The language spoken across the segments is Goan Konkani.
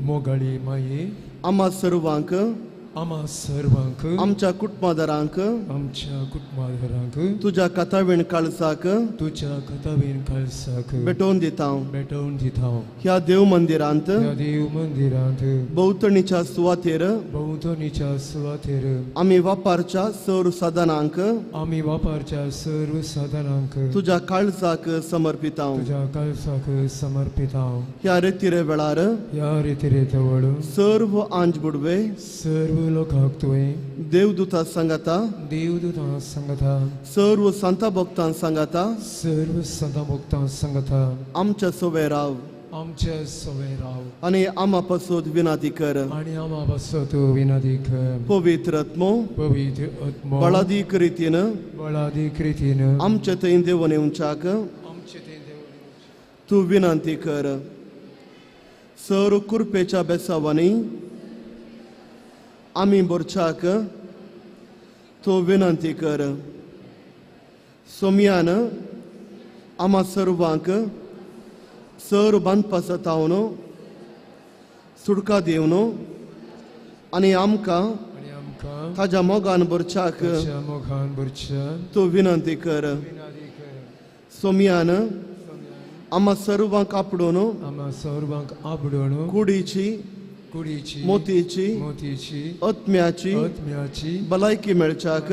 मोगाळी माये, आम्हा सर्वांक, आम्हा सर्वांक, आमच्या कुटुंबादारांक, आमच्या कुटुंबादारांक तुज्या कथावीण काळसाक, तुज्या कथावीण काळसाक भेटोवन दिता, भेटोवन दिता. ह्या देव मंदिरांत, ह्या देव मंदिरांत भोंवतणीच्या सुवातेर, भोंवतणीच्या सुवातेर आमी वापरच्या सर्व साधनांक, आमी वापरच्या सर्व साधनांक तुज्या काळजाक समर्पिता, तुज्या काळजाक समर्पिता. ह्या रेतिरे वेळार, ह्या रेतिरे वेळ सर्व आंज बुडवे, सर्व लोकांक तुवें देवदूता सांगाता, देवदूता सांगाता, सर्व संता भक्तां सांगाता, सर्व संता भक्तां सांगाता, आमच्या सवे राव, आमच्या सवे राव आनी आमा पासत विनंती कर, आनी आमा पासत विनंती कर. पवित्र आत्मो, पवित्र आत्मो बळादीक रितीन, बळादीक रितीन आमचे थंय देवून येवच्याक, आमचे थंय देवून तूं विनंती कर. सर्व कुरपेच्या बेसावांनी आमी बोरच्याक तूं विनंती कर. सोमयान आमा सर्वांक सर बांदपा सतावन सुडका दिवन आनी आमकां ताज्या मोगान भरच्याक तूं विनंती कर. सोमयान आमा सर्वांक आपडून, आमा सर्वांक आपडून कुडीची, कुडीची, मोतीची, मोतीची, आत्म्याची, आत्म्याची भलायकी मेळच्याक,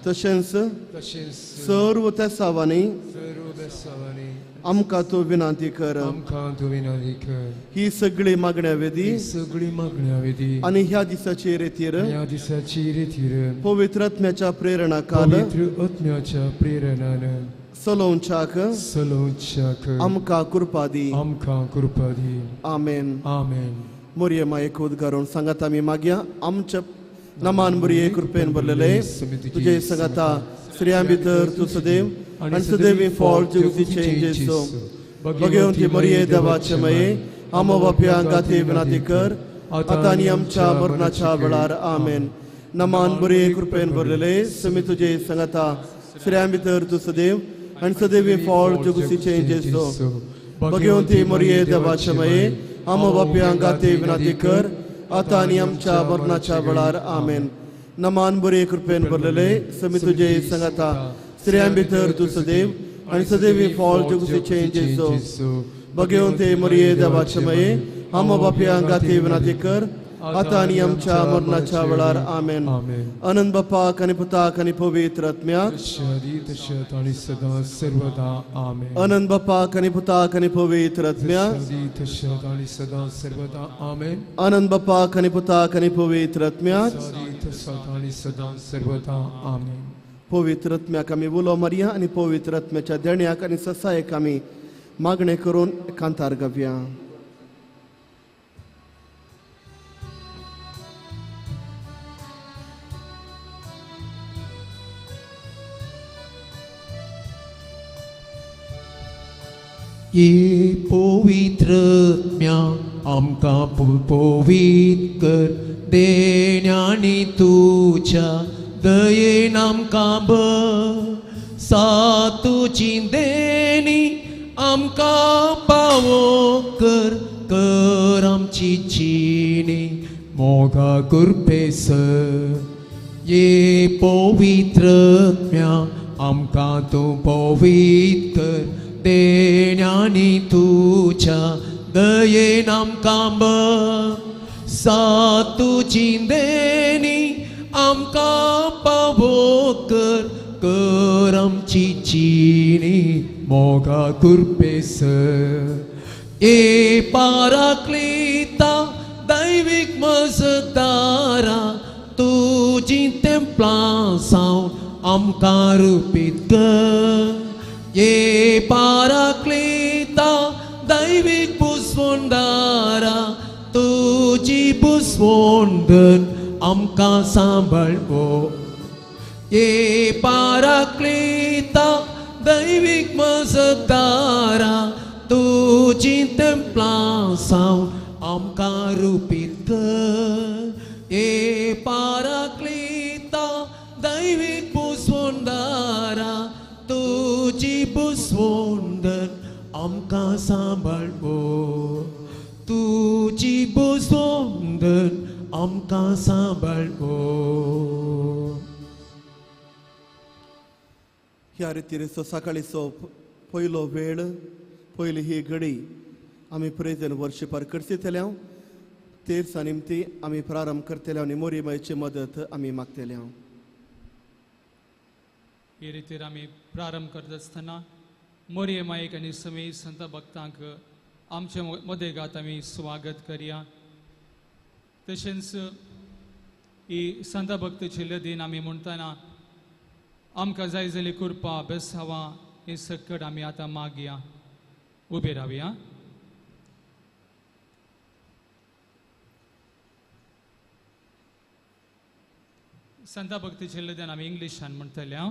तशेंच तशेंच सर्व तेसावांनी, सर्व बेसावांनी आमकां तूं विनंती कर, आमकां तूं विनंती कर. ही सगळी मागण्या वेदी, सगळी मागण्या वेदी आनी ह्या दिसाची रेतीर, ह्या दिसाची रेतीर पवित्र आत्म्याच्या प्रेरणा काल, पवित्र आत्म्याच्या प्रेरणान सलोवच्याक, सलोवच्याक आमकां कृपा दी, आमकां कृपा दी. आमेन. आमेन. मोरये मायेक उद्गारून सांगात आमी मागया. आमच्या नमान मोरये कृपेन भरलेले तुजे सांगाता स्त्रियां भितर तूं सदैव आनी सदैवी फळ जिवतीचें जेजू. भगवंती मोरये देवाचे माये, आमो बापया गाती विनंती कर आतां आनी आमच्या मरणाच्या वेळार. आमेन. नमान मोरये कृपेन भरलेले समी तुजे सांगाता स्त्रियां भितर तूं सदैव आनी सदैवी फळ जिवतीचें जेजू. भगवंती मोरये देवाचे माये, आमो बापया गाती विनंती कर आतां आनी आमच्या मरणाच्या वेळार. आमेन. नमान बरे कृपेन भरलेले समी तुजे सांगाता स्त्रियां भितर तूं सदैव आनी सदैवी फळ जिवतीचें जेजू. भगवंती मोरये देवाचे माये, आमो बापया गाती विनंती कर आतां आनी आमच्या मरणाच्या वेळार. आमेन. अनंत बापाक आनी पुताक आनी पवित्र आत्म्याक, अनंत बापाक आनी पुताक आनी पवित्र आत्म्याक, अनंत बापाक आनी पुताक आनी पवित्र आत्म्याक, पवित्र आत्म्याक आमी उलो मारया आनी पवित्र आत्म्याच्या देण्याक आनी ससायेक आमी मागणें करून कांतार गावया. ये पवित्र आत्म्या आमकां पवित्र कर, देण्यानी तुज्या दयेन आमकां बर, सा तुजी देणी आमकां पावो कर, कर आमची जिणी मोगा कृपेसर. ये पवित्र आत्म्या आमकां तूं पवित्र कर, देण्यानी तुज्या दयेन आमकां बर, सा तुजी देणी आमकां पावो कर, कर आमची जिणी मोगा कृपेसर. ए पाराक्लिता दैवीक मजदारा, तुजी तेंपलां सावन आमकां रुपीत कर. ये पाराक्लिता दैवीक पुसवंदारा, तुजी पुसवंदन आमकां सांबाळ. ये पाराक्लिता दैवीक मजदारा, तुजी तेंपलां सावन आमकां रुपीत कर. ये पाराक्लिता दैवीक पुसवंदारा, तुजी पुसवंदन आमकां सांबाळ. तुजी तुजी भोसवंदन आमकां सांबाळ. ह्या रितीर सकाळीचो पयलो वेळ, पयली ही घडी आमी प्रेज एंड वर्शिपार करतले. तेर्सा निमती आमी प्रारंभ करतले आनी मोरीमायची मदत आमी मागतले. हे रितीर आमी प्रारंभ करता आसतना मोरये मायक आनी समी संत भक्तांक आमचे मदेगात आमी स्वागत करया. तशेंच ही संत भक्तची लदीन आमी म्हणटना आमकां जाय जाली कृपा बेसावा हे सकट आमी आतां मागया. उबे रावया. संता भक्तीचे लदन आमी इंग्लिशान म्हणटले.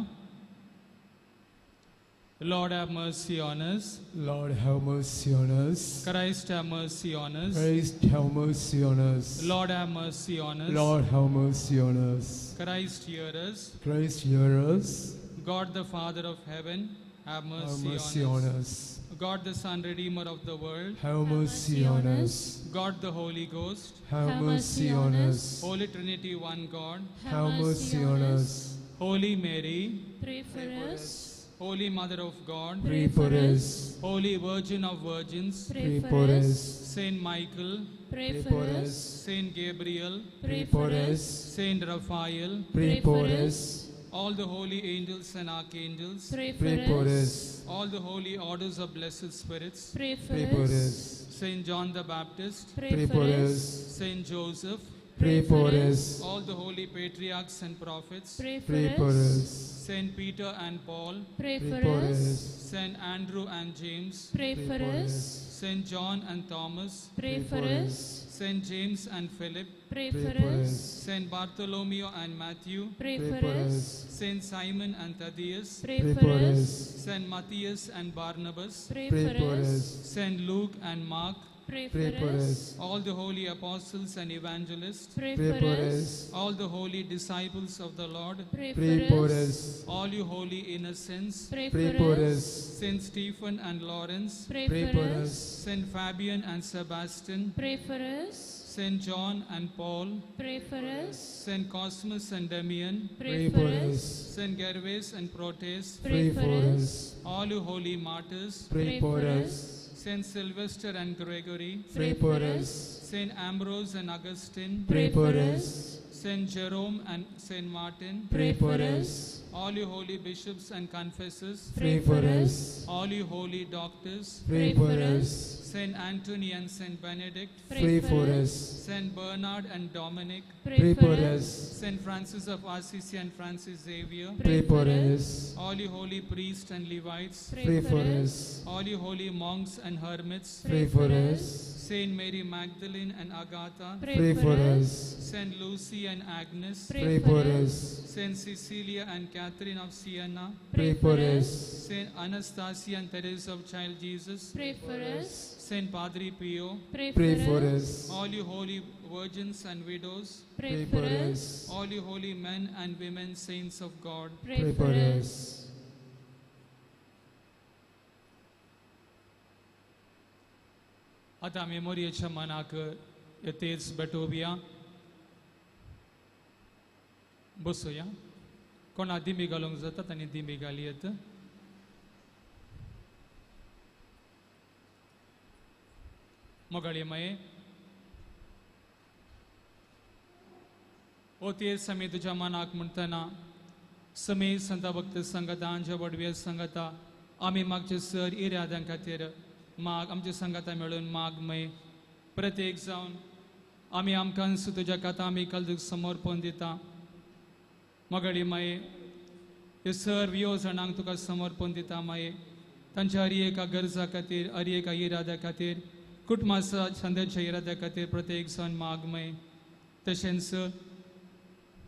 Lord have mercy on us. Lord have mercy on us. Christ have mercy on us. Christ have mercy on us. Lord have mercy on us. Lord have mercy on us. Christ hear us. Christ hear us. God the Father of heaven, have mercy, have mercy on us. God the Son, Redeemer of the world, have mercy on us. God the Holy Ghost, have mercy on us. Holy Trinity, one God, have mercy on us. Holy Mary, pray for us. Holy Mother of God, pray for us. Holy Virgin of Virgins, pray for us. Saint Michael, pray for us. Saint Gabriel, pray for us. Saint Raphael, pray for us. All the holy angels and archangels, pray for us. All the holy orders of blessed spirits, pray for us. Saint John the Baptist, pray for us. Saint Joseph, pray for us. All the holy patriarchs and prophets, pray for us. Saint Peter and Paul, pray for us. Saint Andrew and James, pray for us. Saint John and Thomas, pray for us. Saint James and Philip, pray for us. Saint Bartholomew and Matthew, pray for us. Saint Simon and Thaddeus, pray for us. Saint Matthias and Barnabas, pray for us. Saint Luke and Mark, pray for us. All the holy apostles and evangelists, pray for us. All the holy disciples of the Lord, pray for us. All you holy innocents, pray for us. Saint Stephen and Lawrence, pray for us. Saint Fabian and Sebastian, pray for us. Saint John and Paul, pray for us. Saint Cosmas and Damian, pray for us. Saint Gervase and Protes, pray for us. All you holy martyrs, pray for us. Saint Sylvester and Gregory, pray for us. Saint Ambrose and Augustine, pray for us. Saint Jerome and Saint Martin, pray for us. All you holy bishops and confessors, pray for us. All you holy doctors, pray for us. Saint Anthony and Saint Benedict, pray for us. Saint Bernard and Dominic, pray for us. Saint Francis of Assisi and Francis Xavier, pray for us. All you holy priests and Levites, pray for us. All you holy monks and hermits, pray for us. Saint Mary Magdalene and Agatha, pray for us. Saint Lucy and Agnes, pray for us. Saint Cecilia and Catherine of Siena, pray for us. Saint Anastasia and Teresa of Child Jesus, pray for us. Saint Padre Pio, pray for us. All you holy virgins and widows, pray for us. All you holy men and women, saints of God, pray for us. आतां आमी मोरयेच्या मनाक तेच भेटोवया. बसोया. कोणा दिमी घालूंक जाता तांणी दिमी घाली येत. मोगाळी माये, ओ तेच आमी तुज्या मनाक म्हणटना समे संता भक्त संगता आमच्या वडवे संगता आमी मागचे सर इराद्यां खातीर माग आमच्या संगता मेळून माग मय प्रत्येक जावन आमी आमकां तुज्या कथा आमी काल समर्पण दिता. मोगाळी माये, हे सर्व येवजणांक तुका समर्पण दिता माये. तांच्या हर एका गरजा खातीर, हर एका इराद्या खातीर, कुटुंबाच्या संद्याच्या इराद्या खातीर प्रत्येक जाण माग मय. तशेंच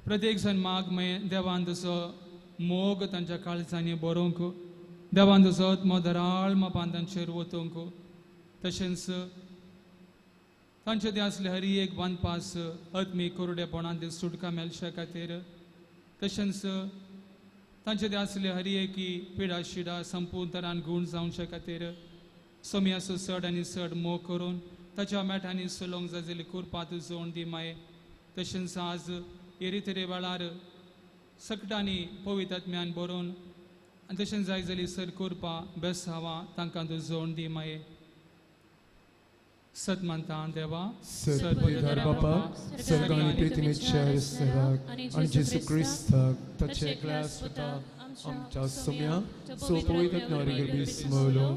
प्रत्येक जाण माग मय देवान तुजो मोग तांच्या काळजांनी बरोवंक, देवान तुजो आत्मो दराळ मापान तांचेर वतूंक. तशेंच तांचे ते आसले हर एक बांदपास आत्मीक कोरडेपणांत सुटका मेळच्या खातीर, तशेंच तांचे ते आसले हर एकी पिडा शिडा संपूर्ण तरान गूण जावच्या खातीर सोम्याचो चड आनी चड मोग करून ताच्या मेठांनी चलोवंक जाय जाल्यार कृपा तूं जोड दी माये. तशेंच आज हे रितरे वेळार सकटांनी पवित्र आत्म्यान बरोवन आनी तशेंच जाय जाल्यार सर कृपा बेसावा तांकां तूं जोड दी माये. सतमंता देवा सर्वपवित्र बापा सर्गानी प्रितिमेच्या सेवाक आनी जेजू क्रिस्ताक ताचे एकल्या सुता आमच्या सोम्या सो पवित्र नारी स्मलो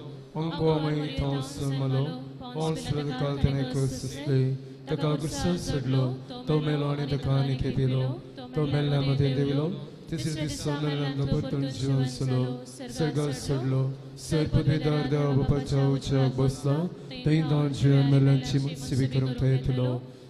अंको आमी थंय समलो पावस काल ताणें कसले ताका गुरसान सोडलो तो मेलो आनी ताका आनी खेपिलो तो मेल्ल्या मदें देवलो तिसरे दिसा मेल्ल्यान परतून जिवन सोलो सर्गार सोडलो सर पदवीदार देवा बापाच्या उच्याक बसला थंय धांव जिवन मेल्ल्यांची सेवी करूंक थंय येतलो.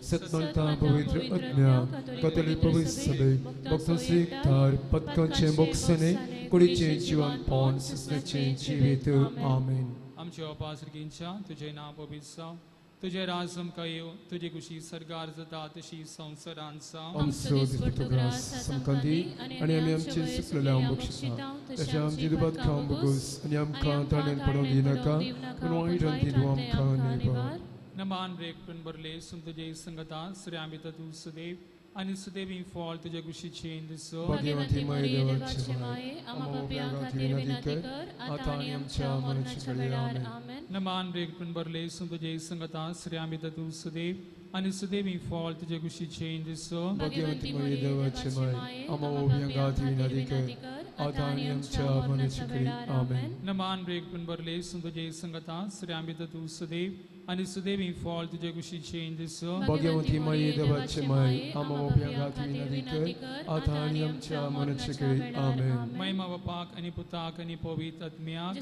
सतमंता पवित्र आत्म्या कथोलीक पवित्र सभे भक्तांचे थार पदकांचे बोक्सने कुडीचें जिवन पावन सुसण्याचें जिवीत. आमेन. आमच्या बापा सर्गींच्या तुजें नांव पवित्र जावं, तुजें राज आमकां येवं, तुजी खुशी सर्गार जाता तशी संवसारांत जावं. आमचो दिसपट्टो ग्रास आमकां दी आनी आमी आमचे चुकलेले बक्षिता तशें आमची दुबाद खावंक बगूस आनी आमकां ताणें पडोवंक दिनाका पूण वायटान तूं आमकां निभाय. नमान ब्रेक पण भरले सुम तुजे संगता श्रेया भितर तूं सुदैव आनी सुदैवी फळ तुजे कुशीचें दिसो. भाग्यवंती माये देवाचे माये आम्हा पाप्यां खातीर विनंती कर आतां आनी आमच्या मरणाच्या वेळार. आमेन. नमान ब्रेक पण भरले सुम तुजे संगता श्रेया भितर तूं सुदैव आनी सुदैवी फळ तुजे कुशीचें दिसो. भाग्यवंती माये देवाचे माये आम्हा पाप्यां खातीर विनंती कर आतां आनी आमच्या मरणाच्या वेळार. आमेन. नमान ब्रेक पण भरले सुम तुजे संगता श्रेया भितर तूं सुदैव आनी सुदैवी फळ तुजे कुशीचें दिसो. भाग्यवंती माये देवाचे माये आम्हा पाप्यां खातीर विनंती कर आतां आनी आमच्या मरणाच्या वेळार. आमेन. महिमा बापाक आनी पुताक आनी पवित्र आत्म्याक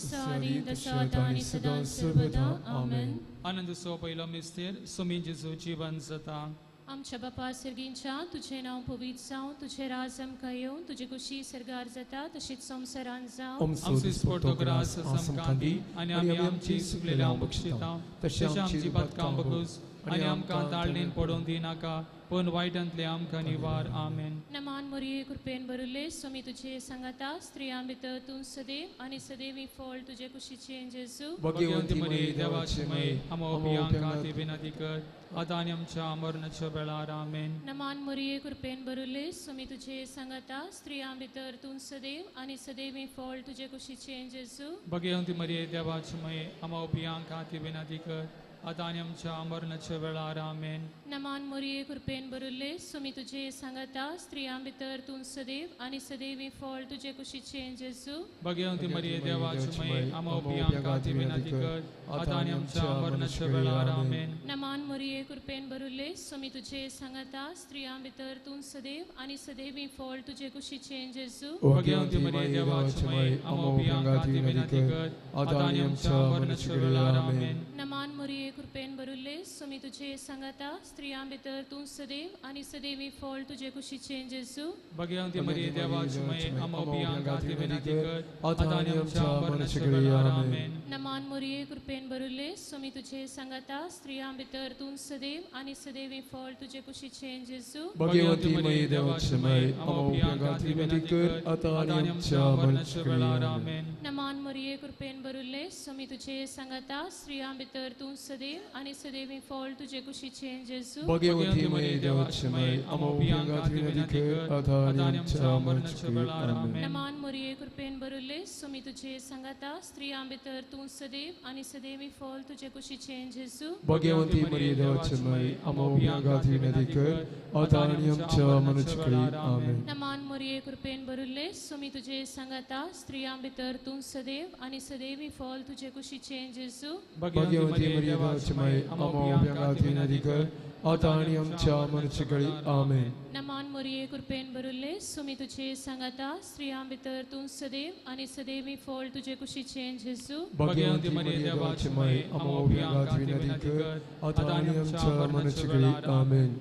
आनी सदां सर्वदा. आमेन. आनंद सो पयलो मिस्तेर सोमी जेजू जिवन जाता. आमच्या बापा सर्गींच्या तुजें नांव पवित्र जावं, तुजें राज आमकां येवं, तुजी खुशी सर्गार जाता तशीच संवसारांत जावं. आमचो दिसपट्टो ग्रास आमकां दी आनी आमी आमची चुकलेल्या बक्षिता तशें आमची पातकां बगूस आनी आमकां ताळणेन पडोवंक दिनाका पूण वायटांतले आमकां निवार. आमेन. नमान मोरये कृपेन भरिल्ले स्वामी तुजे सांगाता, स्त्रियां भितर तूं सदैव आनी सदैवी फळ तुजे कुशीचें जेजू. भाग्यवंती मरिये देवाची माये आम्हा पाप्यां खातीर विनंती कर आतां आनी आमच्या मरणाच्या वेळार. आमेन. नमान मोरये कृपेन भरिल्ले स्वामी तुजे सांगाता, स्त्रियां भितर तूं सदैव आनी सदैवी फळ तुजे कुशीचें जेजू. भाग्यवंती मरिये देवाची माये आम्हा पाप्यां खातीर विनंती कर आतां आनी आमच्या मरणाच्या वेळार. आमेन. नमान मोरये कृपेन भरिल्ले स्वामी तुजे सांगाता, स्त्रियां भितर तूं सदैव आनी सदैवी फळ तुजे कुशीचें जेजू. भाग्यवंती मरिये देवाची माये आम्हा पाप्यां खातीर विनंती कर आतां आनी आमच्या मरणाच्या वेळार. आमेन. नमान मोरये कृपेन भरिल्ले स्वामी तुजे सांगाता, स्त्रियां भितर तूं सदैव आनी सदैवी फळ तुजे कुशीचें जेजू. भाग्यवंती मरिये देवाची माये आम्हा पाप्यां खातीर विनंती कर आतां आनी आमच्या मरणाच्या वेळार. आमेन. नमान मोरये कृपेन भरिल्ले स्वामी तुजे सांगाता, स्त्रियां भितर तूं सदैव आनी सदैवी फळ तुजे कुशीचें जेजू. भाग्यवंती मरिये देवाची माये आम्हा पाप्यां खातीर विनंती कर आतां आनी आमच्या मरणाच्या वेळार. आमेन. नमान मोरये कृपेन भरिल्ले स्वामी तुजे सांगाता, स्त्रियां भितर तूं सदैव आनी सदैवी फळ तुजे कुशीचें जेजू. भाग्यवंती मरिये देवाची माये आम्हा पाप्यां खातीर विनंती कर आतां आनी आमच्या मरणाच्या वेळार. आमेन. नमान मोरये कृपेन भरिल्ले स्वामी तुजे सांगाता, स्त्रियां भितर तूं सदैव आनी सदैवी फळ तुजे कुशीचें जेजू. भाग्यवंती मरिये देवाची माये आम्हा पाप्यां खातीर विनंती कर आतां आनी आमच्या मरणाच्या वेळार. आमेन. नमान मोरये कृपेन भरिल्ले स्वामी तुजे सांगाता, स्त्रियां भितर तूं सदैव आनी सदैवी फळ तुजे कुशीचें जेजू. भाग्यवंती मरिये देवाची माये आम्हा पाप्यां खातीर विनंती कर आतां आनी आमच्या मरणाच्या वेळार. आमेन. नमान मोरये कृपेन भरिल्ले स्वामी तुजे सांगाता, स्त्रियां भितर तूं सदैव आनी सदैवी फळ तुजे कुशीचें जेजू. भाग्यवंती मरिये देवाची माये आम्हा पाप्यां खातीर विनंती कर आतां आनी आमच्या मरणाच्या वेळार. आमेन. नमान मोरये कृपेन भरिल्ले स्वामी तुजे सांगाता, स्त्रियां भितर तूं सदैव आनी सदैवी फळ तुजे कुशीचें जेजू. भाग्यवंती मरिये देवाची माये आम्हा पाप्यां खातीर विनंती कर आतां आनी आमच्या मरणाच्या वेळार. आमेन.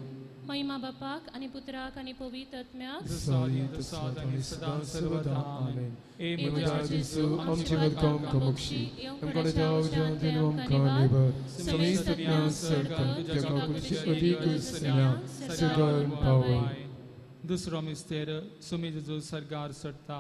महिमा बापाक आनी पुत्राक आनी पवित्र आत्म्याक सदां सर्वदा. आमेन. ए म्हज्या जेजू आमची बदकां आमकां बक्षी, आमकां आमकां निबर समेस्त पावय. दुसरो मिस्तेर सुमी जेजू सर्गार चडटा.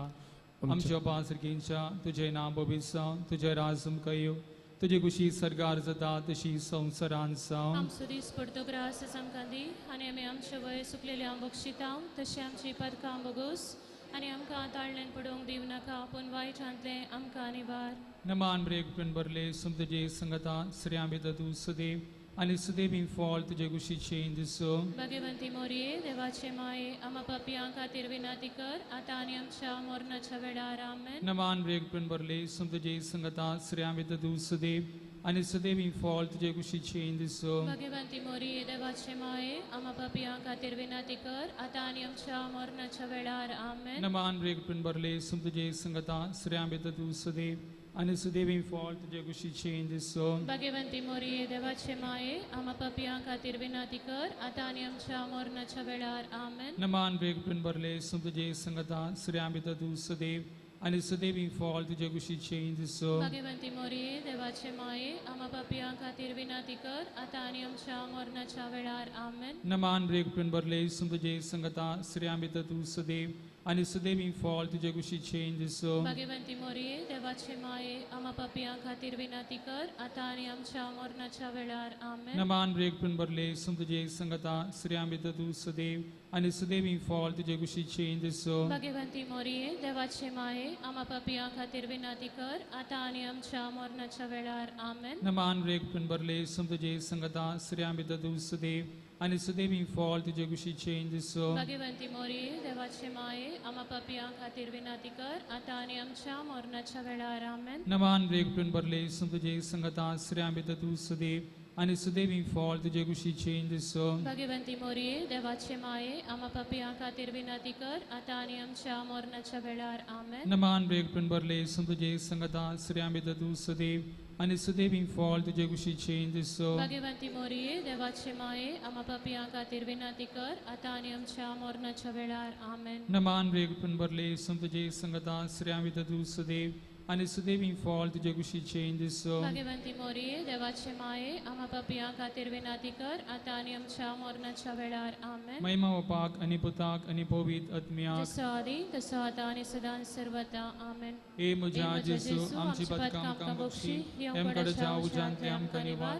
आमच्या पांच सर्गींच्या तुजें नांव पवित्र जावं, तुजें राज आमकां येवं, तुजे कुशी सर्गार जाता तशी संवसारान जावं. आमचो दीस पडतो ग्रास आमकां दी आनी आमी आमचे वय सुकलेले आम बक्षितां तशें आमची पदकां बोगोस आनी आमकां ताळण्यान पडोवंक दिवं नाका पूण वायटांतलें आमकां निवार. नमान ब्रेक पिन भरले तुजे संगता स्त्रियां भितर तूं सदैव आनी सदैवी फॉल तुजे कुशीचें दिसो. भगवंती मोरये देवाचे माये आमा पापयां खातीर विनंती कर आतां आनी आमच्या मरणाच्या वेळार. आमेन. नमान ब्रेक पिन भरले तुजे संगता स्त्रियां भितर तूं सदैव आनी सदैवी फॉल तुजे कुशीचें दिसो. भगवंती मोरये देवाचे माये आमा पापयां खातीर विनंती कर आतां आनी आमच्या मरणाच्या वेळार. आमेन. नमान ब्रेक पिन भरले तुजे संगता स्त्रियां भितर तूं सदैव आनी सदैवी फॉल तुजे कुशीचें दिसो. भगवंती मोरये देवाचे माये आमा पापयां खातीर विनंती कर आतां आनी आमच्या मरणाच्या वेळार. आमेन. नमान ब्रेक पिन भरले तुजे संगता स्त्रियां भितर तूं सदैव आनी सदैवी फॉल तुजे कुशीचें दिसो. भगवंती मोरये देवाचे माये आमा पापयां खातीर विनंती कर आतां आनी आमच्या मरणाच्या वेळार. आमेन. नमान ब्रेक पिन भरले तुजे संगता स्त्रियां भितर तूं सदैव आनी सदैवी फॉल तुजे कुशीचें दिसो. भगवंती मोरये देवाचे माये आमा पापयां खातीर विनंती कर आतां आनी आमच्या मरणाच्या वेळार. आमेन. नमान ब्रेक पिन भरले तुजे संगता स्त्रियां भितर तूं सदैव आनी सदैवी फॉल तुजे कुशीचें दिसो. भगवंती मोरये देवाचे माये आमा पापयां खातीर विनंती कर आतां आनी आमच्या मरणाच्या वेळार. आमेन. नमान ब्रेक पिन भरले तुजे संगता स्त्रियां भितर तूं सदैव आनी सदैवी फॉल तुजे कुशीचें दिसो. भगवंती मोरये देवाचे माये आमा पापयां खातीर विनंती कर आतां आनी आमच्या मरणाच्या वेळार. आमेन. नमान ब्रेक पिन भरले तुजे संगता स्त्रियां भितर तूं सदैव आनी सदैवी फॉल तुजे कुशीचें दिसो. भगवंती मोरये देवाचे माये आमा पापयां खातीर विनंती कर आतां आनी आमच्या मरणाच्या वेळार. आमेन. नमान ब्रेक पिन भरले तुजे संगता स्त्रियां भितर तूं सदैव आनी सदैवी फॉल तुजे कुशीचें दिसो. भगवंती मोरये देवाचे माये आमा पापयां खातीर विनंती कर आतां आनी आमच्या मरणाच्या वेळार. आमेन. नमान ब्रेक पिन भरले तुजे संगता स्त्रियां भितर तूं सदैव आनी सदैवी फॉल तुजे कुशीचें दिसो. भगवंती मोरये देवाचे माये आमा पापयां खातीर विनंती कर आतां आनी आमच्या मरणाच्या वेळार. आमेन. महिमा बापाक आनी पुताक आनी पवित्र आत्म्याक, जसो आदी तसो आतां आनी सदां सर्वदा. आमेन. ए म्हज्या जेजू आमची पदकां आमकां बक्षी हेमकडच्या उज्यांतले आमकां निवार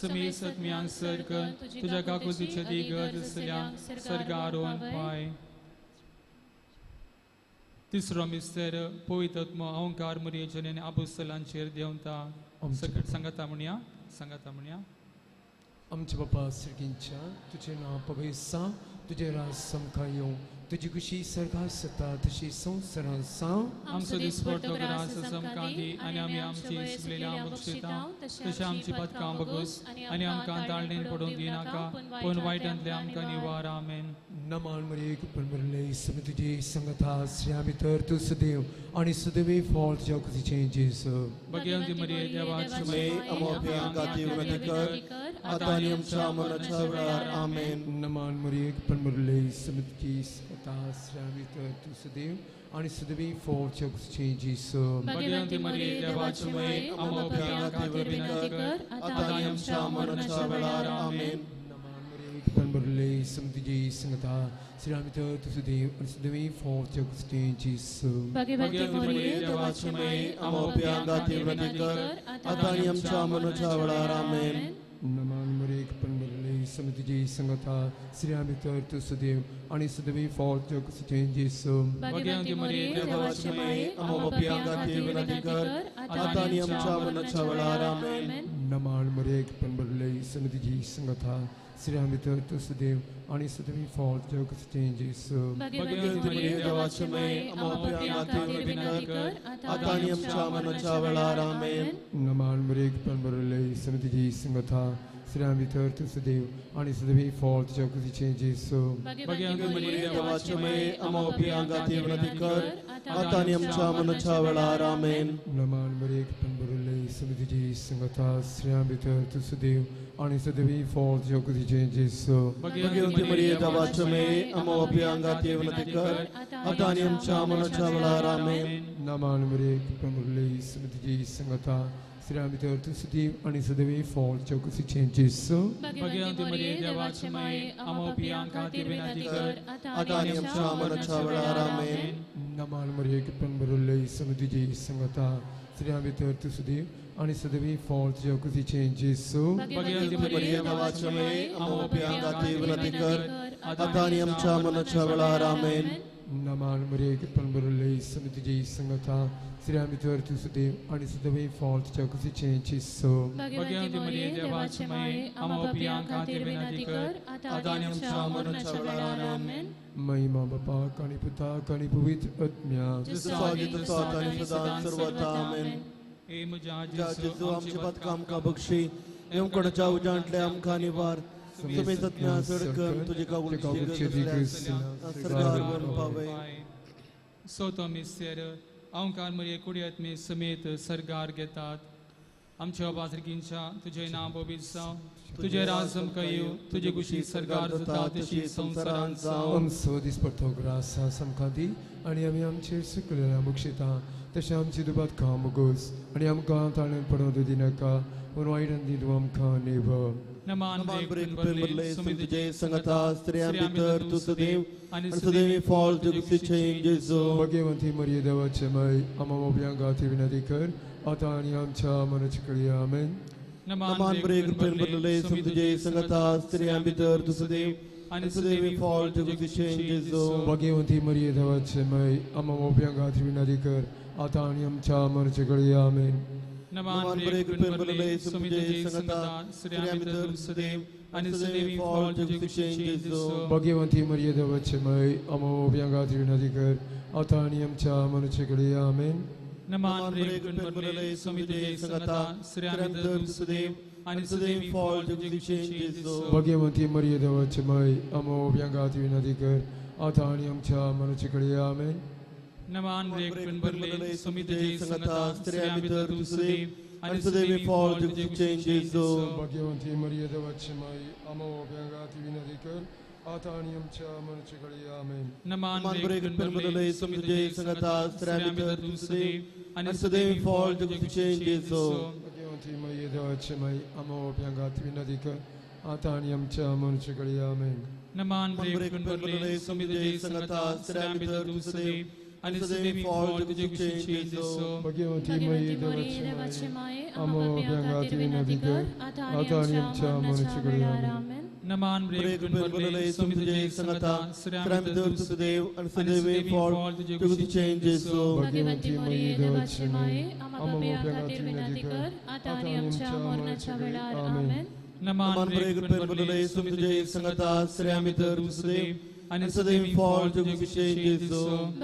समेस्त आत्म्यान सर कर तुज्या काकुतीचे दिगत आसल्या सर्गारोवन पाय. तिसरो मिस्तर पवित्र आत्मो अहंकार मुरयेचेर आनी आपोस्तलांचेर देंवता. सांगाता म्हणया, सांगाता म्हणया. आमच्या बापा सर्गींच्या तुजें नांव पवित्र जावं, तुजें राज आमकां येवं, तुजी खुशी सर्गार जाता तशी संवसारांत जावं. आमचो दिसपडतो ग्रास आमकां दी आनी आमी आमची सुकलेल्या बक्षितां तशें आमची पदकां बगोस आनी आमकां ताळणेन पडोवंक दिनाका पूण वायटांतले आमकां निवार. आमेन. नमान मरिये कृपेन भरले तुजे संगता स्त्रियां भितर तूं सदैव आनी सदैवी फॉल तुज्या कुशीचें जेजू. भगवंती मरिये देवाचे माये आमा पापयां खातीर विनंती कर आतां आनी आमच्या मरणाच्या वेळार. आमेन. नमान मरिये कृपेन भरले तुजे संगता स्त्रियां भितर तूं सदैव आनी सदैवी फॉल तुज्या कुशीचें जेजू. भगवंती मरिये देवाचे माये आमा पापयां खातीर विनंती कर आतां आनी आमच्या मरणाच्या वेळार. आमेन. कृपेन भरले तुजे संगता स्त्रियां भितर तूं सदैव आनी सदैवी फॉल तुज्या कुशीचें जेजू. भगवंती मोरये देवाचे माये आमा पापयां खातीर विनंती कर आतां आनी आमच्या मरणाच्या वेळार. आमेन. नमान मरिये कृपेन भरले तुजे संगता स्त्रियां भितर तूं सदैव आनी सदैवी फॉल तुज्या कुशीचें जेजू. भगवंती मरिये देवाचे माये आमा पापयां खातीर विनंती कर आतां आनी आमच्या मरणाच्या वेळार. आमेन. नमान मरिये कृपेन भरले तुजे संगता स्त्रियां भितर तूं सदैव आनी सदैवी फॉल तुज्या कुशीचें जेजू. भगवंती मरिये देवाचे माये आमा पापयां खातीर विनंती कर आतां आनी आमच्या मरणाच्या वेळार. आमेन. नमान मरिये कृपेन भरले तुजे संगता स्त्रियां भितर तूं सदैव आनी सदैवी फॉल तुज्या कुशीचें जेजू. भगवंती मरिये देवाचे माये आमा पापयां खातीर विनंती कर आतां आनी आमच्या मरणाच्या वेळार. आमेन. नमान मरिये कृपेन भरले तुजे संगता स्त्रियां भितर तूं सदैव आनी सदैवी फॉल तुज्या कुशीचें जेजू. भगवंती मरिये देवाचे माये आमा पापयां खातीर विनंती कर आतां आनी आमच्या मरणाच्या वेळार. आमेन. नमान मरिये कृपेन भरले तुजे संगता स्त्रियां भितर तूं सदैव आनी सदैवी फॉल तुज्या कुशीचें जेजू. भगवंती मरिये देवाचे माये आमा पापयां खातीर विनंती कर आतां आनी आमच्या मरणाच्या वेळार. आमेन. नमान मरिये कृपेन भरले तुजे संगता स्त्रियां भितर तूं सदैव आनी सदैवी फळ तुज्या कुशीचें जेजू. भाग्यवंती मरिये देवाचे माये, आम्हा पाप्यां खातीर विनंती कर आतां आनी आमच्या मरणाच्या वेळार. आमेन. नमान मरिये, कृपेन भरिल्ले, स्वामी तुजी संगता, स्त्रियां भितर तूं सदैव आनी सदैवी फळ तुज्या कुशीचें जेजू. भाग्यवंती मरिये देवाचे माये, आम्हा पाप्यां खातीर विनंती कर आतां आनी आमच्या मरणाच्या वेळार. आमेन. महिमा बापाक आनी पुताक आनी पवित्र आत्म्याक, जसो आदी तसो आतां आनी सदांच सर्वथा. आमेन. हे म्हज्या जेजू, आमचे पातकां आमकां बक्षी, येवकोणाच्या उजांतले आमकां निवार, तुमी सत्न्या चड तुजे कावूचे सरकार पावय. सोतो मिस्तेर अहंकार मरिये कुडयत समेत सरकार घेतात. आमच्या बाजरगींच्या तुजें नांव बोबीत जावं, तुजें राज आमकां येवं, तुजे कुशी सरकार जाता तशी संवसारांत जावं. आमचो दिसपट्टो ग्रास आमकां दी आनी आमी आमचेर सुकलेल्या बक्षिता तशें आमची दुबाद खां मुगोस आनी आमकां ताणें पडोवंक दिनाका, पूण वायटान दी तूं आमकां नेव. नमान बरले तुझे संगता, स्त्रियां भितर तूं सदैव आनी सदैवी फळ तुजे कुशीचें जेजू. भाग्यवंती मरिये देवाचे माय, आम्हा मोबयां खातीर विनंती कर आतां आनी आमच्या मरणाच्या घडये. आमेन. नमान बरे कृपेन भरलेले, तुझे संगता, स्त्रियां भितर तूं सदैव आनी सदैवी फळ तुजे कुशीचें जेजू. भाग्यवंती मरिये देवाचे माय, आम्हा मोबयां खातीर विनंती कर आतां आनी आमच्या मरणाच्या घडये. आमेन. नमान बरे कृपेन भरलेले, तुझे संगता, स्त्रियां भितर तूं सदैव आनी सदैवी फळ तुजे कुशीचें जेजू. भाग्यवंती मरिये देवाचे माय, आम्हा मोबयां खातीर विनंती कर आतां आनी आमच्या मरणाच्या घडये. आमेन. नमान बरे कृपेन भरलेले, तुझे संगता, स्त्रियां भितर तूं सदैव आनी सदैवी फळ तुजे कुशीचें जेजू. भाग्यवंती मरिये देवाचे माय, आम्हा मोबयां खातीर विनंती कर आतां आनी आमच्या मरणाच्या घडये. आमेन. नमान बरे कृपेन भरलेले, तुझे संगता, स्त्रियां भितर तूं सदैव आनी सदैवी फळ तुजे कुशीचें जेजू. भाग्यवंती मरिये देवाचे माय, आम्हा मोबयां खातीर विनंती कर आतां आनी आमच्या मरणाच्या घडये. आमेन. नमान बरे कृपेन भरलेले, तुझे संगता, स्त्रियां भितर तूं सदैव आनी सदैवी फळ तुजे कुशीचें जेजू. भाग्यवंती मरिये देवाचे माय, आम्हा मोबयां खातीर विनंती कर आतां आनी आमच्या मरणाच्या घडये. आमेन. नमान बरे कृपेन भरलेले, तुझे संगता, स्त्रियां भितर तूं सदैव आनी सदैवी फळ तुजे कुशीचें जेजू. भाग्यवंती मरिये देवाचे माये, आम्हा मोबयां खातीर विनंती कर आतां आनी आमच्या मरणाच्या घडये. आमेन. नमान बरे कृपेन भरलेले, तुझे संगता, स्त्रियां भितर तूं सदैव आनी सदैवी फळ तुजे कुशीचें जेजू. भाग्यवंती मरिये देवाचे माये, आम्हा पाप्यां खातीर विनंती कर आतां आनी आमच्या मरणाच्या वेळार. आमेन. नमान बरे कृपेन भरलेले, तुझे संगता, स्त्रियां भितर तूं सदैव आनी सदैवी फळ तुजे कुशीचें जेजू.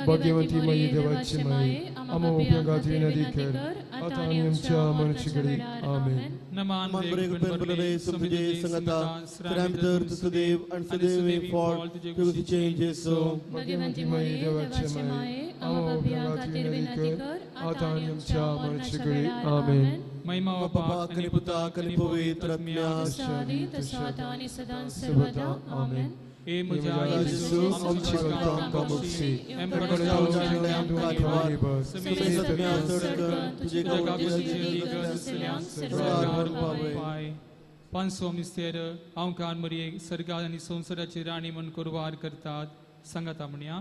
भाग्यवंती मरिये देवाचे माये, आम्हा मोबयां खातीर विनंती कर आतां आनी आमच्या मरणाच्या घडये. आमेन. नमान बरे कृपेन भरलेले, तुझे संगता, स्त्रियां भितर तूं सदैव आनी सदैवी फळ तुजे कुशीचें जेजू. भाग्यवंती मरिये देवाचे माये, आम्हा पाप्यां खातीर विनंती कर आतां आनी आमच्या मरणाच्या घडये. आमेन. महिमा बापाक आनी पुताक आनी पवित्र आत्म्याक, जसो आदी तसो आतां आनी सदांच सर्वदा. आमेन. हे म्हज्या जेजू, आमची पातकां आमकां बक्षी, पांचसो मिस्तेर अहंकार मरिये सर्गात आनी संवसाराची राणी म्हूण कुरवार करतात. सांगाता म्हणया.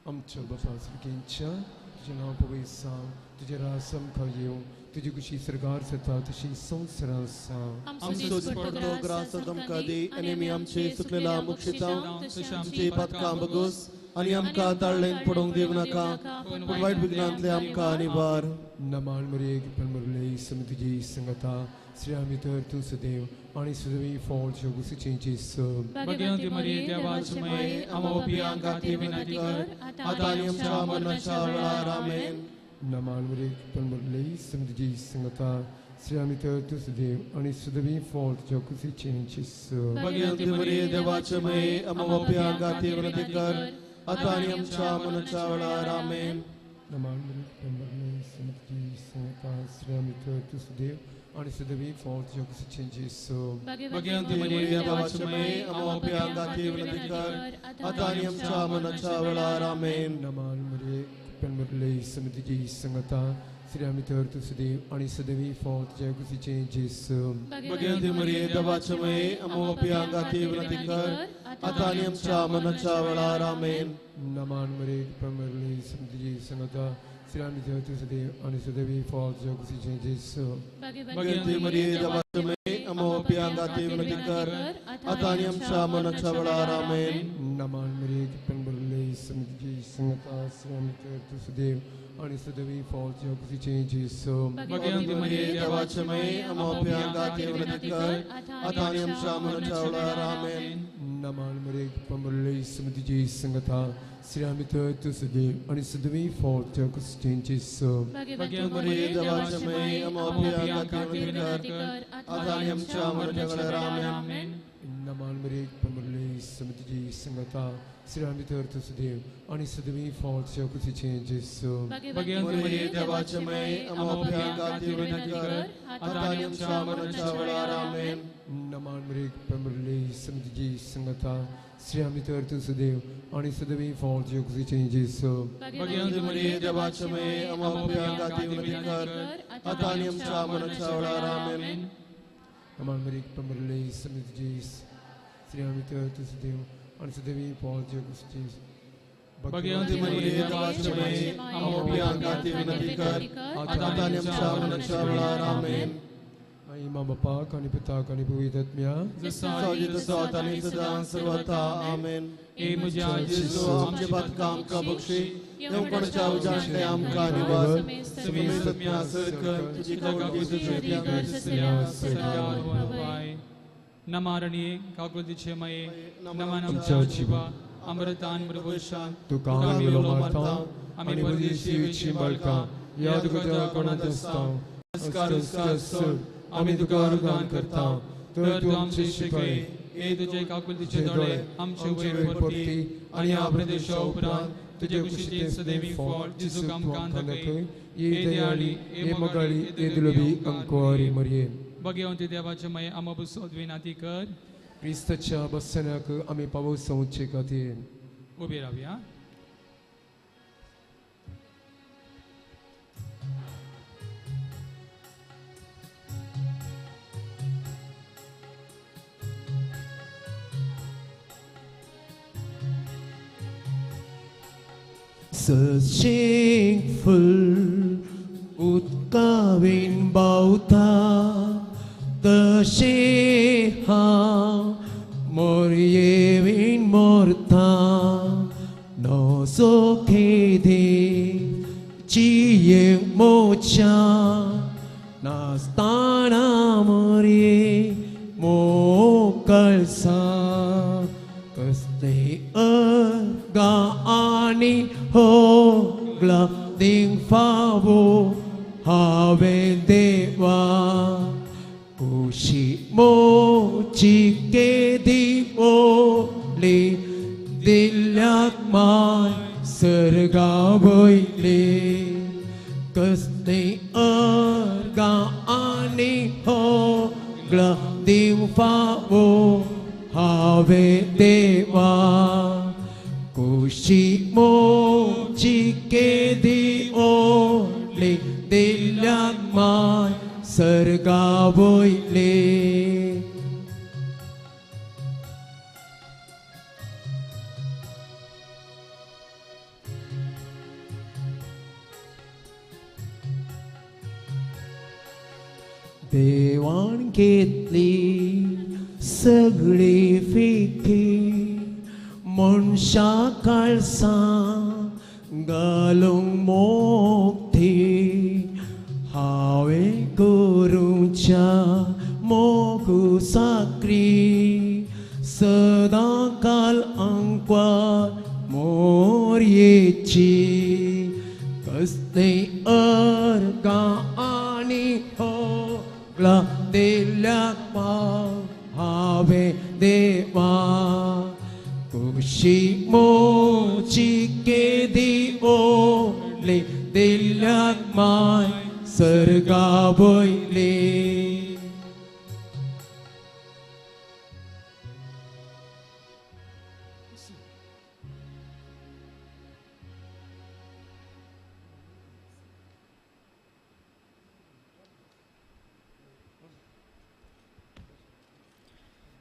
आमच्या बापा सर्गेंच्या, तुजें नांव पवित्र जावं, तुजें राज आमकां येवं, तुजी कुशी सरकार जाता तशी संवसारांत जावं. आमचो दिसपट्टो ग्रास आमकां दी आनी आमी आमचे सुकलेल्या बक्षिता तशें आमची पातकां बगोस आनी आमकां ताळ्ळेन पडोवंक दिवं नाका, पूण वायट विघ्नांतले आमकां निवार. नमान मरिये, कृपेन भरिल्ले, स्वामी तुजी संगता, स्त्रियां भितर तूं सदैव आनी सदैवी फळ तुज्या कुशीचें जेजू. भाग्यवंती मरिये देवाचे माये, आम्हा पाप्यां खातीर विनंती कर आतां आनी आमच्या मरणाच्या वेळार. आमेन. नमान मरिये, कृपेन भरिल्ले, स्वामी तुजी संगता, स्त्रियां भितर तूं सदैव आनी सदैवी फळ तुज्या कुशीचें जेजू. भाग्यवंती मरिये देवाचे माये, आम्हा पाप्यां खातीर विनंती कर आतां आनी आमच्या मरणाच्या वेळार. आमेन. नमान मरिये, कृपेन भरिल्ले, स्वामी तुजी संगता, स्त्रियां भितर तूं सदैव आनी सदैवी फळ तुज्या कुशीचें जेजू. भाग्यवंती मरिये देवाचे माये, आम्हा पाप्यां खातीर विनंती कर आतां आनी आमच्या मरणाच्या वेळार. आमेन. नमान मरिये, कृपेन भरिल्ले, स्वामी तुजी संगता, स्त्रियां भितर तूं सदैव आनी सदैवी फळ तुज्या कुशीचें जेजू. भाग्यवंती मरिये देवाचे माये, आम्हा पाप्यां खातीर विनंती कर आतां आनी आमच्या मरणाच्या वेळार. आमेन. नमान मरिये, कृपेन भरिल्ले, स्वामी तुजी संगता, श्रीराम तुझदेव आणि सदैवी फॉल जगुसीचे जेसू। भगवती मरिये देवाचे माये आम्हा पाप्यां खातीर विनंती कर आतां आनी आमच्या मरणाच्या वेळार। आमेन। नमान मरिये कृपेन भरलेली समितीची संगता श्रीराम तुझदेव आणि सदैवी फॉल जगुसीचे जेसू। भगवती मरिये देवाचे माये आम्हा पाप्यां खातीर विनंती कर आतां आनी आमच्या मरणाच्या वेळार। आमेन। नमान मरिये कृपेन भरलेली समितीची संगता श्रीराम तुझदेव आणि सदैवी फॉल जगुसीचे जेसू। भगवती मरिये देवाचे माये आम्हा पाप्यां खातीर विनंती कर आतां आनी आमच्या मरणाच्या वेळार। आमेन। नमान मरिये कृपेन भरलेली समितीची संगता श्रीराम तुझदेव आणि सदैवी फॉल जगुसीचे जेसू। भगवती मरिये देवाचे माये आम्हा पाप्यां खातीर विनंती कर आतां आनी आमच्या मरणाच्या वेळार। आमेन। नमान मरिये कृपेन भरलेली समितीची संगता श्रीराम तुझदेव आणि सदैवी फॉल जगुसीचे जेसू। भगवती मरिये देवाचे माये आम्हा पाप्यां खातीर विनंती कर आतां आनी आमच्या मरणाच्या वेळार। आमेन। नमान मरिये कृपेन भरलेली समितीची श्रीराम तुझदेव आणि सदैवी फॉल जगुसीचे। भगवती मरिये देवाचे माये आम्हा पाप्यां खातीर विनंती कर आतां आनी आमच्या मरणाच्या वेळार। आमेन। महिमा बापाक आणि पिताक आणि पवित्र आत्म्या जसो तसो आतां आनी सदां सर्वथा। आमेन। ए म्हज्या जेजू आमचे पातकां आमकां बक्षी येवपणाच्या उजाळते आमकां निवार समेस्त सर तुजी नमारणीये काकुळतीचे माये नमन आमच्या जीवा अमृतान मृभूषान तुका आमी उलो मारता आनी परदेशी बाळकां ह्या तुका कोणांत आसता आमी तुका अनुदान करता तर तूं आमचे शिकय। ए तुजे काकुळतीचे दोळे आमचे वयर परती आनी ह्या प्रदेशा उपरांत तुजे कुशीचे सदैवी फळ जेजूक आमकां दाखय। ए दयाळी ए मोगाळी ए दुलबी अंकवारी मरिये। भगवंती देवाचे माये आम्हा बसोत विनंती कर। क्रिस्ताच्या बसनाक आमी पावोवचे खातीर उबे रावया। Searching full उदकावीन बावता तशें हांव मोरयेवीन मोरता नसो खेदी जियेंक मोच्या नासतना मोरये मोकळसा कसले अर्गा आनी होगला दिंग फावो हांवें देवा कुशी मोची केदी ओली दिल्याक माय सर्गा वयली कसले अर्गा आनी होगला दिंग फावो हांवें देवा कुशी मोची केदी ओली दिल्याक माय सर्गा वयली। देवान घेतली सगळी फिकी मनशा काळसां घालूंक मोगती हांवें करूच्या मोगू साकरी सदां काल अंकवार मोरयेची कसले अर्गां आनी होगला दिल्याक पाव हांवें देवा कुशी मोची केदी ओली दिल्याक माय सर्गा वयली।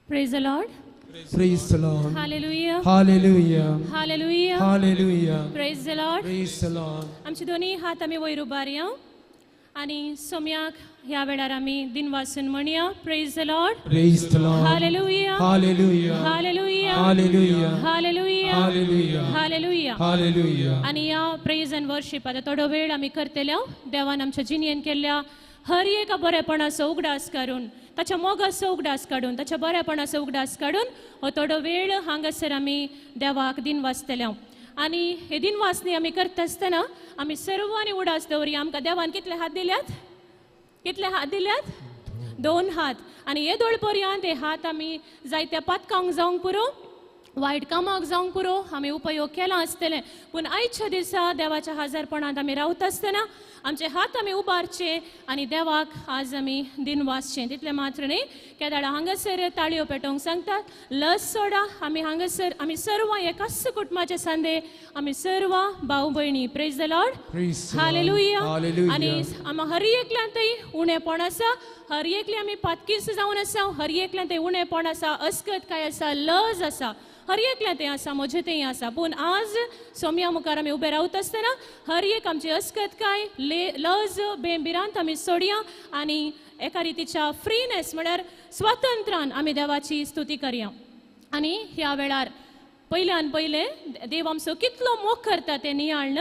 Praise the Lord. Praise the Lord. Hallelujah. Hallelujah. Hallelujah. Hallelujah. Praise the Lord. Praise the Lord. आमचे दोनी हात आमी वयर उबारया आनी सोम्याक ह्या वेळार आमी दिनवासून म्हणया. Praise the Lord. Praise the Lord. Hallelujah. Hallelujah. Hallelujah. Hallelujah. Hallelujah. Hallelujah. Hallelujah. Hallelujah. आनी ह्या प्रेज अँड वर्शीप आतां थोडो वेळ आमी करतले. देवान आमच्या जिणेन केल्ल्या हर एका बरेपणाचो उगडास करून, ताच्या मोगाचो उगडास काडून, ताच्या बरेपणाचो उगडास काडून हो थोडो वेळ हांगासर आमी देवाक दिनवासतले. आनी हे दिनवासनी आमी करता आसतना आमी सर्वांनी उडास दवरया. आमकां देवान कितले हात दिल्यात? कितले हात दिल्यात? 2 हात. आनी येदोळ पर्यंत हे हात आमी जायत्या पातकांक जावंक पुरो, वायट कामाक जावंक पुरो आमी उपयोग केला आसतले. पूण आयच्या दिसा देवाच्या हाजारपणांत आमी रावता आसतना आमचे हात आमी उबारचे आनी देवाक आज आमी दिनवासचे. तितलें मात्र न्ही, केदाळा हांगासर ताळयो पेटोवंक सांगतात, लस सोडा. आमी हांगासर आमी सर्वां एकाच कुटुंबाचे सांदे, आमी सर्वां भाव भयणी. Praise the Lord. Hallelujah. आनी आमी हर एकल्यांतय उणेपण आसा, हर एकली आमी पातकीस जावन आसा, हर एकल्यांतय उणेपण आसा, अस्कत काय आसा, लज आसा, हर एकल्या तें आसा, म्हजें तें आसा. पूण आज सोम्या मुखार आमी उबे रावता आसतना हर एक आमची अस्कत काय लज बेंबिरांत आमी सोडया आनी एका रितीच्या फ्रीनेस म्हळ्यार स्वातंत्र्यान आमी देवाची स्तुती करया. आनी ह्या वेळार पयल्यान पयलें देव आमचो कितलो मोग करता तें नियाळ्ण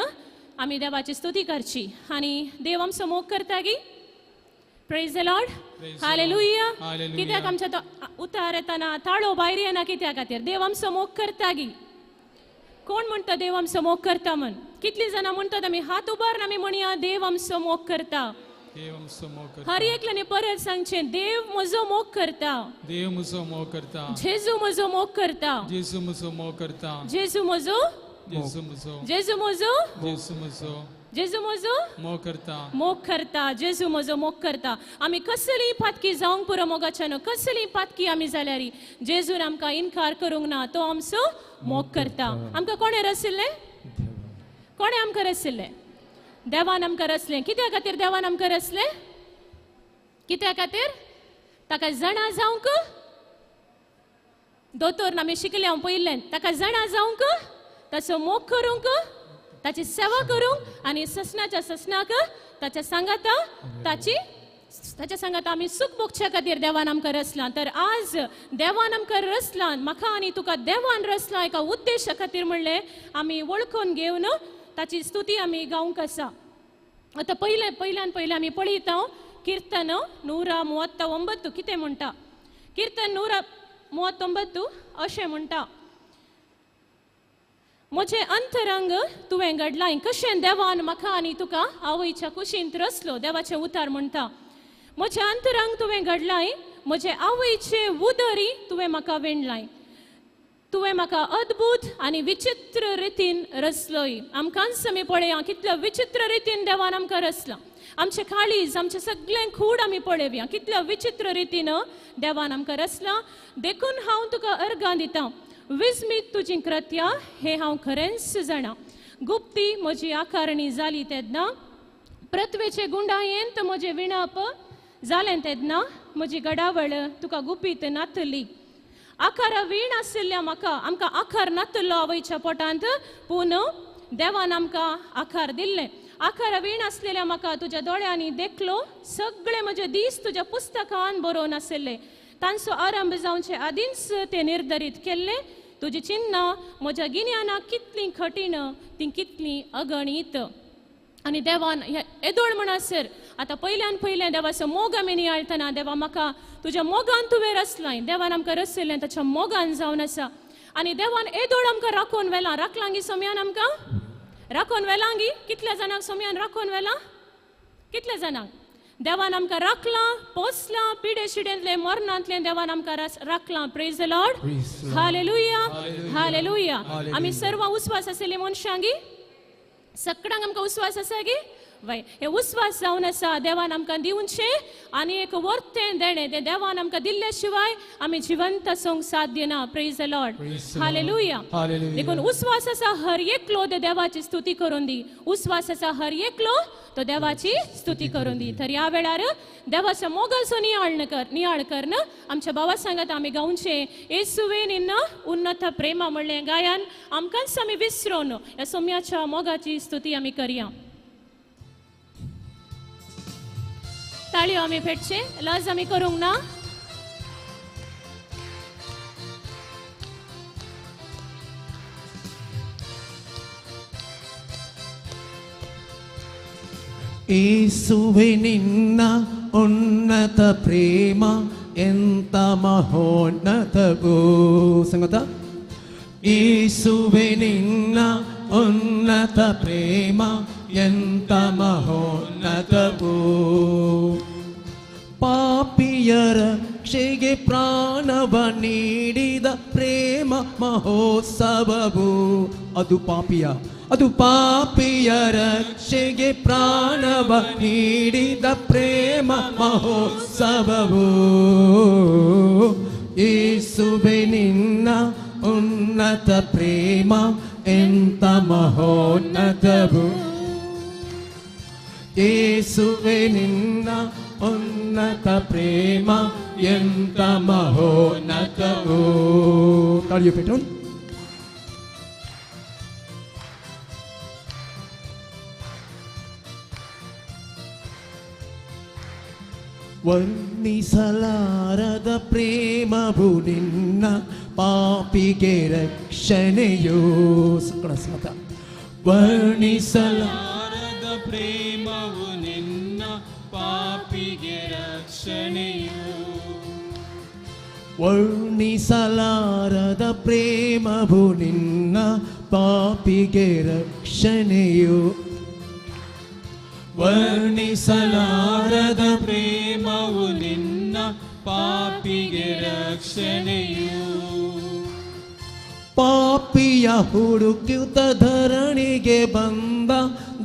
आमी देवाची स्तुती करची. आनी देव आमचो मोग करता गी? Praise the Lord. Hallelujah. कित्याक आमच्या तो उतार येताना ताळो भायर येना कित्या खातीर? देव आमचो मोग करता गी? कोण म्हणटा देव आमचो मोग करता म्हण? कितली जाणां म्हणटात आमी हात उबारून आमी म्हणया देव आमचो मोग करता. हर एकल्याने परत सांगचें, देव म्हजो मोग करता, देव म्हजो मोग करता, जेजू म्हजो मोग करता, जेजू म्हजो मोग करता, जेजू म्हजो, जेजू म्हजो, जेजू म्हजो, जेजू म्हजो, जेजू म्हजो मोग करता, मोग करता, जेजू म्हजो मोग करता. आमी कसलीय पातकी जावंक पुरो मोगाच्यान, कसलीय पातकी आमी जाल्यार जेजून आमकां इनकार करूंक ना, तो आमचो मोग करता. आमकां कोणें रसिल्लें? कोणें आमकां रसिल्लें? देवान आमकां रसलें. कित्या खातीर देवान आमकां रसलें? कित्या खातीर? ताका जाणा जावंक. दोतोर आमी शिकले हांव पयलें, ताका जाणा जावंक, ताचो मोग करूंक, ताची सेवा करूंक आनी ससनाच्या ससनाक ताच्या सांगाता ताची ताच्या सांगाता आमी सूख भोगच्या खातीर देवान आमकां रसलां. तर आज देवान आमकां रसलां, म्हाका आनी तुका देवान रसलां एका उद्देशा खातीर म्हणलें आमी वळखून घेवन ताची स्तुती आमी गावंक आसा. आतां पयलें पयल्यान पयलें आमी पळयता कीर्तन 139 कितें म्हणटा? कीर्तन 139 अशें म्हणटा, म्हजें अंतरंग तुवें घडलां. कशें देवान म्हाका आनी तुका आवयच्या कुशींत रसलो. देवाचें उतार म्हणटा, म्हजें अंतरंग तुवें घडलां, म्हजे आवयचे उदरी तुवें म्हाका विणलाय, तुवें म्हाका अद्भुत आनी विचित्र रितीन रचलोय. आमकांच आमी पळया कितल्या विचित्र रितीन देवान आमकां रचलां. आमचें काळीज, आमचें सगळें खूड आमी पळोवया कितल्या विचित्र रितीन देवान आमकां रचलां. देखून हांव तुका अर्गां दितां, विस्मीत तुजी कृत्या हें हांव खरेंच जाणा. गुप्ती म्हजी आकारणी जाली तेन्ना, पृथ्वेचे गुंडायेंत म्हजें विणप जालें तेन्ना, म्हजी गडावळ तुका गुपीत नातली. आकारा वीण आशिल्ल्या म्हाका, आमकां आकार नातलो आवयच्या पोटांत, पूण देवान आमकां आकार दिल्लें. आकारा वीण आसलेल्या म्हाका तुज्या दोळ्यांनी देखलो, सगळे म्हजे दीस तुज्या पुस्तकान बरोवन आशिल्ले. तांचो आरंभ जावचे आदींच ते निर्धारीत केल्ले. तुजी चिन्नां म्हज्या गिन्यानाक कितलीं कठीण, तीं कितलीं अगणीत. आनी देवान येदोळ म्हणसर आतां पयल्यान पयलें देवाचो मोग आमी नियाळटना, देवा म्हाका तुज्या मोगान तुवें रचलाय. देवान आमकां रचिल्लें ताच्या मोगान जावन आसा. आनी देवान येदोळ आमकां राखून व्हेलां. राखलांगी सोम्यान आमकां? राखून व्हेलांगी? कितल्या जाणांक सोम्यान राखून व्हेलां? कितल्या जाणांक देवान आमकां राखलां, पोसलां, पिडे शिडेंतलें मरणांतलें देवान आमकां राखलां. Praise the Lord. Hallelujah. Hallelujah. आमी सर्व उस्वास आशिल्ली मनशांगी, सगळ्यांक आमकां उस्वास आसा गी? वय हे उस्वास जावन आसा देवान आमकां दिवचें आनी एक वर्तें देणें तें देवान आमकां दिल्ले शिवाय आमी जिवंत आसूंक साध्य ना. Praise the Lord. Hallelujah. देखून उस्वास आसा हर एकलो ते देवाची स्तुती करून दी. उस्वास आसा हर एकलो तो देवाची स्तुती करून दी. तर ह्या वेळार देवाच्या मोगाचो नियाळ कर आमच्या बाबा सांगात आमी गावचें येसुवे निन्न उन्नत प्रेमा म्हणलें गायन आमकांच आमी विसरून ह्या सोम्याच्या मोगाची स्तुती आमी करया. ताळयो आमी फेटचे, लज आमी करूंक ना. ಯೇಸುವೆ ನಿನ್ನ ಉನ್ನತ ಪ್ರೇಮ ಎಂತ ಮಹೋನ್ನತವೋ. ಸಂಗತ ಯೇಸುವೆ ನಿನ್ನ ಉನ್ನತ ಪ್ರೇಮ ಎಂತ ಮಹೋನ್ನತವೋ. ಪಾಪಿಯರ ರಕ್ಷೆಗೆ ಪ್ರಾಣವ ನೀಡಿದ ಪ್ರೇಮ ಮಹೋತ್ಸವವು. ಅದು ಪಾಪಿಯ ಅದು ಪಾಪಿಯ ರಕ್ಷೆಗೆ ಪ್ರಾಣವ ನೀಡಿದ ಪ್ರೇಮ ಮಹೋತ್ಸವವು. ಯೇಸುವೆ ನಿನ್ನ ಉನ್ನತ ಪ್ರೇಮ ಎಂತ ಮಹೋನ್ನತವು. ಯೇಸುವೆ ನಿನ್ನ ಉನ್ನತ ಪ್ರೇಮ ಎಂತ ಮಹೋನ್ನತವು. ತಾಳಿಯು ಪೆಟ್ರೋಲ್. ವರ್ಣಿಸಲಾರದ ಪ್ರೇಮವು ನಿನ್ನ ಪಾಪಿಗೆ ರಕ್ಷಣೆಯೋ. ವರ್ಣಿಸಲಾರದ ಪ್ರೇಮವು ನಿನ್ನ ಪಾಪಿಗೆ ರಕ್ಷಣೆಯು. ವರ್ಣಿಸಲಾರದ ಪ್ರೇಮವು ನಿನ್ನ ಪಾಪಿಗೆ ರಕ್ಷಣೆಯು. ವರ್ಣಿಸಲಾರದ ಪ್ರೇಮವು ನಿನ್ನ ಪಾಪಿಗೆ ರಕ್ಷಣೆಯು. ಪಾಪಿಯ ಹುಡುಕುತ್ತ ಧರಣಿಗೆ ಬಂದ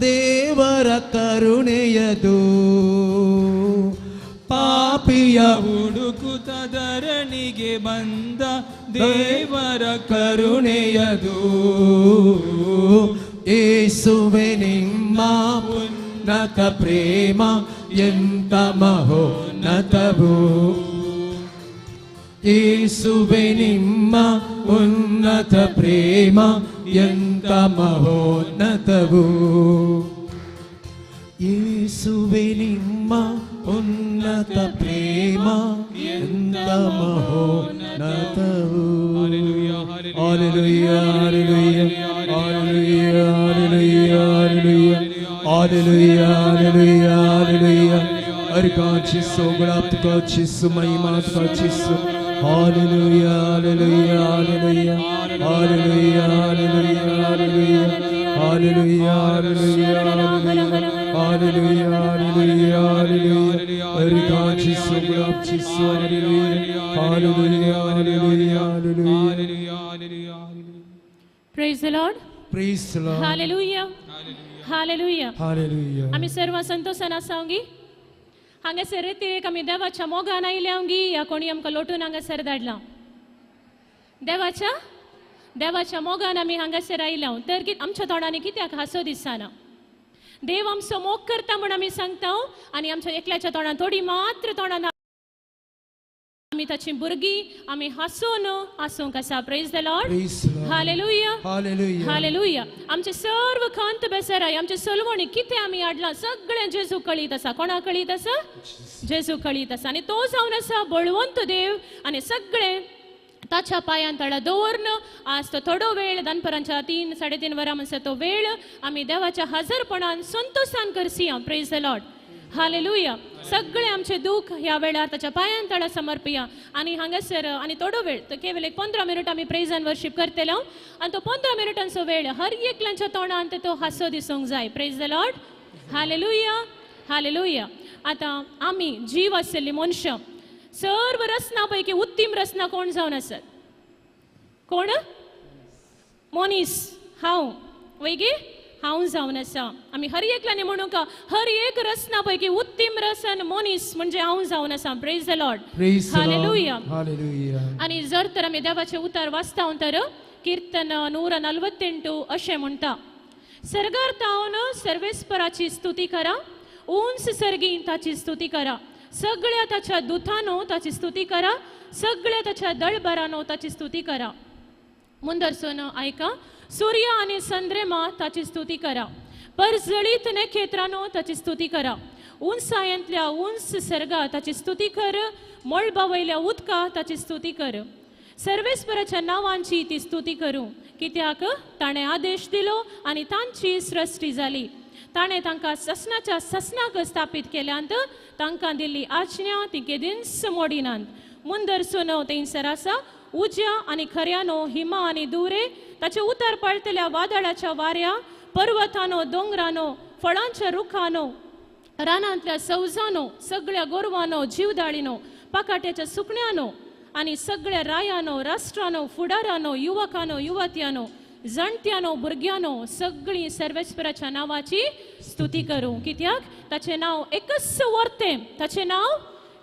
ದೇವರ ಕರುಣೆಯದು. ಪಾಪಿಯ ಹುಡುಕುತ್ತ ಧರಣಿಗೆ ಬಂದ ದೇವರ ಕರುಣೆಯದು. ಯೇಸುವೆ ನಿಮ್ಮ ಉನ್ನತ ಪ್ರೇಮ ಎಂತ ಮಹೋನ್ನತವು. ಯೇಸುವೆ ನಿಮ್ಮ ಉನ್ನತ ಪ್ರೇಮ ಎಂತ ಮಹೋನ್ನತವು. ಯೇಸುವೆ ನಿಮ್ಮ ಉನ್ನತ ಪ್ರೇಮ ಎಂತ ಮಹೋನ್ನತವು. Hallelujah, hallelujah, hallelujah, hallelujah, hallelujah, hallelujah, hallelujah. ಅರ್ಗಾಚಿಸು ಗುಣಾಪ್ತಕಾಚಿಸು ಮಹಿಮಾತ್ಕಾಚಿಸು. Hallelujah, hallelujah, hallelujah, hallelujah, hallelujah, hallelujah, hallelujah, hallelujah, hallelujah, hallelujah. ಅರ್ಗಾಚಿಸು ಗುಣಾಪ್ಚಿಸು. Hallelujah, hallelujah, hallelujah, hallelujah. Praise the Lord. Praise the Lord. Hallelujah. Hallelujah. Hallelujah. आमी सर्व संतोषान आसावंगी. हांगासर रितीक आमी देवाच्या मोगान आयल्यावंगी या कोणी आमकां लोटून हांगासर धाडला. देवाच्या देवाच्या मोगान आमी हांगासर आयल्या तर आमच्या तोंडांनी कित्याक हांसो दिसना. देव आमचो मोग करता म्हूण आमी सांगता आनी आमच्या एकल्याच्या तोंडान थोडी मात्र तोंडान आमी ताची भुरगीं आमी हांसून आसूंक आसा. Praise the Lord. Hallelujah. Hallelujah. आमचे सर्व खंत बेसराय आमचे सलवणी कितें आमी हाडलां सगळें जेजू कळीत आसा. कोणा कळीत आसा? जेजू कळीत आसा. आनी तो जावन आसा बळवंत देव आनी सगळें ताच्या पांयान तळा दवरून आज तो थोडो वेळ दनपरांच्या 3 साडे 3 वरां म्हणसर तो वेळ आमी देवाच्या हजरपणान संतोशान करसिया. Praise the Lord. Hallelujah. सगळे आमचे दुःख ह्या वेळार ताच्या पांयान तळा समर्पया. आनी हांगासर आनी थोडो वेळ तो केवल एक 15 मिनट आमी प्रेज आनी वर्शीप करतले आनी तो 15 मिनटांचो वेळ हर एकल्यांच्या तोंडान तो हांसो दिसूंक जाय. Praise the Lord. Hallelujah. Hallelujah. आतां आमी जीव आशिल्ली मनशां सर्व रचना पैकी उत्तीम रचना कोण जावन आसत? कोण? मनीस. हांव वयगी हांव जावन आसा. आमी हर एकल्यानी म्हणूंक हर एक रचना पैकी उत्तीम रसन मनीस म्हणजे हांव जावन आसा. Praise the Lord. Hallelujah. आनी जर तर आमी देवाचें उतर वाचता तर कीर्तन 148 अशें म्हणटा, सर्गार तावन सर्वेस्पराची स्तुती करा, उंच सर्गी ताची स्तुती करा, सगळ्या ताच्या दुतानो ताची स्तुती करा, सगळ्या ताच्या दळबरानो ताची स्तुती करा. मुंदरसून आयका, सूर्य आनी संद्रेमा ताची स्तुती करा, परजळीत नखेत्रानो ताची स्तुती करा, उंचायेंतल्या उंच सर्गा ताची स्तुती कर, मळबा वयल्या उदका ताची स्तुती कर. सर्वेस्पराच्या नांवांची ती स्तुती करूं, कित्याक ताणें आदेश दिलो आनी तांची सृश्टी जाली. ताणें तांकां ससनाच्या ससनाक स्थापीत केल्यांत, तांकां दिल्ली आज्ञा ती केदींच मोडिनात. मुंदरसून थंयसर आसा, उज्या आनी खऱ्यानो, हिमा आनी दुरे, ताचे उतर पळतल्या वादळाच्या वाऱ्या, पर्वतानो, दोंगरानो, फळांच्या रुखानो, रानांतल्या सवजानो, सगळ्या गोरवानो, जीवदाळीनो, पाकाट्याच्या सुकण्यानो आनी सगळ्या रायानो, राष्ट्रानो, फुडारानो, युवकानो, युवत्यानो, जाणट्यानो, भुरग्यानो, सगळीं सर्वेस्पराच्या नांवाची स्तुती करूं. कित्याक ताचें नांव एकच वर्तें, ताचें नांव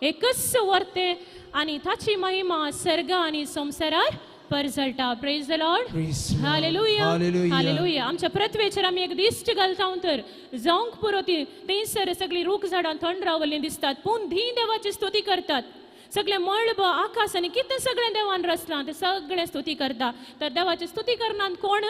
एकच वर्तें आनी ताची महिमा सर्गा आनी संवसारार परजळटा. Praise the Lord. Hallelujah. Hallelujah. आमच्या पृथ्वेचेर आमी एक दिश्ट घालता तर जावंक पुरो ती थंयसर सगळीं रूख झाडां थंड रावल्लीं दिसतात, पूण धी देवाची स्तुती करतात. सगळें मळब आकाश आनी कितें सगळें देवान रचलां तें सगळें स्तुती करता. तर देवाची स्तुती करनात कोण?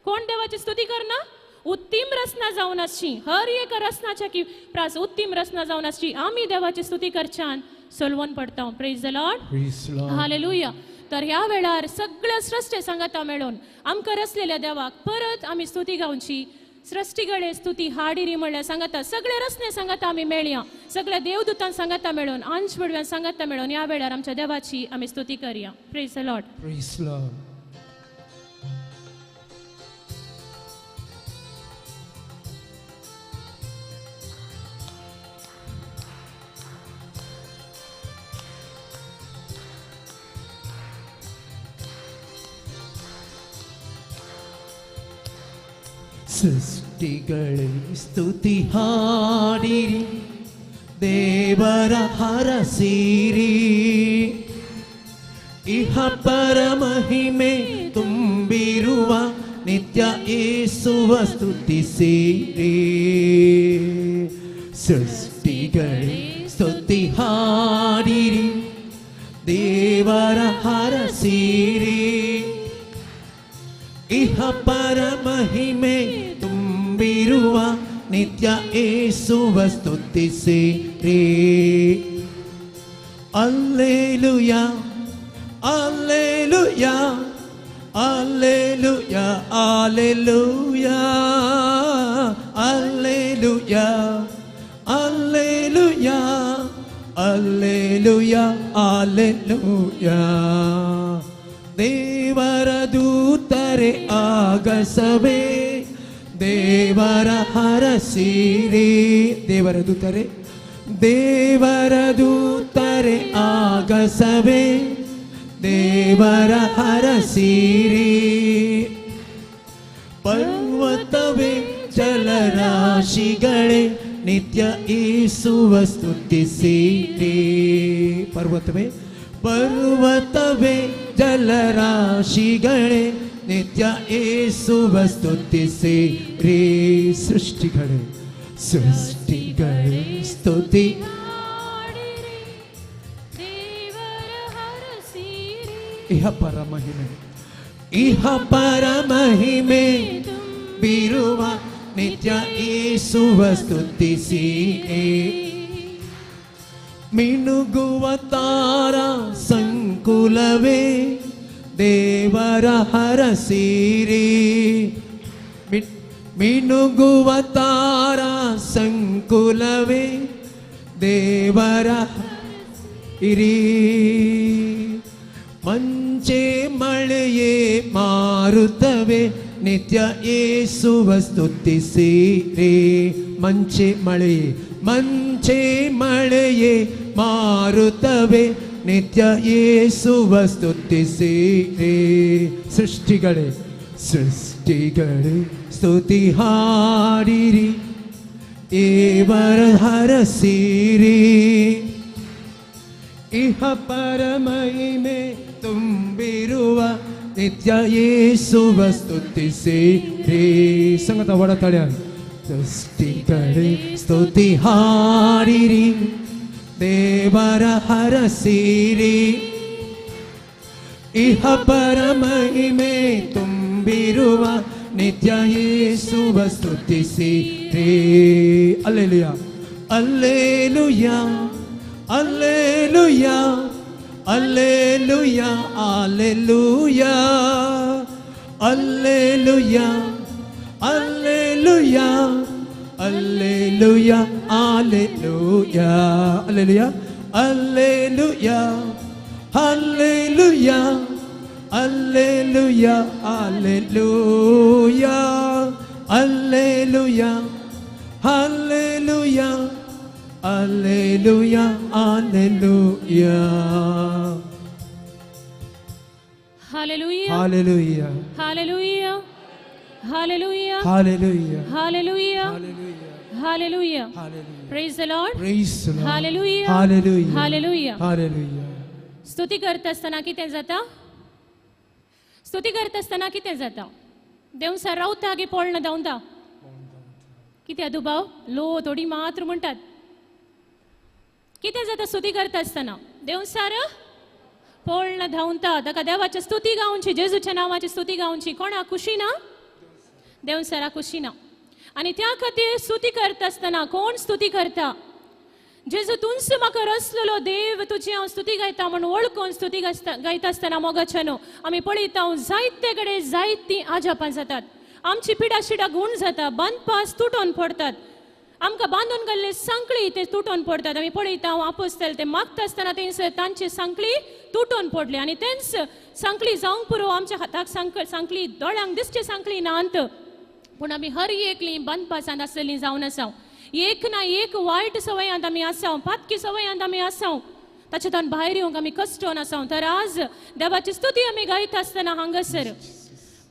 कोण देवाची स्तुती करना? उत्तीम रचना जावन आसची, हर एक रचनाच्या की प्रास उत्तीम रचना जावन आसची. आमी देवाची स्तुती करच्यान सोलवून पडटा. Praise the Lord. Hallelujah. तर ह्या वेळार सगळ्या सृश्टे सांगाता मेळून आमकां रचलेल्या देवाक परत आमी स्तुती गावची. सृश्टीकडे स्तुती हाडिरी म्हणल्यार सांगाता सगळे रचने सांगाता आमी मेळया, सगळ्या देवदूतां सांगाता मेळून, आंश बडव्यां सांगाता मेळून ह्या वेळार आमच्या देवाची आमी स्तुती करया. Praise the Lord. Praise the Lord. ಸೃಷ್ಟಿಗಳೇ ಸ್ತುತಿ ಹಾಡಿರಿ, ದೇವರ ಹರಸಿರಿ, ಇಹ ಪರಮಹಿಮೆ ತುಂಬಿರುವ ನಿತ್ಯ ಯೇಸುವ ಸ್ತುತಿಸಿರಿ. ಸೃಷ್ಟಿಗಳೇ ಸ್ತುತಿ ಹಾಡಿರಿ, ದೇವರ ಹರಸಿರಿ, ಇಹ ಪರಮಹಿಮೆ ತುಂಬಿರುವ ನಿತ್ಯ ಯೇಸುವ ಸ್ತುತಿಸಿರಿ. Alleluia, alleluia, alleluia, alleluia, alleluia, alleluia, alleluia, alleluia. ದೇವರ ದೂತರೆ ಆಗಸವೇ, ದೇವರ ಹರಸಿರಿ. ದೇವರ ದೂತರೆ, ದೇವರ ದೂತರೆ ಆಗಸವೇ, ದೇವರ ಹರಸಿರಿ. ಪರ್ವತವೇ ಜಲರಾಶಿಗಳೇ, ನಿತ್ಯ ಯೇಸುವ ಸ್ತುತಿಸಿರಿ. ಪರ್ವತವೇ, ಪರ್ವತವೇ ಜಲರಾಶಿಗಳೇ, ನಿತ್ಯ ಯೇಸುವ ಸ್ತುತಿಸಿರಿ. ಸೃಷ್ಟಿಗಳೇ, ಸೃಷ್ಟಿಗಳೇ ಸ್ತುತಿ ಇಹ ಪರಮಹಿಮೆ, ಇಹ ಪರಮಹಿಮೆ ಬಿರುವ ನಿತ್ಯ ಯೇಸುವ ಸ್ತುತಿಸಿರಿ. ಮಿನುಗುವ ತಾರಾ ಸಂಕುಲವೇ, ದೇವರ ಹರಸಿರಿ. ಮಿನುಗುವ ತಾರಾ ಸಂಕುಲವೇ, ದೇವರ ಇರಿ. ಮಂಚೆ ಮಳೆಯೇ ಮಾರುತ್ತವೆ, ನಿತ್ಯ ಯೇಸುವ ಸ್ತುತಿಸಿರಿ. ಮಂಚೆ ಮಳೆಯೇ, ಮಂಚೆ ಮಳೆಯೇ ಮಾರುತ್ತವೆ, ನಿತ್ಯ ಯೇಸುವ ಸ್ತುತಿಸಿರಿ. ಸೃಷ್ಟಿಗಳೇ, ಸೃಷ್ಟಿಗಳೇ ಸ್ತುತಿ ಹಾಡಿರಿ, ದೇವರ ಹರಸಿರಿ. ಇಹ ಪರಮಹಿಮೆ ತುಂಬಿರುವ ನಿತ್ಯ ಯೇಸುವ ಸ್ತುತಿಸಿರಿ. ಸಂಗತ ಒಡತಾಳ್ಯ. ಸೃಷ್ಟಿಗಳೇ ಸ್ತುತಿ ಹಾಡಿರಿ, ದೇವರ ಹರಸಿರಿ. ಇಹ ಪರಮಹಿಮೆ ತುಂಬಿರುವ ನಿತ್ಯ ಯೇಸುವ ಸ್ತುತಿಸಿರಿ. Alleluia, alleluia, alleluia, alleluia, alleluia, alleluia, alleluia, alleluia, alleluia, alleluia, alleluia, alleluia, alleluia, alleluia, alleluia, alleluia, alleluia, alleluia. Hallelujah, hallelujah, hallelujah, hallelujah, hallelujah, hallelujah, hallelujah. Praise the Lord. Praise the Lord. Hallelujah, hallelujah, hallelujah. Hallelujah. स्तुती करता आसतना कितें जाता? स्तुती करता आसतना कितें जाता? देंवसार रावता की पोळण धांवता? कित्याक दुबाव लो थोडी मात्र म्हणटात. कितें जाता स्तुती करता आसतना? देंवसार पोळण धांवता. ताका देवाची स्तुती गावची, जेजूच्या नांवाची स्तुती गावची. कोणा खुशी ना? देंवसारा खुशी ना. आनी त्या खातीर स्तुती करता आसतना कोण स्तुती करता? जेजू तुंच म्हाका रसलेलो देव, तुजी हांव स्तुती गायता म्हूण वळखून स्तुती गायता आसतना मोगाच्यानो आमी पळयता जायते कडेन जायतीं आजापां जातात. आमची पिडा शिडा गूण जाता, बांदपास तुटोन पडतात, आमकां बांदून घाल्ले सांकळी ते तुटोन पडतात. आमी पळयता आपोस्तेल ते मागता आसतना तेंच तांची सांकळी तुटोन पडली आनी तेंच सांकळी जावंक पुरो आमच्या हाताक सांकळी दोळ्यांक दिसची सांकळी ना अंत. पूण आमी हर एकली बांदपासांत आसलेली जावन आसा. एक ना एक वायट सवयांत आमी आसाव, पातकी सवयांत आमी आसाव, ताच्यान भायर येवंक आमी कश्टोन आसाव. तर आज देवाची स्तुती आमी गायता आसतना हांगासर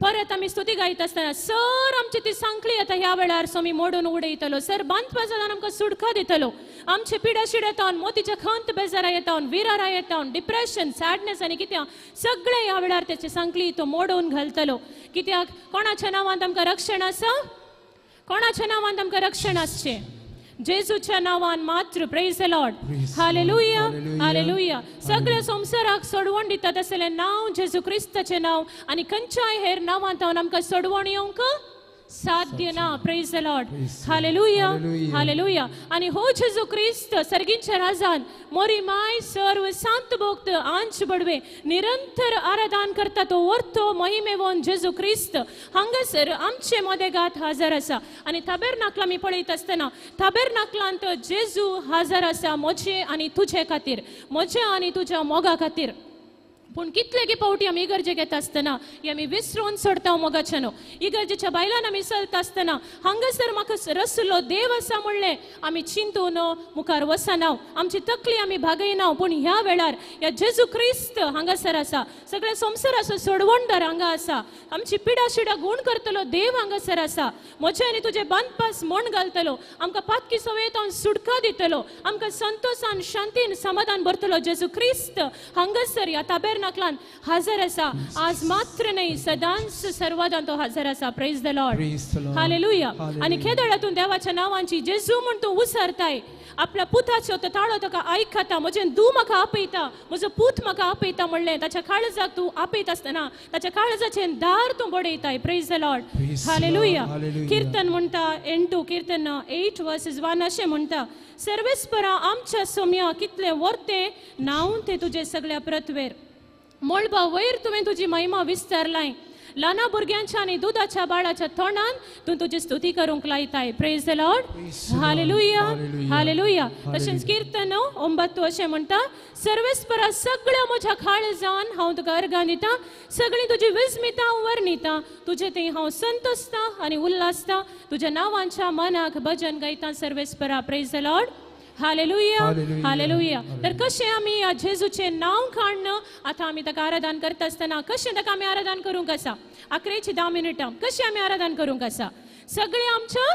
परत आमी स्तुती गायता आसतना सर आमची ती सांकळी आतां ह्या वेळार स्वामी मोडून उडयतलो, सर बांदपासान आमकां सुटका दितलो. आमचे पिडा शिड येतावन, मोतीच्या खंत बेजारा येतावन, विरारा येतावन, डिप्रेशन, सॅडनेस आनी कित्याक सगळें ह्या वेळार तेची सांकळी तो मोडून घालतलो. कित्याक कोणाच्या नांवांत आमकां रक्षण आसा? कोणाच्या नांवान आमकां रक्षण आसचें? जेजूच्या नांवान मात्र. Praise the Lord. Hallelujah, hallelujah. सगळ्या संवसाराक सोडवण दितात आसलें नांव जेजू क्रिस्ताचें नांव आनी खंयच्याय हेर नांवांत आमकां सोडवण येवंक साध्य ना. Praise the Lord. Hallelujah, hallelujah. आनी हो जेजू क्रिस्त सर्गींच्या राजान मोरी माय सर्व सांत भक्त आंच बडवे निरंतर आराधन करता तो वरतो महिमेवन जेजू क्रिस्त हांगासर आमचे मदेगात हजर आसा. आनी ताबेरनाकला आमी पळयत आसतना ताबेरनाकलांत जेजू हजर आसा म्हजे आनी तुजे खातीर, म्हजे आनी तुज्या मोगा खातीर. पूण कितले गे पावटी आमी इगर्जेक येता आसतना ही आमी विसरून सोडता मोगाच्यानो. इगर्जेच्या बायलान आमी चलता आसतना हांगासर म्हाका रसलो देव आसा म्हणलें आमी चिंतून मुखार वचना, आमची तकली आमी भागयना. पूण ह्या वेळार ह्या जेजू क्रिस्त हांगासर आसा, सगळ्या संवसाराचो सोडवणदार हांगा आसा, आमची पिडा शिडा गूण करतलो देव हांगासर आसा, म्हजे आनी तुजे बांदपास म्हण घालतलो, आमकां पातकी सवयेंत सुटका दितलो, आमकां संतोशान शांतीन समाधान भरतलो जेजू क्रिस्त हांगासर ह्या ताबेरनाकलान हजर आसा. आज मात्र न्हय, सदांच सर्वादान तो हजर आसा. Praise the Lord. Hallelujah. आनी खेदळातून देवाच्या नांवांची जेजू म्हूण तूं उसरताय, आपल्या पुताचो तो ताळो ताका आयकता, म्हजें दू म्हाका आपयता, म्हजो पूत म्हाका आपयता म्हणलें ताच्या काळजाक तूं आपयता आसतना ताच्या काळजाचें दार तूं बडयताय. Praise the Lord. Hallelujah. किर्तन म्हणटा 8 कीर्तन 8:1 अशें म्हणटा, सर्वेस्परा आमच्या सोम्या कितले वर्ते नांव ते तुजे सगळ्या प्रत्वेर, मळबा वयर तुवें तुजी महिमा विस्तारलाय, ल्हाना भुरग्यांच्या आनी दुदाच्या बाळाच्या तोंडान तूं तुजी स्तुती करूंक लायताय. Praise the Lord. Hallelujah, hallelujah. तशेंच कीर्तन 9 अशें म्हणटा, सर्वेस्परा सगळ्या म्हज्या काळजान हांव तुका अर्गां दिता, सगळीं तुजी विस्मिता हांव वर्णिता, तुजे थंय हांव संतोसता आनी उल्हासता, तुज्या नांवांच्या मनाक भजन गायता सर्वेस्परा. Praise the Lord. Hallelujah hallelujah. तर कशें आमी ह्या जेजूचें नांव काडून आतां आमी ताका आराधन करता आसतना कशें ताका आमी आराधन करूंक आसा? 10:10 मिनटां कशें आमी आराधन करूंक आसा? सगळें आमच्या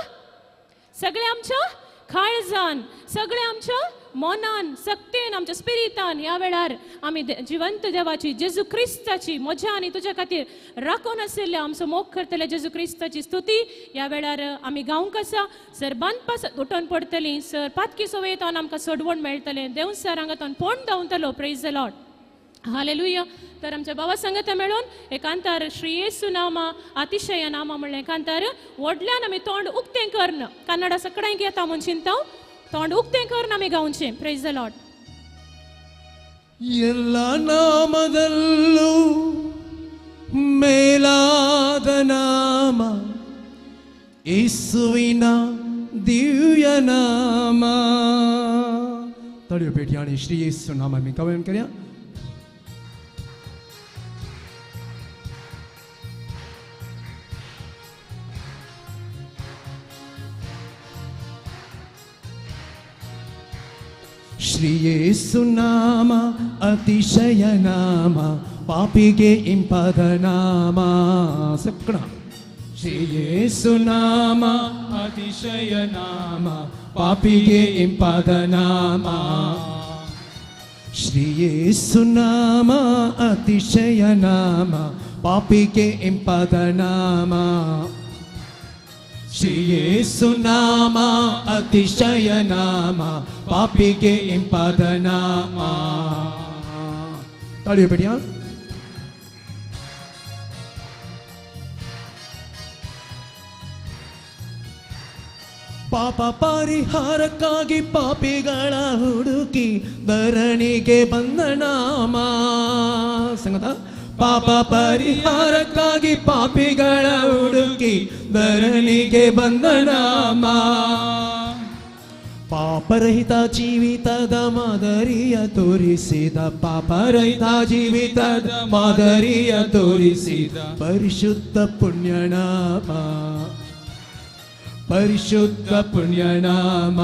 काळजान, सगळें आमच्या मनान, सक्तेन, आमच्या स्पिरितान ह्या वेळार आमी जिवंत देवाची जेजू क्रिस्ताची म्हज्या आनी तुज्या खातीर राखून आशिल्ल्या आमचो मोग करतल्या जेजू क्रिस्ताची स्तुती ह्या वेळार आमी गावंक आसा. सर बांदपास उठोवन पडटली, सर पातकी सवयेतान आमकां सोडवण मेळटलें, देव सर हांगा तोन पोण धांवतलो. Praise the Lord. Hallelujah. तर आमच्या बाबा संगता मेळून एकांतार श्री येसू नामा अतिशय नामा म्हणलें एकांतार व्हडल्यान आमी तोंड उक्तें करन कन्नडा सगळ्यांक येता म्हूण चिंता तोंड उक्तें करन आमी गावचें. Praise the Lord. ಎಲ್ಲ ನಾಮದಲ್ಲೂ ಮೇಲಾದ ನಾಮ ಯೇಸುವಿನ ದಿವ್ಯ ನಾಮ. ತಳಿಯೋ ಪೇಟಿಯಾಣಿ ಶ್ರೀ ಯೇಸು ನಾಮ ಆमी गावन करया. ಶ್ರೀ ಯೇಸು ನಾಮ ಅತಿಶಯ ನಾಮ ಪಾಪಿಗೆ ಇಂಪಾದ ನಾಮ. ಸಕ್ಕಣ ಶ್ರೀ ಯೇಸು ನಾಮ ಅತಿಶಯ ನಾಮ ಪಾಪಿಗೆ ಇಂಪಾದ ನಾಮ. ಶ್ರೀ ಯೇಸು ನಾಮ ಅತಿಶಯ ನಾಮ ಪಾಪಿಗೆ ಇಂಪಾದ ನಾಮ. ಶ್ರೀ ಯೇಸು ನಾಮ ಅತಿಶಯ ನಾಮ ಪಾಪಿಗೆ ಇಂಪಾದ ನಾಮ. ತಾಳಿಯೋ ಬೇಡಿಯಾ. ಪಾಪ ಪರಿಹಾರಕ್ಕಾಗಿ ಪಾಪಿಗಳ ಹುಡುಕಿ ಧರಣಿಗೆ ಬಂದ ನಾಮ. ಸಂಗತ ಪಾಪ ಪರಿಹಾರಕ್ಕಾಗಿ ಪಾಪಿಗಳ ಹುಡುಕಿ ಧರಣಿಗೆ ಬಂದ ನಾಮ. ಪಾಪರಹಿತ ಜೀವಿತದ ಮಾದರಿಯ ತೋರಿಸಿದ, ಪಾಪರಹಿತ ಜೀವಿತದ ಮಾದರಿಯ ತೋರಿಸಿದ ಪರಿಶುದ್ಧ ಪುಣ್ಯನಾಮ, ಪರಿಶುದ್ಧ ಪುಣ್ಯನಾಮ.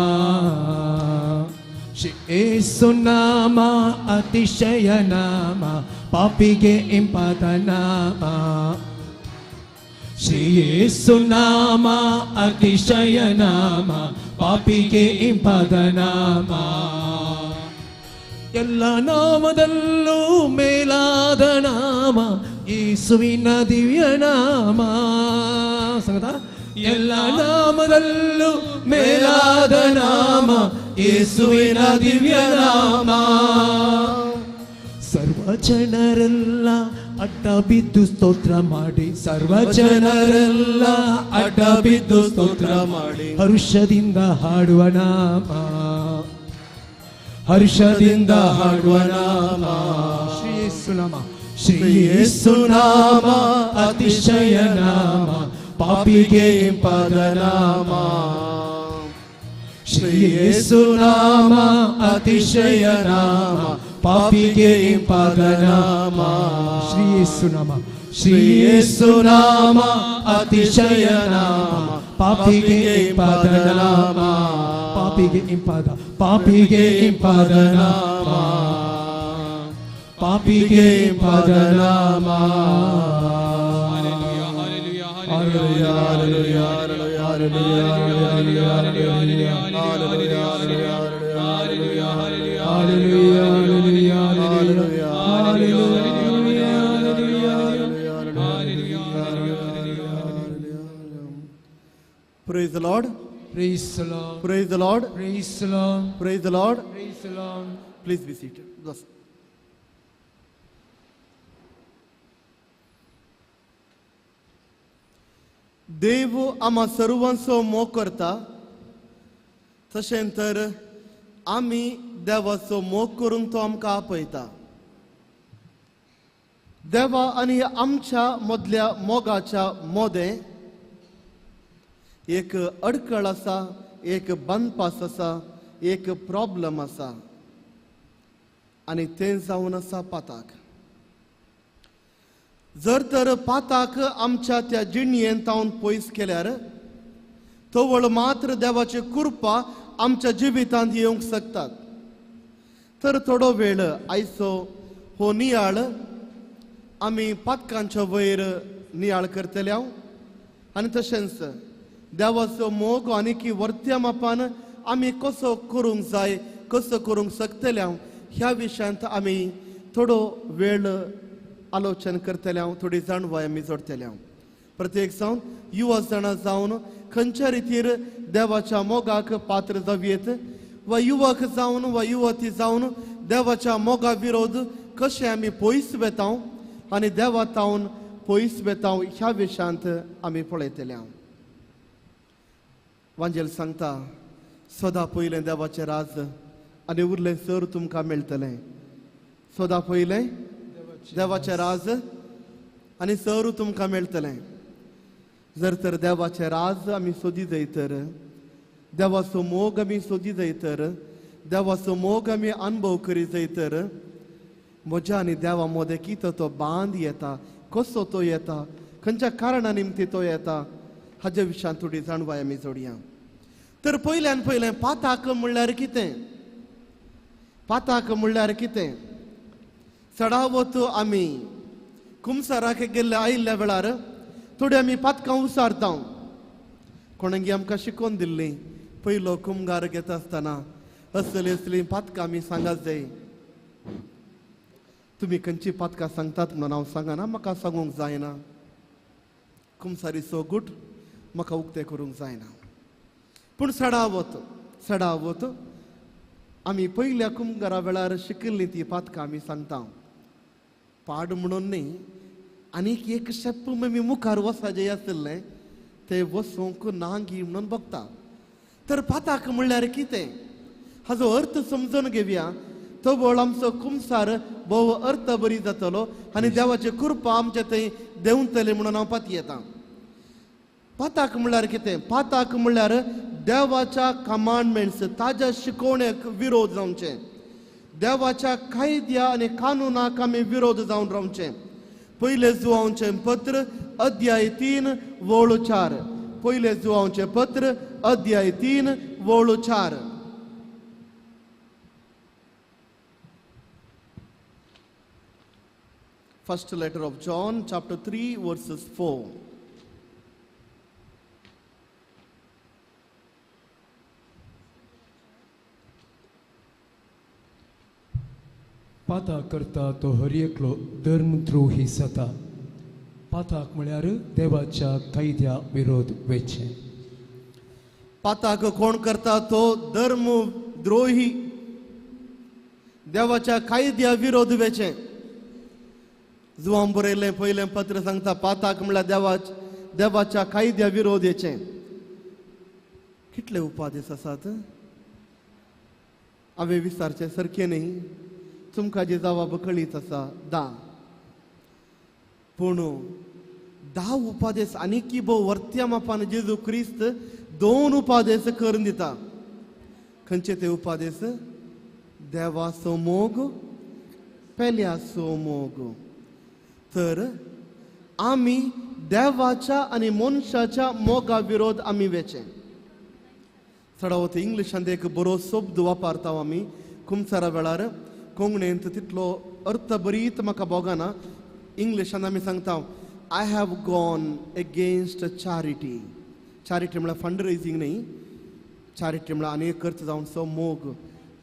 ಶ್ರೀ ಯೇಸು ನಾಮ ಅತಿಶಯ ನಾಮ ಪಾಪಿಗೆ ಇಂಪಾದ ನಾಮ. ಶ್ರೀ ಯೇಸು ನಾಮ ಅತಿಶಯ ನಾಮ ಪಾಪಿಗೆ ಇಂಪಾದ ನಾಮ. ಎಲ್ಲ ನಾಮದಲ್ಲೂ ಮೇಲಾದ ನಾಮ ಯೇಸುವಿನ ದಿವ್ಯ ನಾಮ. ಸಂಗತ ಎಲ್ಲ ನಾಮದಲ್ಲೂ ಮೇಲಾದ ನಾಮ ಯೇಸುವಿನ ದಿವ್ಯ ನಾಮ. ಸರ್ವ ಜನರೆಲ್ಲ ಅಡ್ಡ ಬಿದ್ದು ಸ್ತೋತ್ರ ಮಾಡಿ, ಸರ್ವ ಜನರೆಲ್ಲ ಅಡ್ಡ ಬಿದ್ದು ಸ್ತೋತ್ರ ಮಾಡಿ, ಹರ್ಷದಿಂದ ಹಾಡುವ ನಾಮ, ಹರ್ಷದಿಂದ ಹಾಡುವ ನಾಮ. ಶ್ರೀ ಯೇಸು ನಾಮ, ಶ್ರೀ ಯೇಸು ನಾಮ ಅತಿಶಯ ನಾಮ ಪಾಪಿಗೆ ಇಂಪಾದ ನಾಮ. ಶ್ರೀ ಯೇಸು ನಾಮ ಅತಿಶಯ ನಾಮ ಪಾಪಿಗೆ ಇಂಪಾದ ನಾಮ. ಶ್ರೀ ಯೇಸು ನಾಮ, ಶ್ರೀ ಯೇಸು ನಾಮ ಅತಿಶಯ ನಾಮ ಪಾಪಿಗೆ ಇಂಪಾದ ನಾಮ, ಪಾಪಿಗೆ ಇಂಪಾದ, ಪಾಪಿಗೆ ಇಂಪಾದ ನಾಮ, ಪಾಪಿಗೆ ಇಂಪಾದ ನಾಮ. Hallelujah, hallelujah, hallelujah, hallelujah, hallelujah, hallelujah, hallelujah, hallelujah, hallelujah. Praise the Lord. Praise the Lord. Praise the Lord. Praise the Lord. Praise the Lord. Praise the Lord. Please be seated. Bless. देव आम्हा सर्वांचो मोग करता, तशें तर आमी देवाचो मोग करून तो आमकां आपयता. देवा आनी आमच्या मदल्या मोगाच्या मोदें एक अडकळ आसा, एक बांदपास आसा, एक प्रॉब्लम आसा आनी तें जावन आसा पाताक. जर तर पाताक आमच्या त्या जिणयेन तावन पयस केल्यार तवळ मात्र देवाची कृपा आमच्या जिवितांत येवंक शकतात. तर थोडो वेळ आयचो हो नियाळ आमी पातकांच्या वयर नियाळ करतले आनी तशेंच देवाचो मोग आनी की वर्त्या मापान आमी कसो करूंक जाय, कसो करूंक शकतले ह्या विशयांत आमी थोडो वेळ आलोचन करतले, थोडी जाणवाय आमी जोडटले. प्रत्येक जावन युवा जाणां जावन खंयच्या रितीर देवाच्या मोगाक पात्र जावयेत वा युवक जावन वा युवती जावन देवाच्या मोगा विरोध कशें आमी पयस वेता आनी देवा तावन पयस वेता ह्या विशयांत आमी पळयतले. वांजेल सांगता, सदां पयलें देवाचें राज आनी उरलें सर तुमकां मेळटलें. सदां पयलें देवाचें राज आनी सर तुमकां मेळटलें. जर तर देवाचें राज आमी सोदी जाय तर, देवाचो मोग आमी सोदी जाय तर, देवाचो मोग आमी अनुभव करी जाय तर, म्हज्या आनी देवा मदें कितें तो बांद येता, कसो तो येता, खंयच्या कारणा निमती तो येता हाज्या विशयांत थोडी जाणवाय आमी जोडया. तर पयल्यान पयलें पाताक म्हणल्यार कितें? पाताक म्हणल्यार कितें? चडावत आमी कुमसाराक गेल्ले आयिल्ल्या वेळार थोडी आमी पातकां उसारता. कोणागी आमकां शिकोवन दिल्ली पयलो कुमगार घेता आसतना असली असली पातकां आमी सांगात जाय. तुमी खंयची पातकां सांगतात म्हणून हांव सांगना, म्हाका सांगूंक जायना. कुमसारीचो गूट म्हाका उक्तें करूंक जायना. पूण सडावत सडावत आमी पयल्या कुमगारा वेळार शिकिल्ली ती पातकां आमी सांगता. पाड म्हणून न्ही, आनीक एक शेप आमी मुखार वचपाचें आशिल्लें तें वचूंक नांगी म्हणून बघता. तर पाताक म्हणल्यार कितें हाजो अर्थ समजून घेवया. तो वळ आमचो कुमसार भोव अर्थ बरी जातलो आनी देवाची कृपा आमचे थंय देंवतली म्हणून हांव पातयेता. पाताक म्हणल्यार कितें? पाताक म्हणल्यार देवाच्या कमांडमेंट्स, ताज्या शिकोवण्याक विरोध जावचें, देवाच्या कायद्या आनी कानुनाक आमी विरोध जावन रावचें. पयलें जुवांचें पत्र अध्याय 3 वळ 4. पयलें जुवांचें पत्र अध्याय 3 वळ 4. First letter of John, chapter 3, verses 4. पाताक करता तो हर एकलो धर्मद्रोही जाता. पाताक म्हळ्यार देवाच्या कायद्या विरोध वेचें. पाताक कोण करता तो धर्मद्रोही, देवाच्या कायद्या विरोध वेचें. जुवान बरयलें पयलें पत्र सांगता पाताक म्हळ्यार देवाच्या कायद्या विरोध येचें. कितले उपादेश आसात हांवें विचारचें सारकें न्ही, तुमकां जी जबाब कळीत आसा 10. पूण 10 उपादेश आनीकी भोव वर्त्या मापान जेजू क्रिस्त 2 उपादेश करून दिता. खंयचे ते उपादेश? देवाचो मोग, पेल्याचो मोग. तर आमी देवाच्या आनी मनशाच्या मोगा विरोध आमी वेचें. चडावत इंग्लिशांत एक बरो शब्द वापरता आमी कुमसारा वेळार, कोंकणींत तितलो अर्थ बरीत म्हाका भोगना. इंग्लिशांत आमी सांगता I have gone against charity. Charity म्हळ्यार फंड रेजिंग न्ही, चॅरिटी म्हळ्यार आनी एक खर्च जावन सो मोग,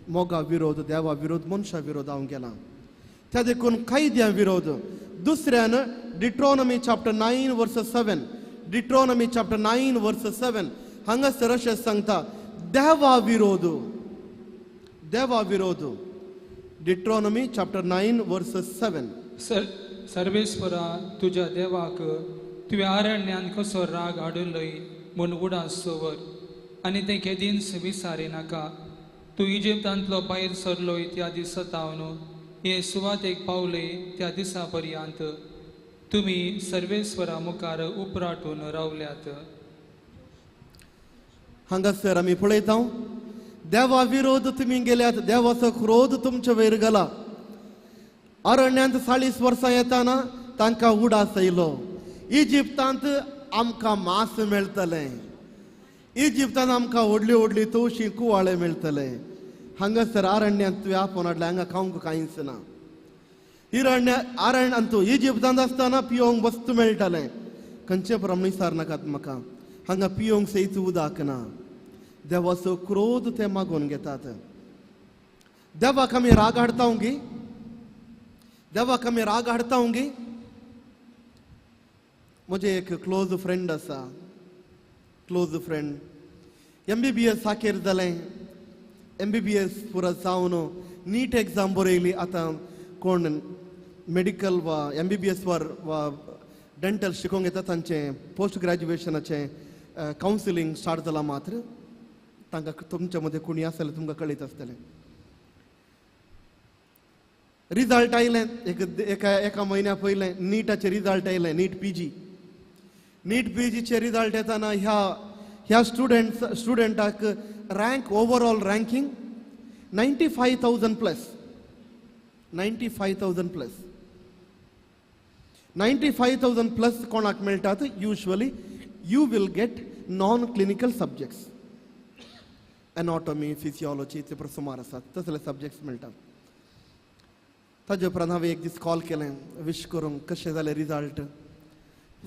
मोगा विरोध, देवा विरोध, मनशा विरोध हांव गेला. त्या देखून कायद्या विरोध. दुसऱ्यान Deuteronomy chapter 9 verse 7, Deuteronomy chapter 9 verse 7 हांगासर अशें सांगता देवा विरोध, देवा विरोध. Deuteronomy chapter 9 verse 7. सर्वेस्परा तुज्या देवाक तुवें अरण्यान कसो राग हाडलय म्हूण उडास दवर आनी तें केदींच विसारी नाका. तूं इजिप्तांतलो भायर सरलोय त्या दिसा तावन हे सुवातेक पावले त्या दिसा पर्यंत तुमी सर्वेस्वरा मुखार उपराटून रावल्यात. हांगासर आमी पळयता देवा विरोध तुमी गेल्यात, देवाचो क्रोध तुमचे वयर गेला. अरण्यांत 40 वर्सां येताना तांकां उडास येयलो, इजिप्तांत आमकां मांस मेळटलें. इजिप्तान आमकां व्हडली व्हडली तवशीं कुवाळे मेळटले, हांगासर आरण्यांत तुवें आपोवन हाडलें, हांगा खावंक कांयच ना. हिरण्य आरण्यांत तूं इजिप्तांत आसतना पियोंक वस्तू मेळटालें, खंयचे प्रमाण विचार नाकात म्हाका, हांगा पियोंक सयत उदक ना. देवाचो क्रोध ते मागून घेतात. देवाक आमी राग हाडता गी? देवाक आमी राग हाडता गी? म्हजें एक क्लोज फ्रेंड आसा, क्लोज फ्रेंड, MBBS साखेर जालें, MBBS पुरो जावन नीट एग्जाम बरयली. आतां कोण मेडिकल वा MBBS वा डेंटल शिकोवंक येता तांचें पोस्ट ग्रॅज्युएशनाचें कावन्सिलींग स्टार्ट जालां. मात्र तांकां तुमच्या मदें कोणी आसा जाल्यार तुमकां कळयत आसतलें. रिजल्ट आयलें एक एका एका म्हयन्या पयलें नीटाचें रिजल्ट आयलें, नीट PG. नीट PGचें रिजल्ट येतना ह्या स्टुडंटाक rank, overall ranking 95,000 plus, 95,000 plus, 95,000 plus कोणाक मेळटात? Usually you will get non clinical subjects, anatomy, physiology, ते सुमार आसात तसले सब्जेक्ट्स मेळटात. ताजे उपरांत हांवें एक दीस कॉल केलें विश करूंक, कशें जालें रिजल्ट?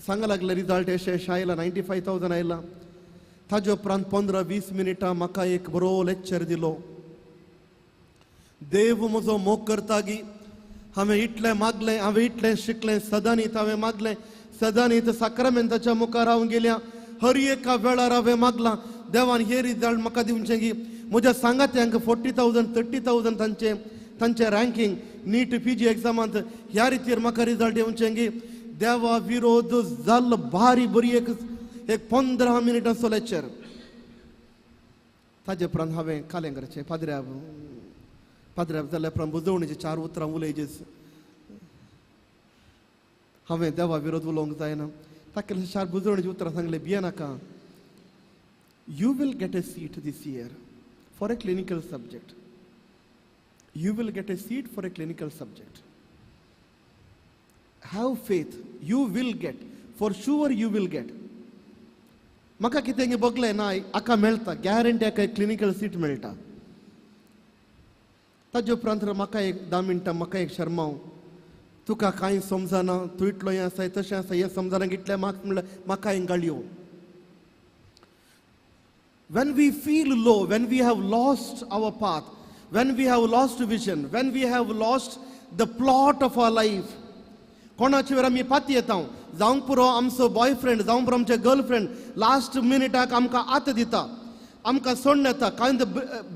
सांगा लागलें रिजल्ट अशें अशें आयला, 95,000 आयला. ताजे उपरांत 15-20 मिनटां म्हाका एक बरो लेक्चर दिलो. देव म्हजो मोग करता गी, हांवें इतलें मागलें, हांवें इतलें शिकलें, सदांनीत हांवें मागलें, सदांनीत साक्रामेंताच्या मुखार हांव गेल्या, हर एका वेळार हांवें मागलां, देवान हे रिजल्ट म्हाका दिवचें गी. म्हज्या सांगात्यांक 40,000 30,000 तांचें रँकींग नीट PG एग्जामांत, ह्या रितीर म्हाका रिजल्ट येवचें गी. देवा विरोध जाल्लो भारी बरी एक एक 15 मिनटांचो लेक्चर. ताजे उपरांत हांवें कालें करचें, पाद्र्याब पाद्र्याब जाल्या उपरांत बुजवणेची चार उतरां उलयचीच. हांवें देवा विरोध उलोवंक जायना, ताका चार बुजवणेची उतरां सांगलें, भिये नाका, you will get a seat this year for a clinical subject, you will get a seat for a clinical subject, have faith, you will get, for sure you will get. म्हाका कितें बगलें ना, हाका मेळटा गॅरंटी, हाका एक क्लिनिकल सीट मेळटा. ताजे उपरांत म्हाका एक 10 मिनटां म्हाका एक शर्माव, तुका कांय समजना, तूं इतलो हें आसा तशें आसा, हें समजना, इतले मार्क्स म्हणल्यार म्हाका एक गाळयो. When we feel low, when we have lost our path, when we have lost vision, when we have lost the plot of our life, कोणाचे वेळार आमी पाती येता, जावंक पुरो आमचो बॉयफ्रेंड, जावंक पुरो आमचे गर्लफ्रेंड, लास्ट मिनिटाक आमकां आत दिता, आमकां सोडून येता, कांय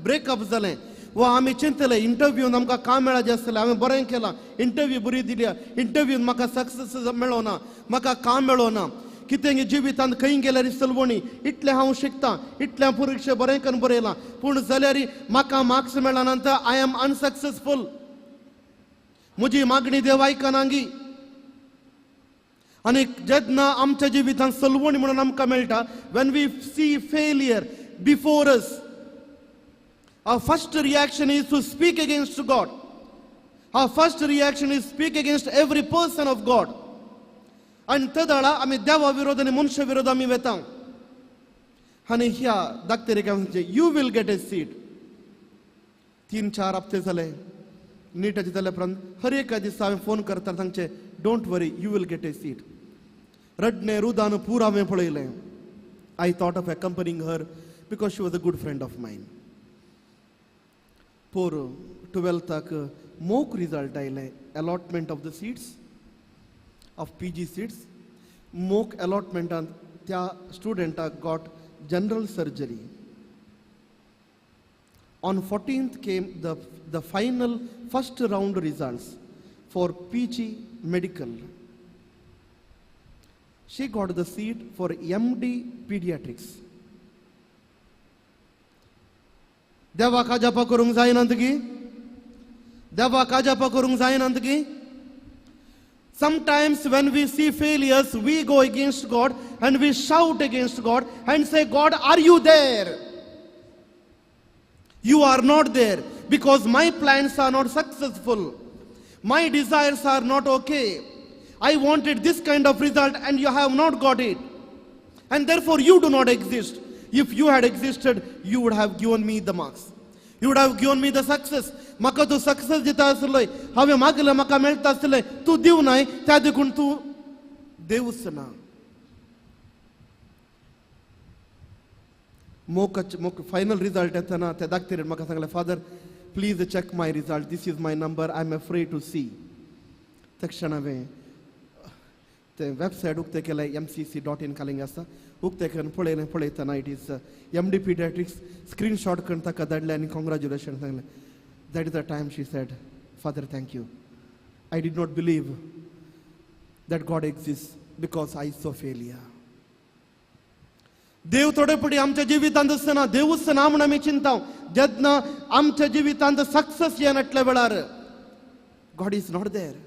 ब्रेकअप जालें वा आमी चिंतले इंटरव्यून आमकां काम मेळाचें आसलें, हांवें बरें केलां, इंटरव्यू बरी दिल्या, इंटरव्यून म्हाका सक्सेस मेळोना, म्हाका काम मेळोना, कितें जिवितांत खंय गेल्यार सलवणी, इतलें हांव शिकतां, इतलें हांव परिक्षा बरें करून बरयलां, पूण जाल्यार म्हाका मार्क्स मेळना तर I am unsuccessful, म्हजी मागणी देव आयकना गी. आनी जेन्ना आमच्या जिवितांत सलवणी म्हणून आमकां मेळटा, when we see failure before us, our first reaction is to speak against God. Our first reaction is speak against every person of God. आनी तेदळा आमी देवा विरोध आनी मनशा विरोध आमी वेता. आनी ह्या डाक्टरीक म्हणचें, you will get a seat. 3-4 हप्ते जाले निटाचे जाल्या उपरांत हर एका दिसा हांवें फोन करता, सांगचें don't worry, you will get a seat. रडणें रुदान पूर हांवें पळयलें. I thought of accompanying her because she was a good friend of mine. पोर 12थाक मोक रिजल्ट आयलें, allotment of the seats of PG seats, mock अलॉटमेंटांत त्या स्टुडंटाक got general surgery. On 14th came the final first round results for PG medical. She got the seat for MD pediatrics. देवाक अजापा करूंक जायना की? देवाक अजापा करूंक जायना की? Sometimes when we see failures, we go against God and we shout against God and say, God, are you there? You are not there because my plans are not successful. My desires are not okay. I wanted this kind of result and you have not got it. And therefore you do not exist. If you had existed you would have given me the marks, you would have given me the success. म्हाका तूं सक्सेस दिता आसलोय, हांवें मागलें म्हाका मेळटा आसलें, तूं दिवनाय, त्या देखून तूं देवूच ना. मोक फायनल रिजल्ट येतना त्या दाक्तेरीन म्हाका सांगलें, father please check my result, this is my number, I am afraid to see. त्या क्षण हांवें तें वेबसायट उक्तें केलें, mcc.in कालिंग आसा, उक्तें करून पळयलें. पळयतना it is MD paediatrics, screenshot करून ताका धाडलें आनी कॉंग्रेच्युलेशन सांगलें. That is the time she said, father thank you, I did not believe that God exist because I saw failure. देव थोडे पटी आमच्या जिवितांत आसना, देवूच ना म्हूण आमी चिंता. जेन्ना आमच्या जिवितांत सक्सेस येनाटल्या वेळार गॉड is not there.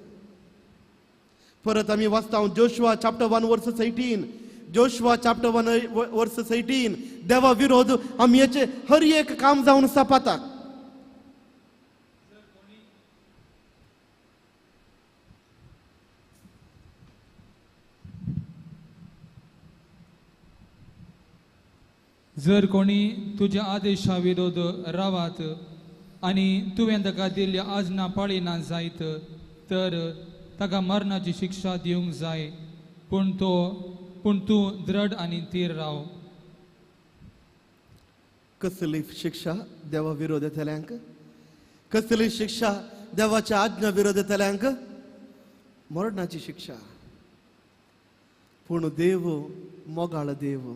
परत आमी वाचता Joshua chapter 1 verses 18, Joshua chapter 1 verses 18. देवा विरोध आमी हेचे हर एक काम जावन आसा पाताक. जर कोणी तुज्या आदेशा विरोध रावात आनी तुवें ताका दिल्ल्या आजना पाळिना जायत तर ताका मरणाची शिक्षा दिवंक जाय, पूण तूं दृढ आनी थीर राव. कसली शिक्षा देवा विरोध येतल्यांक? कसली शिक्षा देवाच्या आज्ञा विरोध येतल्यांक? मरणाची शिक्षा. पूण देव मोगाळ देव,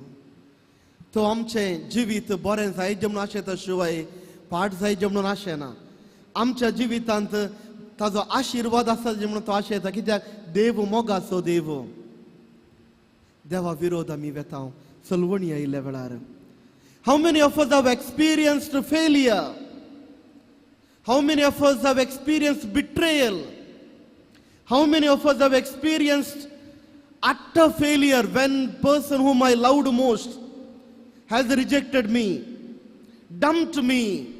तो आमचें जिवीत बरें जायत म्हणून आशेता शिवाय पाठ जायत म्हणून आशेना. आमच्या जिवितांत ताजो आशिर्वाद आसा म्हणून तो आशेता, कित्याक देव मोगाचो देव. देवा विरोध आमी वेता सलवणी आयिल्ल्या वेळार. How many of us have experienced failure? How many of us have experienced betrayal? How many of us have experienced utter failure when person whom I loved most has rejected me, dumped me,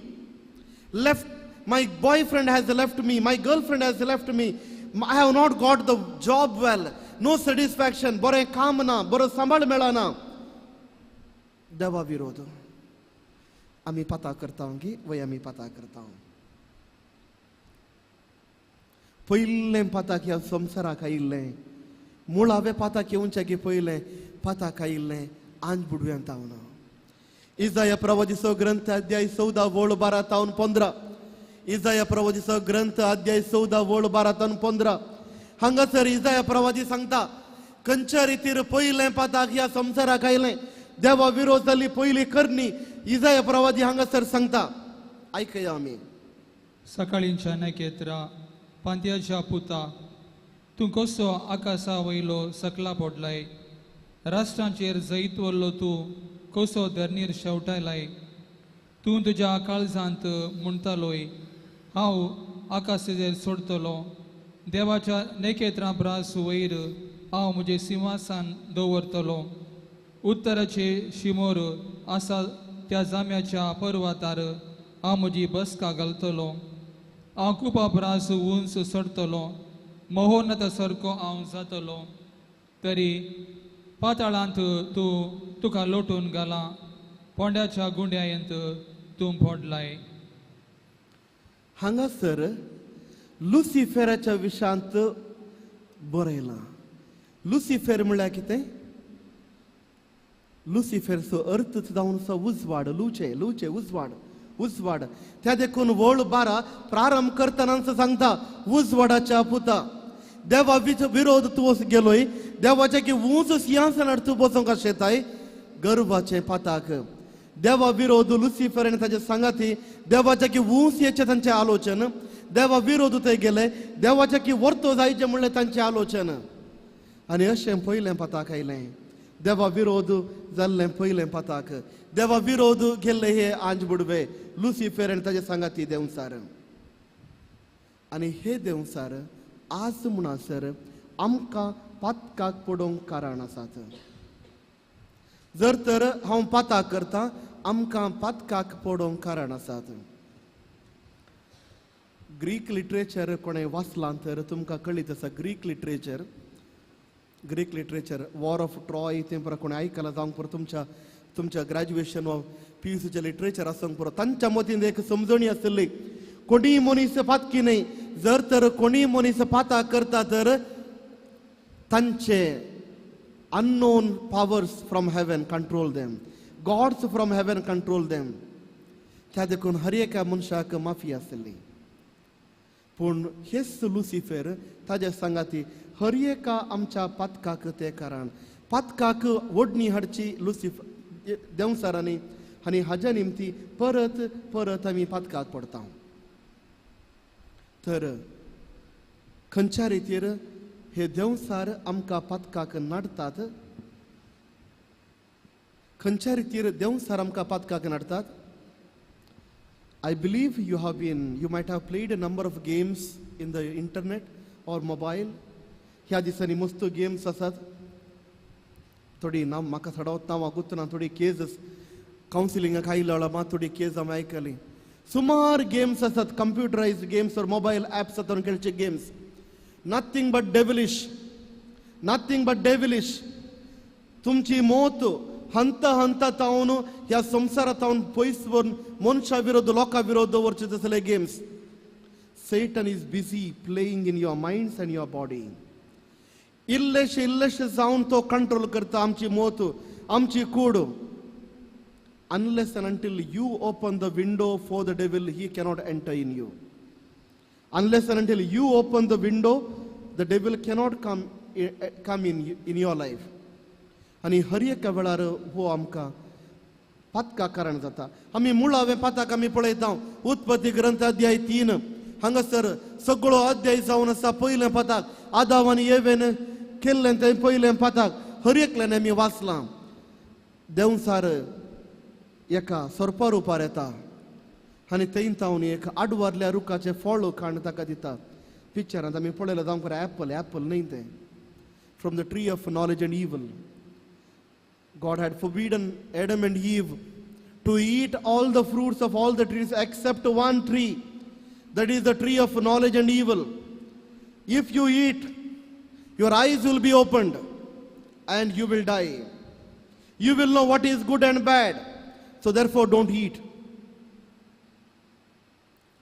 left, my boyfriend has left me, my girlfriend has left me, I have not got the job well, no satisfaction, बरें काम ना, बरो सांबाळ मेळना. देवा विरोध आमी पाता करता की वय आमी पाता करता. पयलें पाताक ह्या संवसाराक आयिल्लें, मुळावें पाताक येवचें की पयलें पाताक आयिल्लें आंज बुडव्यान तावन. इजाया प्रवादीचो ग्रंथ अध्याय 14 वळ 12 तावन 15. इजाया प्रवादीचो ग्रंथ अध्याय 14 वळ 12 तावन 15. हांगासर इजाया प्रवादी सांगता खंयच्या रितीर पयलें पाताक ह्या संवसाराक आयलें, देवा विरोध जाली पयली करणी इजाया प्रवादी हांगासर सांगता. आयकया आमी. सकाळींच्या नखेत्रा पांत्याच्या पुता, तूं कसो आकाशा वयलो सकला पडलाय, राष्ट्रांचेर जैत वरलो तूं कसो धरणीर शेवटायलाय. तूं तुज्या काळजांत म्हणटालोय हांव आकाशाचेर सोडटलो, देवाच्या नखेत्रां ब्रास वयर हांव म्हजें सिंहासन दवरतलो. उत्तराचे शिमोर आसा त्या जाम्याच्या पर्वतार हांव म्हजी बसका घालतलो. हांव कुपा ब्रास उंच चडटलो, महोन्नता सारको हांव जातलो. तरी पाताळांत तूं तुका लोटून घाला, पोंड्याच्या गुंड्यायेंत तूं पडलाय. हांगासर लुसिफेराच्या विशांत बरयलां. लुसिफेर म्हणल्यार कितें? लुसिफेरचो अर्थ जावन आसा उजवाड, लुचे लुचे उजवाड उजवाड. त्या देखून वळ 12 प्रारंभ करतनाच सांगता उजवाडाच्या पुता, देवा विरोध तूं गेलोय, देवाच्या की उंच सिंहासनार तूं बसोंक आशेताय, गर्वाचें पाताक. देवा विरोध लुसिफर आनी ताचे सांगाती, देवाच्या की उंच येचें तांचें आलोचन, देवा विरोध थंय गेले, देवाच्या की वर्तो जायचें म्हणलें तांचें आलोचन. आनी अशें पयलें पाताक आयलें, देवा विरोध जाल्लें पयलें पाताक, देवा विरोध गेल्ले हे आंज बुडवे लुसिफर आनी ताचे सांगाती देंवचार. आनी हे देंवचार आज म्हणसर आमकां पातकाक पडोवंक कारण आसात. जर तर हांव पाताक करता, आमकां पातकाक पडोवंक कारण आसात. ग्रीक लिटरेचर कोणें वाचलां तर तुमकां कळीत आसा. Greek literature, Greek literature war of Troy तें परत कोणें आयकलां जावंक परत तुमच्या तुमच्या ग्रॅज्युएशन वा पी यू सीचें लिटरेचर आसूंक पुरो. तांच्या मतीन एक समजणी आशिल्ली, कोणीय मनीस पातकी न्हय, जर तर कोणीय मनीस पाता करता तर तांचे unknown powers from heaven control them, gods from heaven control them. त्या देखून हर एका मनशाक माफी आशिल्ली. पूण हेच लुसिफेर ताज्या सांगाती हर एका आमच्या पातकाक ते कारण पातकाक ओडणी हाडची लुसिफ देंवसारांनी आनी हाज्या निमती परत परत आमी पातकाक पडटा. तर खंयच्या रितीर हे देंवसार आमकां पातकाक नाडटात? खंयच्या रितीर देंवसार आमकां पातकाक नाडटात? I believe you might have played a number of games in the internet or mobile. ह्या दिसांनी मस्त गेम्स आसात. थोडी नांव म्हाका चडावत नांवां गुतना, थोडी केज कावन्सिलिंगाक आयला मात थोडी केज आमी आयकली. सुमार गेम्स आसात, computerised games or mobile apps आतां खेळचे games. Nothing but devilish, nothing but devilish. तुमची मोत हंता हंता तावन ह्या संवसारा तावन पयस व्हरून मनशा विरोध लोकां विरोध दवरचे तसले games. Satan is busy playing in your minds and your body. इल्लेशे इल्लेशे जावन तो कंट्रोल करता आमची मोत, आमची कूड. Unless and until you open the window for the devil, he cannot enter in you. Unless and until you open the window, the devil cannot come in your life. आनी हर एका वेळार हो आमकां पातका कारण जाता. आमी मुळावें पाताक आमी पळयता. उत्पत्ती ग्रंथ अध्याय 3 हांगासर सगळो अध्याय जावन आसा पयलें पाताक. आदाव आनी एवेन केल्लें तें पयलें पाताक हर एकल्यान आमी वाचलां. देंवसार एका सोरपा रुपार येता आनी थंय तावन एक आडवारल्या रुखाचें फळ खाण ताका दिता. पिक्चरांत आमी पळयलां जावंक एप्पल, एप्पल न्हय तें, from the tree of knowledge and evil. God had forbidden Adam and Eve to eat all the fruits of all the trees except one tree, that is the tree of knowledge and evil. If you eat, your eyes will be opened and you will die. You will know what is good and bad. So therefore don't eat.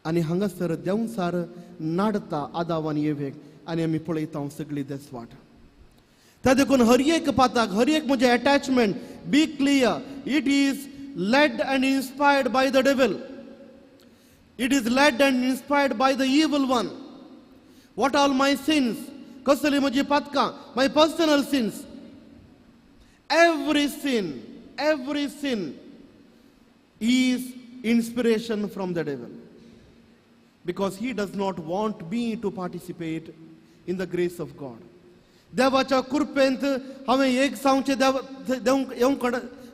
आनी हांगासर देंवसार नाडता आदाव आनी एवेक आनी आमी पळयता सगळी देसवाट. त्या देखून हर एक पाताक, हर एक म्हजें attachment, be clear, it is led and inspired by the devil. It is led and inspired by the evil one. What all my sins, कसली म्हजी पातकां, my personal sins, every sin, every sin is inspiration from the devil, because he does not want me to participate in the grace of God. देवाच्या कृपेंत हांवें एक जावचें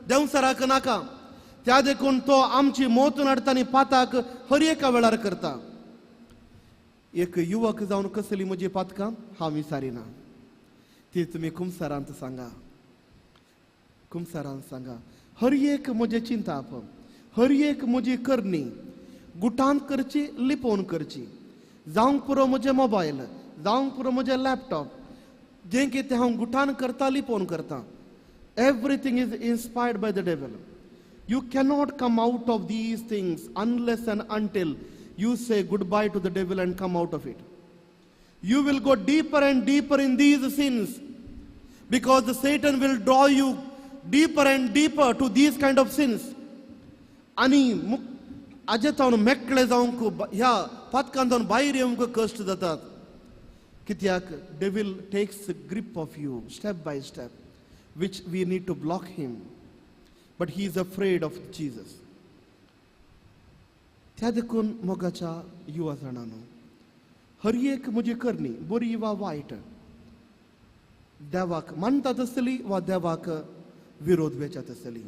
देंवसराक नाका. त्या देखून तो आमची मोत नाडटा आनी पाताक हर एका वेळार करता. एक युवक जावन कसली म्हजी पातकां हांव विचारिना, ती तुमी कुमसारांत सांगा, कुमसारांत सांगा. हर एक म्हजें चिंताप, हर एक म्हजी करणी गुटांत करची, लिपोवन करची. जावंक पुरो म्हजें मोबायल, जावंक पुरो म्हजें लॅपटॉप, जें कितें हांव गुटान करता, लिपोवन करता. Everything is inspired by the devil. You cannot come out of these things unless and until you say goodbye to the devil and come out of it. You will go deeper and deeper in these sins, because the Satan will draw you deeper and deeper to these kind of sins. आनी आजे तावन मेकळे जावंक, ह्या पातकान जावन भायर येवंक कश्ट जातात. कित्याक devil takes grip of you step by step, which we need to block him, but he is afraid of Jesus. त्या देखून मोगाच्या युवा जाणांनो, हर एक म्हजी करणी बरी वा वायट देवाक मानतात आसतली वा देवाक विरोध वेचात आसतली.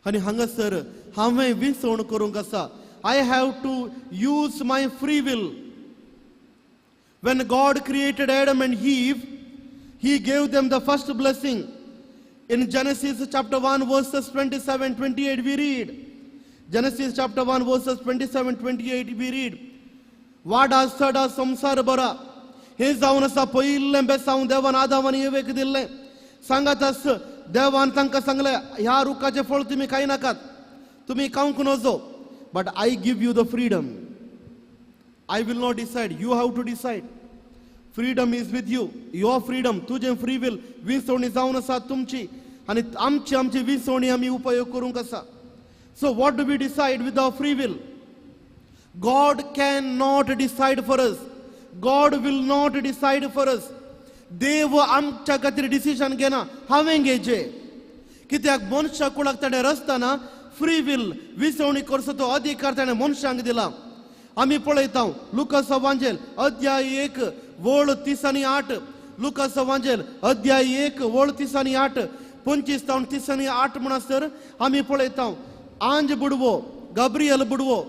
आनी हांगासर हांवें विसवण करूंक आसा. I have to use my free will. When God created Adam and Eve, He gave them the first blessing. In Genesis chapter 1 verses 27-28 we read. Genesis chapter 1 verses 27-28 we read. वाडा सडा संसार बरा हे जावन आसा पयिल्लें बेसांव देवान आदावान येवेक दिल्लें. सांगात आस देवान तांकां सांगलें ह्या रुखाचें फळ तुमी खाय नाकात, तुमी खावंक नजो, but I give you the freedom. I will not decide, you have to decide. Freedom is with you, your freedom, तुजें फ्री will विसवणी जावन आसा तुमची आनी आमची आमची विसवणी आमी उपयोग करूंक आसा. So what do we decide with our free will? God can not decide for us, God will not decide for us. देव आमच्या खातीर डिसिजन घेना, हांवें घेवचें. कित्याक मनशा कुळाक ताणें रचतना फ्री will विसवणी करचो तो अधिकार ताणें मनशांक दिला. आमी पळयता लुकास वांजेल अध्याय 1 वळ 38, लुकास वांजेल अध्याय 1 वळ 38, 25 तावन 38 म्हणसर आमी पळयता आंज बुडवो, गाब्रियल बुडवो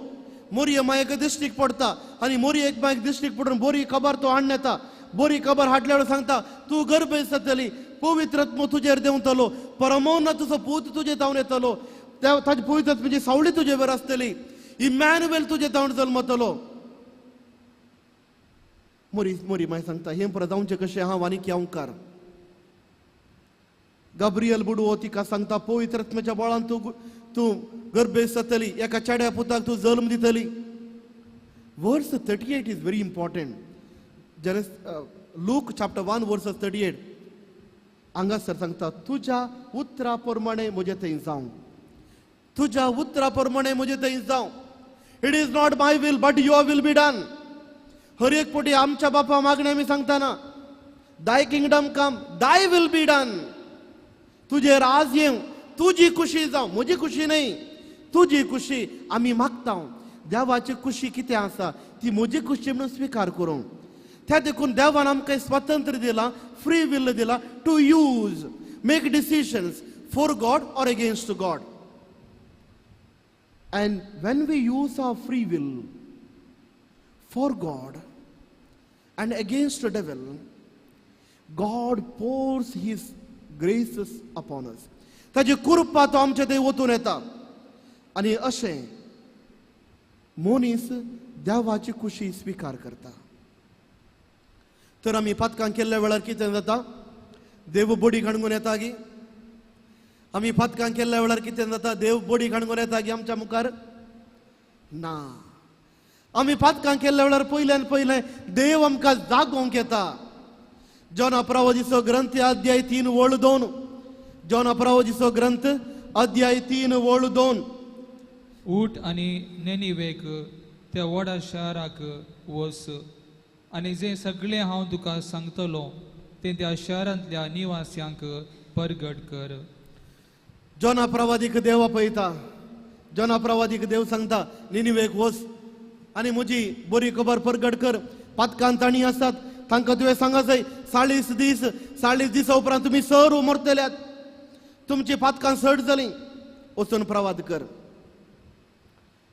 मोरये मायक दिश्टीक पडटा आनी मोरयेक मायक दिश्टीक पडून बरी खबर तो हाडून येता. बरी खबर हाडल्या वेळार सांगता तूं गर्भेस्त जातली, पवित्र आत्मो तुजेर देंवतलो, परमोना तुजो पूत तुजे धांवन येतलो, ताजी पवित्र आत्म्याची सावळी तुजे वर आसतली, इमॅन्युएल तुजे धांवन जल्मतलो. मोरी मोरी माय सांगता हें परत जावचें कशें हांव आनी केंवकार. गाब्रियल बुडवो तिका सांगता पवित्र आत्म्याच्या बळान तूं तूं गर्भेस्त जातली, एका चेड्या पुताक तूं जल्म दितली. Verse 38 is very important. Luke chapter 1 verse 38 हांगासर सांगता तुज्या उतरा प्रमाणे म्हजें थंय जावं, तुज्या उतरा प्रमाणे म्हजें थंय जावं. It is not my will but your will be done. हर एक पटी आमच्या बापा मागणें आमी सांगतना thy kingdom come, thy will be done. तुजें राज येवं, तुजी खुशी जावं, म्हजी खुशी न्हय, तुजी खुशी आमी मागता. देवाची खुशी कितें आसा ती म्हजी खुशी म्हणून स्विकार करूंक. त्या देखून देवान आमकां स्वातंत्र्य दिलां, फ्री will दिला to use, make decisions for God or against God. And when we use our free will for God and against the devil, God pours his graces upon us. ताजी कृपा तो आमचे थंय वतून येता आनी अशें मनीस देवाची खुशी स्विकार करता. तर आमी पातकां केल्ल्या वेळार कितें जाता? देव बडी काडून येता गी? आमी पातकां केल्ल्या वेळार कितें जाता? देव बडी काडून येता गी आमच्या मुखार? ना. आमी पातकां केल्ल्या वेळार पयल्यान पयलें देव आमकां जागोवंक येता. जॉन अप्रावजीचो ग्रंथ अध्याय 3 वळ 2, जॉन अप्रावजीचो ग्रंथ अध्याय 3 वळ 2. ऊट आनी नेनिवेक त्या व्हडा शाराक वच आनी जें सगळें हांव तुका सांगतलो तें त्या शारांतल्या निवास्यांक परगट कर. जॉन अप्रवादीक देव पळयता, जॉन अप्रवादीक देव सांगता निनिवेक वच आनी म्हजी बरी खबर परगट कर. पातकान तांणी आसात तांकां तुवें सांगा जाय 40 दीस, 40 दिसा उपरांत तुमी सर्व मरतल्यात, तुमची पातकां सड जालीं, वचून प्रवाद कर.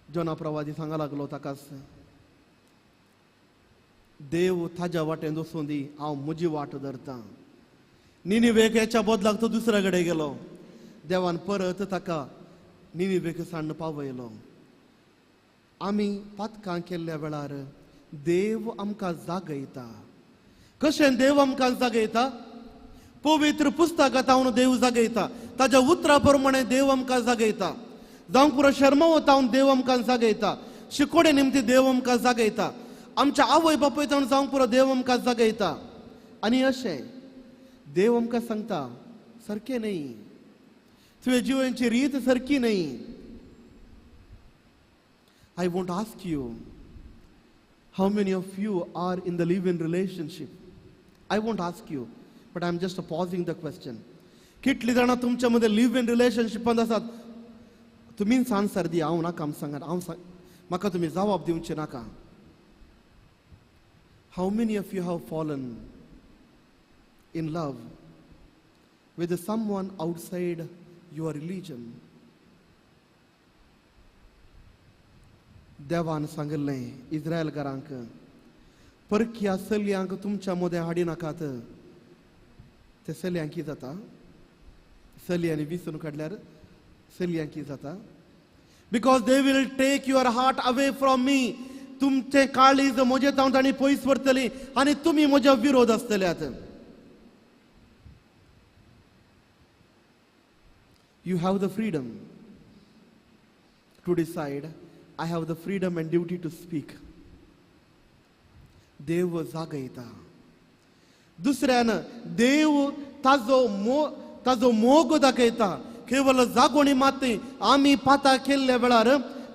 जॉन अप्रवादी सांगा लागलो ताकाच देव ताज्या वाटेन वचूं दी, हांव म्हजी वाट धरतां. निनिवेक हेच्या बदलाक तो दुसऱ्या कडेन गेलो. देवान परत ताका निनिवेक सान्न पावयलो. आमी पातकां केल्ल्या वेळार देव आमकां जागयता. कशें देव आमकां जागयता? पवित्र पुस्तकां तावन देव जागयता, ताज्या उतरा प्रमाणे देव आमकां जागयता, जावं पुरो शर्माव तावन देव आमकां जागयता, शिकोडे निमती देव आमकां जागयता, आमच्या आवय बापूय तावन जावंक पुरो देव आमकां जागयता. आनी अशें देव आमकां सांगता सारकें न्हय, तुवें जिवनची रीत सारकी न्हय. I won't ask you how many of you are in the live in relationship. I won't ask you, but I am just posing the question. कितली जाणां तुमच्या मदें लिव इन रिलेशनशिपांत आसात? तुमीच आन्सर दी, हांव नाका सांगात, हांव सांग, म्हाका तुमी जबाब दिवचे नाका. How many of you have fallen in love with someone outside your religion? देवान सांगिल्लें इस्रायलकारांक, परक्या चलयांक तुमच्या मदें हाडिनाकात. ते चलयांक कितें जाता? चलयांनी विसरून काडल्यार चलयांक कितें जाता? Because they will take your heart away from me. तुमचें काळीज म्हजें तावन तांणी पयस व्हरतली आनी तुमी म्हज्या विरोध आसतल्यात. You have the freedom to decide. I have the freedom and duty to speak. देव जागयता. दुसऱ्यान देव ताजो मोग दाखयता. केवल जागोणी मात आमी पाता केल्ल्या वेळार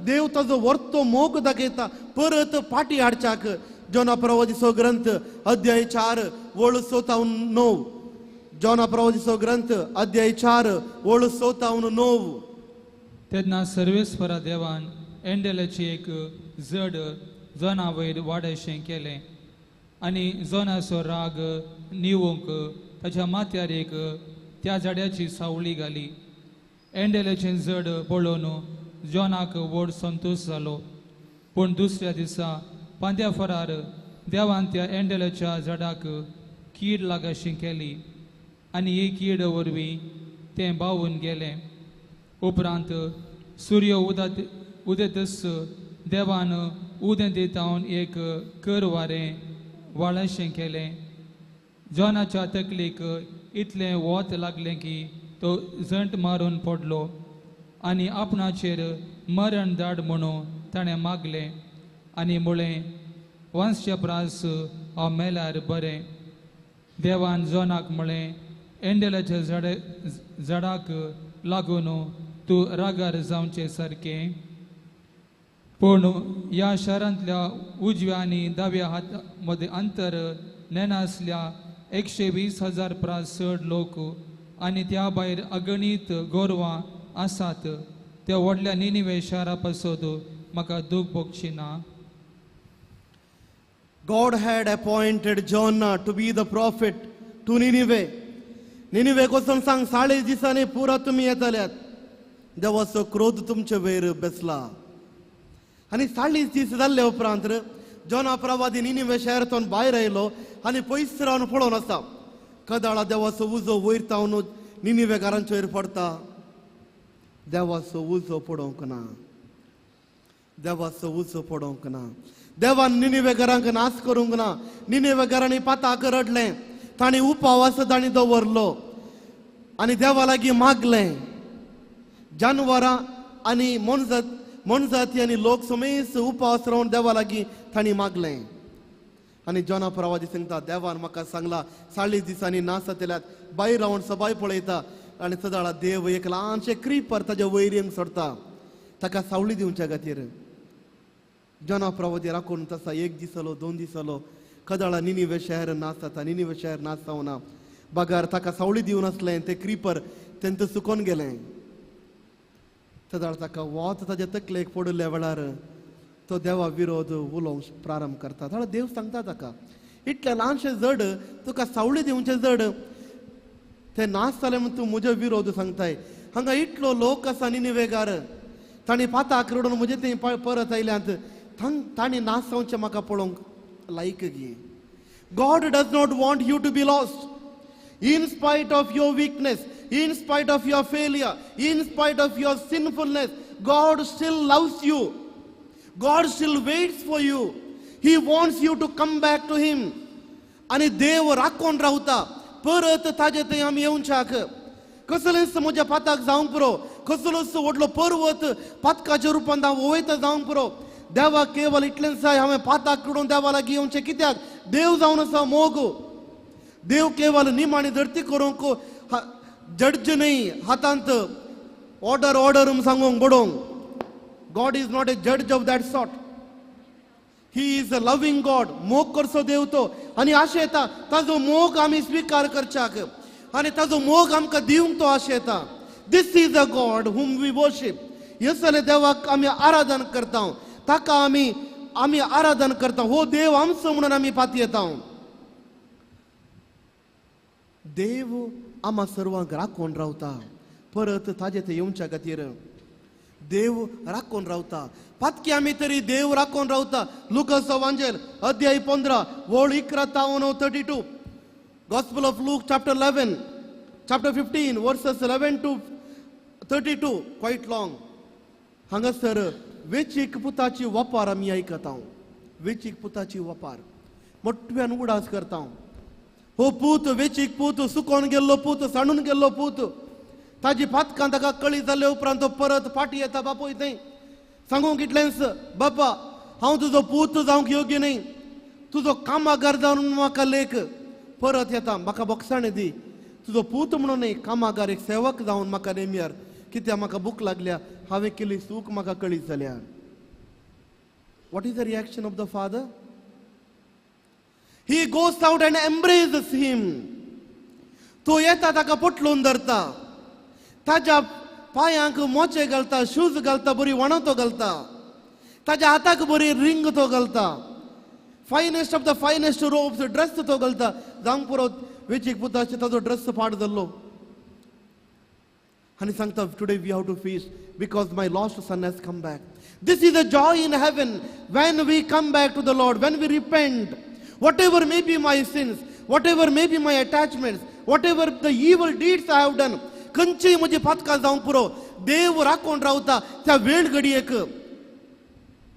देव ताजो वर्तो मोग दाखयता परत पाटी हाडच्याक. जोना प्रवादीचो ग्रंथ अध्याय 4 वळ 6-9. जोना प्रवादीचो ग्रंथ अध्याय 4 वळ 6-9. तेन्ना सर्वेस्परा देवान एंडेलाची एक जड जोना वयर वाडशें केलें आनी जोनाचो राग निवोंक ताच्या माथ्यार एक त्या झाड्याची सावळी घाली. एंडेलाचें जड पळोवन जोनाक व्हड संतोश जालो. पूण दुसऱ्या दिसा पांद्या फरार देवान त्या एंडेलाच्या झाडाक कीड लागाशी केली आनी ही कीड वरवीं तें बावून गेलें. उपरांत सूर्य उदेतच देवान उदेंत एक कर वारें वाळशें केलें. जॉनाच्या तकलेक इतलें वत लागलें की तो जंट मारून पडलो आनी आपणाचेर मरण धाड म्हणून ताणें मागलें आनी म्हळें, वांसच्या प्रास हांव मेल्यार बरें. देवान जॉनाक म्हळें, एंडेलाच्या झाडाक लागून तूं रागार जावचें सारकें, पूण ह्या शारांतल्या उजव्या आनी दाव्या हाता मदें अंतर नेनासल्या 120,000 प्रास चड लोक आनी त्या भायर अगणीत गोरवां आसात. त्या व्हडल्या निनिवे शारा पासत म्हाका दूख भोगची ना. God had appointed Jonah to be the prophet to Nineveh. Nineveh वचून सांग, 40 दिसांनी पुरा तुमी येतल्यात. देवाचो क्रोध तुमचे वयर बेसला. आनी 40 दीस जाल्ले उपरांत जोना प्रवादी निनिवे शहरांतून भायर आयलो आनी पयस रावन पळोवन आसा. कदाळा देवाचो उजो वयर तावन निनिवे घरांचे वयर पडटा. देवाचो उजो पडोवंक ना. देवाचो उजो पडोवंक ना. देवान निनिवे घरांक नाश करूंक ना. निनिवे घरांनी पाताक रडलें, तांणी उपावास तांणी दवरलो आनी देवा लागीं मागलें. जानवरां आनी मोनजाती आनी लोक समेस उपास रावन देवा लागीं तांणी मागलें. आनी जोना प्रवादी सांगता, देवान म्हाका सांगला 40 दिसांनी नाश जातल्यात. भायर रावन सबाय पळयता आनी सदाळा देव एक ल्हानशें क्रिपर ताज्या वयर येवंक सोडता ताका सावळी दिवच्या खातीर. जोना प्रवादी राखून तसा 1 दीस जालो, 2 दीस जालो, कदाळा निनिवे शहर नाश जाता. निनिवे शहर नाश जावना बगार ताका सावळी दिवन आसलें तें क्रिपर तेंच सुकोन गेलें. सदाळ ताका वत ताज्या तकलेक पडिल्ल्या वेळार तो देवा विरोध उलोवंक प्रारंभ करता. जाल्यार देव सांगता ताका, इतलें ल्हानशें जड तुका सावळी दिवचें जड तें नाश जालें म्हूण तूं म्हजो विरोध सांगताय. हांगा इतलो लोक आसा निनिवेगार, तांणी पाताक रडून म्हजे थंय परत आयल्यात, तांणी नाश जावचें म्हाका पळोवंक लायक गी. God does not want you to be lost. In spite of your weakness, in spite of your failure, in spite of your sinfulness, God still loves you. God still waits for you. He wants you to come back to Him. आनी देव राखून रावता परत ताजे थंय आमी येवच्याक. कसलेंच म्हज्या पाताक जावंक पुरो, कसलोच व्हडलो पर्वत पातकाच्या रुपान हांव वयता जावंक पुरो. देवाक केवल इतलेंच जाय हांवें पाताक कडून देवा लागीं येवचें. कित्याक देव जावन आसा मोग. देव केवल निमाणी धरती करूंक जड्ज न्हय, हातांत ऑर्डर ऑर्डर सांगूंक बडोवंक. God is not a judge of that sort. He is a loving God. मोग करचो देव तो आनी आशा येता ताजो मोग आमी स्विकार करच्याक आनी ताजो मोग आमकां दिवंक तो आशा येता. This is a God whom we worship. येसले देवाक आमी आराधन करता, ताका आमी आमी आराधन करता. हो देव आमचो म्हणून आमी पातयेता. देव आमा सर्वांक राखून रावता परत ताजे ते येवच्या खातीर. देव राखून रावता. पातकी आमी तरी देव राखून रावता. लुकास वांजेल अध्याय 15 वळ 11-32. Gospel of Luke chapter 11 chapter 15 verses 11 to 32, quite long. हांगासर वेचीक पुताची वपार आमी आयकता. वेचीक पुताची वपार मोठ्यान उडास करता. हो पूत वेचीक पूत, सुकोन गेल्लो पूत, सांडून गेल्लो पूत, ताजी पातकां ताका कळी जाले उपरांत तो परत फाटी येता बापूय थंय सांगूंक इतलेंच, बापा हांव तुजो पूत जावंक योग्य न्हय, तुजो कामागार जावन म्हाका लेख. परत येता, म्हाका बोगसाणें दी, तुजो पूत म्हणून न्हय, कामागार एक सेवक जावन म्हाका नेमयार, कित्याक म्हाका भूक लागल्या, हांवें केली चूक म्हाका कळी जाल्या. What is the reaction of the father? He goes out and embraces him. तो येता ताका पोटलून धरता, ताज्या पांयांक मोचे घालता, शूज घालता, बरी वणतो घालता, ताज्या हाताक बरी रिंग तो घालता, finest of the finest robes dress तो घालता. जावंक पुरो वेचीक पुताचे ताजो ड्रेस पाड जाल्लो. आनी सांगता, today we have to feast because my lost son has come back. This is a joy in heaven when we come back to the Lord, when we repent. Whatever may be my sins, whatever may be my attachments, whatever the evil deeds I have done, खंयचीय म्हजी पातकां जावंक पुरो, देव राखून रावता त्या वेळ घडयेक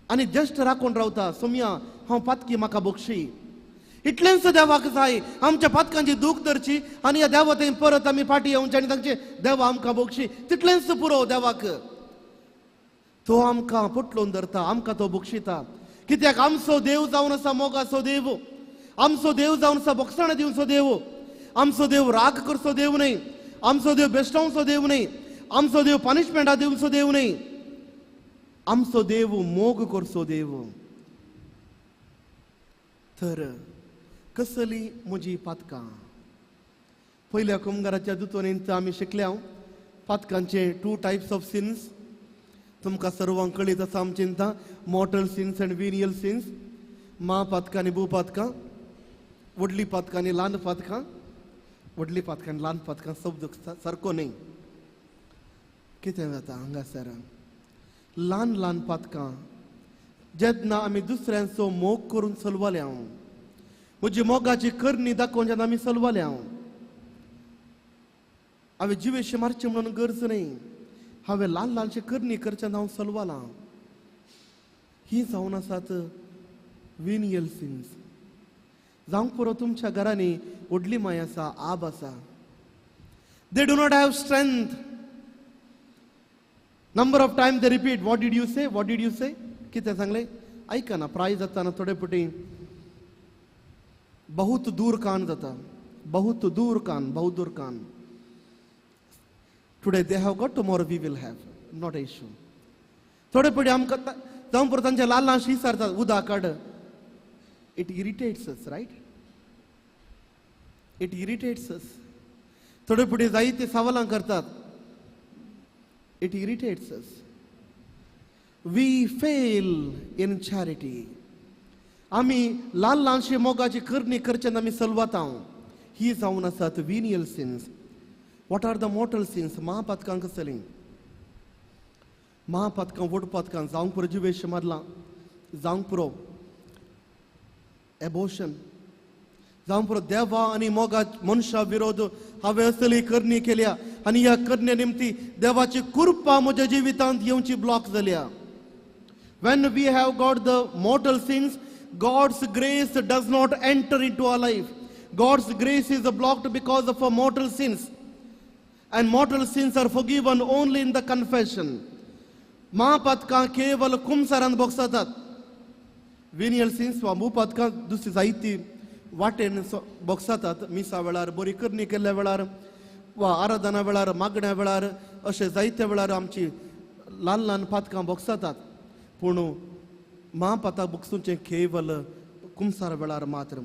आनी जस्ट राखून रावता. सोम्या हांव पातकी, म्हाका बक्षी. इतलेंच देवाक जाय, आमच्या पातकांची दूख धरची आनी ह्या देवा थंय परत आमी फाटी येवचे आनी तांचे देवा आमकां बक्षी, तितलेंच पुरो देवाक. तो आमकां पोटलोवन धरता, आमकां तो बक्षिता. कित्याक आमचो देव जावन आसा मोगाचो देव, आमचो देव जावन आसा बोगसाणां दिवचो देव, आमचो देव राग करचो देव न्हय, आमचो देव बेश्टावचो देव न्हय, आमचो देव पनिशमेंटा दिवचो देव न्हय, आमचो देव मोग करचो देव. तर कसली म्हजी पातकां? पयल्या कुमगाराच्या दुतोनींत आमी शिकल्या पातकांचे 2 टायप्स ऑफ सिन्स. तुमकां सर्वांक कळीत आसा आमची चिंता, mortal sins and venial sins, मा पातकां आनी भू पातकां, व्हडली पातकां आनी ल्हान पातकां. व्हडली पातकां आनी ल्हान पातकां शब्द सारको न्हय. कितें जाता हांगासर ल्हान ल्हान पातकां जेन्ना आमी दुसऱ्यांचो मोग करून चलवाले हांव, म्हजी मोगाची करणी दाखोवन जेन्ना आमी चलवाले हांव, हांवें जिवेशे मारचें म्हणून गरज न्हय, हांवें ल्हान ल्हानशे करणी करचें हांव चलवालां. ही जावन आसात विनियल सिन्स. जावंक पुरो तुमच्या घरांनी व्हडली माय आसा, आब आसा, they do not have strength. Number of time they repeat, what did you say, what did you say? कितें सांगलें आयकना. प्राय जाताना थोडे फावटी बहुत दूर कान जाता, बहुत दूर कान, बहुत दूर कान. Today they have got, tomorrow we will have, not a issue. थोडे फावटी आमकां जावं पुरो तांचे ल्हान ल्हान शी सारतात, उदक काड. It irritates us, right? It irritates us. थोडे फावटी जायते सवालां करतात, it irritates us. We fail in charity. आमी ल्हान ल्हानशी मोगाची करणी करचें आमी सलवाता. ही जावन आसात venial sins. What are the mortal sins? महापातकां कसलीं? महापातकां, व्हड पातकां, जावंक पुरो जिवेश मारलां, जावंक पुरो एबोशन, जावं पुरो देवा आनी मोगा मनशा विरोध हांवें असली करणी केल्या आनी ह्या करणे निमती देवाची कृपा म्हज्या जिवितांत येवची ब्लॉक जाल्या. When we have got the mortal sins, God's grace does not enter into our life. God's grace is blocked because of our mortal sins. And mortal sins are forgiven only in the confession. महापातकां केवल कुमसारान बोगसातात. विनियल सिन्स वा भूपातकां दुसरी जायती वाटेन बोगसातात. मिसा वेळार, बरी करणी केल्ल्या वेळार वा आराधना वेळार, मागण्या वेळार, अशे जायत्या वेळार आमची ल्हान ल्हान पातकां बोगसातात. पूण महापाताक बोगसुचें केवल कुमसार वेळार मात्र.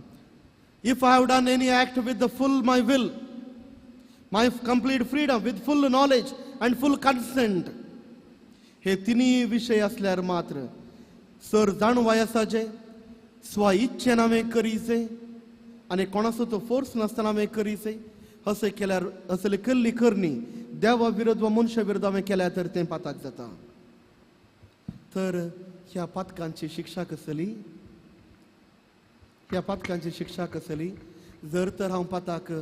If I have done any act with the full my will, my complete freedom, with full knowledge and full consent, हे तिनूय विशय आसल्यार मात्र सर जाणवाय आसाचे, स्व इच्छेन हांवें करीचे आनी कोणाचो तो फोर्स नासतना हांवें करीचे, अशें केल्यार, असले केल्ली करणी देवा विरोध वा मनशा विरोध हांवें केल्यार तर तें पाताक जाता. तर ह्या पातकांची शिक्षा कसली? ह्या पातकांची शिक्षा कसली? जर तर हांव पाताक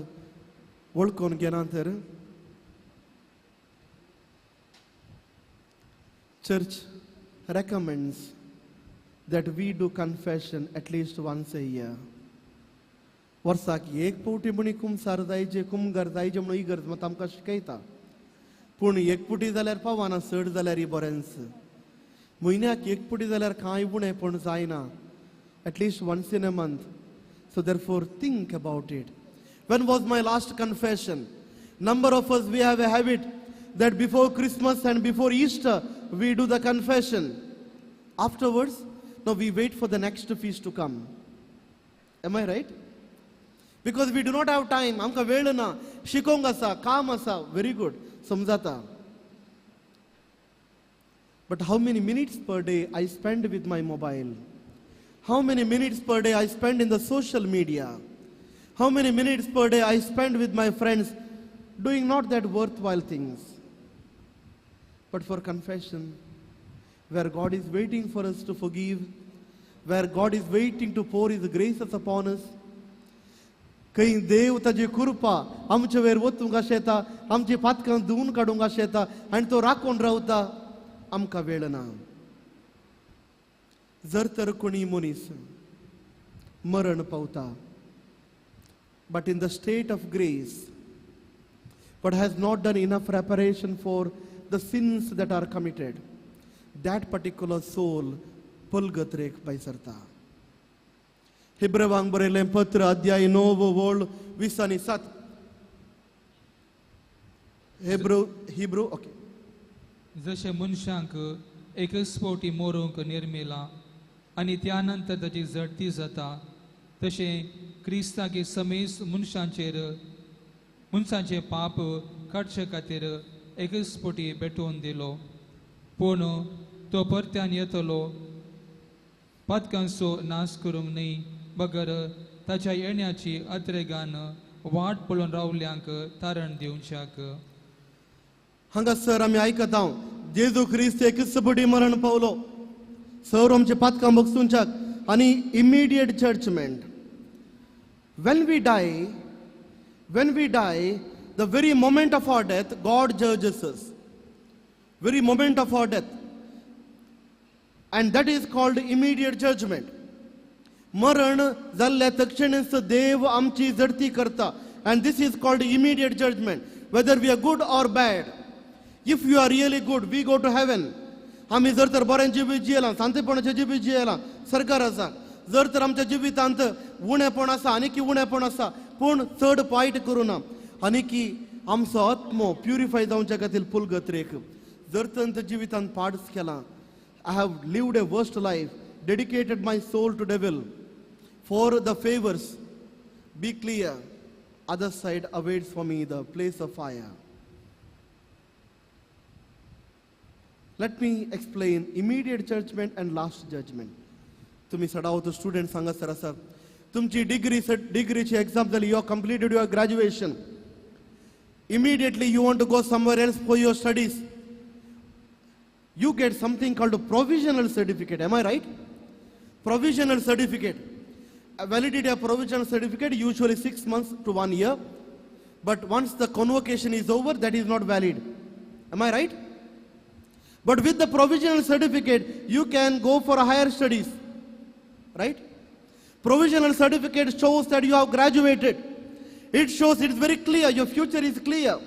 वळखून घेना तर church recommends that we do confession at least once a year. वर्साक एक फावटी म्हणी कुमसार जायचे, कुमगार जायचे म्हणून इगर्ज मात आमकां शिकयता. पूण एक पुटी जाल्यार पावना, चड जाल्यार बरेंच. म्हयन्याक एक पुटी जाल्यार कांय उणेपण जायना, at least once in a month. So therefore think about it. When was my last confession? Number of us, we have a habit that before Christmas and before Easter we do the confession. Afterwards, now we wait for the next feast to come. Am I right? Because we do not have time. आमकां वेळ ना, शिकोवंक आसा, काम आसा. Very good, समजाता. But how many minutes per day I spend with my mobile? How many minutes per day I spend in the social media? How many minutes per day I spend with my friends doing not that worthwhile things? But for confession, where God is waiting for us to forgive, where God is waiting to pour His graces upon us, खंय देव ताजी कृपा आमचे वयर वतूंक आशेता, आमची पातकां धुवून काडूंक आशेता आनी तो राखून रावता, आमकां वेळ ना. जर तर कोणी मनीस मरण पावता, but in the state of grace, but has not done enough reparation for the sins that are committed, that particular soul पलगत्रेक भायसरता. हिब्रेवांक बरयलें पत्र अध्याय 9 वळ 20 आनी 7. हिब्रू ओके. जशें मनशांक एकच फावटी मरूंक निर्मिलां आनी त्या नंतर ताची झडती जाता, तशें क्रिस्तागे समेस्त मनशांचेर मनशांचे पाप काडचे खातीर एकच फावटी भेटोवन दिलो. पूण तो परत्यान येतलो, पातकांचो नाश करूंक न्हय, बगर ताच्या येण्याची अत्रेगान वाट पळोवन रावल्यांक तारण दिवच्याक. हांगासर आमी आयकता जेजू क्रिस्त एकच फावटी मरण पावलो सर आमचे पातकां भोगसुंच्याक आनी immediate judgement. When we die, when we die, the very moment of our death, God judges us. Very moment of our death. And that is called immediate judgment. मरण जाल्ल्या तक्षणीच देव आमची जडती करता. And this is called immediate judgment. Whether we are good or bad. If you are really good, we go to heaven. आमी जर तर बरें जिवीत जियेलां, शांतीपणाचें जिवीत जियेलां, सरकार आसा. जर तर आमच्या जिवितांत उणेपण आसा, आनी की उणेपण आसा, पूण चड फायट करूं ना, आनी की आमचो आत्मो प्युरिफाय जावच्या खातीर पुलगत्रेक. जर तर जिवितांत पाडच केलां, I have lived a worst life, dedicated my soul to devil for the favours, be clear, other side awaits for me the place of fire. Let me explain immediate judgment and last judgment. तुम्ही सडावतो स्टुडंट सांगा सर आसा, तुमची डिग्रीची एक्झाम जाली, you have completed your graduation, immediately you want to go somewhere else for your studies, you get something called a provisional certificate. Am I right? Provisional certificate. Validity of provisional certificate usually 6 months to 1 year, but once the convocation is over, that is not valid. Am I right? But with the provisional certificate, you can go for higher studies, right? Provisional certificate shows that you have graduated. It shows it's very clear, your future is clear,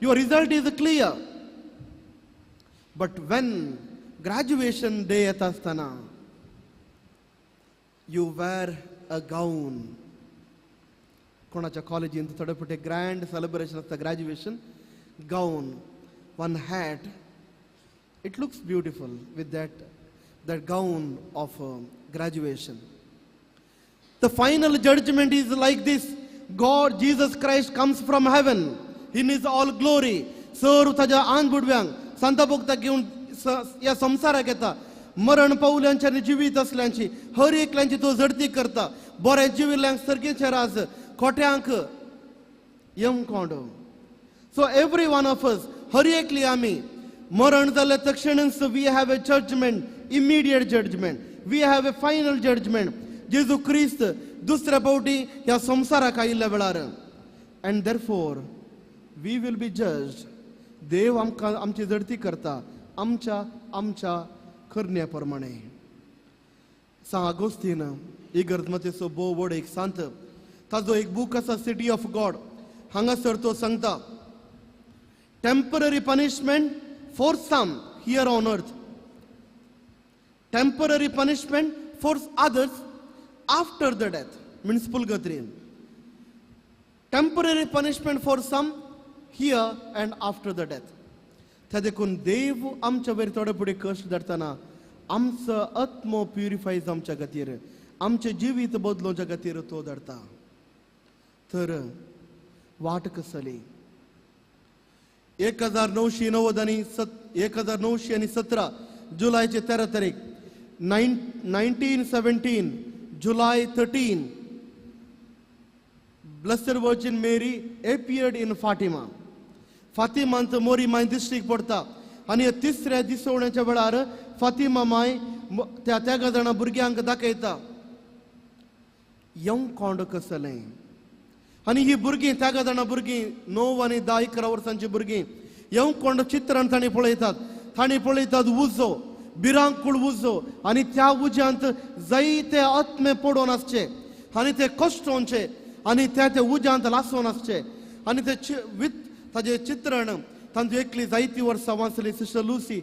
your result is clear. But when graduation day येता आसतना, you wear a gown. कोणाच्या कॉलेजींत थोडे फावटी ग्रँड सेलिब्रेशन आसता, graduation, gown, one hat. It looks beautiful with that gown of graduation. The final judgment is like this. God, Jesus Christ comes from heaven in His all glory. Sir ताज्या आंग बुडव्यांक सांता भोगता घेवन ह्या संवसाराक येता. मरण पावल्यांची आनी जिवीत असल्यांची हर एकल्यांची तो झडती करता. बरें जिविल्ल्यांक सर्गेचें राज, खोट्यांक यमकोंड. So every one of us, हर एकली आमी मरण जाल्ल्या तक्षणच we have a judgment, immediate judgment, we have a final judgment. जेजू क्रिस्त दुसऱ्या फावटी ह्या संवसाराक आयिल्ल्या वेळार, and therefore we will be judged. देव आमकां आमची जडती करता आमच्या आमच्या करण्या प्रमाणे. सांत आगोस्तीन इगर्जमतेचो भोव व्हड एक सांत, ताजो एक बूक आसा सिटी ऑफ गॉड. हांगासर तो सांगता, Temporary punishment for some here on earth, temporary punishment for others after the death, means purgatory. Temporary punishment for some here and after the death. त्या देखून देव आमच्या वयर थोडे फुडें कश्ट धाडटना आमचो आत्मो प्युरिफाय जावच्या खातीर, आमचें जिवीत बदलोवच्या खातीर तो धाडटा. तर वाट कसली? 1990 आनी 1917 जुलयचे 13 तारीख, 1917 July 13, Blessed Virgin Mary appeared in Fatima. फातिमांत मोरी माय दिश्टीक पडटा आनी तिसऱ्या दिसवण्याच्या वेळार फातिमा माय त्या त्या जाणां भुरग्यांक दाखयता येवंक कोंड कसलें. आनी ही भुरगीं त्या जाणां भुरगीं 9 आनी 10 11 वर्सांची भुरगीं येवंक कोंड चित्रान तांणी पळयतात. तांणी पळयतात उजो, भिरांकूळ उजो, आनी त्या उज्यांत जायते आत्मे पडोवन आसचे आनी ते कश्टोवचे आनी त्या ते उज्यांत लासोवन आसचे. आनी ते विथ ताजें चित्रण तांतूं एकली जायती वर्सां वाचली सिस्टर लुसी,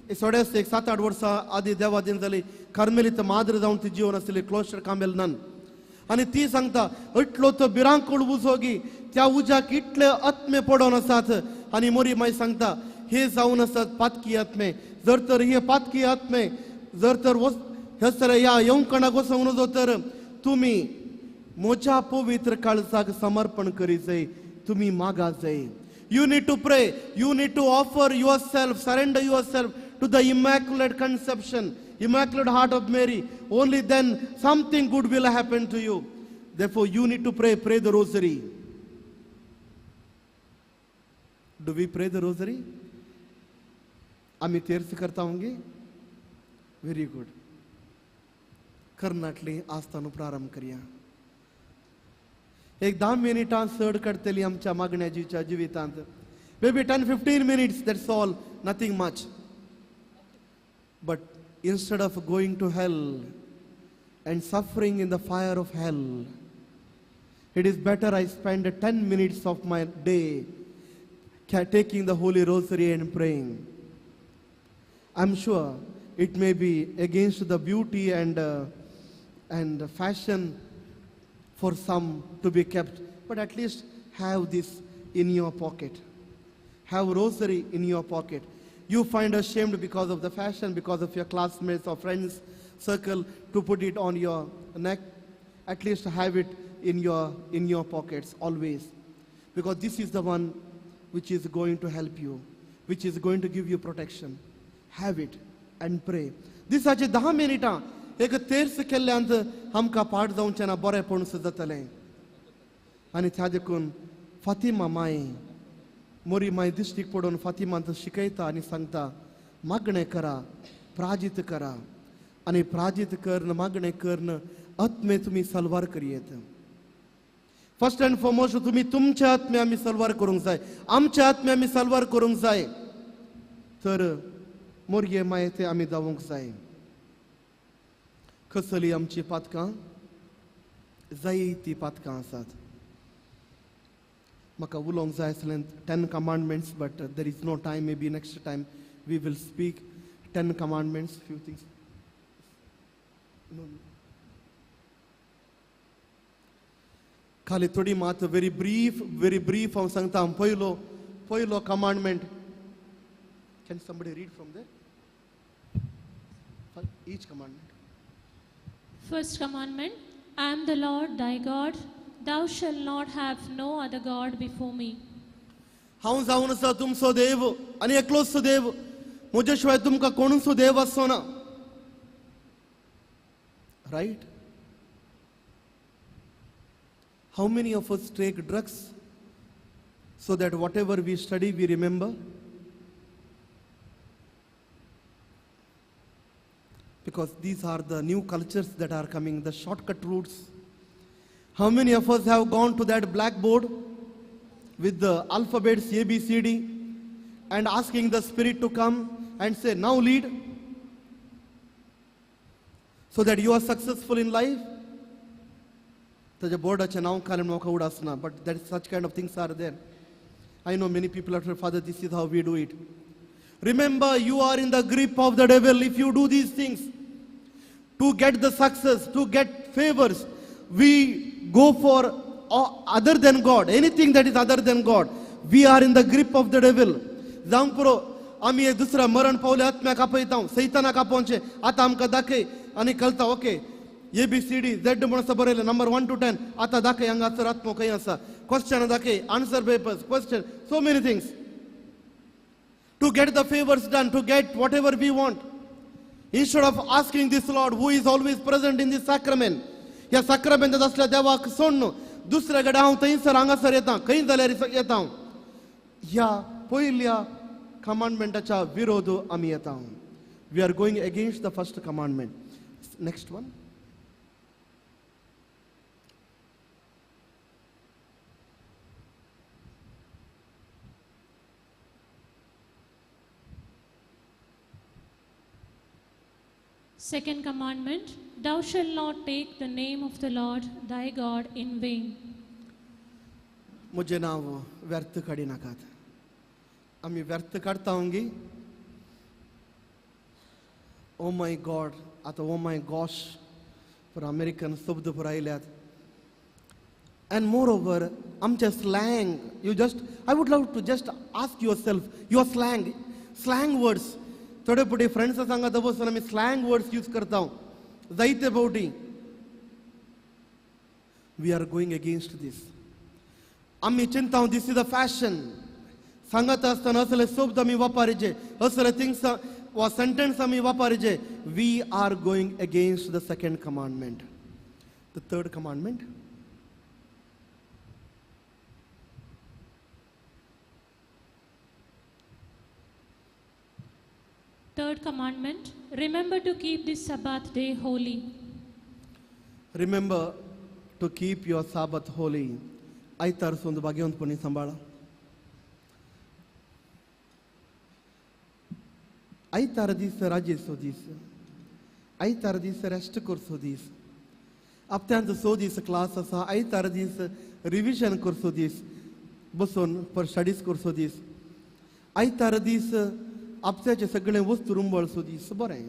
थोडेच एक 7-8 वर्सां आदी देवादीन जाली, कार्मेलीत माद्र जावन ती जिवन आसली, क्लोस्टर कामेल नन. आनी ती सांगता इतलो तो भिरांकूळ उजो की त्या उज्याक इतले आत्मे पडोवन आसात. आनी मोरी माय सांगता हे जावन आसात पातकी आत्मे. जर तर हे पातकी आत्मे जर तर हे सर ह्या येवकणाक वचूंक नजो तर तुमी म्हज्या पवित्र काळजाक समर्पण करी जाय, तुमी मागा जाय. You need to pray, you need to offer yourself, surrender yourself to the Immaculate Conception, Immaculate Heart of Mary. Only then something good will happen to you. Therefore, you need to pray, pray the rosary. Do we pray the rosary? आमी तेर्स करता होंगे? Very good. कर्नाटली आस्थान प्रारंभ करया. एक 10 मिनिटां चड काडटली आमच्या मागण्याजीच्या जिवितांत. Maybe 10-15 minutes, that's all, nothing much. But instead of going to hell and suffering in the fire of hell, it is better I spend 10 minutes of my day taking the Holy Rosary and praying. I'm sure it may be against the beauty and fashion for some to be kept, but at least have this in your pocket. Have rosary in your pocket. You find ashamed because of the fashion, because of your classmates or friends circle to put it on your neck. At least have it in your pockets always, because this is the one which is going to help you, which is going to give you protection. Have it and pray. दिसाचे 10 मिनिटां एक तेर्स केल्ल्यांत आमकां पाठ जावचें ना, बरेंपण सुद्दां जातलें. आनी त्या देखून फातिमा माय मोरी माय दिश्टीक पडून फातिमांत शिकयता आनी सांगता मागणें करा, प्राजीत करा. आनी प्राजीत करून मागणें करून आत्मे तुमी सलवार करयेत. फर्स्ट अँड फॉरमोस्ट तुमी तुमच्या आत्मे आमी सलवार करूंक जाय, आमच्या आत्मे आमी सलवार करूंक जाय. तर मोरये माये ते आमी धांवूंक जाय. कसली आमची पातकां? जायती पातकां आसात. म्हाका उलोवंक जाय आसलें 10 commandments, but there is no time. Maybe next time we will speak 10 commandments, few things. खाली थोडी मात व्हेरी ब्रीफ, व्हेरी ब्रीफ हांव सांगता. पयलो पयलो commandment. Can somebody read from there? For each commandment. First commandment, I am the Lord thy God, thou shalt not have no other God before me. हांव जावन आसा तुमचो देव आनी एकलोच देव, म्हज्या शिवाय तुमकां कोणूच देव आसचो ना. Right? How many of us take drugs so that whatever we study we remember? Because these are the new cultures that are coming, the shortcut routes. How many of us have gone to that blackboard with the alphabets A, B, C, D and asking the spirit to come and say, now lead, so that you are successful in life? ताज्या बोर्डाचें नांव काडून म्हाका उडास ना, but that such kind of things are there. I know many people are, Father, this is how we do it. Remember, you are in the grip of the devil if you do these things. To get the success, to get favors, we go for other than God, anything that is other than God. We are in the grip of the devil. जावंक पुरो आमी दुसऱ्या मरण पावले आत्म्याक आपयता, सैतानाक आपोवचें. आतां आमकां दाखय आनी कळटा, okay, A B C D Z म्हणून आसा बरयलें, नंबर 1 to 10. आतां दाखय हांगासर आत्मो खंय आसा, क्वेश्चन दाखय, answer papers, question, so many things. To get the favors done, to get whatever we want. Instead of asking this Lord who is always present in this sacrament, ह्या साक्रामेंतांत आसल्या देवाक सोडून दुसऱ्या कडेन हांव थंयसर हांगासर येता, खंय जाल्यार येता. ह्या पयल्या कमांडमेंटाच्या विरोध आमी येता. We are going against the first commandment. Next one. Second commandment, thou shalt not take the name of the Lord thy God in vain. म्हजें नांव व्यर्थ काडिनाकात. आमी व्यर्थ काडटा गी. ओ my God, आतां ओ my gosh पुरो अमेरिकन शब्द पुरो आयल्यात. And more over आमचे slang, you just, I would love to just ask yourself your slang, slang words. थोडे फावटी फ्रेंड्सां सांगता बसून आमी स्लँग वर्ड्स यूज करता जायते फावटी. We are going against this. आमी चिंता this is a fashion. सांगत आसतना असले शब्द आमी वापरचे, असले थिंग्स वा सेंटेन्स आमी वापरचे. We are going against the second commandment. The third commandment, Third commandment, remember to keep this Sabbath day holy. Remember to keep your Sabbath holy. आयतार सोंद भाग्यवंतपणी सांबाळा. आयतार दीस राजेचो दीस, आयतार दीस रेस्ट करचो दीस, हप्त्यांत 6 दीस क्लास आसा, आयतार दीस रिविजन करचो दीस, बसून पर स्टडीज करचो दीस, आयतार दीस हप्त्याचे सगळे वस्तू रुंबळचो दीस, बरें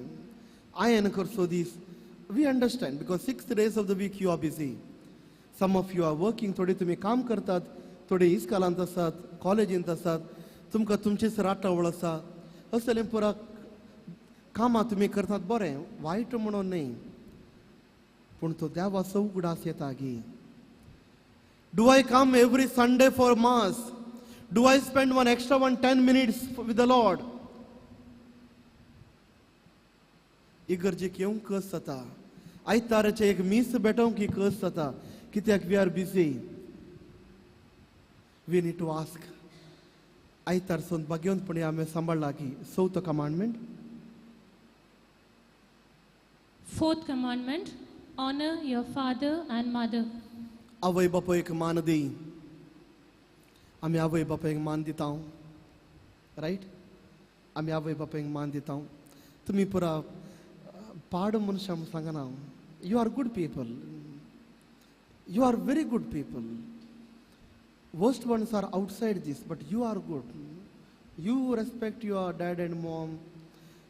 आयन करचो दीस. We understand because 6 days of the week you are busy. Some of you are working, थोडे तुमी काम करतात, थोडे इस्कॉलांत आसात, कॉलेजींत आसात, तुमकां तुमचीच राटावळ आसा. असलें पुरा कामां तुमी करतात, बरें, वायट म्हणून न्हय, पूण तो देवाचो उगडास येता गी. Do I come every Sunday for mass? Do I spend one extra 10 minutes with the Lord? इगर्जेक येवंक कस जाता, आयताराचें एक मीस भेटोवंक की कस जाता, कित्याक we are busy. We need to ask. आयतार सोन भाग्यवंतपणी आमी सांबाळ्ळा की. चवथो commandment, Fourth commandment, honor your father and mother. आवय बापायक मान दी. आमी आवय बापायक मान दिता, रायट? आमी आवय बापायक मान दिता. तुमी पुरा पाड मनशां म्हूण सांगना. You are good people, you are very good people. Worst ones are outside this, but you are good. You respect your dad and mom,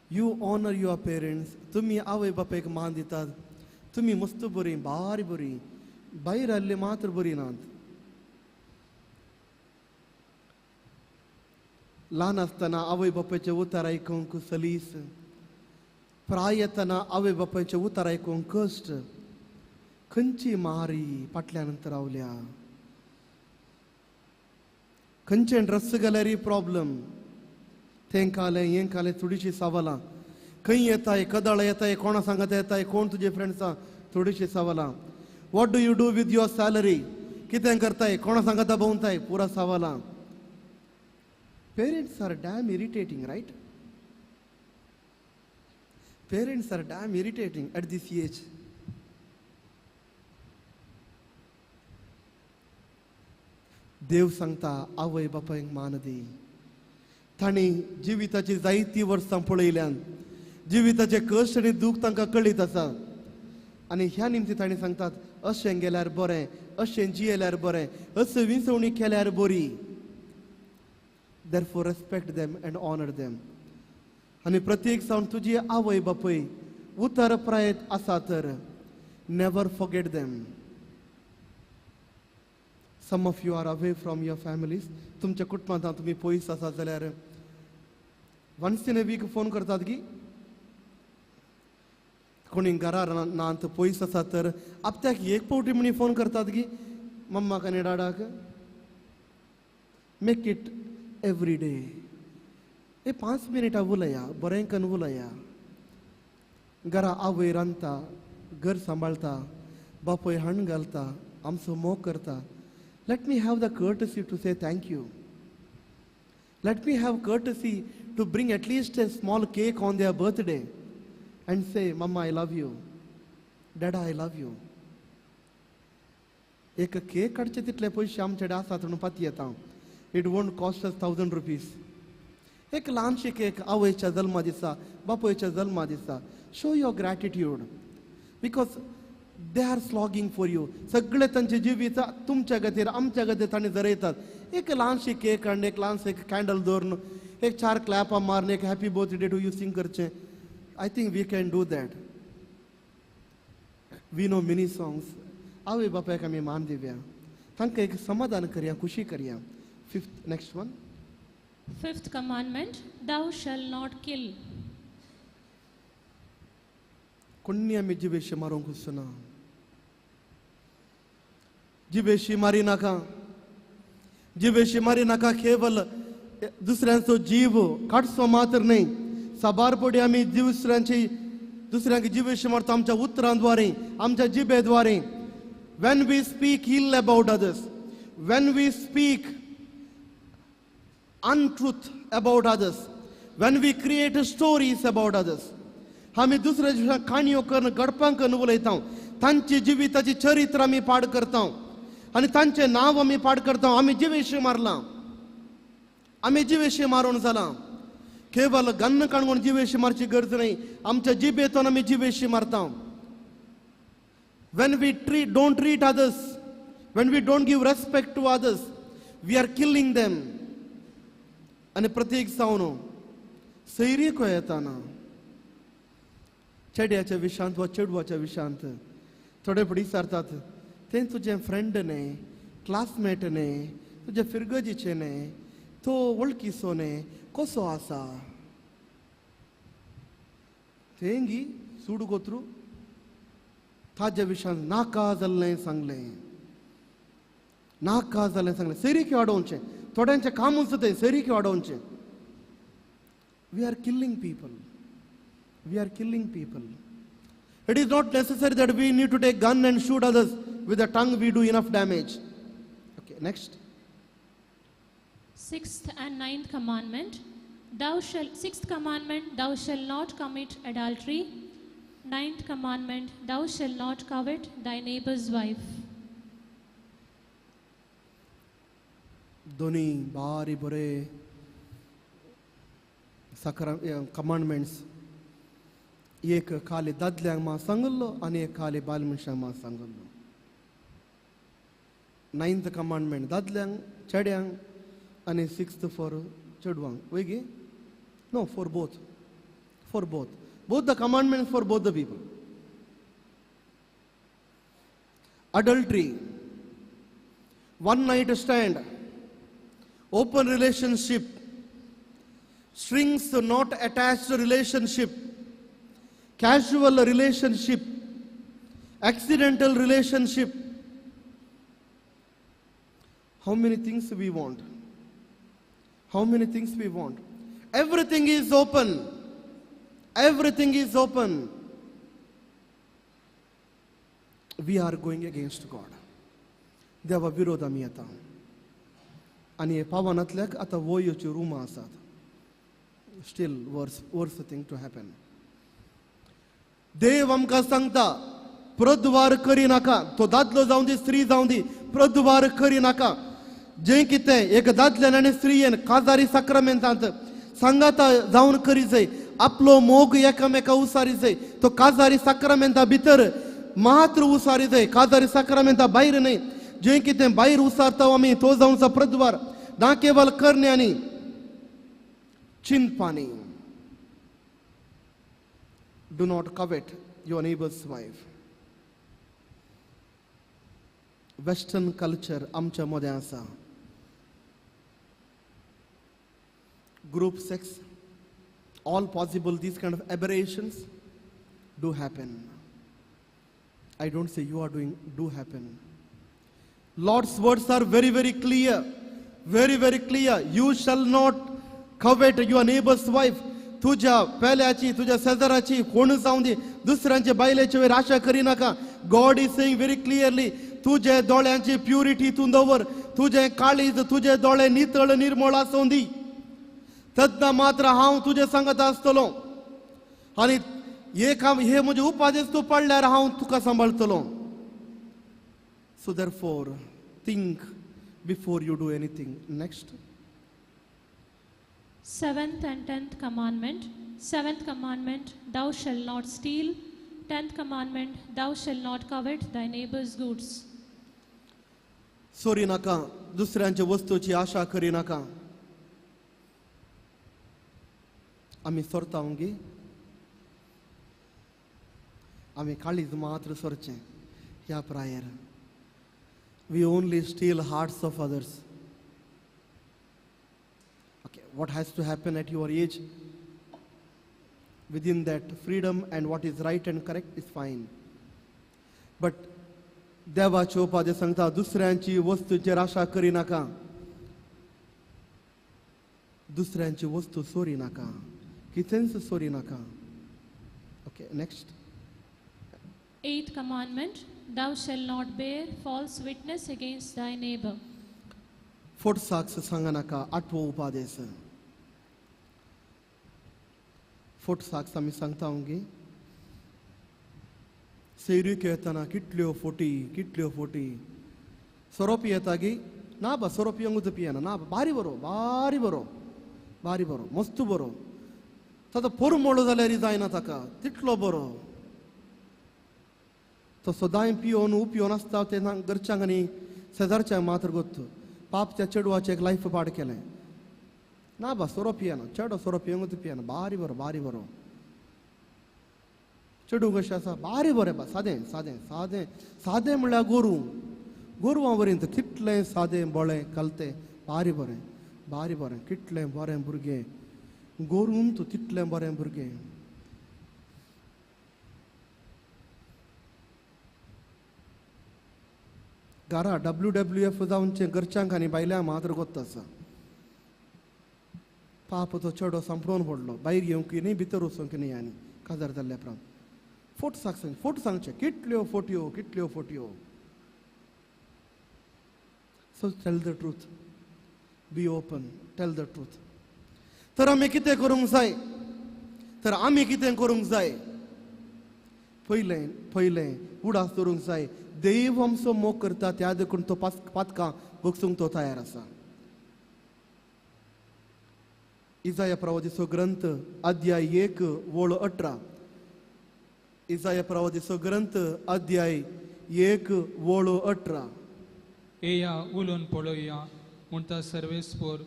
you honour your parents. तुमी आवय बापायक मान दितात. तुमी मस्त बरी, भारी बरी, भायर आयिल्ली मात्र बरी नात. ल्हान आसतना आवय बापायचें उतर आयकूंक सलीस, प्राय येतना आवय बापायचें उतर आयकूंक कश्ट. खंयची मारी फाटल्यान रावल्या, खंयचें ड्रेस घाल्यार प्रॉब्लम, तें खालें हें खालें, थोडीशी सवालां. खंय येताय, कदळ येताय, कोणा सांगता येताय, कोण तुजे फ्रेंड्सां, थोडीशी सवालां. What do you do with your salary? कितें करताय, कोणा सांगता भोंवताय, पुरा सवालां. Parents are damn irritating, right? Parents are damn irritating at this age. देव सांगता आवय बापायक मान दी. तांणी जिविताची जायतीं वर्सां पळयल्यान, जिविताचे कश्ट आनी दूख तांकां कळीत आसा. आनी ह्या निमती तांणी सांगतात, अशें गेल्यार बरें, अशें जियेल्यार बरें, अशें विंचवणी केल्यार बरी. Therefore respect them and honour them. आनी प्रत्येक जावन तुजी आवय बापूय उतर प्रायत आसा तर never forget them. Some of you are away from your families. तुमच्या कुटुंबांत तुमी पयस आसा जाल्यार once in a week phone करतात की कोणी घरा ना पयस आसा तर आपत्याक एक फावटी म्हणी फोन करतात की मम्माक आनी डाडाक. Make it every day. एक 5 मिनटां उलया, बरें कन्न उलया. घरा आवय रांदता, घर सांबाळता, बापूय हाण घालता, आमचो मोग करता. Let me have the courtesy to say thank you. Let me have courtesy to bring at least a small cake on their birthday and say, Mama, I love you. Dada, I love you. एक केक काडचे तितले पयशे आमचे कडेन आसात म्हणून पातयेता. It won't cost us 1,000 rupees. एक ल्हानशी केक आवयच्या जल्मा दिसा, बापायच्या जल्मा दिसा. Show your gratitude because they are slogging for you. सगळे तांचे जिवीत तुमच्या खातीर आमच्या खातीर तांणी जरयतात. एक ल्हानशी केक आनी एक ल्हानशें एक कॅन्डल दवरून एक 4 क्लॅपां मारून एक happy birthday to you sing करचें. I think we can do that. We know many songs. आवय बापायक आमी मान दिवया, तांकां एक समाधान करया, खुशी करया. Fifth, next one. Fifth commandment, thou shalt not kill. कोणी आमी जिबेशी मारूंक वचना. जिबेशी मारी नाका, जिबेशी मारी नाका. केवल दुसऱ्यांचो जीव काडचो मात्र न्हय. साबार पडी आमी दुसऱ्यांक जिबेशी मारता आमच्या उतरांद्वारे, आमच्या जिबेद्वारे. When we speak ill about others, when we speak untruth about others, when we create stories about others, आमी दुसऱ्या दिसा काणयो करून गडपां करून उलयता. तांची जिविताची चरित्र आमी पाड करता आनी तांचें नांव आमी पाड करता. आमी जिवेशी मारलां, आमी जिवेशी मारून जालां. केवल गन्न काणून जिवेशी मारची गरज न्हय, आमच्या जिबेतून आमी जिवेशी मारता. When we don't treat others, when we don't give respect to others, we are killing them. आनी प्रत्येक जावन सैरीक येताना चेड्याच्या विशांत वा चेडवाच्या विशांत थोडे फुडें विचारतात, तें तुजें फ्रेंड न्हय, क्लासमेट न्हय, तुजें फिरगजीचें न्हय, तो वळखीचो न्हय, कसो आसा तेंगी सूड गोत्रू ताज्या विशांत नाका जाल्लें सांगलें, नाका जाल्लें सांगलें. सैरीक वाडोवचें, थोड्यांचें कामूच तें सैरीक वाडोवचें. We are killing people. We are killing people. It is not necessary that we need to take gun and shoot others. With the tongue we do enough damage. Okay, next. Sixth and ninth commandment. Sixth commandment, thou shalt not commit adultery. Ninth commandment, thou shalt not covet thy neighbor's wife. दोनी बारी बरे साकरा कमांडमेंट्स. एक खाली दादल्यांक मा सांगल्लो आनी एक खाली बायल मनशांक मा सांगल्लो. नायन्थ कमांडमेंट दादल्यांक चेड्यांक आनी सिक्स्थ फॉर चेडवांक. वय गे? No, for both. For both. Both the commandments for both the people. Adultery, one night stand, open relationship, strings not attached relationship, casual relationship, accidental relationship. How many things we want? How many things we want? Everything is open. Everything is open. We are going against God. देवा विरोध आमी येता आनी पावनांतल्याक आतां वयोच्यो रुमां आसात. Still worse thing to happen. देव आमकां सांगता प्रद्वार करी नाका. तो दादलो जावं दी स्त्री जावं दी, प्रद्वार करी नाका. जें कितें एक दादल्यान आनी स्त्रियेन काजारी साक्रामेंतांत सांगाता जावन करी जाय, आपलो मोग एकामेका उसारी जाय. तो काजारी साक्रामेंता भितर मात्र उसारी जाय, काजारी साक्रामेंता भायर न्हय. जें कितें भायर उसारता आमी तो जावचा प्रद्वार, ना केवल करण्यांनी चिंतपानी. Do not covet your neighbour's wife. Western culture आमच्या मदें आसा. Group sex, all possible these kind of aberrations do happen. I don't say you are doing, do happen. Lord's words are very, very clear. Very, very clear. You shall not covet your neighbor's wife. तुझ्या पेल्याची, तुझ्या शेजाराची, कोण जावं दी, दुसऱ्यांच्या बायलेचे वयर आशा करी नाका. God is saying very clearly, तुझे दोळ्यांची प्युरिटी तूं दवर, तुझे काळीज, तुझे दोळे नितळ निर्मळ आसूं दी, तद्दा मात्र हांव तुजे सांगत आसतलो आनी एक हे म्हजे उपादेश तूं पडल्यार हांव तुका सांबाळतलो. So therefore think before you do anything. Next. Seventh and 10th commandment. Seventh commandment, thou shalt not steal. 10th commandment, thou shalt not covet thy neighbor's goods. चोरी नाका, दुसऱ्यांच्या वस्तूची आशा करी नाका. आमी सोरता गे, आमी काळीज मात्र सोरचें ह्या प्रायेर. We only steal hearts of others. Okay, what has to happen at your age, within that freedom and what is right and correct is fine. But देवाचे उपादे सांगता दुसऱ्यांची वस्तूचेर आशा करी नाका, दुसऱ्यांची वस्तू चोरी नाका, कितेंच चोरी नाका. Okay, next. Eighth commandment, thou shalt not bear false witness against thy neighbor. फोट साक्ष सांगा नाका, आठवो उपादेश. फोट साक्ष आमी सांगता गे, सैरीक येतना कितल्यो फोटी, कितल्यो फोटी. सोरो पियेता गी ना बा, सोरो पियंगूच पियेना ना, बारी बरो, बारी बरो, बारी बरो, मस्त बरो. ताचो पोरमोळो जाल्यार जायना ताका, तितलो बरो. तो सदांय पियोन उपियोन आसता, ते घरच्यांक आनी शेजारच्यांक मात्र गोत्त. पाप त्या चेडवाचें एक लायफ पाड केलें ना बा, सोरो पियेना चेडो, सोरो पियंगूच पियेना, बारी बरो, बारी बरो. चेडूं कशें आसा, बारी बरें बा, सादें सादें सादें सादें म्हणल्यार गोरूं, गोरवां वरीं कितलें सादें बोळें कलतें, बारी बरें, बारी बरें, कितलें बरें भुरगें, गोरून तूं तितलें बरें भुरगें. घरा WWF जावचें घरच्यांक आनी बायल्यांक मात्र गोत्त आसा. पाप तो चेडो सांपडोवन पडलो, भायर येवंक न्ही, भितर वचूंक न्ही, आनी काजार जाल्ल्या उपरांत फोट सांग, फोट सांगचे, कितल्यो फोटयो, कितल्यो फोटयो. So tell the truth, be open, tell the truth. तर आमी कितें करूंक जाय, तर आमी कितें करूंक जाय, पयलें पयलें उडास दवरूंक जाय. देव आमचो मोग करता, त्या देखून तो पातकां भोगसूंक तो तयार आसा. इजाया प्रवादीचो ग्रंथ अध्याय 1 ओळ 18. इजाया प्रवादीचो ग्रंथ अध्याय 1 ओळ 18. येया उलोवन पळोवया म्हणटा सर्वेस्पोर,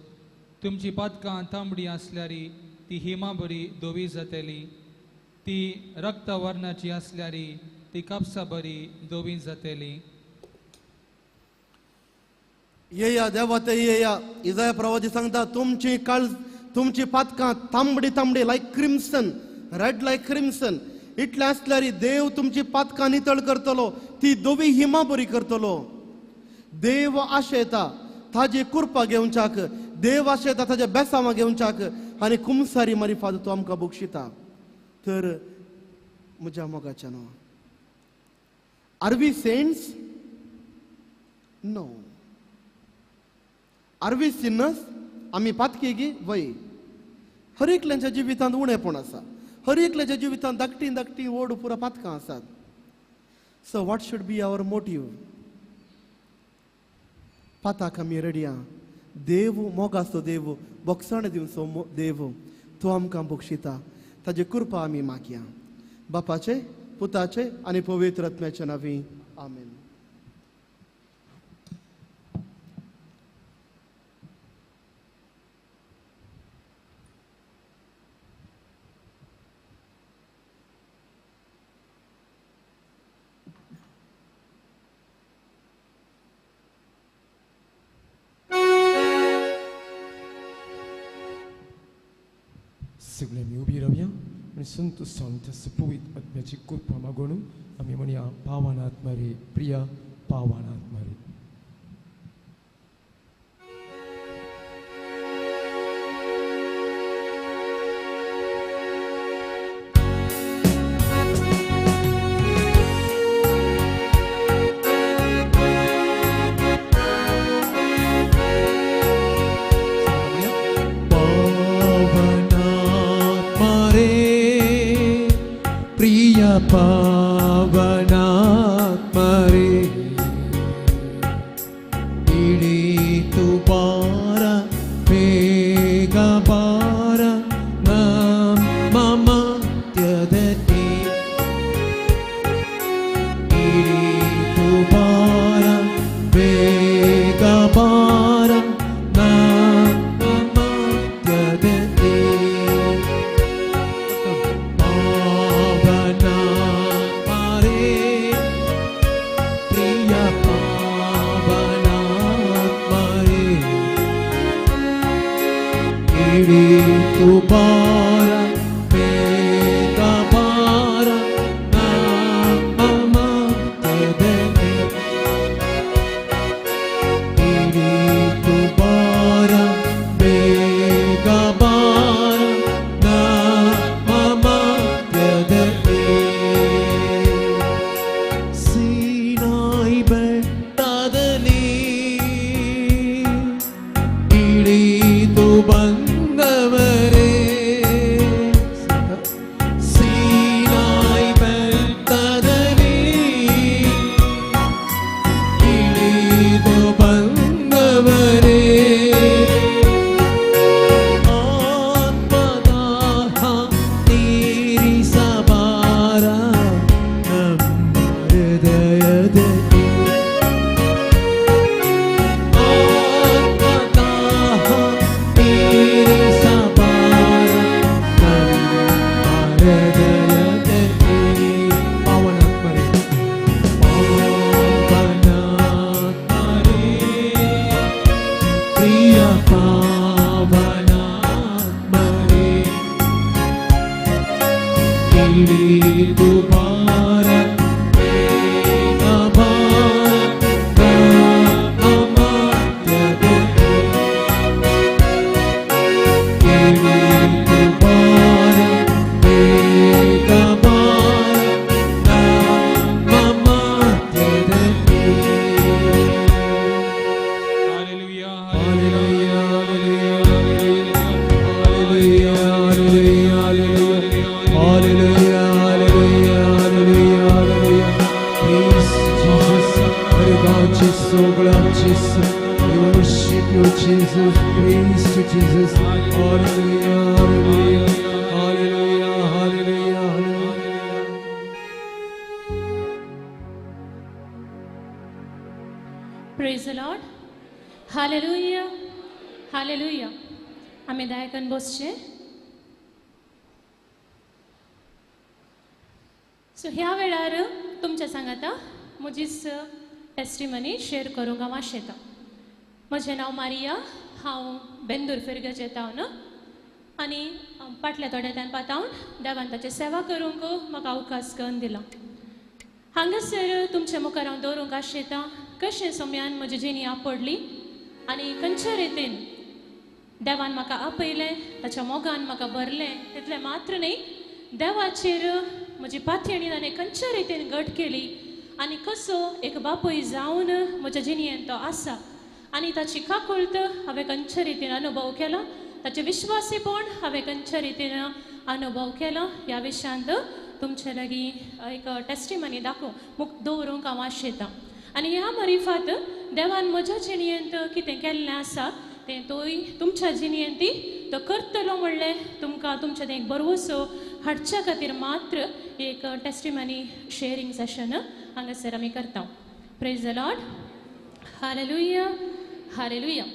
तुमची पातकां तांबडी आसल्यार ती हिमा बरी धवी जातली, ती रक्तवर्णाची आसल्यार ती कापसा बरी धवी जातली. येया देवा ते येया. इजाया प्रवादी सांगता तुमची काळ, तुमची पातकां तांबडी तांबडी like crimson, red like crimson इतलें आसल्यार देव तुमची पातकां नितळ करतलो, ती धवी हिमा बरी करतलो. देव आशेता ताजी कृपा घेवच्याक, देव आशेता ताज्या बेसांवां घेवच्याक आनी कुमसारी मारिफाद तो आमकां बक्षिता. तर म्हज्या मोगाच्या न्हू, are we saints? No. Are we sinners? आमी पातकी गी? वय. हर एकल्याच्या जिवितांत उणेपण आसा, हर एकल्याच्या जिवितांत धाकटी धाकटी ओड पुरा पातकां आसात. So what should be our motive? पाताक आमी रेडी आहा. देव मोगाचो देव, बोगसाण दिवचो देव, तो आमकां बक्षिता. ताजी कृपा आमी मागया. बापाचे, पुताचे आनी पवित्र आत्म्याच्या नांवी, आमेन. सगळे आमी उबी रावया आनी संत संत पवित्र आत्म्याची कृपा मागून आमी म्हणया पावनात मारी प्रिया पावनात मारी. पावनात्मा रे इडी तू बारा बेगा बारा नाम मामा त्यदती इडी तू बारा बेगा बारा नाम मामा त्यदती तू बारा बेगा बारा नाम तदनी तू बारा बेगा बारा नाम तदनी सीनाई बेट्टदली इळिದು ಬಂದವರೇ ಸೀನಾಯಿ ಬೆಟ್ಟದಲ್ಲಿ ಇಳಿದು ಬಂದವರೇ ಆತ್ಮದಾಹ ತೀರಿಸಬಾರ ನಮ್ಮ ಹೃದಯದಲ್ಲಿ ಆತ್ಮದಾಹ ತೀರಿಸಬಾರ ನಮ್ಮ ಹೃದಯದಲ್ಲಿ ಪಾವನಾತ್ಮರೇ ಪಾವನಾತ್ಮರೇ ಪ್ರಿಯ ಪಾವನಾತ್ಮರೇ ಇಳಿದು ಬಾರ ಬೇಗ ಬಾರ ನಮ್ಮ ಮಧ್ಯದಲ್ಲಿ ಇಳಿದು ಬಾರ ಬೇಗ ಬಾರ ನಮ್ಮ ಮಧ್ಯದಲ್ಲಿ. Hallelujah, Hallelujah, hallelujah, hallelujah, hallelujah, hallelujah, hallelujah, hallelujah. Praise Jesus, Hare God, Jesus, glad Jesus. We worship you, Jesus. Praise to Jesus. Hallelujah, hallelujah, hallelujah, hallelujah, hallelujah. Praise the Lord. Hallelujah. Hallelujah. आमी दायकन बसचे. सो ह्या वेळार तुमच्या सांगाता म्हजीच टेस्टिमनी शेअर करूंक हांव आशेता. म्हजें नांव मारिया, हांव बेंदूर फिर्गज येता आनी फाटल्या थोड्या तेंपा हांव देवान ताची सेवा करूंक म्हाका अवकाश करून दिला. हांगासर तुमच्या मुखार हांव दवरूंक आशेता कशें सोम्यान म्हजी जिणी आपडली आनी खंयच्या रितीन देवान म्हाका आपयलें, ताच्या मोगान म्हाका भरलें. तितलें मात्र न्ही, देवाचेर म्हजी पातयेणी ताणें खंयच्या रितीन घट केली आनी कसो एक बापूय जावन म्हज्या जिणयेन तो आसा आनी ताची काकुळट हांवें खंयच्या रितीन अनुभव केलो, ताचें विश्वासीपण हांवें खंयच्या रितीन अनुभव केलो. ह्या विशयांत तुमचे लागीं एक टेस्टिमनी दाखोवंक दवरूंक हांव आशेतां. आनी ह्या मरिफात देवान म्हज्या जिणयेंत कितें केल्लें आसा तें तोय तुमच्या जिणयेंत तो करतलो म्हणलें तुमकां तुमच्या तें एक भरवसो हाडच्या खातीर मात्र एक टेस्टिमनी शेअरींग सेशन हांगासर आमी करता. Praise the Lord. Hallelujah, hallelujah.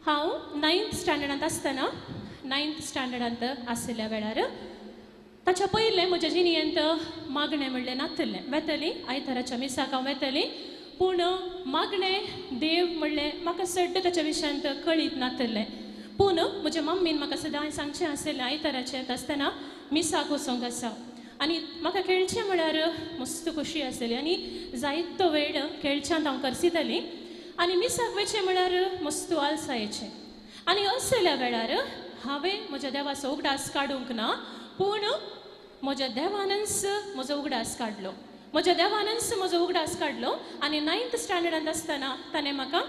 हांव 9th स्टँडर्डांत आसतना, 9th स्टँडर्डांत आशिल्ल्या वेळार ताच्या पयलें म्हज्या जिणयेंत मागणें म्हणलें नातलें. वेतली आयताराच्या मिसाक हांव वेतली, पूण मागणें देव म्हणलें म्हाका सड्ड ताच्या विशयांत कळीत नातलें. पूण म्हज्या मम्मीन म्हाका सदांय सांगचें आसलें आयताराचें येता आसतना मिसाक वचोंक आसा आनी म्हाका खेळचें म्हळ्यार मस्त खोशी आसली आनी जायतो वेळ खेळच्यांत हांव करसितालीं आनी मिसाक वयचें म्हळ्यार मस्त आलसायेचें. आनी असल्या वेळार हांवें म्हज्या देवाचो उगडास काडूंक ना, पूण म्हज्या देवानच म्हजो उगडास काडलो, म्हज्या देवानच म्हजो उगडास काडलो. आनी 9th स्टँडर्डांत आसतना ताणें म्हाका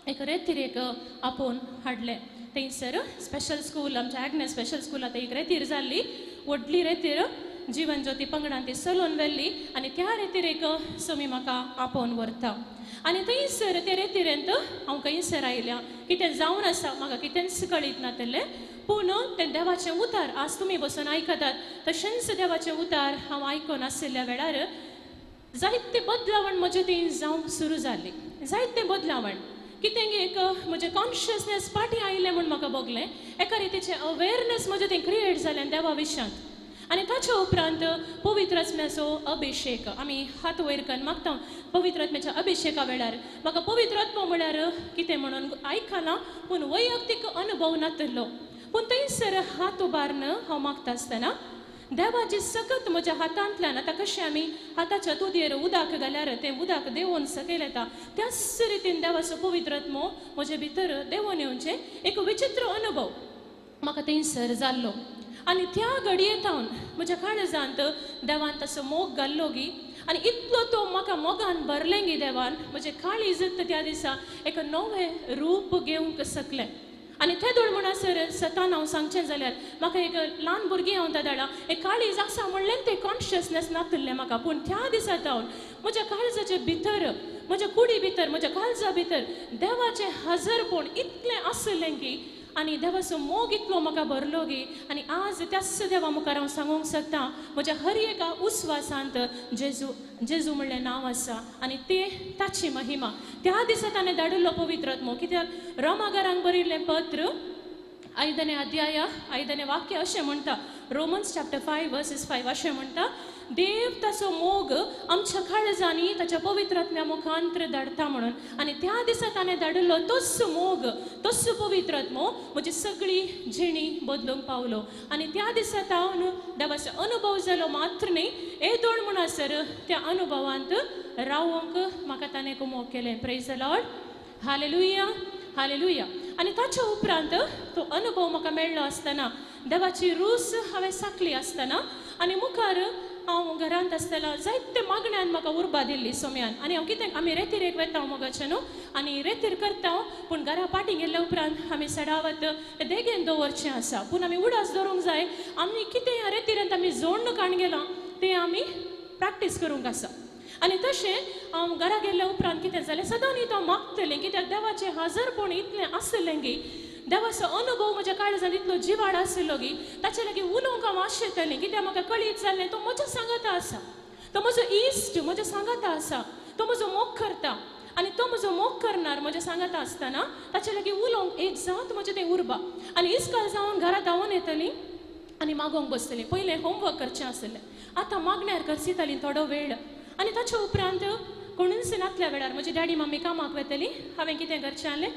एक रेतिरेक आपोवन हाडलें. थंयसर स्पेशल स्कूल, आमच्या आग्नेस स्पेशल स्कुलांत एक रेतीर जाल्ली, व्हडली रेतीर, जिवन ज्योती पंगडान ती चलोवन व्हेल्ली आनी त्या रेतिरेक समी म्हाका आपोवन व्हरता. आनी थंयसर ते रेतिरेंत हांव खंयसर आयल्या, कितें जावन आसा म्हाका कितेंच कळीत नातलें, पूण तें देवाचें उतार आज तुमी बसून आयकतात तशेंच देवाचें उतार हांव आयकून आशिल्ल्या वेळार जायते बदलावण म्हजें ती जावंक सुरू जाली. जायते बदलावण कितें एक म्हजें कॉन्शियसनेस पाटी आयलें म्हूण म्हाका भोगलें, एका रितीचें अवेरनेस म्हजें तें क्रिएट जालें देवा विशयांत. आनी ताच्या उपरांत पवित्र आत्म्याचो अभिशेक, आमी हात वयर करून मागता पवित्र आत्म्याच्या अभिशेका वेळार म्हाका पवित्र आत्मो म्हळ्यार कितें म्हणून आयकलां, पूण वैयक्तीक अनुभव नातलो. पूण थंयसर हात उबारून हांव मागता आसतना देवाची सकत म्हज्या हातांतल्यान, आतां कशें आमी हाताच्या तुदयेर उदक घाल्यार तें उदक देंवोवन सकयल येता, त्याच रितीन देवाचो पवित्र आत्मो म्हजे भितर देंवोन येवचें एक विचित्र अनुभव म्हाका थंयसर जाल्लो. आनी त्या घडये थावन म्हज्या काळजांत देवान तसो मोग घाल्लो गी आनी इतलो तो म्हाका मोगान भरलें गी देवान, म्हजें काळीज त्या दिसा एक नवें रूप घेवंक शकलें. आनी तेदोळ म्हणसर सतान हांव सांगचें जाल्यार म्हाका एक ल्हान भुरगीं हांव तेदोळा एक काळीज आसा म्हणलें तें कॉन्शियसनेस नातिल्लें म्हाका, पूण त्या दिसा थावन म्हज्या काळजाचे भितर, म्हज्या कुडी भितर, म्हज्या काळजा भितर देवाचें हजरपण इतलें आसलें की आनी देवाचो मोग इतलो म्हाका भरलो गी आनी आज त्याच देवा मुखार हांव सांगूंक शकता म्हज्या हर एका उस्वासांत जेजू जेजू म्हणलें नांव आसा आनी तें ताची महिमा. त्या दिसा ताणें धाडिल्लो पवित्र आत्मो, कित्याक रोमागारांक बरयिल्लें पत्र आयदने अध्याय आयदने वाक्य अशें म्हणटा, रोमन्स चॅप्टर 5 वर्सीस 5 अशें म्हणटा, देव ताचो मोग आमच्या काळजांनी ताच्या पवित्र आत्म्या मुखांत्र धाडटा म्हणून. आनी त्या दिसा ताणें धाडिल्लो तोच मोग, तोच पवित्र आत्मो म्हजी सगळी जिणी बदलूंक पावलो. आनी त्या दिसा तावन देवाचो अनुभव जालो मात्र न्ही, येदोळ म्हणसर त्या अनुभवांत रावंक म्हाका ताणें कुमोक केलें. Praise the Lord, hallelujah, hallelujah. आनी ताच्या उपरांत तो अनुभव म्हाका मेळ्ळो आसतना देवाची रूस हांवें साकली आसतना आनी मुखार हांव घरांत आसतना जायते मागण्यान म्हाका उर्बा दिल्ली सोम्यान. आनी हांव कितें आमी रेतीर एक वेता मोगाचें न्हू आनी रेतीर करता, पूण घरा पाटी गेल्ल्या उपरांत आमी सडावत देगेन दवरचें आसा, पूण आमी उडास दवरूंक जाय आमी कितें ह्या रेतिरांत आमी जोडण काण गेलां तें आमी प्रॅक्टीस करूंक आसा. आनी तशें हांव घरा गेल्ल्या उपरांत कितें जालें, सदां न्ही हांव मागतलें कित्याक देवाचें हाजरपण इतलें आसलें की देवाचो अनुभव म्हज्या काळजांत इतलो जिवाड आसलो की ताचे लागीं उलोवंक हांव आशेतालें कित्याक म्हाका कळीत जालें तो म्हज्या सांगाता आसा, तो म्हजो इश्ट म्हज्या सांगाता आसा, तो म्हजो मोग करता आनी तो म्हजो मोग करणार म्हज्या सांगाता आसतना ताचे लागीं उलोवंक एक जात म्हजें तें उर्बा. आनी इस्काल जावन घरा धांवून येतली आनी मागोवंक बसतली. पयलें होमवर्क करचें आसलें, आतां मागण्यार करसिताली थोडो वेळ. आनी ताच्या उपरांत कोणूच नातल्या वेळार म्हजी डॅडी मम्मी कामाक वेतली, हांवें कितें करचें आसलें,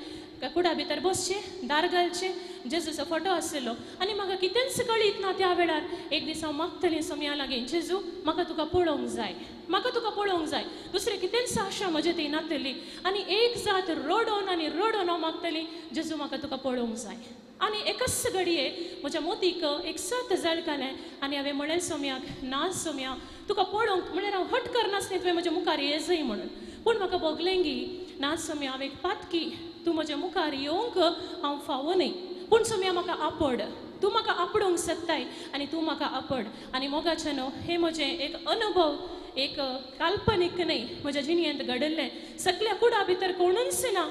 कुडा भितर बसचें, दार घालचें, जेजूचो फोटो आसलो आनी म्हाका कितेंच कळीत ना त्या वेळार. एक दीस हांव मागतलें सोम्या लागीं, जेजू म्हाका तुका पळोवंक जाय, म्हाका तुका पळोवंक जाय, दुसरें कितेंच आशा म्हजें ती नातली. आनी एक जात रडोन आनी रडोन हांव मागतली, जेजू म्हाका तुका पळोवंक जाय. आनी एकच घडये म्हज्या मोतीक एक सत जळकालें आनी हांवें म्हणलें सोम्याक, ना सोम्या तुका पळोवंक म्हळ्यार हांव हट करनासलें तुवें म्हज्या मुखार येजय म्हणून, पूण म्हाका भोगलें गी ना सोम्या हांव एक पातकी, तूं म्हज्या मुखार येवंक हांव फावो न्हय, पूण सोम्या म्हाका आपड, तूं म्हाका आपडोवंक शकताय आनी तूं म्हाका आपड. आनी मोगाचें न्हू हें म्हजें एक अनुभव, एक काल्पनीक न्हय, म्हज्या जिणेंत घडिल्लें. सगल्या कुडा भितर कोणूच ना,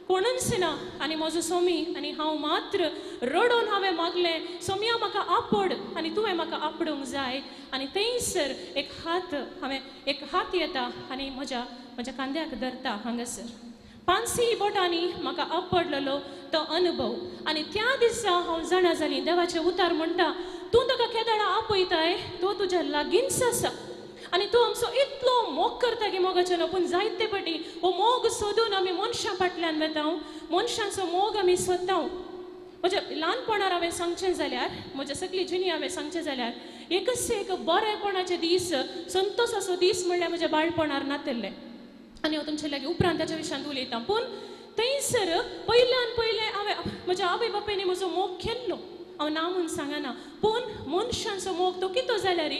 कोणूच ना आनी म्हजो सोमी आनी हांव मात्र रडोन हांवें मागलें, सोम्या म्हाका आपड आनी तुवें म्हाका आपडूंक जाय. आनी थंयसर एक हात, हांवें एक हात येता आनी म्हज्या म्हज्या खांद्याक धरता हांगासर पांचशी बोटांनी म्हाका आपडलेलो तो अनुभव. आनी त्या दिसा हांव जाणा जालीं देवाचें उतार म्हणटा, तूं ताका केदाळा आपयताय तो तुज्या लागींच आसा आनी तूं आमचो इतलो मोग करता की मोगाचें न्हू, पूण जायते पटी हो मोग सोदून आमी मनशां फाटल्यान वेता, मनशांचो मोग आमी सोदता. म्हज्या ल्हानपणार हांवें सांगचें जाल्यार, म्हज्या सगळी जिणी हांवें सांगचें जाल्यार एकच एक बरेपणाचे दीस, संतोसाचो दीस म्हणल्यार म्हज्या बाळपणार नातिल्लें. आनी हांव तुमचे लागीं उपरांत ताच्या विशयांत उलयतां. पूण थंयसर पयल्यान पयलें हांवें म्हज्या आवय बापायनी म्हजो मोग केल्लो, हांव ना म्हूण सांगना. पूण मनशांचो मोग तो कितो जाल्यार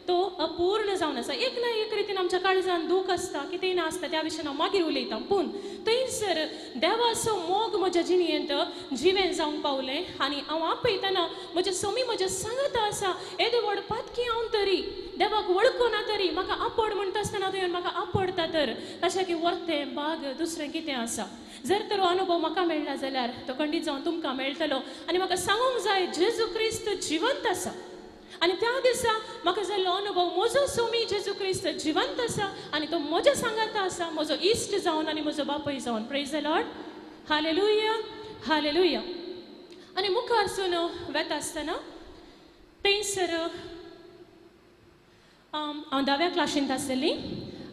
तो अपूर्ण जावन आसा. एक ना एक रितीन आमच्या काळजान दूख आसता, कितेंय ना आसता, त्या विशयान हांव मागीर उलयतां. पूण थंयसर देवाचो मोग म्हज्या जिणेंत जिवें जावंक पावलें आनी हांव आपयतना म्हज्या सोमी म्हज्या सांगाता आसा. येदे व्हड पातकी हांव तरी देवाक वळखना तरी म्हाका आपड म्हणटा आसतना तो येवन म्हाका आपडता तर तशें की वर्तें बाग दुसरें कितें आसा. जर तर हो अनुभव म्हाका मेळ्ळा जाल्यार तो खंडीत जावन तुमकां मेळटलो. आनी म्हाका सांगूंक जाय, जेजू क्रिस्त जिवंत आसा. आनी त्या दिसा म्हाका जाल्लो अनुभव, म्हजो सोमी जेजू क्रिस्त जिवंत आसा आनी तो म्हज्या सांगाता आसा, म्हजो इश्ट जावन आनी म्हजो बापूय जावन. Praise the Lord, hallelujah, hallelujah. आनी मुखारसून वेता आसतना थंयसर हांव धाव्या क्लाशींत आसली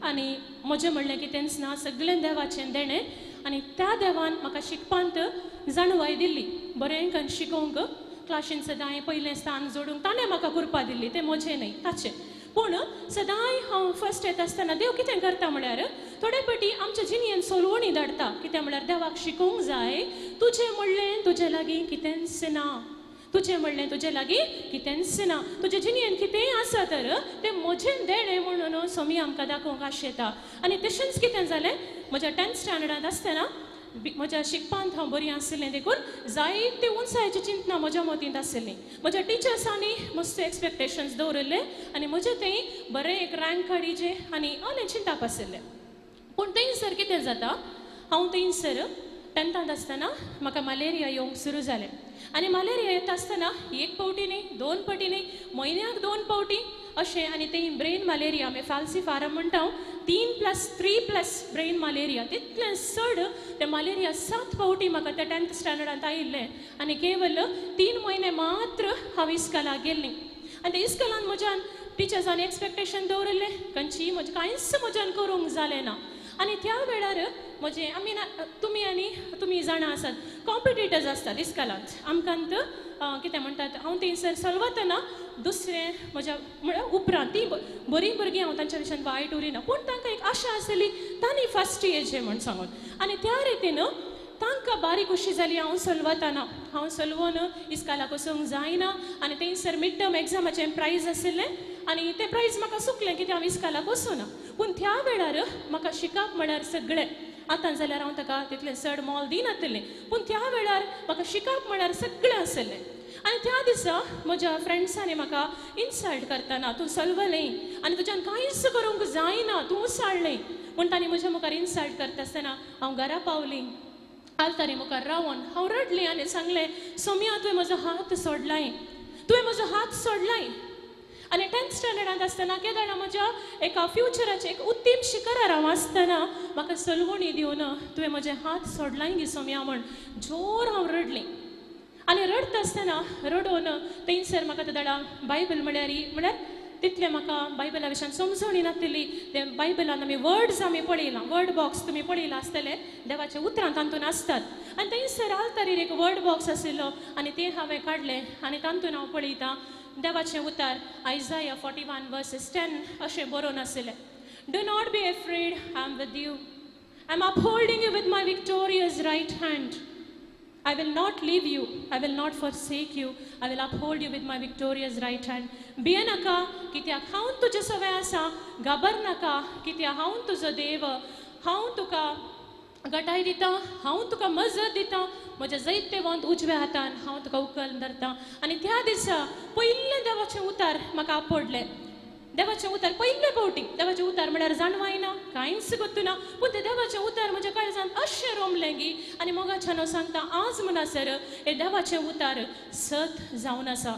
आनी म्हजें म्हणलें कितेंच ना, सगळें देवाचें देणें. आनी त्या देवान म्हाका शिकपांत जाणवाय दिल्ली, बरें करून शिकोवंक. क्लाशीन सदांय पयलें स्थान जोडूंक ताणें म्हाका कृपा दिल्ली, तें म्हजें न्हय ताचें. पूण सदांय हांव फर्स्ट येता आसतना देव कितें करता म्हळ्यार थोडे फावटी आमच्या जिणेन सोलवणी धाडटा. कितें म्हळ्यार देवाक शिकोवंक जाय, तुजें म्हणलें तुजे लागीं कितेंच ना, तुजें म्हणलें तुजे लागीं कितेंच ना, तुजे जिणेन कितेंय आसा तर तें म्हजें देणें म्हणून सोमी आमकां दाखोवंक आशेता. आनी तशेंच कितें जालें, म्हज्या 10th स्टँडर्डांत आसतना म्हज्या शिकपांत हांव बरी आशिल्लें देखून जायते उंचायेची चिंतना म्हज्या मतींत आशिल्लीं. म्हज्या टिचर्सांनी मस्त एक्सपेक्टेशन्स दवरिल्ले आनी म्हजें थंय बरें एक रँक काडीचें आनी अनेक चिंताप आशिल्लें. पूण थंयसर कितें जाता, हांव थंयसर 10थांत आसतना म्हाका मलेरिया येवंक सुरू जालें. आनी मलेरिया येता आसतना एक फावटी न्ही, दोन फावटी न्ही, म्हयन्याक 2 फावटी अशें. आनी तें ब्रेन मलेरिया, आमी फाल्सिफारम म्हणटा, 3+3+ ब्रेन मलेरिया, तितलें चड तें मलेरिया 7 फावटी म्हाका त्या 10th स्टँडर्डांत आयिल्लें. आनी केवल 3 म्हयने मात्र हांव इस्कलाक गेल्लीं. आनी त्या इस्कलान म्हज्यान टिचर्सांनी एक्सपेक्टेशन दवरिल्लें, खंयची म्हजें कांयच म्हज्यान करूंक जालें ना. आनी त्या वेळार म्हजें आमी ना तुमी आनी तुमी जाणां आसात, कॉम्पिटिटर्स आसतात इस्कलांत आमकां कितें म्हणटात. हांव थंयसर सलवतना दुसरें म्हज्या म्हळ्यार उपरांत ती बरीं भुरगीं, हांव तांच्या विशयान वायट उरना, पूण तांकां एक आशा आसली तांणी फर्स्ट येचें म्हूण सांगून. आनी त्या रितीन तांकां बारीक खुशी जाली हांव सलवतना, हांव सलवून इस्कालाक वचूंक जायना. आनी थंयसर मिड टर्म एग्जामाचें प्रायज आशिल्लें आनी तें प्रायज म्हाका सुकलें कित्याक हांव इस्कालाक वचूना. पूण त्या वेळार म्हाका शिकप म्हळ्यार सगळें, आतां जाल्यार हांव ताका तितलें चड मोल दिनातिल्लें, पूण त्या वेळार म्हाका शिकप म्हळ्यार सगळें आशिल्लें. आनी त्या दिसा म्हज्या फ्रेंड्सांनी म्हाका इन्सल्ट करतना, तूं सलवलें आनी तुज्यान कांयच करूंक जायना, तूं उसळ्ळें म्हूण तांणी म्हज्या मुखार इन्सल्ट करता आसतना हांव घरा पावलीं. आल्तारी मुखार रावन हांव रडलें आनी सांगलें, सोम्या तुवें म्हजो हात सोडलाय, तुवें म्हजो हात सोडलाय. आनी 10th स्टँडर्डांत आसतना केदळा म्हज्या एका फ्युचराचें एक उत्तीम शिखरार हांव आसतना म्हाका सलवणी दिवन तुवें म्हजे हात सोडलाय गी सोम्या म्हूण जोर हांव रडलें. आनी रडटा आसतना रडोवन थंयसर म्हाका तेदळा बायबल म्हळ्यार तितलें म्हाका बायबला विशयान समजणी नातिल्ली. ते बायबलान आमी वर्ड्स आमी पळयलां, वर्ड बॉक्स तुमी पळयलां आसतलें, देवाच्या उतरां तातूंत आसतात. आनी थंयसर आल्तारीर एक वर्ड बॉक्स आशिल्लो आनी तें हांवें काडलें आनी तातूंत हांव पळयतां देवाचें उतार आयजाया 41:10 अशें बरोवन आशिल्लें. Do not be afraid, I am with you, I am upholding you with my victorious right hand. I will not leave you, I will not forsake you, I will uphold you with my victorious right hand. भिये नाका कित्याक हांव तुजे सवय आसा, घाबर नाका कित्याक हांव तुजो देव, हांव तुका गटाय दिता, हांव तुका मजत दिता, म्हज्या जैत्यवंत उजव्या हातान हांव तुका उखल धरता. आनी त्या दिसा पयलें देवाचें उतार म्हाका आपडलें. देवाचें उतार पयले फावटी, देवाचें उतार म्हळ्यार जाणवायना, कांयच गोत्तुना, पूण तें देवाचें उतार म्हज्या काळजांत अशें रोमलें गी. आनी मोगाच्यान हांव सांगता, आज म्हणसर हें देवाचें उतार सत जावन आसा.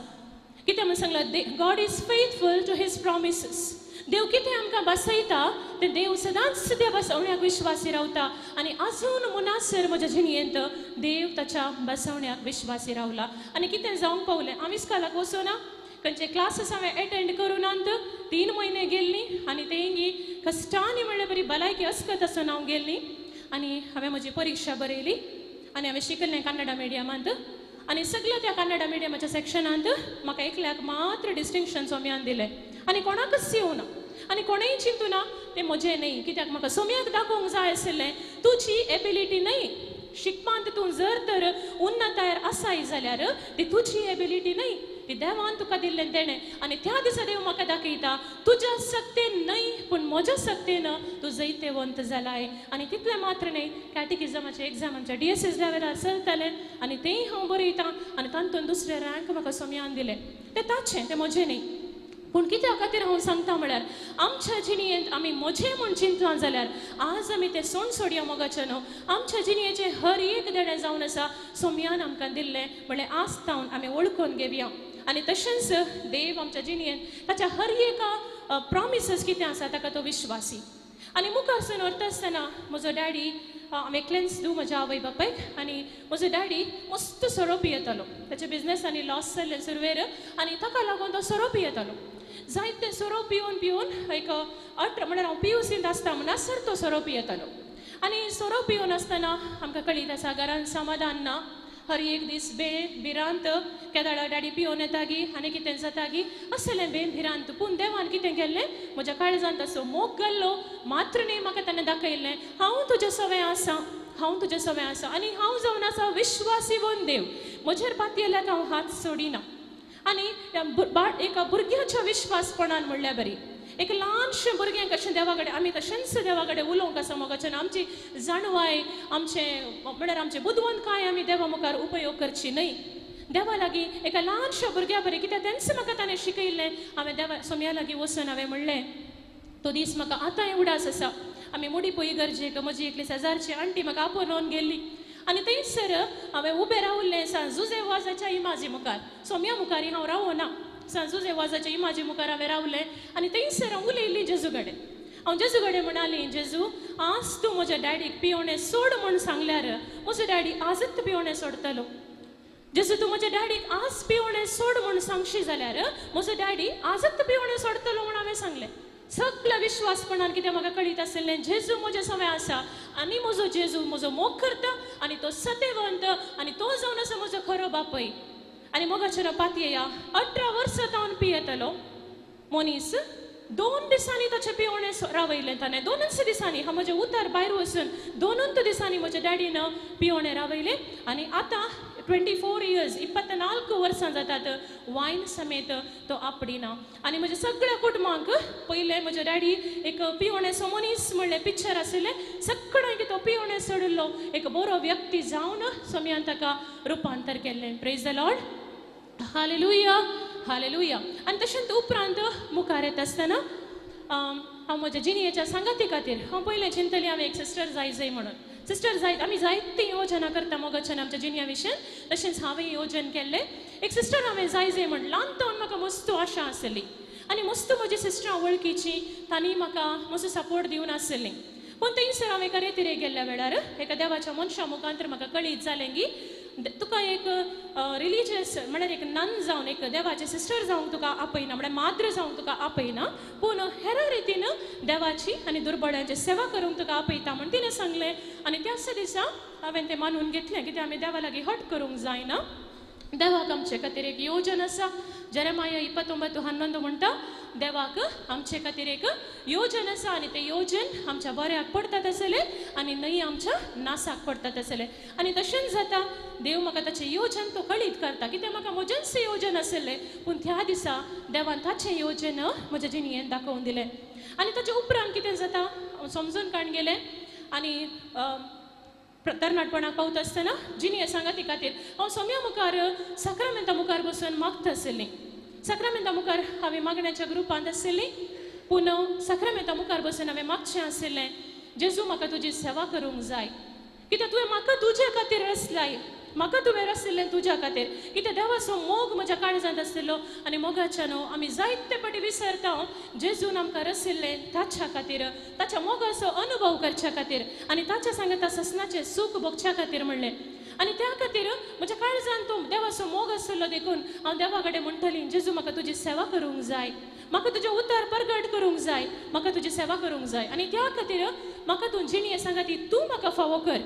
कितें म्हूण सांगलां, God is faithful to his promises. देव कितें आमकां बसयता तें देव सदांच त्या बसवण्याक विश्वासी रावता. आनी आजून मुनासर म्हज्या जिणेंत देव ताच्या बसवण्याक विश्वासी रावला. आनी कितें जावंक पावलें, हांव इस्कालाक वचूना, खंयचे क्लासीस हांवें एटेंड करूं 3 म्हयने गेल्ली आनी तेंगी कश्टांनी म्हणल्यार बरी भलायकी अस्कत आसून हांव गेल्ली. आनी हांवें म्हजी परिक्षा बरयली आनी हांवें शिकलें कन्नडा मिडियमांत. आनी सगळ्या त्या कन्नडा मिडियमाच्या सेक्शनांत म्हाका एकल्याक मात्र डिस्टिंक्शन सोम्यान दिलें आनी कोणाकच येवना आनी कोणेय चिंतूना तें म्हजें न्हय, कित्याक म्हाका सोम्याक दाखोवंक जाय आशिल्लें तुजी एबिलिटी न्हय, शिकपांत तूं जर तर उन्नतायर आसाय जाल्यार ती तुजी एबिलिटी न्हय, ती देवान तुका दिल्लें तेणें. आनी त्या दिसा देव म्हाका दाखयता तुज्या सक्तेन न्हय पूण म्हज्या सक्तेन तूं जैतेवंत जालाय. आनी तितलें मात्र न्हय, कॅटिकिजमाचें एग्जाम आमच्या DSS लेवलार चलतालें आनी तेंय हांव बरयतां आनी तातूंत दुसरें रँक म्हाका सोम्यान दिलें. तें ताचें, तें म्हजें न्हय. पूण कित्या खातीर हांव सांगता म्हळ्यार आमच्या जिणेंत आमी म्हजें म्हूण चिंतलां जाल्यार आज आमी तें सोण सोडया मोगाचें न्हू. आमच्या जिणेचें हर एक देणें जावन आसा सोम्यान आमकां दिल्लें म्हणल्यार आज तावन आमी वळखून घेवया. आनी तशेंच देव आमच्या जिणेंत ताच्या हर एका प्रॉमिसीस कितें आसा ताका तो विश्वासी. आनी मुखार सून व्हरता आसतना म्हजो डॅडी, हांव एकलेंच दू म्हज्या आवय बापायक, आनी म्हजो डॅडी मस्त सोरो पियेतालो. ताच्या बिजनसांनी लॉस जाल्लें सुरवेर आनी ताका लागून तो सोरो पियेतालो. जायते सोरो पिवन पिवन एक 18 म्हणल्यार हांव PUCंत आसता म्हणसर तो सोरो पियेतालो. आनी सोरो पिवन आसतना आमकां कळीत आसा घरान समाधान ना, हर एक दीस बे भिरांत, केदाळा डॅडी पिवन येतागी आनी कितें जातागी असलें बे भिरांत. पूण देवान कितें केल्लें म्हज्या काळजांत असो मोग घाल्लो मात्र न्हय म्हाका ताणें दाखयल्लें हांव तुजें सवें आसा, हांव तुजें सवें आसा आनी हांव जावन आसा विश्वासी वन देव, म्हजेर पातयेल्याक हांव हात सोडिना. आनी एका भुरग्याच्या विश्वासपणान म्हणल्यार बरी, एक ल्हानशें भुरगें कशें देवा कडेन आमी तशेंच देवा कडेन उलोवंक आसा मोगाच्यान, आमची जाणवाय आमचें म्हणल्यार आमचें बुदवंतकाय आमी देवा मुखार उपयोग करची न्हय. देवा लागीं एका ल्हानशा भुरग्या बरें कित्याक तेंच म्हाका ताणें शिकयल्लें. हांवें देवा सोम्या लागीं वचून हांवें म्हणलें तो दीस म्हाका आतांय उडास आसा. आमी मुडी पळय गरजेक म्हजी एकली शेजारची आंटी म्हाका आपोवन गेल्ली आनी थंयसर हांवें उबें रावल्लें सांजुजे वाजाच्या इमाजी मुखार, सोम्या मुखार हांव रावना, सांजुजे वाजाच्या इमाजी मुखार हांवें रावलें आनी थंयसर हांव उलयल्ली जेजू कडेन. हांव जेजू कडेन म्हणाली, जेजू आज तूं म्हज्या डॅडीक पिवणें सोड म्हूण सांगल्यार म्हजो डॅडी आजच पिवणें सोडटलो. जेजू तूं म्हज्या डॅडीक आज पिवणें सोड म्हूण सांगशी जाल्यार म्हजो डॅडी आजच पिवणें सोडटलो म्हूण हांवें सांगलें. सगळ्या विश्वासपणान कितें म्हाका कळीत आशिल्लें जेजू म्हजें सवें आसा आनी म्हजो जेजू म्हजो मोग करता आनी तो सतेवंत आनी तो जावन आसा म्हजो खरो बापय. आनी मोगाचेर पातयेया 18 वर्सां तावन पियेतलो मनीस 2 दिसांनी ताचें पिवणें रावयलें ताणें. 2 दिसांनी हांव म्हजें उतर भायर वचून 2 दिसांनी म्हज्या डॅडीन पिवणें रावयलें आनी आतां 24 इयर्स 24 वर्सां जातात वायन समेत तो आपडिना. आनी म्हज्या सगळ्या कुटुंबांक पयलें म्हज्या डॅडी एक पिवणें मनीस म्हणलें पिक्चर आशिल्लें, सगळ्यांक तो पिवणें सोडिल्लो एक बरो व्यक्ती जावन सोम्यान ताका रुपांतर केल्लें. Praise the Lord, hallelujah, hallelujah. आनी तशेंच उपरांत मुखार येता आसतना हांव म्हज्या जिणेच्या सांगाती खातीर हांव पयलें चिंतलें हांवें एक सिस्टर जाय जाय म्हणून. सिस्टर जायत आमी जायतीं योजना करता मोगाच्यान आमच्या जिणया विशयान, तशेंच हांवें योजन केल्लें एक सिस्टर हांवें जाय जाय म्हण ल्हान तावन म्हाका मस्त आशा आसली आनी मस्त म्हजी सिस्टरां वळखीची तांणी म्हाका मस्त सपोर्ट दिवन आसली. पूण थंयसर हांव एका रेतिरे गेल्ल्या वेळार एका देवाच्या मनशा मुखांतर म्हाका कळीत जालें की तुका एक रिलीजियस म्हळ्यार एक नन जावन एक देवाचें सिस्टर जावंक तुका आपयना, म्हळ्यार माद्र जावंक तुका आपयना, पूण हेर रितीन देवाची आनी दुर्बळ्यांची सेवा करूंक तुका आपयता म्हण तिणें सांगलें. आनी त्याच दिसा हांवें तें मानून घेतलें कित्याक आमी देवा लागीं हट करूंक जायना. देवाक आमचे खातीर एक योजन आसा. जेरेमाया 29:11 म्हणटा देवाक आमचे खातीर एक योजन आसा आनी तें योजन आमच्या बऱ्याक पडटा आसलें आनी न्हय आमच्या नासाक पडटा आसलें. आनी तशेंच जाता देव म्हाका ताचें योजन तो कळीत करता कित्याक म्हाका म्हजेंच योजन आसलें, पूण त्या दिसा देवान ताचें योजन म्हज्या जिणेंत दाखोवन दिलें. आनी ताचे उपरांत कितें जाता समजून काडून गेलें आनी तरणाटपणाक पावता आसतना जिणें सांगाती खातीर हांव सोम्या मुखार साक्रामेंता मुखार बसून मागता आशिल्लीं. साक्रामेंता मुखार हांवें मागण्याच्या ग्रुपांत आशिल्लीं, पूण साक्रामेंता मुखार बसून हांवें मागचें आशिल्लें, जेजू म्हाका तुजी सेवा करूंक जाय कित्याक तुवें म्हाका तुजे खातीर रचलाय, म्हाका तुवें रचिल्लें तुज्या खातीर. कित्याक देवाचो मोग म्हज्या काळजांत आशिल्लो आनी मोगाच्या न्हू आमी जायते फावटी विसरता जेजून आमकां रचिल्लें ताच्या खातीर, ताच्या मोगाचो अनुभव करच्या खातीर आनी ताच्या सांगता ससनाचें सूख भोगच्या खातीर म्हणलें. आनी त्या खातीर म्हज्या काळजान तो देवाचो मोग आशिल्लो देखून हांव देवा कडेन म्हणटली, जेजू म्हाका तुजी सेवा करूंक जाय, म्हाका तुजें उतर परगट करूंक जाय, म्हाका तुजी सेवा करूंक जाय आनी त्या खातीर म्हाका तूं जिणें सांगा ती तूं म्हाका फावो कर.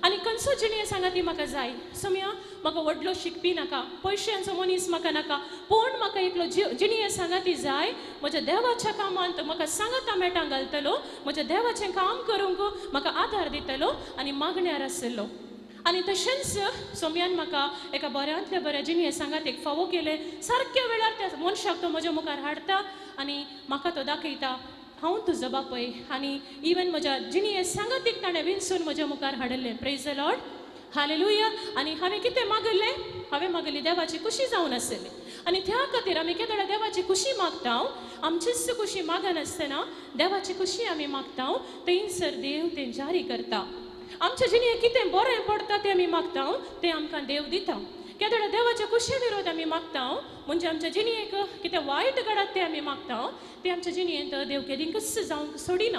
आनी खंयचो जिणें सांगाती म्हाका जाय सोम्या म्हाका व्हडलो शिकपी नाका पयशांचो मनीस म्हाका नाका पूण म्हाका एकलो जिणें सांगाती जाय म्हज्या देवाच्या कामांत म्हाका सांगाता मेटां घालतलो म्हज्या देवाचें काम करूंक म्हाका आदार दितलो आनी मागण्यार आसलो. आनी तशेंच सोम्यान म्हाका एका बऱ्यांतल्या बऱ्या जिणें सांगातीक फावो केलें. सारक्या वेळार त्या मनशाक तो म्हज्या मुखार हाडटा आनी म्हाका तो दाखयता हांव तुजो बापूय. आनी इवन म्हज्या जिणें सांगातीक ताणें विनसून म्हज्या मुखार हाडिल्लें. Praise the Lord, hallelujah. आनी हांवें कितें मागिल्लें? हांवें मागिल्ली देवाची खुशी जावन आसली. आनी त्या खातीर आमी केदोळा देवाची खुशी मागता, आमचीच खुशी मागनासतना देवाची खुशी आमी मागता, थंयसर देव तें जारी करता. आमच्या जिणें कितें बरें पडटा तें आमी मागता, तें आमकां देव दिता. केदोळा देवाच्या खुशी विरोध आमी मागता म्हणजे आमच्या जिणेक कितें वायट घडत तें आमी मागता, तें आमच्या जिणेंत देव केदींकच जावंक सोडिना.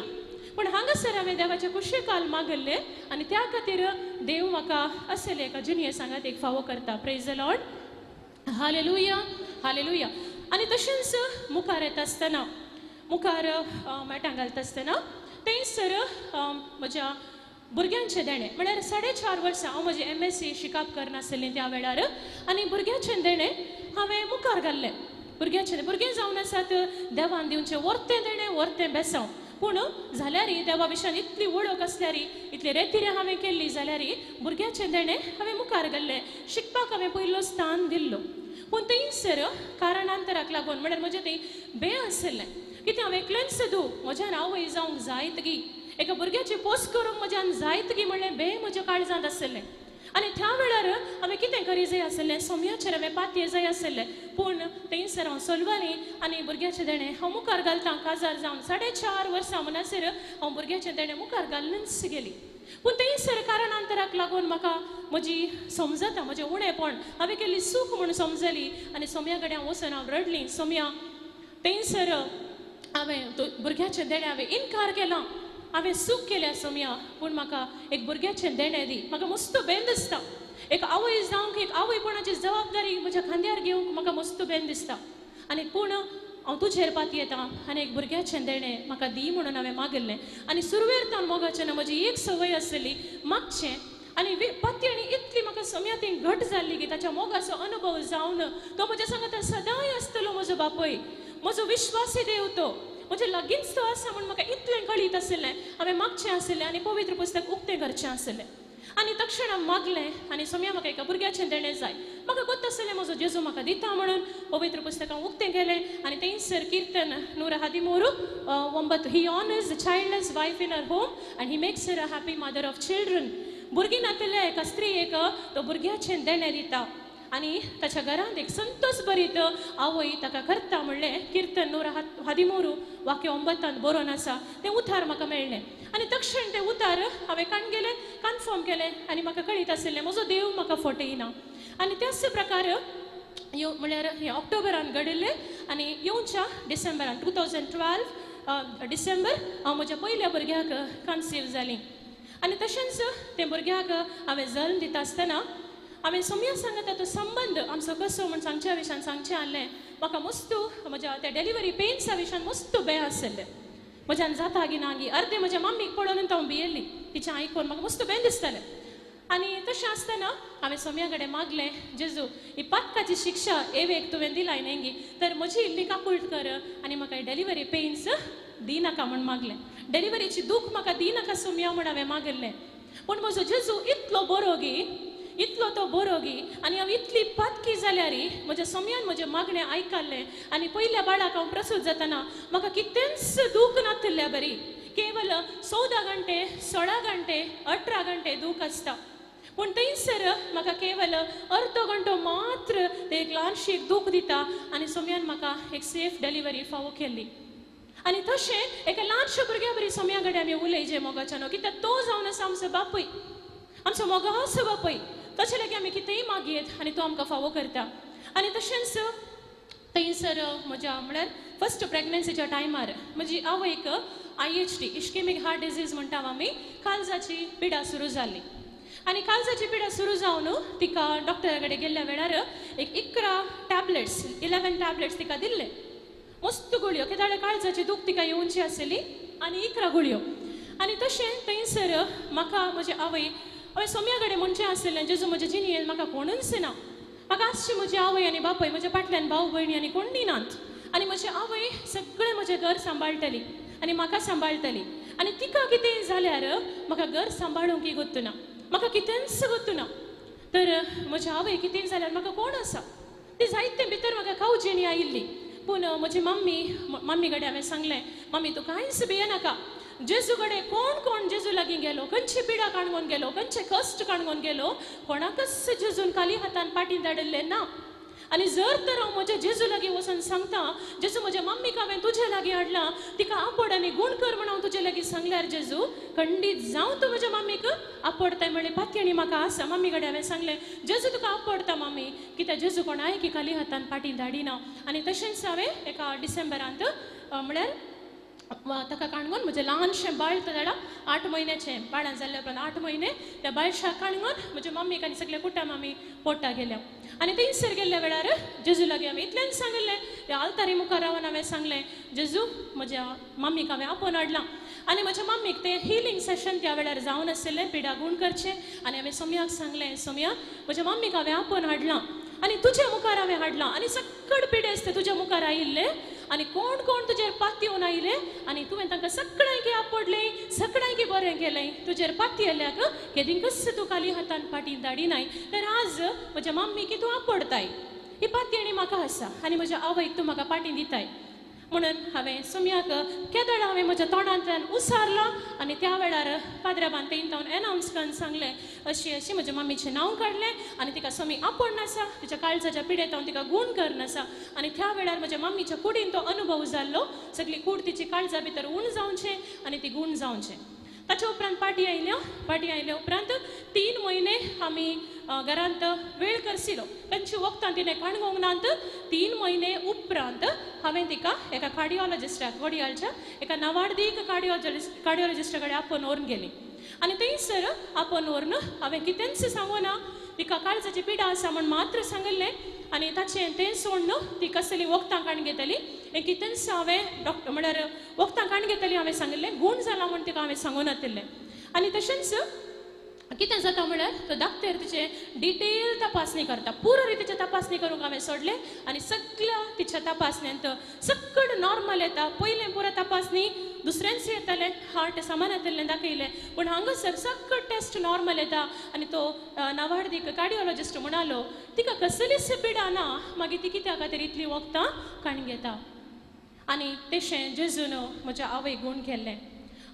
पूण हांगासर हांवें देवाच्या खुशे काल मागिल्लें आनी त्या खातीर देव म्हाका असले एका जिणें सांगात एक फावो करता. Praise the Lord, hallelujah, hallelujah. आनी तशेंच मुखार येता आसतना मुखार मेटां घालता आसतना थंयसर म्हज्या भुरग्यांचें देणें म्हळ्यार 4.5 वर्सां हांव म्हजें MSc शिकप करनासलें त्या वेळार आनी भुरग्याचें देणें हांवें मुखार घाल्लें. भुरग्याचें भुरगें जावन आसात देवान दिवचें वर्तें देणें वर्तें बेसांव. पूण जाल्यार देवा विशयान इतली वळख आसल्यार इतली रेतिरे हांवें केल्ली जाल्यार भुरग्याचें देणें हांवें मुखार घाल्लें. शिकपाक हांवें पयलो स्थान दिल्लो. पूण थंयसर कारणांतराक लागून म्हळ्यार म्हजें थंय बें आसलें कितें हांवें एकलेंच दू म्हज्यान आवय जावंक जायत गी एका भुरग्याची पोस करूंक म्हज्यान जायत गी म्हणलें बें म्हज्या काळजांत आसलें. आनी त्या वेळार हांवें कितें करी जाय आसलें सोम्याचेर हांवें पातये जाय आसलें. पूण थंयसर हांव सोलवाली आनी भुरग्याचें देणें हांव मुखार घालता काजार जावन 4.5 वर्सां म्हणसर हांव भुरग्याचें देणें मुखार घालूनच गेली. पूण थंयसर कारणांतराक लागून म्हाका म्हजी समजता म्हजें उणेपण हांवें केल्ली चूक म्हूण समजली आनी सोम्या कडेन हांव वचून हांव रडली. सोम्या थंयसर हांवें भुरग्याचें देणें हांवें इनकार केला, हांवें चूक केल्या सोम्या, पूण म्हाका एक भुरग्याचें देणें दी. म्हाका मस्त बेन दिसता एक आवय जावंक एक आवयपणाची जबाबदारी म्हज्या खांद्यार घेवंक म्हाका मस्त बेन दिसता. आनी पूण हांव तुजेर पातयेता आनी एक भुरग्याचें देणें म्हाका दी म्हणून हांवें मागिल्लें. आनी सुरवेर तावन मोगाचें म्हजी एक संवय आसली मागचें आनी पातयेणी इतली म्हाका सोम्या ती घट जाल्ली की ताच्या मोगाचो अनुभव जावन तो म्हज्या सांगाता सदांय आसतलो म्हजो बापूय, म्हजो विश्वासी देव, तो म्हजे लागींच तो आसा म्हूण म्हाका इतलें कळीत आसलें. हांवें मागचें आसलें आनी पवित्र पुस्तक उक्तें करचें आसलें. आनी तक्षण हांव मागलें आनी सोम्या म्हाका एका भुरग्याचें देणें जाय. म्हाका गोत आसलें म्हजो जेजू म्हाका दिता म्हणून पवित्र पुस्तक हांव उक्तें केलें आनी थंयसर कीर्तन 113 9. He honours the childless wife in her home and he makes her a happy mother of children. भुरगीं नातिल्ल्या एका स्त्रियेक तो भुरग्याचें देणें दिता आनी ताच्या घरांत एक संतोष भरीत आवय ताका करता म्हणलें कीर्तन 113 9 बरोवन आसा. तें उतार म्हाका मेळ्ळें आनी तक्षण तें उतार हांवें कान गेलें कन्फर्म केलें आनी म्हाका कळीत आशिल्लें म्हजो देव म्हाका फटयना. आनी त्याच प्रकार म्हणल्यार हें ऑक्टोबरान घडिल्लें आनी येवच्या डिसेंबरान 2012 डिसेंबर हांव म्हज्या पयल्या भुरग्याक कन्सीव जालीं. आनी तशेंच तें भुरग्याक हांवें जल्म दिता आसतना हांवें सोम्या सांगता तो संबंद आमचो कसो म्हूण सांगच्या विशयान सांगचें आहलें. म्हाका मस्तू म्हज्या त्या डिलिव्हरी पेन्सा विशयान मस्तू बें आसलें. म्हज्यान जाता गी ना गी अर्दें म्हज्या मम्मीक पळोवन हांव भियेल्ली तिचें आयकून म्हाका मस्तू बें दिसतालें. आनी तशें आसतना हांवें सोम्या कडेन मागलें, जेजू ही पातकाची शिक्षा एवेक तुवें दिलाय न्ही गी तर म्हजी इल्ली काकूट कर आनी म्हाका डिलिव्हरी पेन्स दिनाका म्हूण मागलें. डिलिव्हरीची दूख म्हाका दिनाका सोम्या म्हूण हांवें मागिल्लें. पूण म्हजो जेजू इतलो बरो गी, इतलो तो बरो गी आनी हांव इतली पातकी जाल्यार म्हज्या सोम्यान म्हजें मागणें आयकल्लें आनी पयल्या बाळाक हांव प्रसूत जातना म्हाका कितेंच दूख नातिल्ल्या बरी केवल 14 घंटे 16 घंटे 18 घंटे दूख आसता. पूण थंयसर म्हाका केवल अर्दो घंटो मात्र ते एक ल्हानशी एक दूख दिता आनी सोम्यान म्हाका एक सेफ डिलिव्हरी फावो केल्ली. आनी तशें एका ल्हानशा भुरग्या बरी सोम्या कडेन आमी उलयचे मोगाच्यानो कित्याक तो जावन आसा आमचो बापूय, आमचो मोगाचो बापूय. तशें लागीं आमी कितेंय मागयेत आनी तो आमकां फावो करता. आनी तशेंच थंयसर म्हज्या म्हळ्यार फर्स्ट प्रेग्नन्सीच्या टायमार म्हजी आवयक IHD ischaemic heart disease म्हणटा आमी काळजाची पिडा सुरू जाली. आनी काळजाची पिडा सुरू जावन तिका डॉक्टरा कडेन गेल्ल्या वेळार एक 11 टॅबलेट्स 11 टॅबलेट्स तिका दिल्ले. मस्त गुळयो कित्याक काळजाची दूख तिका येवची आसली आनी 11 गुळयो. आनी तशें थंयसर म्हाका म्हजी आवय हांवें सोम्या कडेन म्हणचें आसलें, जेजू म्हज्या जिणेंत म्हाका कोणूच ना, म्हाका आसची म्हजी आवय आनी बापूय, म्हज्या फाटल्यान भाव भयणी आनी कोणी नात, आनी म्हजी आवय सगळें म्हजें घर सांबाळटली आनी म्हाका सांबाळटली, आनी तिका कितें जाल्यार म्हाका घर सांबाळूंक गोत्तुना, म्हाका कितेंच गोत्तुना. तर म्हज्या आवय कितें जाल्यार म्हाका कोण आसा? ती जायते भितर म्हाका कावजेणी आयिल्ली. पूण म्हजी मम्मी, मम्मी कडेन हांवें सांगलें, मम्मी तूं कांयच भियेनाका, जेजू कडेन कोण कोण जेजू लागीं गेलो, खंयची पिडा काणगोन गेलो, खंयचे कश्ट काणगोन गेलो, कोणाकच जेजून खाली हातान पाटी धाडिल्लें ना. आनी जर तर हांव म्हज्या जेजू लागीं वचून सांगता, जेजू म्हज्या मम्मीक हांवें तुजे लागीं हाडलां, तिका आपड आनी गूण कर म्हण हांव तुजे लागीं सांगल्यार जेजू खंडीत जावं तूं म्हज्या मम्मीक आपडताय म्हणलें पातयणी म्हाका आसा. मम्मी कडेन हांवें सांगलें, जेजू तुका आपडता मम्मी, कित्याक जेजू कोणाय की खाली हातान पाटी धाडिना. आनी तशेंच हांवें एका डिसेंबरांत म्हळ्यार ताका काणगोन म्हजें ल्हानशें बाळ जाणा 8 म्हयन्याचें बाळां जाल्ल्या उपरांत 8 म्हयने त्या बाळशाक काणगोन म्हज्या मम्मीक आनी सगल्या कुटुंब आमी पोटा गेल्या. आनी थंयसर गेल्ल्या वेळार जेजू लागीं हांवें इतल्यान सांगिल्लें, त्या आल्तारी मुखार रावन हांवें सांगलें, जेजू म्हज्या मम्मीक हांवें आपोवन हाडलां आनी म्हज्या मम्मीक तें हिलींग सेशन त्या वेळार जावन आशिल्लें, पिडा गूण करचें. आनी हांवें सोम्याक सांगलें, सोम्या म्हज्या मम्मीक हांवें आपोवन हाडलां आनी तुज्या मुखार हांवें हाडलां आनी सकळ पिडेस्त तुज्या मुखार आयिल्ले आनी कोण कोण तुजेर पातयेवन आयले आनी तुवें तांकां सगळ्यांकी आपडलें, सगळ्यांकी बरें केलें, तुजेर पातयेल्याक केदींकच तूं खाली हातान फाटीं धाडिनाय, तर आज म्हज्या मम्मीक तूं आपडताय, ही पातयेणी म्हाका आसा आनी म्हज्या आवयक तूं म्हाका फाटीं दिताय. म्हणून हांवें सोम्याक केदळ हांवें म्हज्या तोंडांतल्यान उसारलां आनी त्या वेळार पाद्राबान तें तावन एनावन्स करून सांगलें, अशी अशी म्हज्या मम्मीचें नांव काडलें आनी तिका सोमी आपोवन आसा, तिच्या काळजाच्या पिडेत हांव तिका गूण करून आसा. आनी त्या वेळार म्हज्या मम्मीच्या कुडीन तो अनुभव जाल्लो, सगळी कूड तिची काळजा भितर उण जावचें आनी ती गूण जावचें. ताच्या उपरांत पाटी आयल्या, पाटी आयल्या उपरांत 3 म्हयने आमी घरांत वेळ करसिलो, तांची वखदां तिणें काणगोंक नात. 3 म्हयने उपरांत हांवें तिका एका कार्डियोलॉजिस्टाक, वडियालच्या एका नावार्दीक कार्डियोलॉजिस्टा कडेन आपोवन व्हरून गेली. आनी थंयसर आपोवन व्हरून हांवें कितेंच सांगूना, तिका काळजाची पिडा आसा म्हण मात्र सांगिल्लें आनी ताचें तें सोडून ती कसली वखदां काडून घेतली, हें कितेंच हांवें डॉक्टर म्हळ्यार वखदां काडून घेतली हांवें सांगिल्लें, गूण जाला म्हूण तिका हांवें सांगूं नातिल्लें. आनी तशेंच कितें जाता म्हळ्यार तो डॉक्टर तिचे डिटेल तपासणी करता, पुरो रितीचे तपासणी करूंक हांवें सोडलें आनी सगळ्या तिच्या तपासण्यांत सकट नॉर्मल येता. पयलें पुरो तपासणी दुसऱ्यांच येतालें, हार्ट सामान येतलें दाखयलें, पूण हांगासर सकट टेस्ट नॉर्मल येता. आनी तो नावार्दीक कार्डियोलॉजिस्ट म्हणालो, तिका कसलीच पिडा ना, मागीर ती कित्या खातीर इतली वखदां काडून घेता. आनी तशें जेजून म्हज्या आवय गूण केल्लें.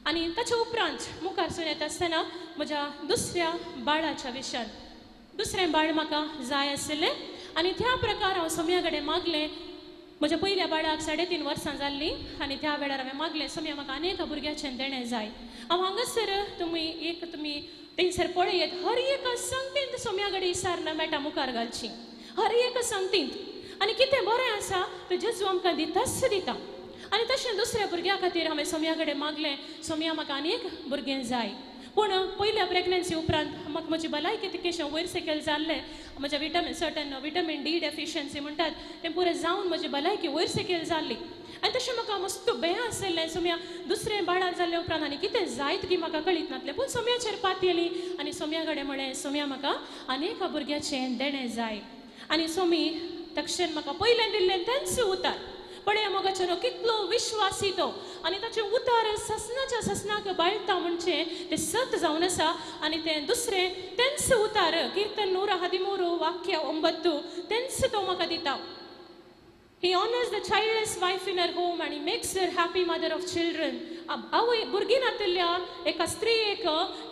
आनी ताच्या उपरांत मुखार सून येता आसतना म्हज्या दुसऱ्या बाळाच्या विशयान, दुसरें बाळ म्हाका जाय आशिल्लें आनी त्या प्रकार हांव सोम्या कडेन मागलें. म्हज्या पयल्या बाळाक 3.5 वर्सां जाल्लीं आनी त्या वेळार हांवें मागलें, सोम्या म्हाका आनी एका भुरग्याचें देणें जाय. हांव हांगासर तुमी एक तुमी थंयसर पळयत हर एका संगतींत सोम्या कडेन इसारना मेटा मुखार घालची, हर एका संगतींत. आनी कितें बरें आसा तें जेजू आमकां दिताच दिता. आनी तशें दुसऱ्या भुरग्या खातीर हांवें सोम्या कडेन मागलें, सोम्या म्हाका आनी एक भुरगें जाय. पूण पयल्या प्रेग्नन्सी उपरांत म्हाका म्हजी भलायकी तितकेशें वयर सकयल जाल्लें, म्हज्या vitamin certain vitamin D deficiency म्हणटात तें पुरें जावन म्हजी भलायकी वयर सकयल जाल्ली. आनी तशें म्हाका मस्त बें आशिल्लें सोम्या दुसरें बाळार जाल्ले उपरांत आनी कितें जायत की म्हाका कळीत नासलें. पूण सोम्याचेर पातयेली आनी सोम्या कडेन म्हळें, सोम्या म्हाका आनी एका भुरग्याचें देणें जाय. आनी सोमी तक्षण म्हाका पयलें दिल्लें तेंच उतार. पळय मोगाचें कितलो विश्वासी तो आनी ताचें उतार ससनाच्या ससनाक बाळटा म्हणचें तें सत जावन आसा. आनी तें दुसरें तेंच उतार कीर्तन 113 वाक्य 9 तेंच तो म्हाका दिता. He honors the childless wife in her home and he makes her happy mother of children. आवय भुरगीं नातिल्ल्या एका स्त्रियेक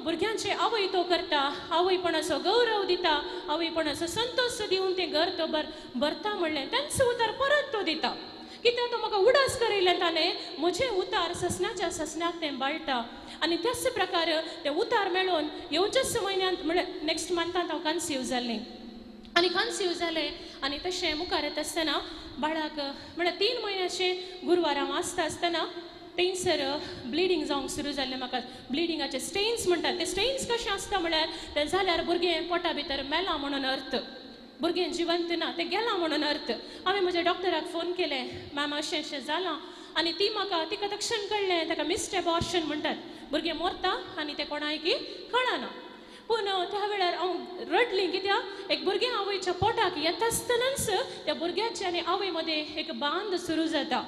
भुरग्यांचे आवय तो करता, आवयपणाचो गौरव दिता, आवयपणाचो संतोष दिवन तें घर तो भरता म्हणलें तेंच उतार परत तो दिता. कित्याक तो म्हाका उडास करयलें ताणें म्हजें उतार ससनाच्या ससनाक तें बाळटा. आनी त्याच प्रकार तें उतार मेळोवन येवच्याच म्हयन्यांत म्हळ्यार नेक्स्ट मंथांत हांव कन्सीव जाल्लें आनी कन्सीव जालें. आनी तशें मुखार येता आसतना बाळाक म्हळ्यार 3 म्हयन्याचें गुरवार हांव आसता आसतना थंयसर ब्लिडींग जावंक सुरू जाल्लें म्हाका. ब्लिडिंगाचे स्टेन्स म्हणटात ते स्टेन्स कशें आसता म्हळ्यार तें जाल्यार भुरगें पोटा भितर मेलां म्हणून अर्थ, भुरगें जिवंत ना तें गेलां म्हणून अर्थ. हांवें म्हज्या डॉक्टराक फोन केलें, मॅम अशें अशें जालां. आनी ती म्हाका तिका तक्षण कळ्ळें ताका मिस्ड एबॉर्शन म्हणटात, भुरगें मरता आनी तें कोणायकी कळना. पूण त्या वेळार हांव रडली कित्याक एक भुरगें आवयच्या पोटाक येता आसतनाच त्या भुरग्याचे आनी आवय मदें एक बांद सुरू जाता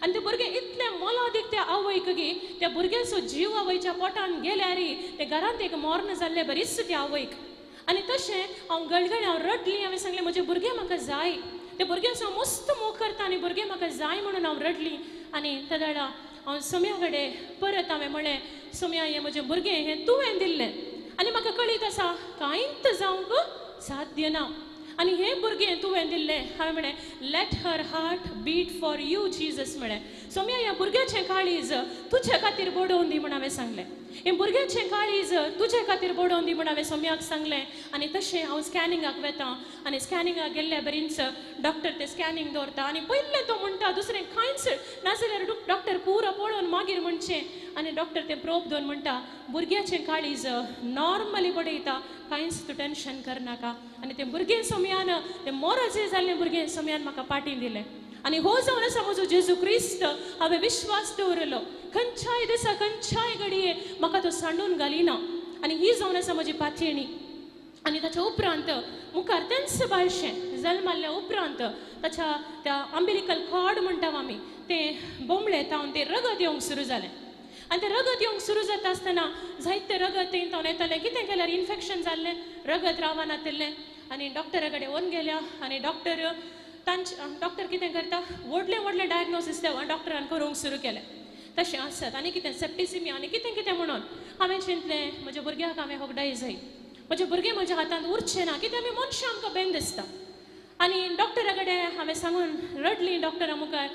आनी तें भुरगें इतलें मोलादीक त्या आवयक की त्या भुरग्याचो जीव आवयच्या पोटान गेल्यार ते घरांत एक मर्ण जाल्लें बरीच त्या आवयक. आनी तशें हांव गळगळे हांव रडली. हांवें सांगलें म्हजें भुरगें म्हाका जाय, ते भुरग्याचो हांव मस्त मोग करता आनी भुरगें म्हाका जाय म्हणून हांव रडली. आनी त्या वेळार हांव सोम्या कडेन परत हांवें म्हणलें, सोम्या हें म्हजें भुरगें हें तुवें दिल्लें आनी म्हाका कळीत आसा कांयच जावंक साध्य ना आनी हें भुरगें तुवें दिल्लें. हांवें म्हणलें let her heart beat for you Jesus. म्हणलें सोम्या ह्या भुरग्याचें काळीज तुजे खातीर बडोवन दी म्हूण हांवें सांगलें. हें भुरग्याचें काळीज तुजे खातीर बडोवन दी म्हूण हांवें सोम्याक सांगलें. आनी तशें हांव स्कॅनिंगाक वेता आनी स्कॅनिंगाक गेल्ल्या बरीच डॉक्टर तें स्कॅनिंग दवरता आनी पयलें तो म्हणटा दुसरें कांयच नाजाल्यार डॉक्टर पुरो पळोवन मागीर म्हणचें. आनी डॉक्टर तें प्रोब दवरून म्हणटा भुरग्याचें काळीज नॉर्मली बडयता, कांयच तूं टेन्शन करनाका. आनी तें भुरगें सोम्यान तें मोराचें जाल्लें भुरगें सोम्यान म्हाका पाटी दिलें. आनी हो जावन आसा म्हजो जेजू क्रिस्त. हांवें विश्वास दवरलो खंयच्याय दिसा खंयच्याय घडये म्हाका तो सांडून घालिना. आनी ही जावन आसा म्हजी पातयेणी. आनी ताच्या उपरांत मुखार तेंच बाळशें जल्माल्ल्या उपरांत ताच्या त्या अंबिलिकल कॉर्ड म्हणटा आमी तें बोंबळे तावन तें रगत येवंक सुरू जालें. आनी तें रगत येवंक सुरू जाता आसतना जायतें रगत थंय तावन येतालें. कितें केल्यार इन्फेक्शन जाल्लें, रगत रावनातिल्लें. आनी डॉक्टरा कडेन व्हरून गेल्या आनी डॉक्टर तांचे डॉक्टर कितें करता व्हडलें व्हडलें डायग्नोसीस त्या डॉक्टरान करूंक सुरू केलें. तशें आसत आनी कितें सेप्टिसिमिया आनी कितें कितें म्हणून हांवें चिंतलें म्हज्या भुरग्याक हांवें होगडाय जाय, म्हजें भुरगें म्हज्या हातांत उरचें ना कित्याक आमी मनशां आमकां बेन दिसता. आनी डॉक्टरा कडेन हांवें सांगून रडली डॉक्टरा मुखार,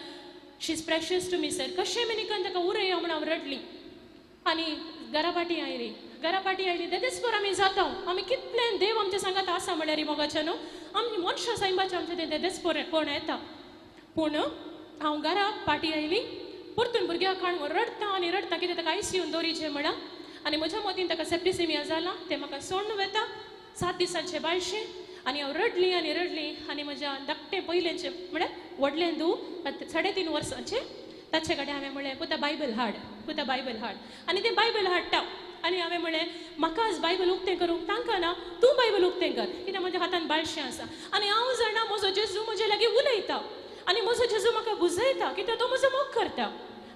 she is precious to me sir, कशें मेरेन ताका उरया म्हूण हांव रडली. आनी घरा फाटीं आयली, घरा फाटीं आयली तेदेच आमी जाता आमी कितलें देव आमच्या सांगात आसा म्हळ्यार मोगाच्या न्हू आमी मनशां सायबाचें आमचें तें तेदेच कोण येता. पूण हांव घरा फाटीं आयली परतून भुरग्याक काण रडटा आनी रडटा कितें ताका आयसीयून दवरीचें म्हळां. आनी म्हज्या मतीन ताका सेप्टिसिमिया जाला, तें म्हाका सोडून वता 7 दिसांचें बाळशें. आनी हांव रडली आनी रडली आनी म्हज्या धाकटें पयलेंचें म्हळ्यार व्हडलें धूव 3.5 वर्सांचें ताचे कडेन हांवें म्हणलें पुता बायबल हाड, पुता बायबल हाड. आनी तें बायबल हाडटा आनी हांवें म्हणलें म्हाका आज बायबल उक्तें करूंक तांकां ना, तूं बायबल उक्तें कर कित्याक म्हज्या हातान बाळशें आसा आनी हांव जाणा म्हजो जेजू म्हजे लागीं उलयता आनी म्हजो जेजू म्हाका बुजयता कित्याक तो म्हजो मोग करता.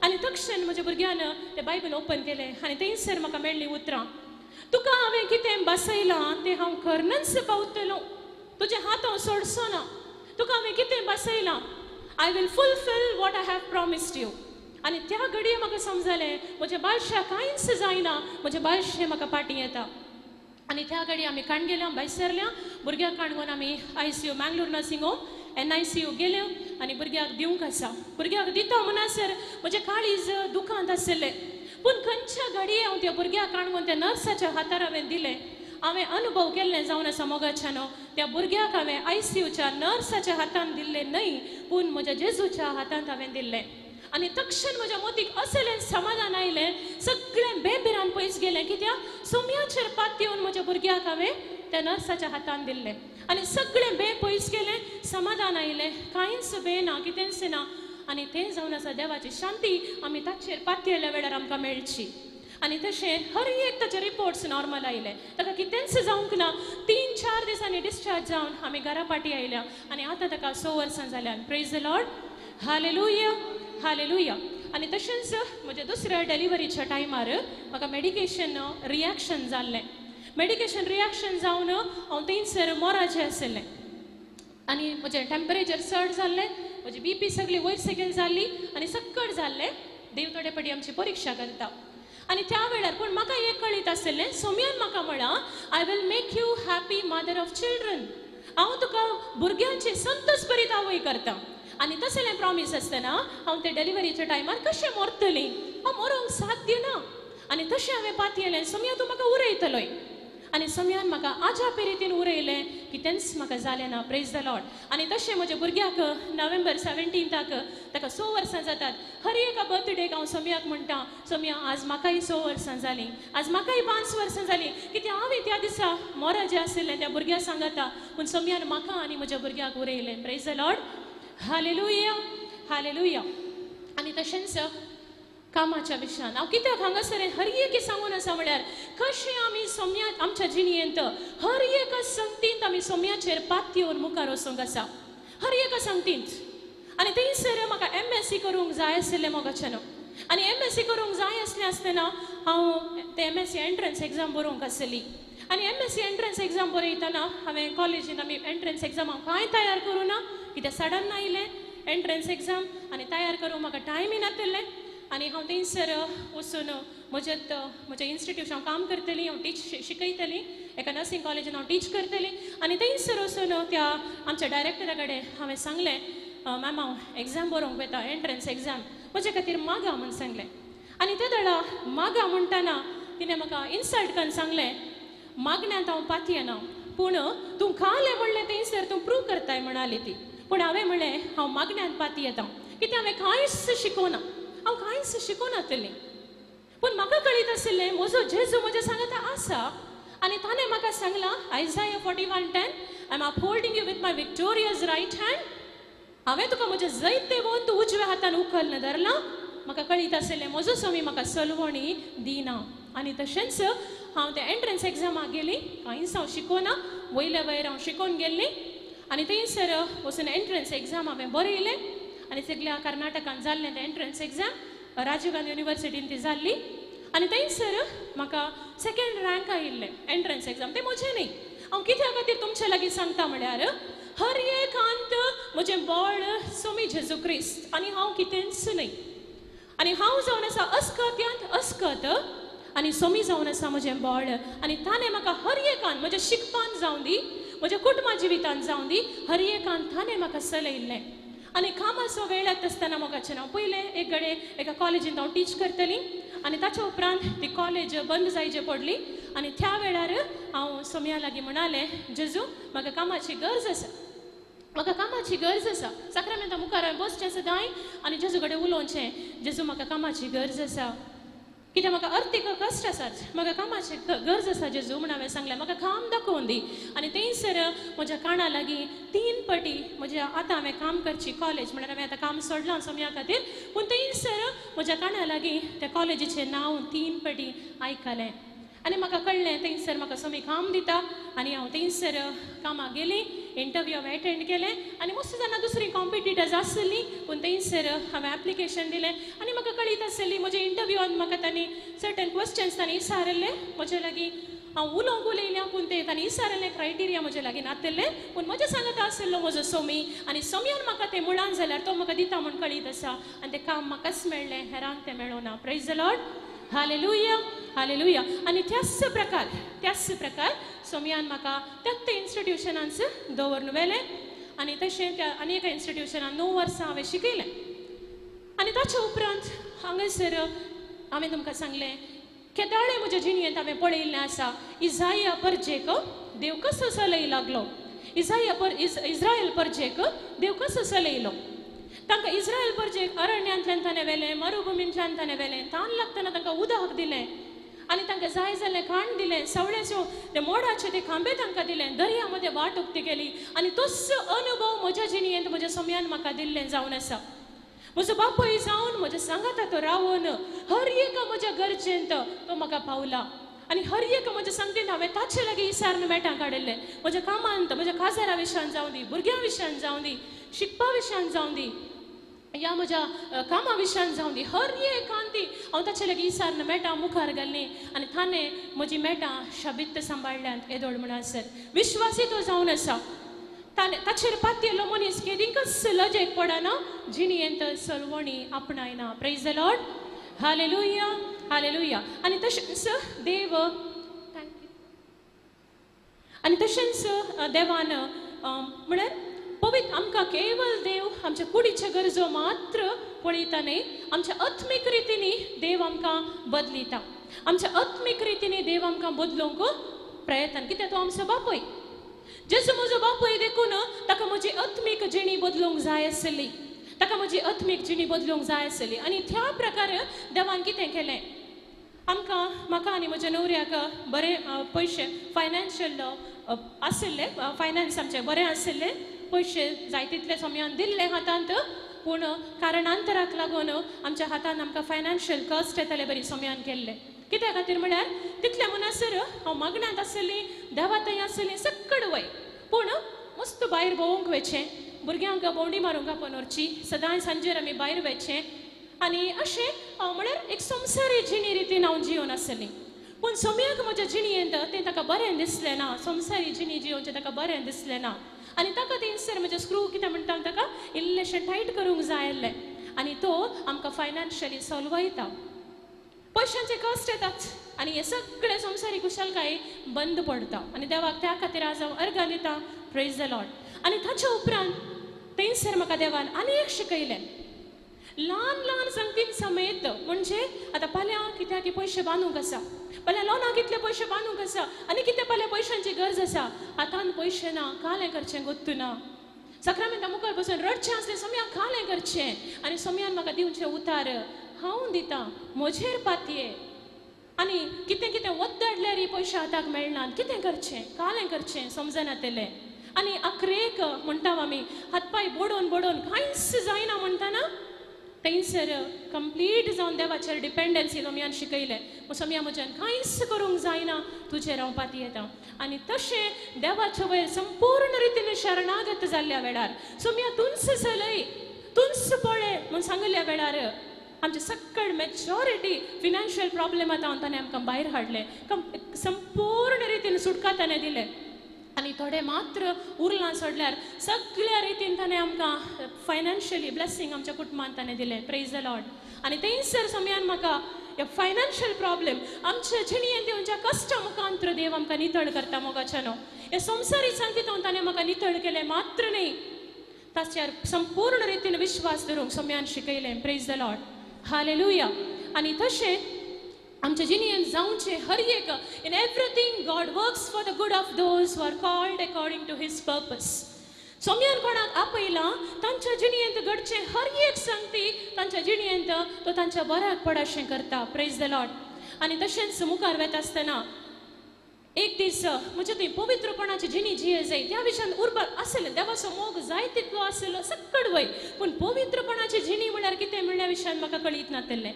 आनी तक्षण म्हज्या भुरग्यान तें बायबल ओपन केलें आनी थंयसर म्हाका मेळ्ळीं उतरां, तुका हांवें कितें बसयलां तें हांव करनच पावतलो, तुजे हात हांव सोडचो ना, तुका हांवें कितें बसयलां, I will fulfil what I have promised you. आनी त्या घडये म्हाका समजलें म्हज्या बाळशाक कांयच जायना, म्हजें बाळशें म्हाका फाटीं येता. आनी त्या घडये आमी काणगेल्या भायसरल्या भुरग्याक काणगोन आमी ICU Mangalore nursing home NICU गेल्यो आनी भुरग्याक दिवंक आसा. भुरग्याक दिता म्हणसर म्हजें काळीज दुखांत आशिल्लें. पूण खंयच्या घडये हांव त्या भुरग्याक काणगोन त्या नर्साच्या हातार हांवें दिलें. हांवें अनुभव केल्लें जावन आसा मोगाच्यान त्या भुरग्याक हांवें आयसीयूच्या नर्साच्या हातान दिल्लें न्हय पूण म्हज्या जेजूच्या हातांत हांवें दिल्लें. आनी तक्षण म्हज्या मोतीक असलें समाधान आयलें, सगळें बेबिरान पयस गेलें कित्याक सोम्याचेर पात येवन म्हज्या भुरग्याक हांवें त्या नर्साच्या हातान दिल्लें आनी सगळें बे पयस गेलें, समाधान आयलें, कांयच बे ना, कितेंच ना. आनी तें जावन आसा देवाची शांती आमी ताचेर पातयेल्या वेळार आमकां मेळची. आनी तशें हर एक ताचे रिपोर्ट्स नॉर्मल आयले, ताका कितेंच जावंक ना. 3-4 दिसांनी डिस्चार्ज जावन आमी घरा फाटीं आयल्या आनी आतां ताका 6 वर्सां जाल्यान. Praise the Lord, hallelujah, hallelujah. आनी तशेंच म्हज्या दुसऱ्या डिलिव्हरीच्या टायमार म्हाका मेडिकेशन रिएक्शन जाल्लें. मेडिकेशन रिएक्शन जावन हांव थंयसर मोराचें आशिल्लें आनी म्हजें टेम्परेचर चड जाल्लें, म्हजी बीपी सगळी वयर सकयल जाल्ली आनी सक्कड जाल्लें. देव थोडे फावटी आमची परिक्षा करता. आनी त्या वेळार पूण म्हाका एक कळीत आशिल्लें, सोम्यान म्हाका म्हळां I will make you happy mother of children, हांव तुका भुरग्यांची संतोष भरीत आवय करता. आनी तसलें प्रॉमीस आसतना हांव ते डिलिव्हरीच्या टायमार कशें मरतलें, हांव मरोंक साध्य ना. आनी तशें हांवें पातयेलें, सोम्या तूं म्हाका उरयतलोय. आनी सोम्यान म्हाका आजापे रितीन उरयलें की तेंच म्हाका जालें ना. Praise the Lord. आनी तशें म्हज्या भुरग्याक नोव्हेंबर 17 ताका 6 वर्सां जातात. हर एका बर्थडेक हांव सोम्याक म्हणटा, सोम्या आज म्हाकाय 6 वर्सां जालीं, आज म्हाकाय 5 वर्सां जालीं, कित्याक हांवें त्या दिसा मोरा जें आशिल्लें त्या भुरग्या सांगाता, पूण सोम्यान म्हाका आनी म्हज्या भुरग्याक उरयलें. Praise the Lord, hallelujah, hallelujah. आनी तशेंच कामाच्या विशयान हांव कित्याक हांगासर हर एक सांगून आसा म्हळ्यार कशें आमी सोम्या आमच्या जिणेंत हर एका संगतींत आमी सोम्याचेर पात येवन मुखार वचूंक आसा हर एका संगतींत. आनी थंयसर म्हाका MSc करूंक जाय आशिल्लें मोगाच्यान आनी MSc करूंक जाय आसलें आसतना हांव ते MSc entrance exam बरोवंक आसली आनी MSc entrance exam बरयतना हांवें कॉलेजीन आमी एंट्रन्स एग्जाम हांव कांय तयार करूं ना कित्याक सडन आयलें एंट्रन्स एग्जाम आनी तयार करूंक म्हाका टायमय नाशिल्लें. आनी हांव थंयसर वचून म्हज्यात म्हज्या इन्स्टिट्यूशन हांव काम करतली हांव टीच शिकयतली एका नर्सिंग कॉलेजीन हांव टीच करतली आनी थंयसर वचून त्या आमच्या डायरेक्टरा कडेन हांवें सांगलें मॅम हांव एग्जाम बरोवंक वता एंट्रन्स एग्जाम म्हजे खातीर मागा म्हूण सांगलें. आनी ते दळा मागा म्हणटना तिणें म्हाका इन्सल्ट करून सांगलें मागण्यांत हांव पातयेना पूण तूं खालें म्हणलें थंयसर तूं प्रूव करताय म्हणाली ती. पूण हांवें म्हणलें हांव मागण्यांत पातयेता कित्याक हांवें कांयच शिकोना हांव कांयच शिकोनातलें. पूण म्हाका कळीत आशिल्लें म्हजो जेजू म्हज्या सांगाता आसा आनी ताणें म्हाका सांगलां Isaiah 41:10 I am upholding you with my victorious right hand. हांवें तुका म्हजें जैत देवोन तूं उजव्या हातान उखल्न धरलां. म्हाका कळीत आशिल्लें म्हजो स्वामी म्हाका सलवणी दिना. आनी तशेंच हांव त्या एंट्रन्स एग्जामाक गेली कांयच हांव शिकोना वयल्या वयर हांव शिकोवन गेल्ली आनी थंयसर वचून एंट्रन्स एग्जाम हांवें बरयलें आनी सगल्या कर्नाटकान जाल्लें तें एंट्रन्स एग्जाम राजीव गांधी युनिवर्सिटीन ती जाल्ली आनी थंयसर म्हाका सेकेंड रँक आयिल्लें एंट्रन्स एग्जाम. तें म्हजें न्ही हांव कित्या खातीर तुमचे लागीं सांगता म्हळ्यार हर एकांत म्हजें बळ सोमी जेजू क्रिस्त आनी हांव कितेंच न्हय आनी हांव जावन आसा अस्कत्यांत अस्कत आनी सोमी जावन आसा म्हजें बळ आनी ताणें म्हाका हर एकान म्हज्या शिकपान जावं दी म्हज्या कुटुंबा जिवितान जावं दी हर एकान ताणें म्हाका चलयल्लें. आनी कामाचो वेळ येता आसतना मोगाचें हांव पयलें एक गडे एका कॉलेजींत हांव टीच करतली आनी ताच्या उपरांत ती कॉलेज बंद जायची पडली आनी त्या वेळार हांव सोम्या लागीं म्हणालें जेजू म्हाका कामाची गरज आसा म्हाका कामाची गरज आसा साक्रामेंता मुखार हांवें बसचें सदांय आनी जेजू कडेन उलोवचें जेजू म्हाका कामाची गरज आसा कित्याक म्हाका अर्थीक कश्ट आसात म्हाका कामाची गरज आसा जेजू म्हूण हांवें सांगलें म्हाका काम दाखोवन दी. आनी थंयसर म्हज्या काणा लागीं 3 पटी म्हज्या आतां हांवें काम करची कॉलेज म्हळ्यार हांवें आतां काम सोडलां सोम्या खातीर पूण थंयसर म्हज्या काणा लागीं त्या कॉलेजीचें नांव 3 पटी आयकलें आनी म्हाका कळ्ळें थंयसर म्हाका सोमी काम दिता आनी हांव थंयसर कामाक गेली इंटरव्यू हांवें एटेंड केलें आनी मस्त जाणां दुसरीं कॉम्पिटिटर्स आसली पूण थंयसर हांवें एप्लिकेशन दिलें आनी म्हाका कळीत आसली म्हज्या इंटरव्यूआन म्हाका तांणी सर्टन क्वेश्चन्स तांणी विचारिल्ले म्हजे लागीं हांव उलोवंक उलयलें पूण ते तांणी विचारिल्लें क्रायटेरिया म्हजे लागीं नातिल्लें पूण म्हज्या सांगाता आशिल्लो म्हजो सोमी आनी सोमयान म्हाका तें मुळान जाल्यार तो म्हाका दिता म्हूण कळीत आसा आनी तें काम म्हाकाच मेळ्ळें हेरांक तें मेळोना. Praise the Lord. Hallelujah hallelujah. आनी त्याच प्रकार सोमयान म्हाका त्याच इन्स्टिट्युशनांच दवरून व्हेलें आनी तशें त्या आनी एका इन्स्टिट्युशनान 9 वर्सां हांवें शिकयलें. आनी ताच्या उपरांत हांगासर हांवें तुमकां सांगलें केदाळे म्हज्या जिणेंत हांवें पळयिल्लें आसा इजाया परजेक देव कसो चलय लागलो इजाया पर इस्रायल परजेक देव कसो चलयलो तांकां इस्रायल परजेक अरण्यांतल्यान ताणें व्हेलें मरुभुमींतल्यान ताणें व्हेलें तान लागतना तांकां उदक दिलें आनी तांकां जाय जाल्लें खाण दिलें सवळ्याच्यो ते मोडाचे ते खांबे तांकां दिले दर्या मदें वाट उक्ती केली आनी तोच अनुभव म्हज्या जिणेंत म्हज्या सोम्यान म्हाका दिल्लें जावन आसा. म्हजो बापूय जावन म्हज्या सांगाता तो रावन हर एका म्हज्या गरजेंत तो म्हाका पावला आनी हर एका म्हज्या सांगतीन हांवें ताचे लागीं इसारून मेटां काडिल्लें म्हज्या कामांत म्हज्या काजारा विशयान जावं दी भुरग्यां विशयान जावं दी शिकपा विशयान जावं दी ह्या म्हज्या कामा विशयान जावं दी हर एकांती हांव ताचे लागीं इसारून मेटां मुखार घाल्लीं आनी ताणें म्हजी मेटां शाबित्त सांबाळ्ळ्यांत येदोळ म्हणसर विश्वासी तो जावन आसा ताणें ताचेर पातयेल्लो मनीस केदींकच लजेक पडना जिणेंत सलवणी आपणायना. Praise the Lord. Hallelujah hallelujah. आनी तशेंच देव आनी तशेंच देवान म्हळ्यार पवित्र आमकां केवल देव आमच्या कुडीच्यो गरजो मात्र पळयता न्हय आमच्या आत्मीक रितींनी देव आमकां बदलिता आमच्या आत्मीक रितींनी देव आमकां बदलूंक प्रयत्न कित्याक तो आमचो बापूय जेजू म्हजो बापूय देखून ताका म्हजी आत्मीक जिणी बदलूंक जाय आसली ताका म्हजी आत्मीक जिणी बदलूंक जाय आसली आनी त्या प्रकारे देवान कितें केलें आमकां म्हाका आनी म्हज्या न्हवऱ्याक बरे पयशे फायनान्शियल आशिल्ले फायनान्स आमचे बरें आशिल्ले पयशे जाय तितले सोम्यान दिल्ले हातांत पूण कारणांतराक लागून आमच्या हातान आमकां फायनान्शियल कश्ट येताले बरी सोम्यान केल्ले. कित्या खातीर म्हळ्यार तितल्या म्हणसर हांव मागण्यांत आसली, देवा थंय आसली, सक्कड वय, पूण मस्त भायर भोंवूंक वयचें, भुरग्यांक भोंवडी मारूंक आपोवन व्हरची, सदांय सांजेर आमी भायर वयचें आनी अशें म्हळ्यार एक संवसारी जिणी रितीन हांव जिवन आसली. पूण सोम्याक म्हज्या जिणयेंत तें ताका बरें दिसलें ना, संवसारी जिणी जियोवचें ताका बरें दिसलें ना आनी ताका थंयसर म्हजें स्क्रू कितें म्हणटा ताका इल्लेशें टायट करूंक जाय आसलें आनी तो आमकां फायनान्शियली सोल्वयता. पयशांचे कश्ट येतात आनी हे सगळे संवसारी कुशलकाय बंद पडता आनी देवाक त्या खातीर आज हांव अर्गां दिता. Praise the Lord. आनी ताच्या उपरांत थंयसर म्हाका देवान आनी एक शिकयलें, ल्हान ल्हान संगतीन समेत, म्हणजे आतां फाल्यां कित्याक पयशे बांदूंक आसा, फाल्यां लोनाक कितले पयशे बांदूंक आसा आनी कितें फाल्यां पयशांची गरज आसा, हातान पयशे ना, कालें करचें गोत्तू ना, सक्रामेंता मुखार बसून रडचें आसलें सोम्याक कालें करचें आनी सोम्यान म्हाका दिवचें उतार हांव दितां म्हजेर पातये आनी कितें कितें वद्दाडल्यार पयशे हाताक मेळनात, कितें करचें कालें करचें समजनातलें. आनी अखरेक म्हणटा आमी हातपांय बोडोवन बोडोवन कांयच जायना म्हणटाना थंयसर कंप्लीट जावन देवाचेर डिपेंडन्सी सोम्यान शिकयलें. सोम्या म्हज्यान कांयच करूंक जायना, तुजेर हांव पातयेता. आनी तशें देवाच्या वयर संपूर्ण रितीन शरणागत जाल्ल्या वेळार सोम्या तूंच चलय तूंच पळय म्हूण सांगिल्ल्या वेळार आमचे सक्कड मेजॉरिटी फिनान्शियल प्रॉब्लेम आतां ताणें आमकां भायर हाडलें, संपूर्ण रितीन सुटका ताणें दिलें आनी थोडे मात्र उरलां सोडल्यार सगळ्या रितीन ताणें आमकां फायनान्शियली ब्लेसींग आमच्या कुटुंबान ताणें दिलें. Praise the Lord. आनी थंयसर सोम्यान म्हाका ह्या फायनान्शियल प्रॉब्लेम आमच्या जिणयेन दिवच्या कश्टा मुखांत्र देव आमकां नितळ करता मोगाच्यानो. हे संवसारी सांगता ताणें म्हाका नितळ केलें मात्र न्ही, ताचेर संपूर्ण रितीन विश्वास धरूंक सोम्यान शिकयलें. Praise the Lord. Hallelujah. आनी तशें आमच्या जिणयेन जावचें हर एक, in everything God works for the good of those who are called according to his purpose. सोम्यान कोणाक आपयलां तांच्या जिणयेंत घडचें हर एक संगती तांच्या जिणयेंत तो तांच्या बऱ्याक पडाशें करता. Praise the Lord. आनी तशेंच मुखार वता आसतना एक दीस म्हजे थंय पवित्रपणाची जिणी जिये जाय त्या विशयान उरपाक आसलें, देवाचो मोग जाय तितलो आसलो सक्कड वय, पूण पवित्रपणाची जिणी म्हळ्यार कितें म्हणल्या विशयान म्हाका कळीत नासलें.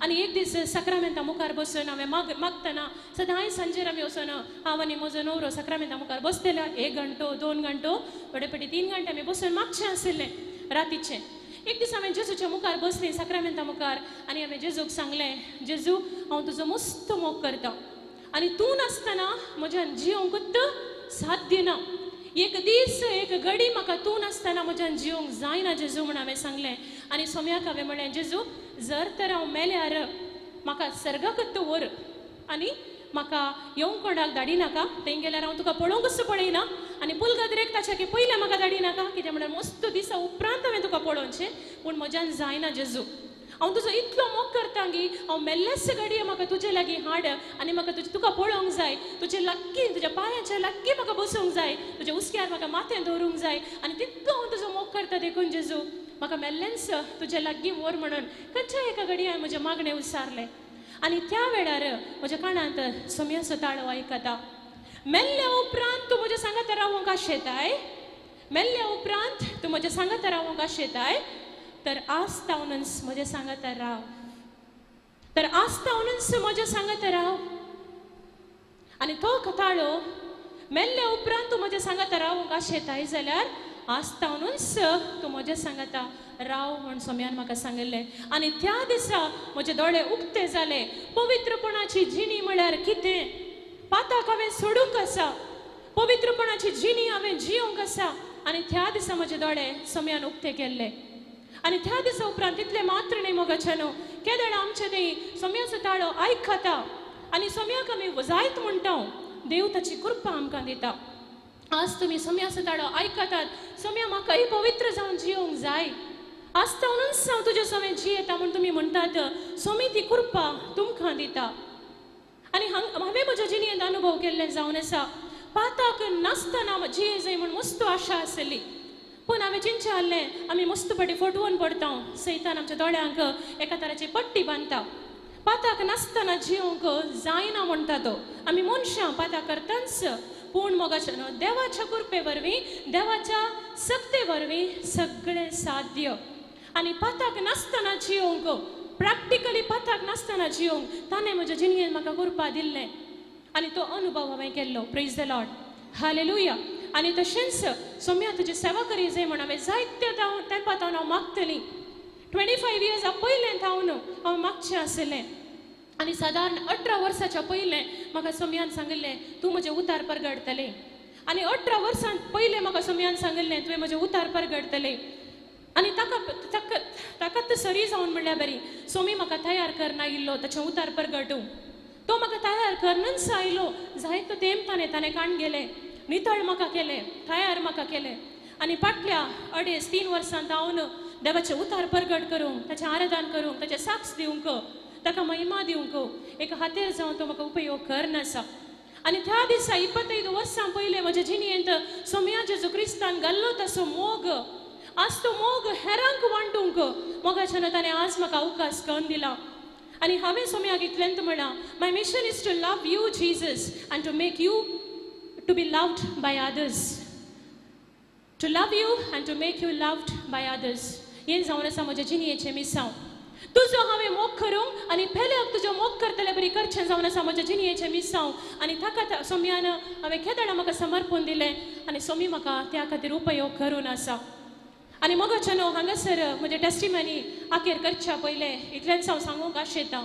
आनी एक दीस सक्रामेंता मुखार बसून हांवें मागतना सदांय सांजेर आमी वचून हांव आनी म्हजो न्हवरो सक्रामेंता मुखार बसतल्या 1 घंटो 2 घंटो थोडे फावटी 3 घंटे आमी बसून मागचें आशिल्लें रातीचें. एक दीस हांवें जेजूच्या मुखार बसली सक्रामेंता मुखार आनी हांवें जेजूक सांगलें, जेजू हांव तुजो मस्त मोग करता आनी तूं नासतना म्हज्यान जिवंकूच साध्य ना, एक दीस एक घडी म्हाका तूं नासतना म्हज्यान जिवंक जायना जेजू म्हूण हांवें सांगलें. आनी सोम्याक हांवें म्हणलें, जेजू जर तर हांव मेल्यार म्हाका सर्गाकच व्हर आनी म्हाका येवंक कोणाक धाडिनाका, थंय गेल्यार हांव तुका पळोवंकच पळयना आनी पुलगदरेक ताच्या की पयलें म्हाका धाडिनाका, कितें म्हणल्यार मस्त दिसा उपरांत हांवें तुका पळोवचें, पूण म्हज्यान जायना जेजू, हांव तुजो इतलो मोग करता की हांव मेल्लेच घडये म्हाका तुजे लागीं हाड आनी म्हाका तुका पळोवंक जाय, तुजे लागीं तुज्या पांयाच्या लागीं म्हाका बसूंक जाय, तुज्या हुस्क्यार म्हाका माथें दवरूंक जाय आनी तितलो हांव तुजो मोग करता देखून जेजू म्हाका मेल्लेंच तुज्या लागीं व्हर म्हणून खंयच्या एका घडये हांवें म्हजें मागणें उसारलें. आनी त्या वेळार म्हज्या कानांत सोम्याचो ताळो आयकता, मेल्ल्या उपरांत तूं म्हज्या सांगात रावूंक आशेताय, मेल्ल्या उपरांत तूं म्हज्या सांगात रावूंक आशेताय, तर आज तावनच म्हज्या सांगात राव, तर आज तावनच म्हज्या सांगात राव. आनी तो कथाळो मेल्ल्या उपरांत तूं म्हज्या सांगात रावूंक आशेताय जाल्यार आज तावनच तूं म्हज्या सांगाता राव म्हूण सोम्यान म्हाका सांगिल्लें. आनी त्या दिसा म्हजे दोळे उक्ते जाले. पवित्रपणाची जिणी म्हळ्यार कितें, पाताक हांवें सोडूंक आसा, पवित्रपणाची जिणी हांवें जियोंक आसा. आनी त्या दिसा म्हजे दोळे सोम्यान उक्ते केल्ले. आनी त्या दिसा उपरांत तितलें मात्र न्ही मोगाच्यानो, केदळ आमचे न्ही सोम्याचो ताळो आयकता आनी सोम्याक आमी जायत म्हणटा, देव ताची कृपा आमकां दिता. आज तुमी सोम्याचो ताळो आयकतात, सोम्या म्हाकाय पवित्र जावन जियोंक जाय, आज तावनूच हांव तुज्या सवें जियेता म्हूण तुमी म्हणटात, सोमी ती कृपा तुमकां दिता. आनी हांवें म्हज्या जिणेंत अनुभव केल्ले जावन आसा, पाताक नासतना जिये जाय म्हूण मस्त आशा आसली, पूण हांवें चिंतचें आहलें आमी मस्त फाटी फटवून पडटा, सैतान आमच्या दोळ्यांक एका तराची पट्टी बांदता, पाताक नासतना जिवंक जायना म्हणटा तो. आमी मनशां पाताक करताच, पूण मोगाच्या न्हू देवाच्या कृपे वरवीं देवाच्या सक्ते वरवीं सगळें साध्य. आनी पाताक नासतना जियोंक, प्रॅक्टिकली पाताक नासतना जियोंक ताणें म्हज्या जिणयेन म्हाका कृपा दिल्लें आनी तो अनुभव हांवें केल्लो. Praise the Lord, hallelujah. आनी तशेंच सोम्या तुजी सेवा करी जाय म्हण हांवें जायत्या तेंपा थावन हांव मागतली. 25 इयर्स पयलें थावन हांव मागचें आशिल्लें आनी सादारण 18 वर्साच्या पयलें म्हाका सोम्यान सांगिल्लें तूं म्हजें उतार परगडतलें. आनी 18 वर्सां पयलें म्हाका सोम्यान सांगिल्लें तुवें म्हजें उतार परगडतलें. आनी ताका ताका ताकाच सरी जावन म्हणल्यार बरी सोमी म्हाका तयार करना इल्लो ताचें उतार परगटूं. तो म्हाका तयार करनच आयलो, जायतो तेंप ताणें ताणें काण गेलें, नितळ म्हाका केलें, तयार म्हाका केलें. आनी फाटल्या 2.5-3 वर्सां धांवन देवाचें उतार परगट करूंक, ताचें आराधन करूंक, ताचें साक्ष दिवंक, ताका महिमा दिवंक एक हातेर जावन तो म्हाका उपयोग करनासा. आनी त्या दिसा 25 वर्सां पयलें म्हज्या जिणयेंत सोम्या जेजू क्रिस्तान घाल्लो तसो मोग आज तो मोग हेरांक वांटूंक मोगाच्यान ताणें आज म्हाका अवकाश करून दिला. आनी हांवें सोम्याक इतलेंच म्हळां, my mission is to love you Jesus and to make you to be loved by others. To love you and to make you loved by others. हें जावन आसा म्हज्या जिणयेचें मिसांव. तुजो हांवें मोग करूंक आनी पेल्याक तुजो मोग करतले बरी करचें जावन आसा म्हज्या जिणयेचें मिसांव. आनी ताका सोम्यान हांवें केदळा म्हाका समर्पून दिलें आनी सोमी म्हाका त्या खातीर उपयोग करून आसा. आनी मोगाच्यानो हांगासर म्हजें टेस्टिमनी आखेर करच्या पयलें इतलेंच हांव सांगूंक आशेतां.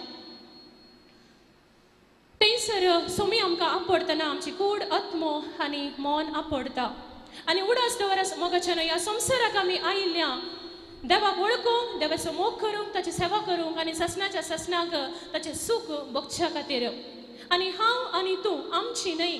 थंयसर सोमी आमकां आपडतना आमची कूड, आत्मो आनी मन आपडता. आनी उडास दवरास मोगाच्यानो ह्या संवसाराक आमी आयिल्ल्या देवाक वळखूंक, देवाचो मोग करूंक, ताची सेवा करूंक आनी ससनाच्या ससनाक ताचें सूख भोगच्या खातीर. आनी हांव आनी तूं आमची न्हय,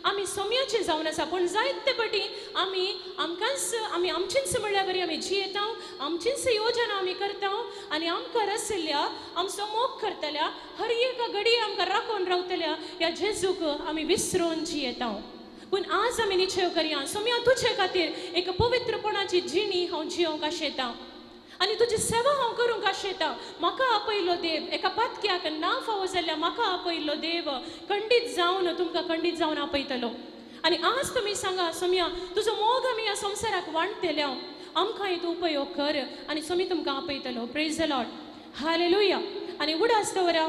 आमी सोम्याची जावन आसा. पूण जायते पटी आमी आमकांच आमी आमचींच म्हणल्यार बरी आमी जियेता, आमचींच योजना आमी करता आनी आमकां रसिल्ल्या आमचो मोग करतल्या हर एका घडये आमकां राखून रावतल्या ह्या जेजूक आमी विसरून जियेता. पूण आज आमी निश्चय करया, सोम्या तुजे खातीर एक पवित्रपणाची जिणी हांव जियोंक आशेतां आनी तुजी सेवा हांव करूंक आशेतां. म्हाका आपयलो देव एका पातक्याक ना फावो जाल्ल्या म्हाका आपयलो देव खंडीत जावन तुमकां खंडीत जावन आपयतलो. आनी आज तुमी सांगा, सोम्या तुजो मोग आमी ह्या संवसाराक वांटतल्या, आमकां तूं उपयोग कर आनी सोमी तुमकां आपयतलो. Praise the Lord, hallelujah. आनी उडास दवरा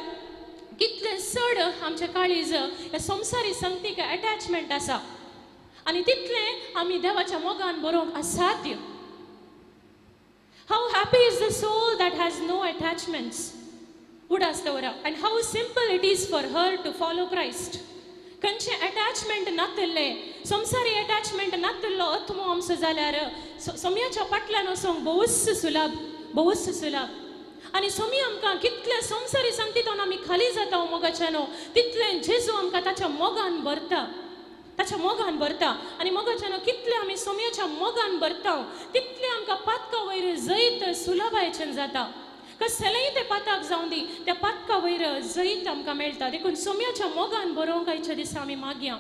कितलें चड आमचें काळीज ह्या संवसारी संगतीक एटॅचमेंट आसा आनी तितलें आमी देवाच्या मोगान बरोवंक असाध्य. How happy is the soul that has no attachments. उडास दवरा. And how simple it is for her to follow Christ. खंयचें अटॅचमेंट नातिल्लें, संवसारी अटॅचमेंट नातिल्लो आत्मो आमचो जाल्यार सोम्याच्या फाटल्यान वचूंक भोवच सुलभ, भोवच सुलभ. आनी सोमी आमकां कितले संवसारी संगतींतून आमी खाली जाता मोगाच्यानो तितलें जेजू आमकां ताच्या मोगान भरता, ताच्या मोगान भरता. आनी मोगाच्यानो कितले आमी सोम्याच्या मोगान भरता तितलें आमकां पातका वयर जैत सुलभायेचें जाता. कसलेंय तें पाताक जावं दी, त्या पातका वयर जैत आमकां मेळटा. देखून सोम्याच्या मोगान बरोवंक आयच्या दिसा आमी मागया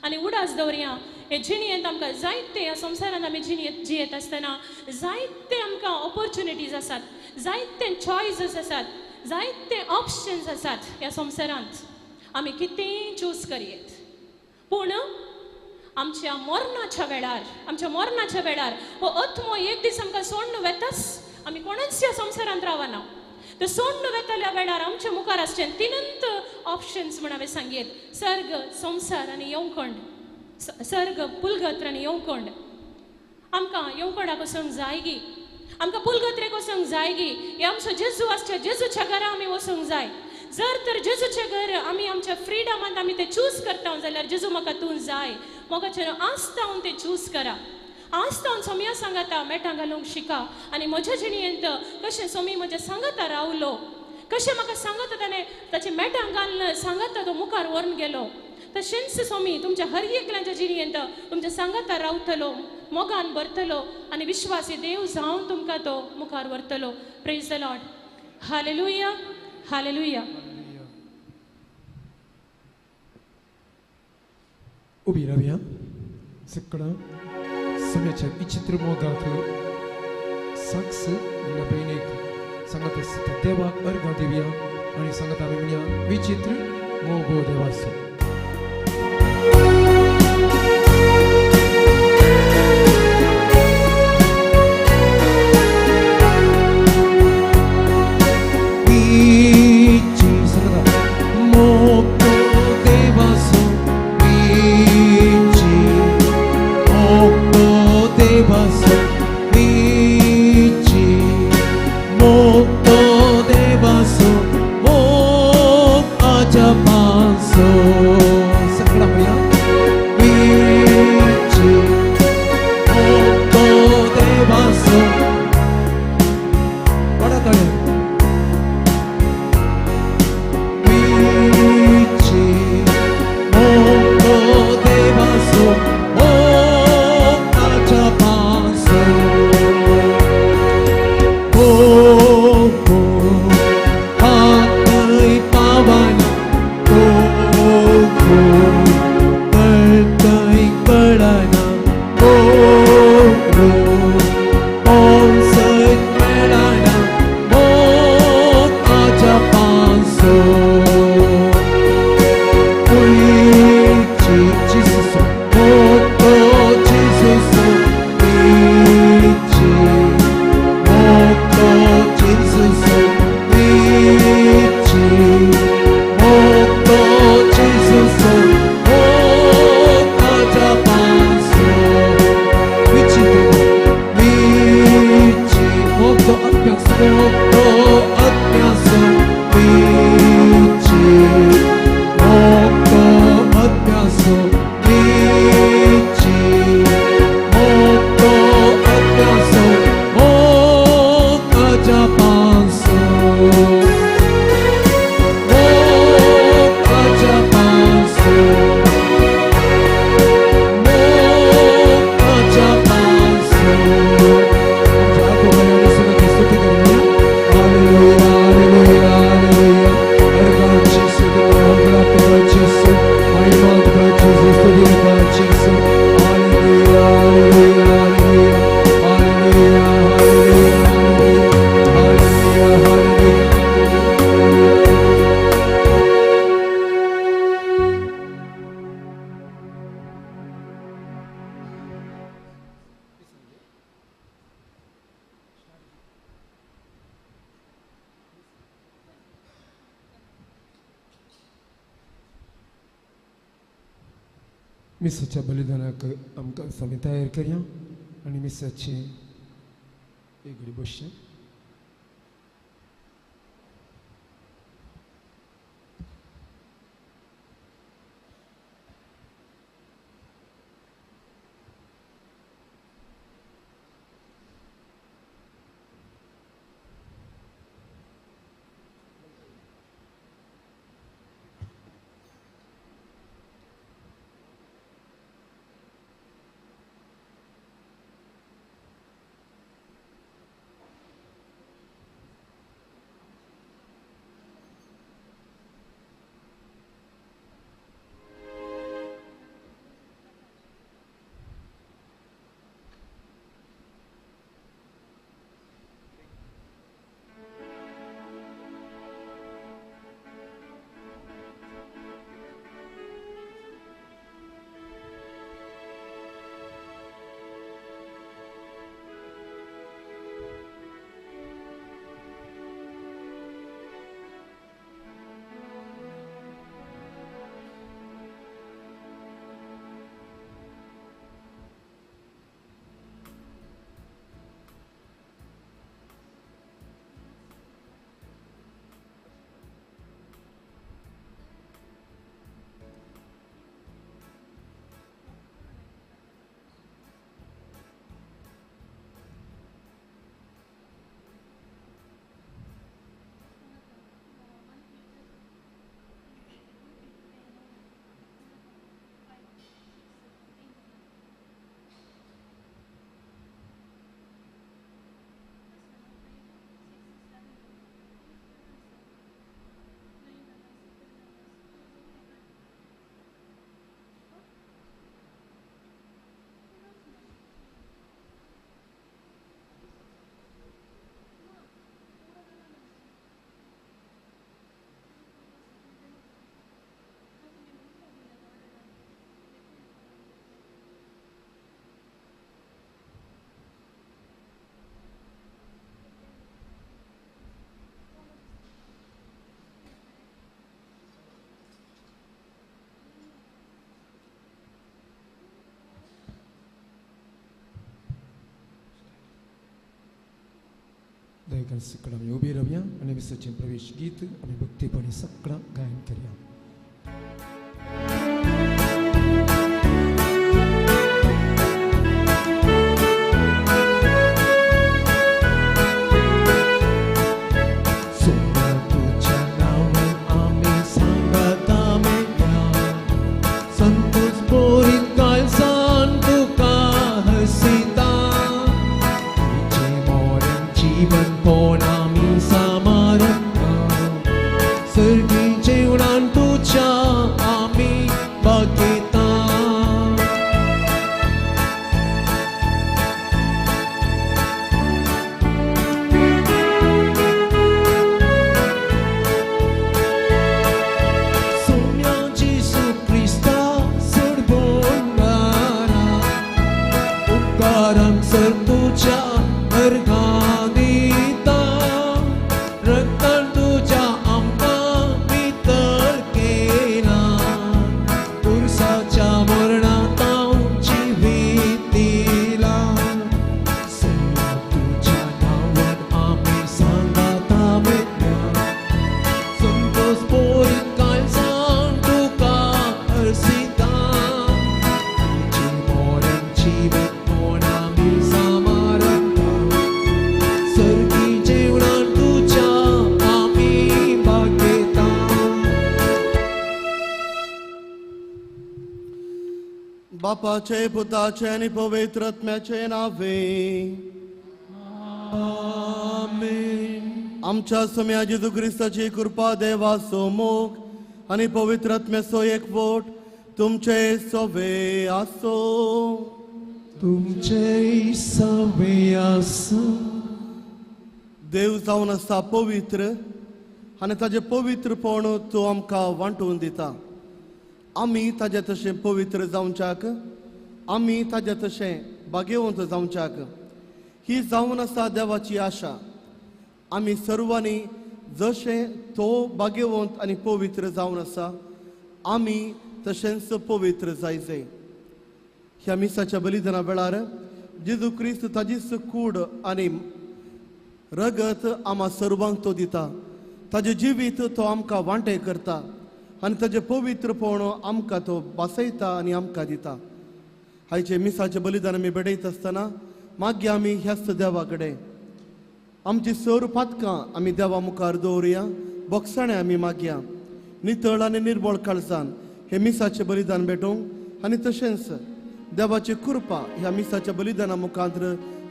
आनी उडास दवरया. हे जिणयेंत आमकां जायते ह्या संवसारांत आमी जिणयेंत जियेत आसतना जायते आमकां ऑपॉर्चुनिटीज आसात, जायते चॉयसीस आसात, जायते ऑप्शन्स आसात ह्या संवसारांत. आमी कितेंय चूज करयेत, पूण आमच्या मरणाच्या वेळार, आमच्या मरणाच्या वेळार हो आत्मो एक दीस आमकां सोडून वेताच. आमी कोणूच ह्या संवसारांत रावना. तर सोडून वेतल्या वेळार आमच्या मुखार आसचें तिनंत ऑप्शन्स म्हण हांवें सांगयेत, सर्ग, संवसार आनी येवखंड. सर्ग, पुलगत्र आनी येवखंड. आमकां येवखंडाक वचूंक जायगी, आमकां पुलगत्रेक वचूंक जायगी. हे आमचो जेजू आसच्या जेजूच्या घरा आमी वचूंक जाय. जर तर जेजूचें घर आमी आमच्या फ्रिडमांत आमी तें चूज करता जाल्यार जेजू म्हाका तूं जाय, मोगाचें आज तावन तें चूज करा. आज तावन सोम्या सांगाता मेटां घालूंक शिका. आनी म्हज्या जिणयेंत कशें सोमी म्हज्या सांगाता रावलो, कशें म्हाका सांगाता ताणें ताचें मेटां घालून सांगाता तो मुखार व्हरून गेलो, तशेंच सोमी तुमच्या हर एकल्याच्या जिणयेंत तुमच्या सांगाता रावतलो, मोगान भरतलो आनी विश्वासी देव जावन तुमकां तो मुखार व्हरतलो. Praise the Lord, hallelujah, hallelujah. उबी रावया सगळं सम्याच्या विचित्र मोगाक साक्ष दिल्या भयणीक सांगत आसता देवाक अर्घां दिवया आनी सांगत आमी म्हणया विचित्र मोग हो देवाचो. मिसाच्या बलिदानाक आमकां आमी तयार करया आनी मिसाची एक घडी बसचें. दयाकरून सगळं आमी उबी रावया आनी मिसाचें प्रवेश गीत आमी भक्तीपणी सगळं गायन करया. Sir तुझ्या अर्घा दिता रक्तान बापाचे पुताचे आनी पवित्र आत्म्याचे नावे आमेन. आमच्या सम्या जेजू क्रिस्ताची कृपा देवाचो मोग आनी पवित्र आत्म्याचो एकवट तुमचे सवे आसो. तुमचे सवे आसूं. देव जावन आसा पवित्र आनी ताजें पवित्रपण तो आमकां वांटून दिता. आमी ताजे तशें पवित्र जावच्याक, आमी ताजे तशें भाग्यवंत जावच्याक ही जावन आसा देवाची आशा. आमी सर्वांनी जशें तो भाग्यवंत आनी पवित्र जावन आसा आमी तशेंच पवित्र जायचे. ह्या मिसाच्या बलिदाना वेळार जेजू क्रिस्त ताजीच कूड आनी रगत आमा सर्वांक तो दिता. ताजें जिवीत तो आमकां वांटे करता आनी ताजें पवित्रपण आमकां तो भासयता आनी आमकां दिता. आयचे मिसाचें बलिदान आमी भेटयत आसतना मागीर आमी ह्याच देवा कडेन आमची सर पातकां आमी देवा मुखार दवरुया, बोगसाणें आमी मागया नितळ आनी निर्बळ काळजान हे मिसाचें बलिदान भेटोवंक आनी तशेंच देवाची कृपा ह्या मिसाच्या बलिदाना मुखांत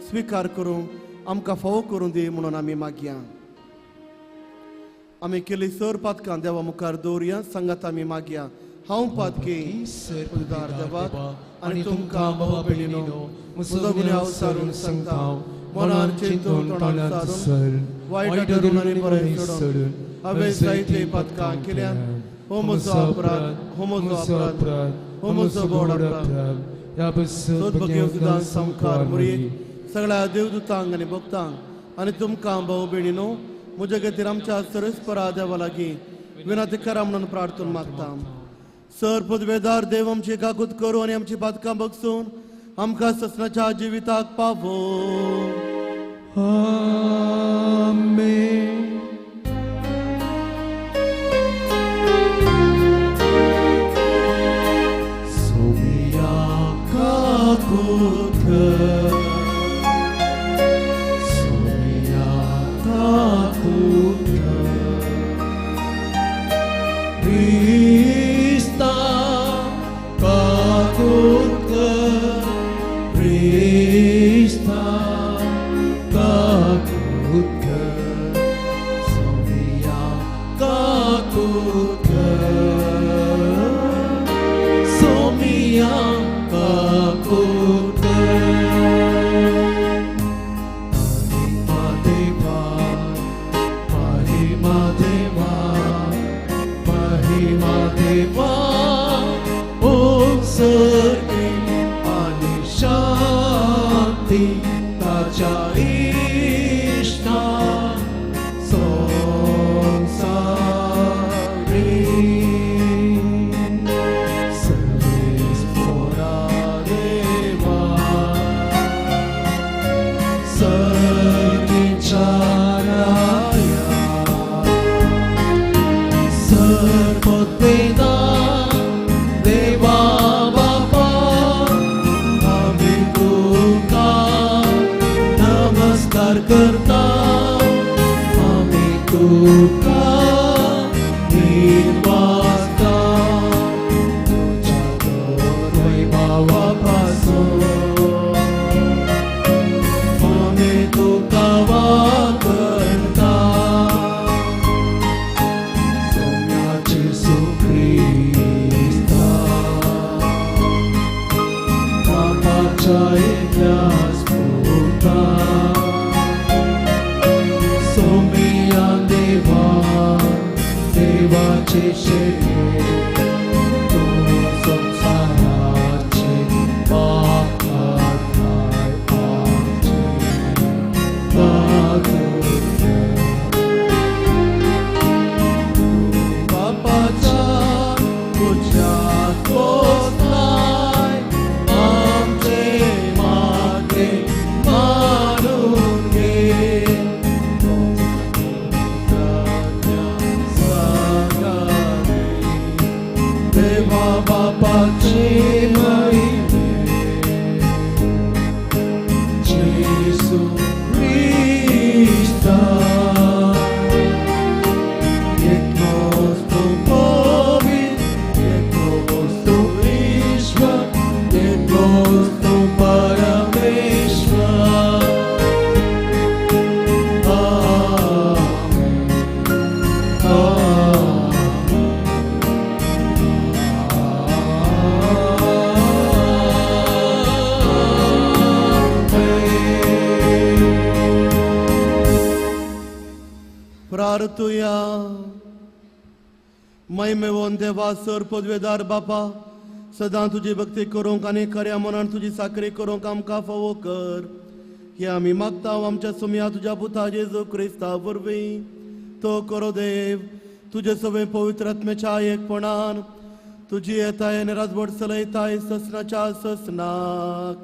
स्विकार करूंक आमकां फावो करूं दी म्हणून आमी मागया. आमी केली सर पातकां देवा मुखार दवरुया, सांगात आमी मागया. हांव पातकी उदार देवाक आनी तुमकां भावा भयणीनो म्हजो गुन्यांव सारून सांगता, मनान चिंतून तोंडान सारून वायट धरून आनी बरें सोडून हांवें जायते पातकां केल्यात. हो म्हजो अपराध, हो म्हजो अपराध, हो म्हजो व्हड अपराध. सद्भग्यदान सामकार मुरये सगळ्या देवदूतांक आनी भक्तांक आनी तुमकां भाव भयणीनो म्हज्या खातीर आमच्या सरस्परा देवा लागीं विनंती करा म्हणून प्रार्थना मागता. सर पदवेदार देव आमची काकूत करूं आनी आमची पातकां बगसून आमकां ससनाच्या जिविताक पावो. आमेन. सोमिया काकूत कर, सोमिया काकूत कर, क्रिस्ता काकूत कर, क्रिस्ता काकूत कर, सोमिया काकूत कर, सोमिया काकूत कर. महिमा देवा, महिमा देवा, महिमा देवा, उत्सर्गे आणि शांती ताच्या इश्टा संसारी. सर्वेस्पोरा देवा, सर्गीच्या राया, सर्वोत्तेदा देवा बापा, आमी तुका नमस्कार करता, आमी तुका निर्वासता, तुज्या वैभवापासून आमी तुका वाकरता. सोम्या जेजू क्रिस्ता, बापाच्या एकल्याच पुता, सोमिया देवा, देवाचे शेवे, तूं संवसाराचे पाप काडताय आमचे काकूत कर. बापाच्या तुज्या कोसलाय आमचे मागे मानून घे. सागावे प्रार्थुया. महिमेवोन देवा सर पदवेदार बापा, सदां तुजी भक्ती करूंक आनी खऱ्या मनान तुजी साकरी करूंक आमकां फावो कर. हे आमी मागता आमच्या सुमया तुज्या पुता जेजू क्रिस्ता वरवीं. तो करो देव तुजे सगळे पवित्र आत्म्याच्या एकपणान तुजी येताय आनी राजवट चलयताय ससनाच्या ससनाक.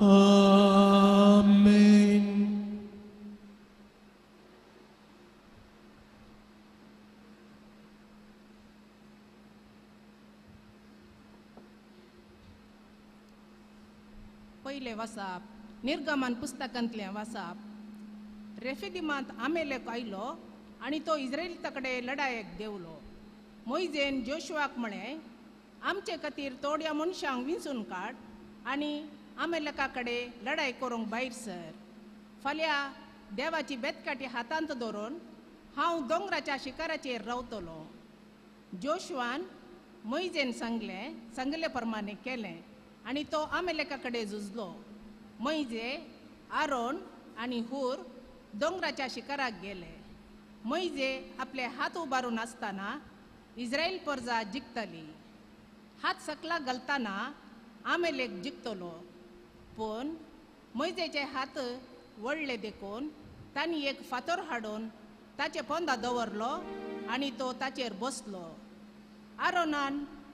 आमेन. पयलें वासाप निर्गमन पुस्तकांतलें वासाप. रेफिदिमांत आमेलेक आयलो आनी तो इस्रायलिता कडेन लडायेक देंवलो. मोयजेन जोशुआक म्हळें, आमचे खातीर थोड्या मनशांक विंचून काड आनी आमेलेका कडेन लडाय करूंक भायर सर. फाल्यां देवाची बेतकाठी हातांत दवरून हांव दोंगराच्या शिखराचेर रावतलो. जोशुआन मोयजेन सांगलें सांगले प्रमाणे केलें आनी तो आमेलेका कडेन झुजलो. मोयजे, आरोन आनी हूर दोंगराच्या शिखराक गेले. मोयजे आपले हात उबारून आसतना इस्रायल परजा जिखताली. हात सकला घालतना आमेलेक जिखतलो, पूण मोयजेचे हात वळ्ळे देखून तांणी एक फातर हाडून ताचे पोंदा दवरलो आनी तो ताचेर बसलो. आरोनान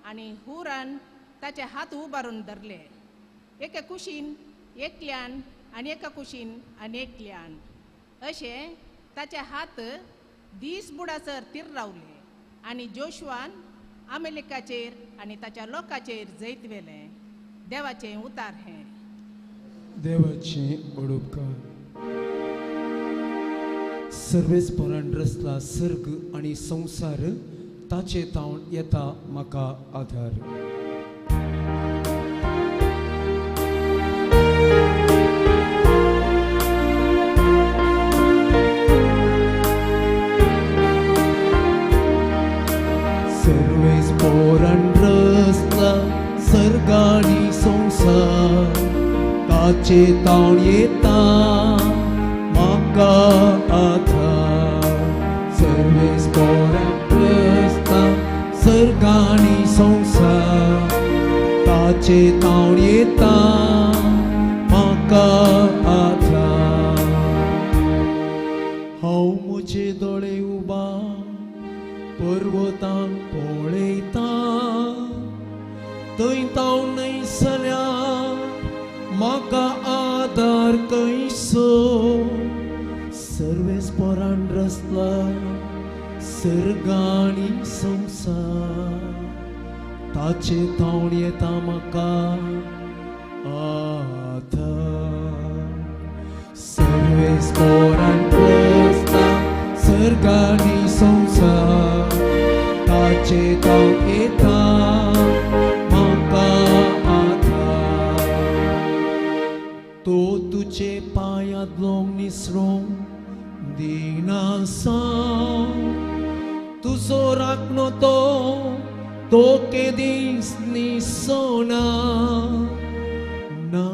आनी हुरान ताचे हात उबारून धरले, एके कुशीन एकल्यान आनी एका कुशीन आनी एकल्यान, अशें ताचे हात दीस बुडासर तीर रावले आनी जोशुआन आमेलेकाचेर आनी ताच्या लोकाचेर जैत व्हेलें. देवाचें उतार हें. देवाचें उडोपकार. सर्वेस्परान रचला सर्ग आनी संवसार, ताचे तावन येता म्हाका आधार. सर्वेस्परान रचला सर्ग आनी संवसार, ताचे तावन येता म्हाका आधार. सर्वेस्परान रचला सर्ग आनी संवसार, ताचे तावन येता म्हाका आधार. हांव म्हजे दोळे उबा पर्वतांक पळयता, थंय तावन न्हयसल्यार म्हाका आदार खंयसो. सर्वेस्परान रचला सर्ग आनी संवसार, ताचे तावन येता म्हाका आधार. सर्वेस्परान रचला सर्ग आनी संवसार, ताचे तावन येता म्हाका आधार. तो तुजे पांयांतलो निसरोंक दिनासा, तुजो राखणो तो तोके दीस निसोना ना.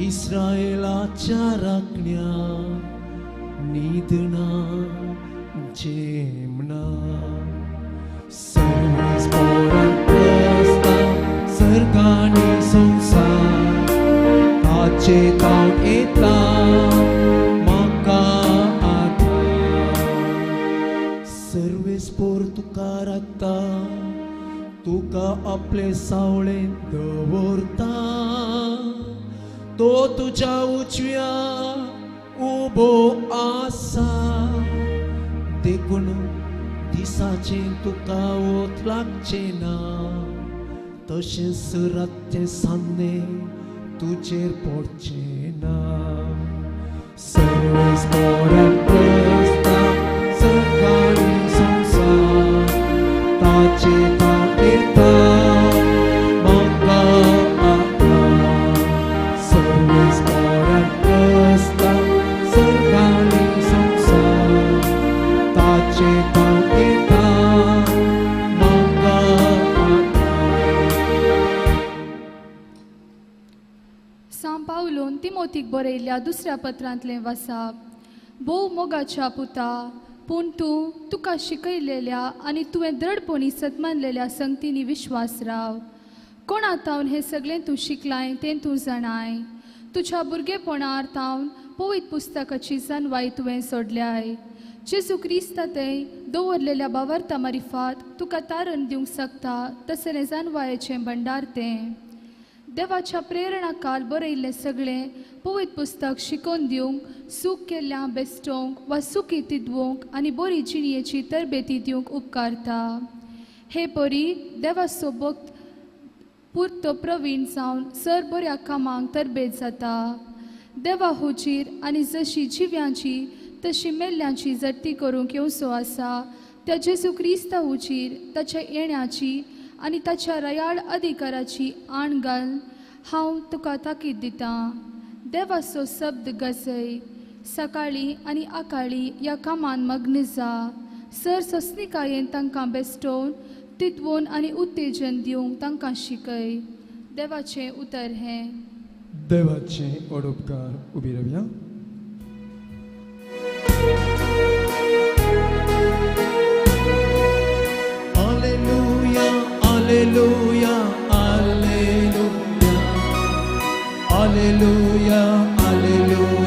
इस्रायलाच्या राखण्या न्हिदना जेमना. सर्वेस्परान रचला सर्ग आनी संवसार, ताचे तावन येता म्हाका आधार. सर्वेस्पर तुका राखता, तुका आपले सावळेन दवरता, तो तुज्या उजव्या उबो आसा. देखून दिसाचें तुका वत लागचें ना, तशेंच रातचें सान्ने तुजेर पडचें ना. सर्वेस्परान रचला सर्ग आनी संवसार, ताचे तावन येता म्हाका आधार. सर्वेस्परान रचला सर्ग आनी संवसार, ताचे तावन येता म्हाका आधार. सांव पावलून तिमोतीक बरयल्ल्या दुसऱ्या पत्रांतलें वासाप. भोव मोगाच्या पुता, पूण तूं तुका शिकयलेल्या आनी तुवें दृढपणी सतमानलेल्या संगतींनी विश्वास राव. कोणा तावन हें सगळें तूं शिकलाय तें तूं जाणाय. तुज्या भुरगेपणार तावन पवित्र पुस्तकाची जानवाय तुवें सोडल्याय. जेजू क्रिस्ता थंय दवरलेल्या बावार्ता मारिफात तुका तारण दिवंक शकता तसलें जानवायेचें भंडार तें. देवाच्या प्रेरणा काल बरयल्लें सगळें पवित्र पुस्तक शिकोवन दिवंक, सूख केल्ल्या बेस्टोवंक वा सुखी तिदवंक आनी बरी जिणयेची तरबेती दिवंक उपकारता. हे परी देवाचो भक्त पुरतो प्रवीण जावन सर बऱ्या कामांक तरबेत जाता. देवा हुजीर आनी जशी जिव्यांची तशी मेल्ल्यांची जडती करूंक येवचो आसा त्या जेजू क्रिस्ता हुजीर ताच्या येण्याची आनी ताच्या रयाळ अधिकाराची आण घाल हांव तुका ताकीद दितां. देवाचो शब्द गजय. सकाळीं आनी आकाळी ह्या कामान मग्न जा. सर सस्निकायेन तांकां बेस्टोवन तितवोन आनी उत्तेजन दिवंक तांकां शिकय. देवाचें उतर हें. देवाचें ओडोपकार. उबी रावया. Alleluia, alleluia, alleluia, alleluia, alleluia,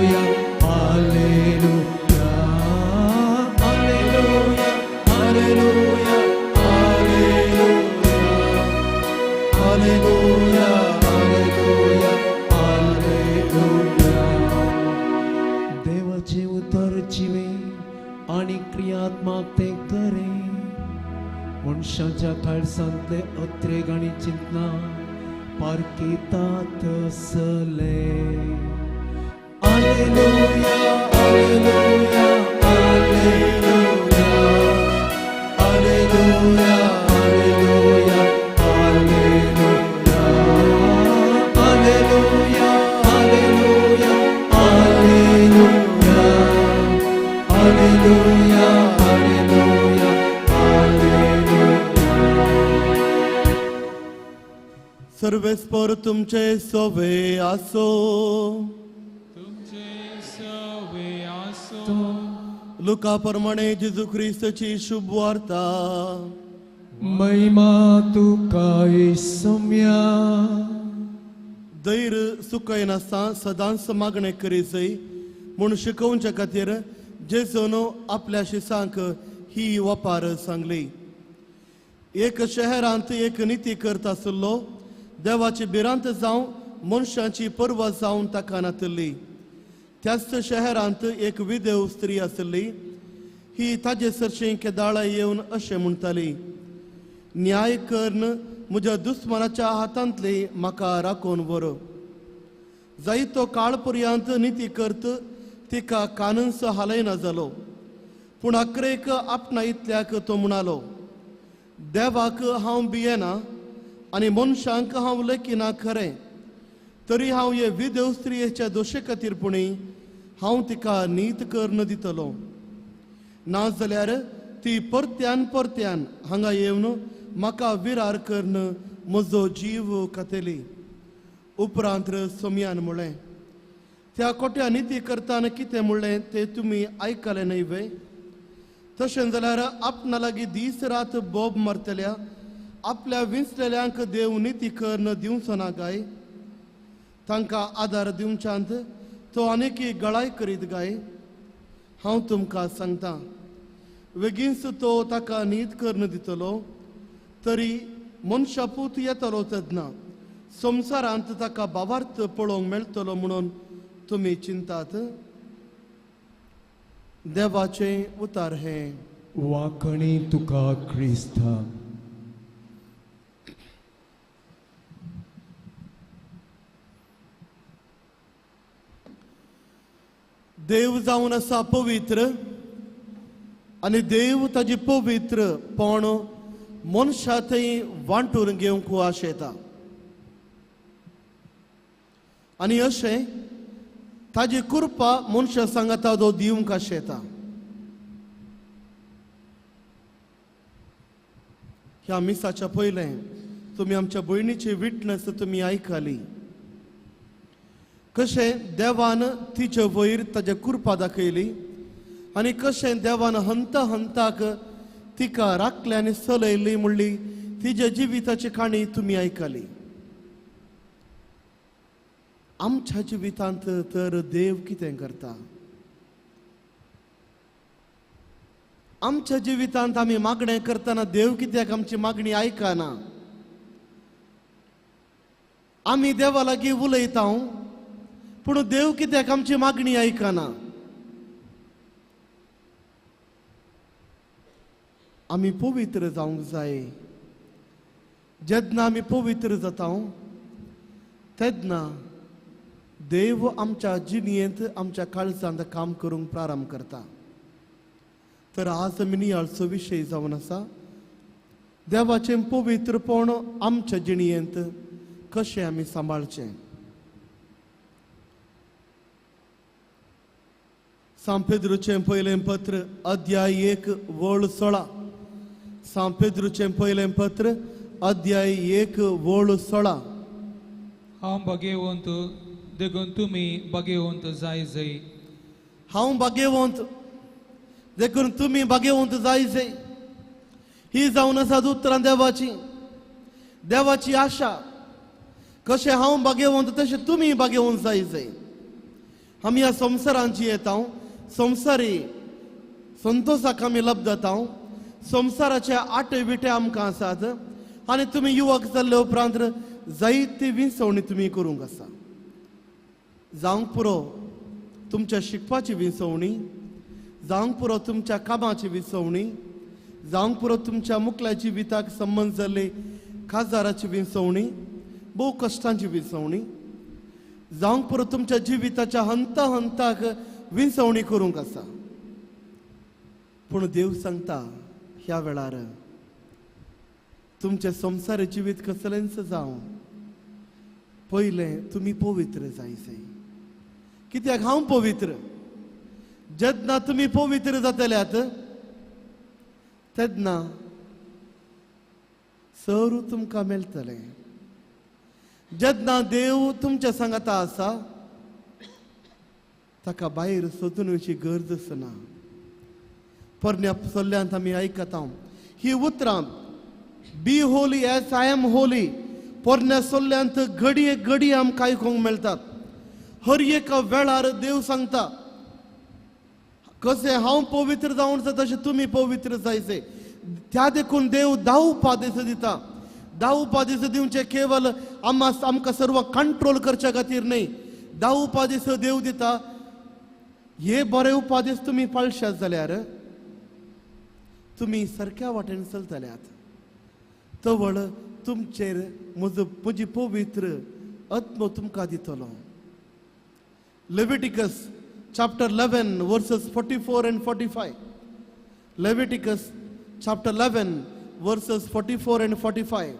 alleluia, alleluia, alleluia, alleluia, alleluia, alleluia. देवाचे उतर जिवे आनी क्रियात्मक तें करे. मनशाच्या काळसांतले अत्रेग आनी चिंतना पारखितात तसले. Alleluia, alleluia, alleluia, alleluia, alleluia, alleluia, alleluia, alleluia, alleluia, alleluia, alleluia, alleluia. सर्वेस्पर तुमचे सोवे आसो. तुमचे सवे आसो. लुका प्रमाणे जेजू क्रिस्ताची शुभ वार्ता. महिमा तुका सोम्या. धैर्य सुकयनासतना सदांच मागणें करीजय म्हूण शिकोवच्या खातीर जेजून आपल्या शिसांक ही वपार सांगली. एक शहरांत एक निती करता आसलो. देवाची भिरांत जावं मनशाची पर्वा जावन ताका नातली. त्याच शहरांत एक विदेव स्त्री आसली. ही ताजे सरशीं केदाळा येवन अशें म्हणटाली, न्याय कर्ण म्हज्या दुस्मानाच्या हातांतली म्हाका राखून व्हर. जायतो काळ पर्यंत निती करत तिका कानूनसो हालयना जालो. पूण अकरेक आपणा इतल्याक तो म्हणालो, देवाक हांव भियेना आनी मनशांक हांव लेखिना खरें, तरी हांव हे विदेव स्त्रियेच्या दोशे खातीर पुणी हांव तिका नीत करून दितलो. ना जाल्यार ती परत्यान परत्यान हांगा येवन म्हाका विरार करून म्हजो जीव खातली. उपरांत सोमयान म्हणलें, त्या कोट्या निती करताना कितें म्हणलें तें तुमी आयकलें न्हय वे? तशें जाल्यार आपणा लागीं दीस रात बोब मारतल्या आपल्या विंचलेल्यांक देव निती करून दिवचो ना काय? तांकां आदार दिवच्यांत तो आनीक गळाय करीत काय? हांव तुमकां सांगता, वेगींच तो ताका नीत करून दितलो. तरी मनशापूत येतलो तेन्ना संवसारांत ताका भावार्थ पळोवंक मेळटलो म्हणून तुमी चिंतात? देवाचें उतार हें. वाखणी तुका क्रिस्ता. देव जावन आसा पवित्र आनी देव ताजी पवित्र पण मनशा थंय वांटून घेवंक आशेता. आनी अशें ताजी कृपा मनशा सांगाता तो दिवंक आशेता. ह्या मिसाच्या पयलें तुमी आमच्या भयणीची विटनस तुमी आयकली. कशें देवान तिचे वयर ताजे कृपा दाखयली आनी कशें देवान हंता हंताक तिका राखली आनी चलयली म्हणली तिज्या जिविताची काणी तुमी आयकली. आमच्या जिवितांत तर देव कितें करता? आमच्या जिवितांत आमी मागणें करतना देव कित्याक आमची मागणी आयकना? आमी देवा लागीं उलयता पूण देव कित्याक आमची मागणी आयकना? आमी पवित्र जावंक जाय. जेन्ना आमी पवित्र जाता तेन्ना देव आमच्या जिणेंत आमच्या काळजांत काम करूंक प्रारंभ करता. तर आज आमी नियाळचो विशय जावन आसा देवाचें पवित्रपण आमच्या जिणेंत कशें आमी सांबाळचें. सांत पेद्रूचें पयलें पत्र अध्याय 1 वळ 16. सांत पेद्रूचें पयलें पत्र अध्याय 1 वळ 16. हांव भाग्यवंत देखून तुमी भाग्यवंत जाय जाय. हांव भाग्यवंत देखून तुमी भाग्यवंत जाय जाय. ही जावन आसा उतरां देवाची, देवाची आशा. कशें हांव भाग्यवंत तशें तुमी भाग्यवंत जाय जाय. आमी ह्या संवसारांत जियेता, संवसारी संतोशाक आमी लब्धता, संवसाराचे आटे विटे आमकां आसात आनी तुमी युवक जाल्ले उपरांत जायती विंचवणी तुमी करूंक आसा. जावंक पुरो तुमच्या शिकपाची विंचवणी, जावंक पुरो तुमच्या कामाची विंचवणी, जावंक पुरो तुमच्या मुखल्या जिविताक संबंद जाल्ली काजाराची विंचवणी, भोव कश्टांची विंचवणी, जावंक पुरो तुमच्या जिविताच्या हंता हंताक विंचवणी करूंक आसा. पूण देव सांगता ह्या वेळार तुमचें संवसारी जिवीत कसलेंच जावं, पयलें तुमी पवित्र जाय जाय. कित्याक हांव पवित्र. जेन्ना तुमी पवित्र जातल्यात तेन्ना सर तुमकां मेळटलें. जेन्ना देव तुमच्या सांगाता आसा ताका भायर सोदून वचची गरज आसना. पोरण्या सल्ल्यांत आमी आयकता ही उतरां, be holy as I am holy. पोरण्या सल्ल्यांत घडये घडये आमकां आयकूंक मेळटात. हर एका वेळार देव सांगता कशें हांव पवित्र जावन आसा तशें तुमी पवित्र जायचे. त्या देखून देव 10 उपादेश दिता. 10 उपादेश दिवचे केवल आमकां सर्व कंट्रोल करच्या खातीर न्हय. 10 उपादेश देव दिता. हे बरे उपादेश तुमी पाळशात जाल्यार तुमी सारक्या वाटेन चलतल्यात. तवळ तुमचेर म्हजो म्हजी पवित्र आत्मो तुमकां दितलो. Leviticus chapter 11 verses 44 and 45. Leviticus chapter 11 verses 44 and 45.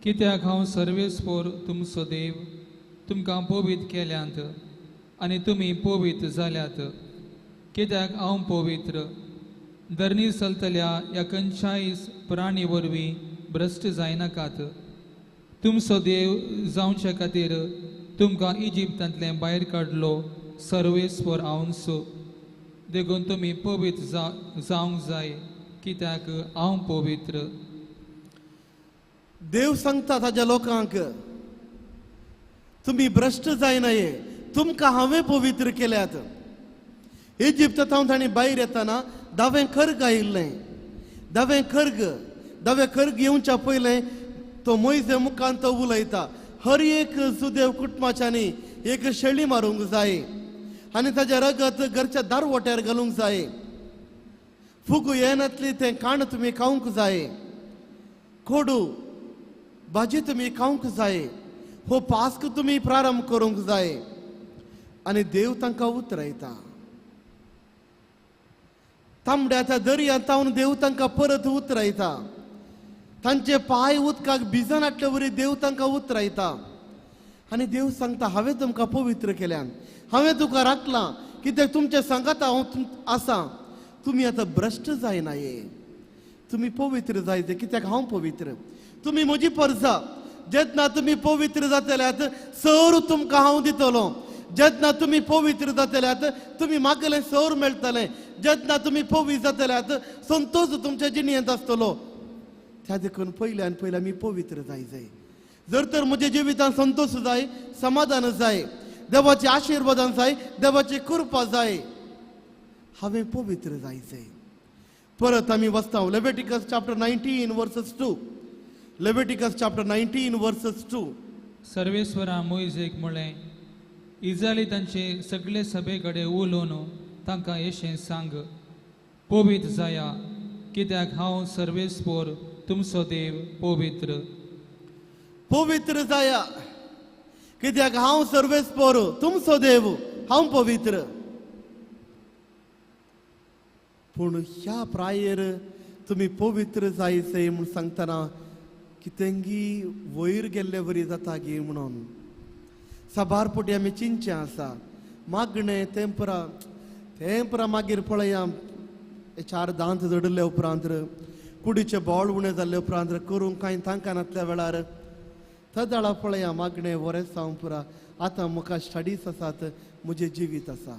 कित्याक हांव सर्वेस्पोर तुमचो देव तुमकां पवित्र केल्यांत आनी तुमी पवित्र जाल्यात. कित्याक हांव पवित्र. धरणी चलतल्या ह्या खंयच्याय प्राणी वरवीं भ्रश्ट जायनाकात. तुमचो देव जावचे खातीर तुमकां इजिप्तांतलें भायर काडलो सर्वेस्पोर हांवच. देखून तुमी पवित्र जावंक जाय कित्याक हांव पवित्र. देव सांगता ताज्या लोकांक तुमी भ्रश्ट जायनाये, तुमकां हांवें पवित्र केल्यात. इजिप्तांत तांणी भायर येतना दावें खर्ग आयिल्लें. दावें खर्ग, दावें खर्ग येवच्या पयलें तो मोयजे मुखान तो उलयता, हर एक सुदेव कुटुंबाच्यांनी एक शेळी मारूंक जाय आनी ताजें रगत घरच्या दारवट्यार घालूंक जाय. फुगू येनातली तें काण तुमी खावंक जाय, कोडू भाजी तुमी खावंक जाय, हो पास्क तुमी प्रारंभ करूंक जाय. आनी देव तांकां उतरायता. तांबड्या त्या दर्यांत तावन देव तांकां परत उतरायता. तांचे पांय उदकाक भिजनाटले वरी देव तांकां उतरायता. आनी देव सांगता हांवें तुमकां पवित्र केल्यान, हांवें तुका राखलां, कित्याक तुमचे सांगाता हांव आसा. तुमी आतां भ्रश्ट जायनाये, तुमी पवित्र जाय कित्याक हांव पवित्र. तुमी म्हजी परजा. जेन्ना तुमी पवित्र जातल्यात सर तुमकां हांव दितलो. जेन्ना तुमी पवित्र जातल्यात तुमी मागलें सर मेळटलें. जेन्ना तुमी पवित्र जातल्यात संतोष तुमच्या जिणेंत आसतलो. त्या देखून पयल्यान पयलीं आमी पवित्र जाय जाय. जर तर म्हज्या जिवितांत संतोष जाय, समाधान जाय, देवाचे आशिर्वादान जाय, देवाची कृपा जाय, हांवें पवित्र जाय जाय. परत आमी वचता Leviticus chapter 19 verses 2. Leviticus chapter 19 verses 2. सर्वेश्वरा मोयजेक म्हळें, इज्रायली तांचे सगळे सभे कडेन उलोवन तांकां अशें सांग, पवित्र जाया, कित्याक हांव सर्वेस्पोर तुमचो देव पवित्र. पवित्र जाया कित्याक हांव सर्वेस्पोर तुमचो देव, हांव पवित्र. पूण ह्या प्रायेर तुमी पवित्र जायचे म्हूण सांगतना कितेंगी वयर गेल्ले वरी जाता गी म्हणून साबार पटी आमी चिंतचें आसा. मागणें तेंपरा तेंपरा मागीर पळया चार दांत जडिल्ले उपरांत, कुडीचे बोळ उणें जाल्ले उपरांत, करूंक कांय तांकां नातल्या वेळार तदाळा पळया मागणें वरें जावं पुरा. आतां म्हाका स्टडीज आसात, म्हजें जिवीत आसा.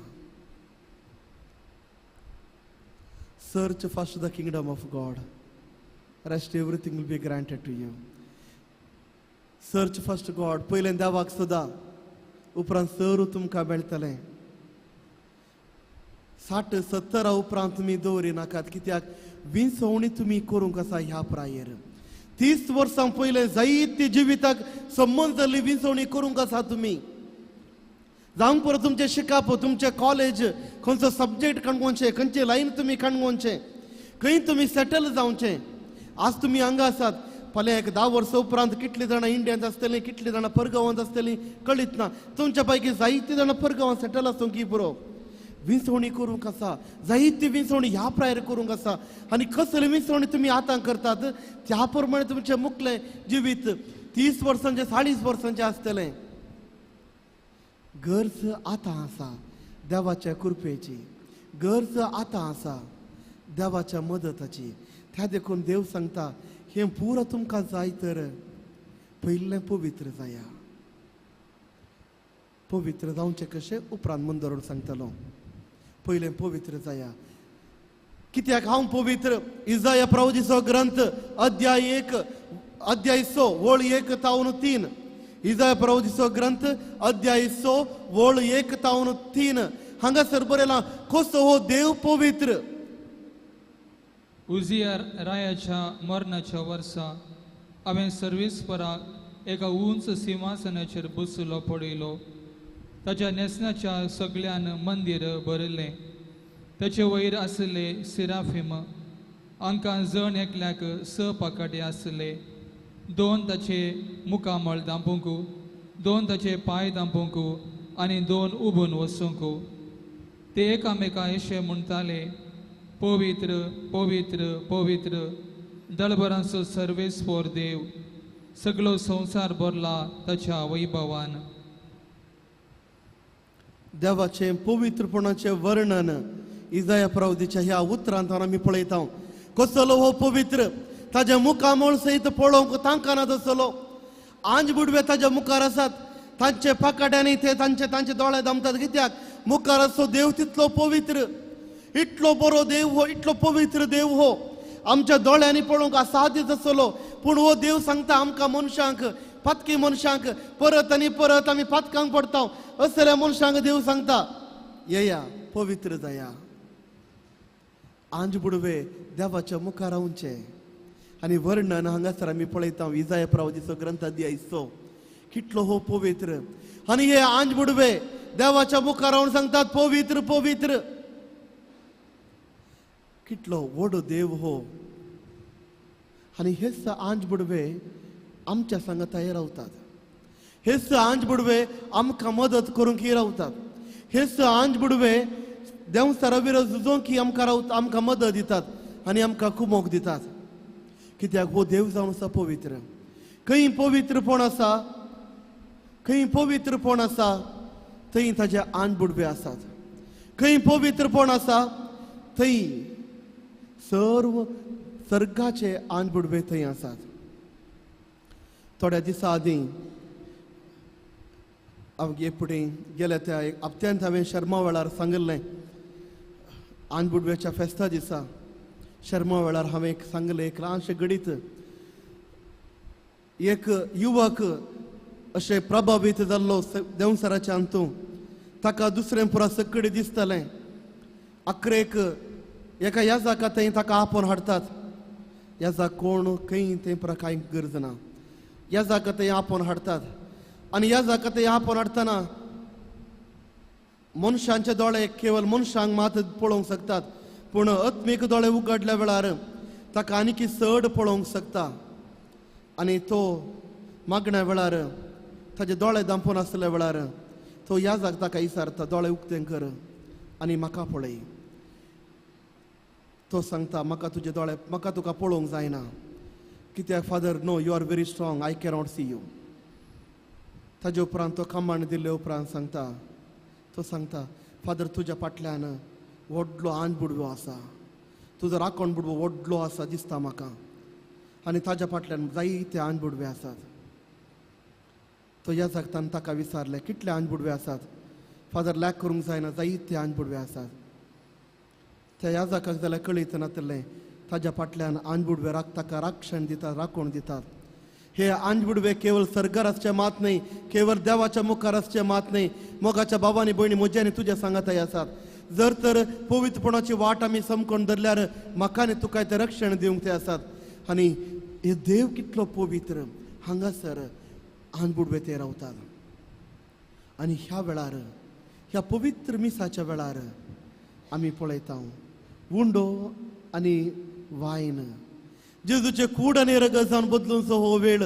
Search first the kingdom of God, rest everything will be granted to you. Search first God, पयलें देवाक सुद्दां, उपरांत सर तुमकां मेळटलें. 60-70 उपरांत तुमी दवरी नाकात, कित्याक विंचवणी तुमी करूंक आसा ह्या प्रायेर. 30 वर्सां पयलें जायती जिविताक संबंद जाल्ली विंचवणी करूंक आसा तुमी. जावंक पुरो तुमचें शिकप, तुमचें कॉलेज, खंयचो सब्जेक्ट काणकोणचें, खंयचे लायन तुमी काणकोणचें, खंय तुमी सेटल जावचें. आज तुमी हांगा आसात, फाल्यां एक 10 वर्सां उपरांत कितलीं जाणां इंडियांत आसतलीं, कितलीं जाणां परगांवांत आसतलीं कळीत ना. तुमच्या पैकी जायतीं जाणां परगांवांत सेटल आसूंक की पुरो. विंचवणी करूंक आसा, जायती विंचवणी ह्या प्रायर करूंक आसा. आनी कसली विंचवणी तुमी आतां करतात त्या प्रमाणे तुमचें मुखलें जिवीत 30 वर्सांचें 40 वर्सांचें आसतलें. गरज आतां आसा देवाच्या कृपेची, गरज आतां आसा देवाच्या मदताची. त्या देखून देव सांगता हें पुरो तुमकां जाय तर पयलें पवित्र जाया. पवित्र जावचें कशें उपरांत मंदरून सांगतलो. पयलें पवित्र जाया कित्याक हांव पवित्र. इजाया प्रवजीचो ग्रंथ अध्याय 1 अध्याय 6 वळ 1 तावन 3. इजाया प्रवजीचो ग्रंथ अध्याय 6 वळ 1 तावन 3. हांगासर बरयलां कसो हो देव पवित्र. उजिया रायाच्या मरणाच्या वर्सा हांवें सर्वेस्पराक एका उंच सिंहासनाचेर बसलो पळयलो. ताच्या न्हेसणाच्या सगळ्यान मंदीर भरिल्लें. ताचे वयर आशिल्ले सिराफीम, हांकां जण एकल्याक 6 पाकाटे आशिल्ले. 2 ताचे मुखामळ दांपूंक, 2 ताचे पांय दांपूंक आनी 2 उबून वचूंक. ते एकामेका अशें म्हणटाले, पवित्र पवित्र पवित्र दळभरांचो सर्वेस्पोर देव, सगळो संवसार भरला ताच्या वैभवान. देवाचें पवित्रपणाचें वर्णन इजाया प्रवदीच्या ह्या उतरांत आमी पळयता. कसलो हो पवित्र, ताज्या मुखामळ सयत पळोवंक तांकां ना तसलो. आंज बुडवे ताज्या मुखार आसात, तांचे पाकाट्यांनी ते तांचे तांचे दोळे दामतात. कित्याक मुखार आसो देव तितलो पवित्र, इतलो बरो देव हो, इतलो पवित्र देव हो, आमच्या दोळ्यांनी पळोवंक असाध्य आसलो. पूण हो देव सांगता आमकां मनशांक, पातकी मनशांक, परत आनी परत आमी पातकांक पडटा असल्या मनशांक देव सांगता येया पवित्र जाया. आंज बुडवे देवाच्या मुखार रावचें. आनी वर्णन हांगासर आमी पळयता इजाया प्रवदीचो ग्रंथ अध्याय 6 कितलो हो पवित्र. आनी हे आंज बुडवे देवाच्या मुखार रावन सांगतात पवित्र पवित्र. कितलो व्हड देव हो. आनी हेच आंज बुडवे आमच्या सांगाता रावतात, हेच आंज बुडवे आमकां मदत करूंक रावतात, हेच आंज बुडवे देंवचारा विरोध झुजोवंक आमकां रावता, आमकां मदत दितात आनी आमकां कुमोक दितात. कित्याक हो देव जावन आसा पवित्र. खंय पवित्रपण आसा, खंय पवित्रपण आसा थंय ताजे आंज बुडवे आसात. खंय पवित्रपण आसा थंय सर्व सर्गाचे आंज बुडवे थंय आसात. थोड्या दिसां आदीं हांव एक फुडें गेल्या त्या हप्त्यांत हांवें शर्मा वेळार सांगिल्लें, आनबुडव्याच्या फेस्ता दिसा शर्मा वेळार हांवें एक सांगलें एक ल्हानशें घडीत. एक युवक अशें प्रभावीत जाल्लो देंवसराच्या अंतू, ताका दुसरें पुरा सकडी दिसतालें. अकरेक एका याजाका थंय ताका आपोवन हाडटात. याजाक कोण खंय थंय पुरा कांय गरज ना. याजाका थंय आपोवन हाडटात आनी याजाका थंय आपोवन हाडटना मनशांचे दोळे केवल मनशांक मात पळोवंक शकतात, पूण आत्मीक दोळे उगडल्या वेळार ताका आनीक चड पळोवंक शकता. आनी तो मागण्या वेळार ताजे दोळे दांपून आसल्या वेळार तो याजाक ताका इसारता, दोळे उक्ते कर आनी म्हाका पळय. तो सांगता म्हाका तुजे दोळे, म्हाका तुका पळोवंक जायना. कित्याक father? No, you are very strong, I cannot see you. ताजे उपरांत तो कमांड दिल्ले उपरांत सांगता, तो सांगता फादर तुज्या फाटल्यान व्हडलो आंज बुडवो आसा, तुजो राखण बुडवो व्हडलो आसा दिसता म्हाका, आनी ताज्या फाटल्यान जायते आंज बुडवे आसात. तो ह्या जागतान ताका विचारलें कितले आंज बुडवे आसात? फादर लॅक करूंक जायना, जायते आंज बुडवे आसात. त्या ह्या जाकाक जाल्यार कळीत नातलें ताज्या फाटल्यान आंज बुडवे ताका राक्षण दितात, राखण दितात. हे आंज बुडवे केवळ सर्गार आसचें मात न्हय, केवळ देवाच्या मुखार आसचें मात न्हय, मोगाच्या बाबांनी भयणी म्हज्या आनी तुज्या सांगाताय आसात. जर तर पवित्रपणाची वाट आमी समकोण धरल्यार म्हाका आनी तुका तें रक्षण दिवंक ते आसात. आनी हे देव कितलो पवित्र, हांगासर आंज बुडवे ते रावतात. आनी ह्या वेळार, ह्या पवित्र मिसाच्या वेळार आमी पळयता उंडो आनी वायन, जेजूचे कूड आनी रगत जावन बदलूनचो हो वेळ.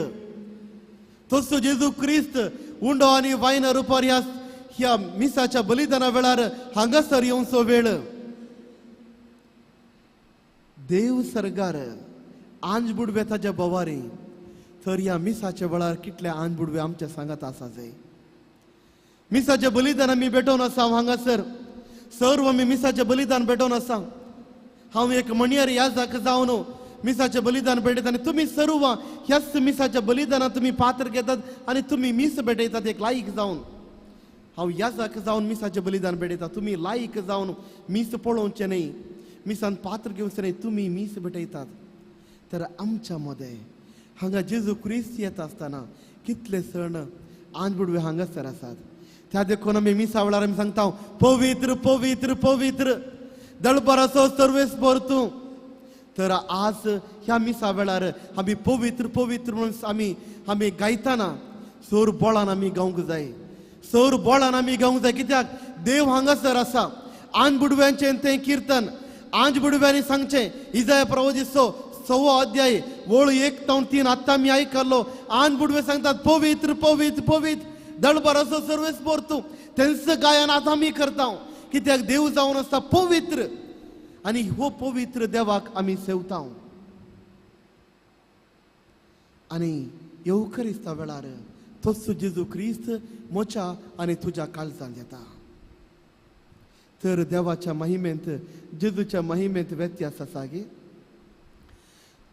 तसो जेजू क्रिस्त उंडो आनी वायन रुपार ह्या ह्या मिसाच्या बलिदाना वेळार हांगासर येवचो वेळ. देव सर्गार आंज बुडवे ताज्या भोवारी, तर ह्या मिसाच्या वेळार कितले आंज बुडवे आमच्या सांगात आसा जाय. मिसाचें बलिदान आमी भेटोवन आसा हांगासर, सर्व आमी मिसाचें बलिदान भेटोवन आसा. हांव एक म्हणयार ह्या जाक जावन मिसाचें बलिदान भेटयता आनी तुमी सर्व ह्याच मिसाच्या बलिदानात तुमी पात्र घेतात आनी तुमी मीस भेटयतात एक लायक जावन. हांव ह्या जाक जावन मिसाचें बलिदान भेटयता, तुमी लायक जावन मीस पळोवचें न्हय, मिसान पात्र घेवचें न्हय, तुमी मीस भेटयतात. तर आमच्या मदें हांगा जेजू क्रिस्त येता आसतना कितले सण आंज बुडवे हांगासर आसात. त्या देखून आमी मिसा वेळार आमी सांगता पवित्र पवित्र पवित्र दळबराचो सर्वेस्पर तूं. तर आज ह्या मिसा वेळार आमी पवित्र पवित्र म्हणून आमी आमी गायतना सोर बोळान आमी गावंक जाय, सोर बोळान आमी गावंक जाय. कित्याक देव हांगासर आसा. आंज बुडव्यांचें तें किर्तन आंज बुडव्यांनी सांगचें. इजाया प्रवोदिसो 6 अध्याय वळ 1 ते 3 आत्तां आमी आयकल्लो. आंज बुडवे सांगतात पवित्र पवित्र पवित्र दळबराचो सर्वेस्पर तूं. तेंच गायन आतां आमी करता कित्याक देव जावन आसता पवित्र आनी हो पवित्र देवाक आमी सेवता. आनी येवकरिस्ता वेळार तोच जेजू क्रिस्त म्हज्या आनी तुज्या काळजांत येता. तर देवाच्या महिमेंत जेजूच्या महिमेंत व्यत्यास आसा गे.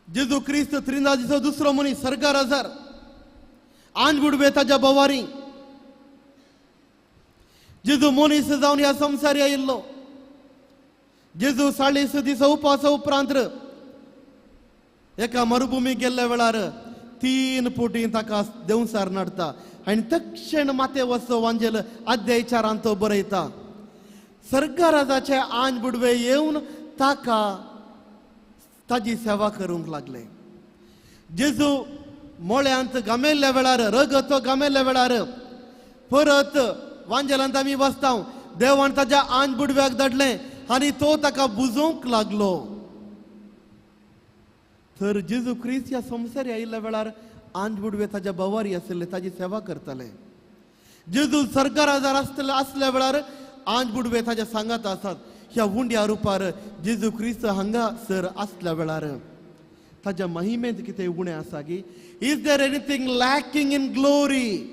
जेजू क्रिस्त त्रिनादीचो दुसरो मनीस सर्गार आजार आंज बुडवे ताज्या भोवारी. जेजू मनीस जावन ह्या संवसारी आयिल्लो. जेजू 40 दिसा उपासा उपरांत एका मरुभुमी गेल्ल्या वेळार 3 पोटी ताका देंवसार नाडता आनी तक्षण माते वचो वांजेल अध्याय 4 तो बरयता सर्गाराजाचे आंज बुडवे येवन ताका ताजी सेवा करूंक लागले. जेजू मोळ्यांत गामेल्ल्या वेळार रगत गामेल्ल्या वेळार परत वांजेलांत आमी वाचता देवान ताज्या आंज बुडव्याक धाडलें आनी तो ताका बुजोवंक लागलो. तर जेजू क्रिस्त ह्या संवसारी आयिल्ल्या वेळार आंज बुडवे ताज्या भवारी आशिल्ले, ताजी सेवा करताले. जेजू सरकार आजार आसल्या वेळार आंज बुडवे ताज्या सांगात आसात. ह्या उंड्या रुपार जेजू क्रिस्त हांगासर आसल्या वेळार ताज्या महिमेंत कितें उणें आसा की? Is there anything lacking in glory?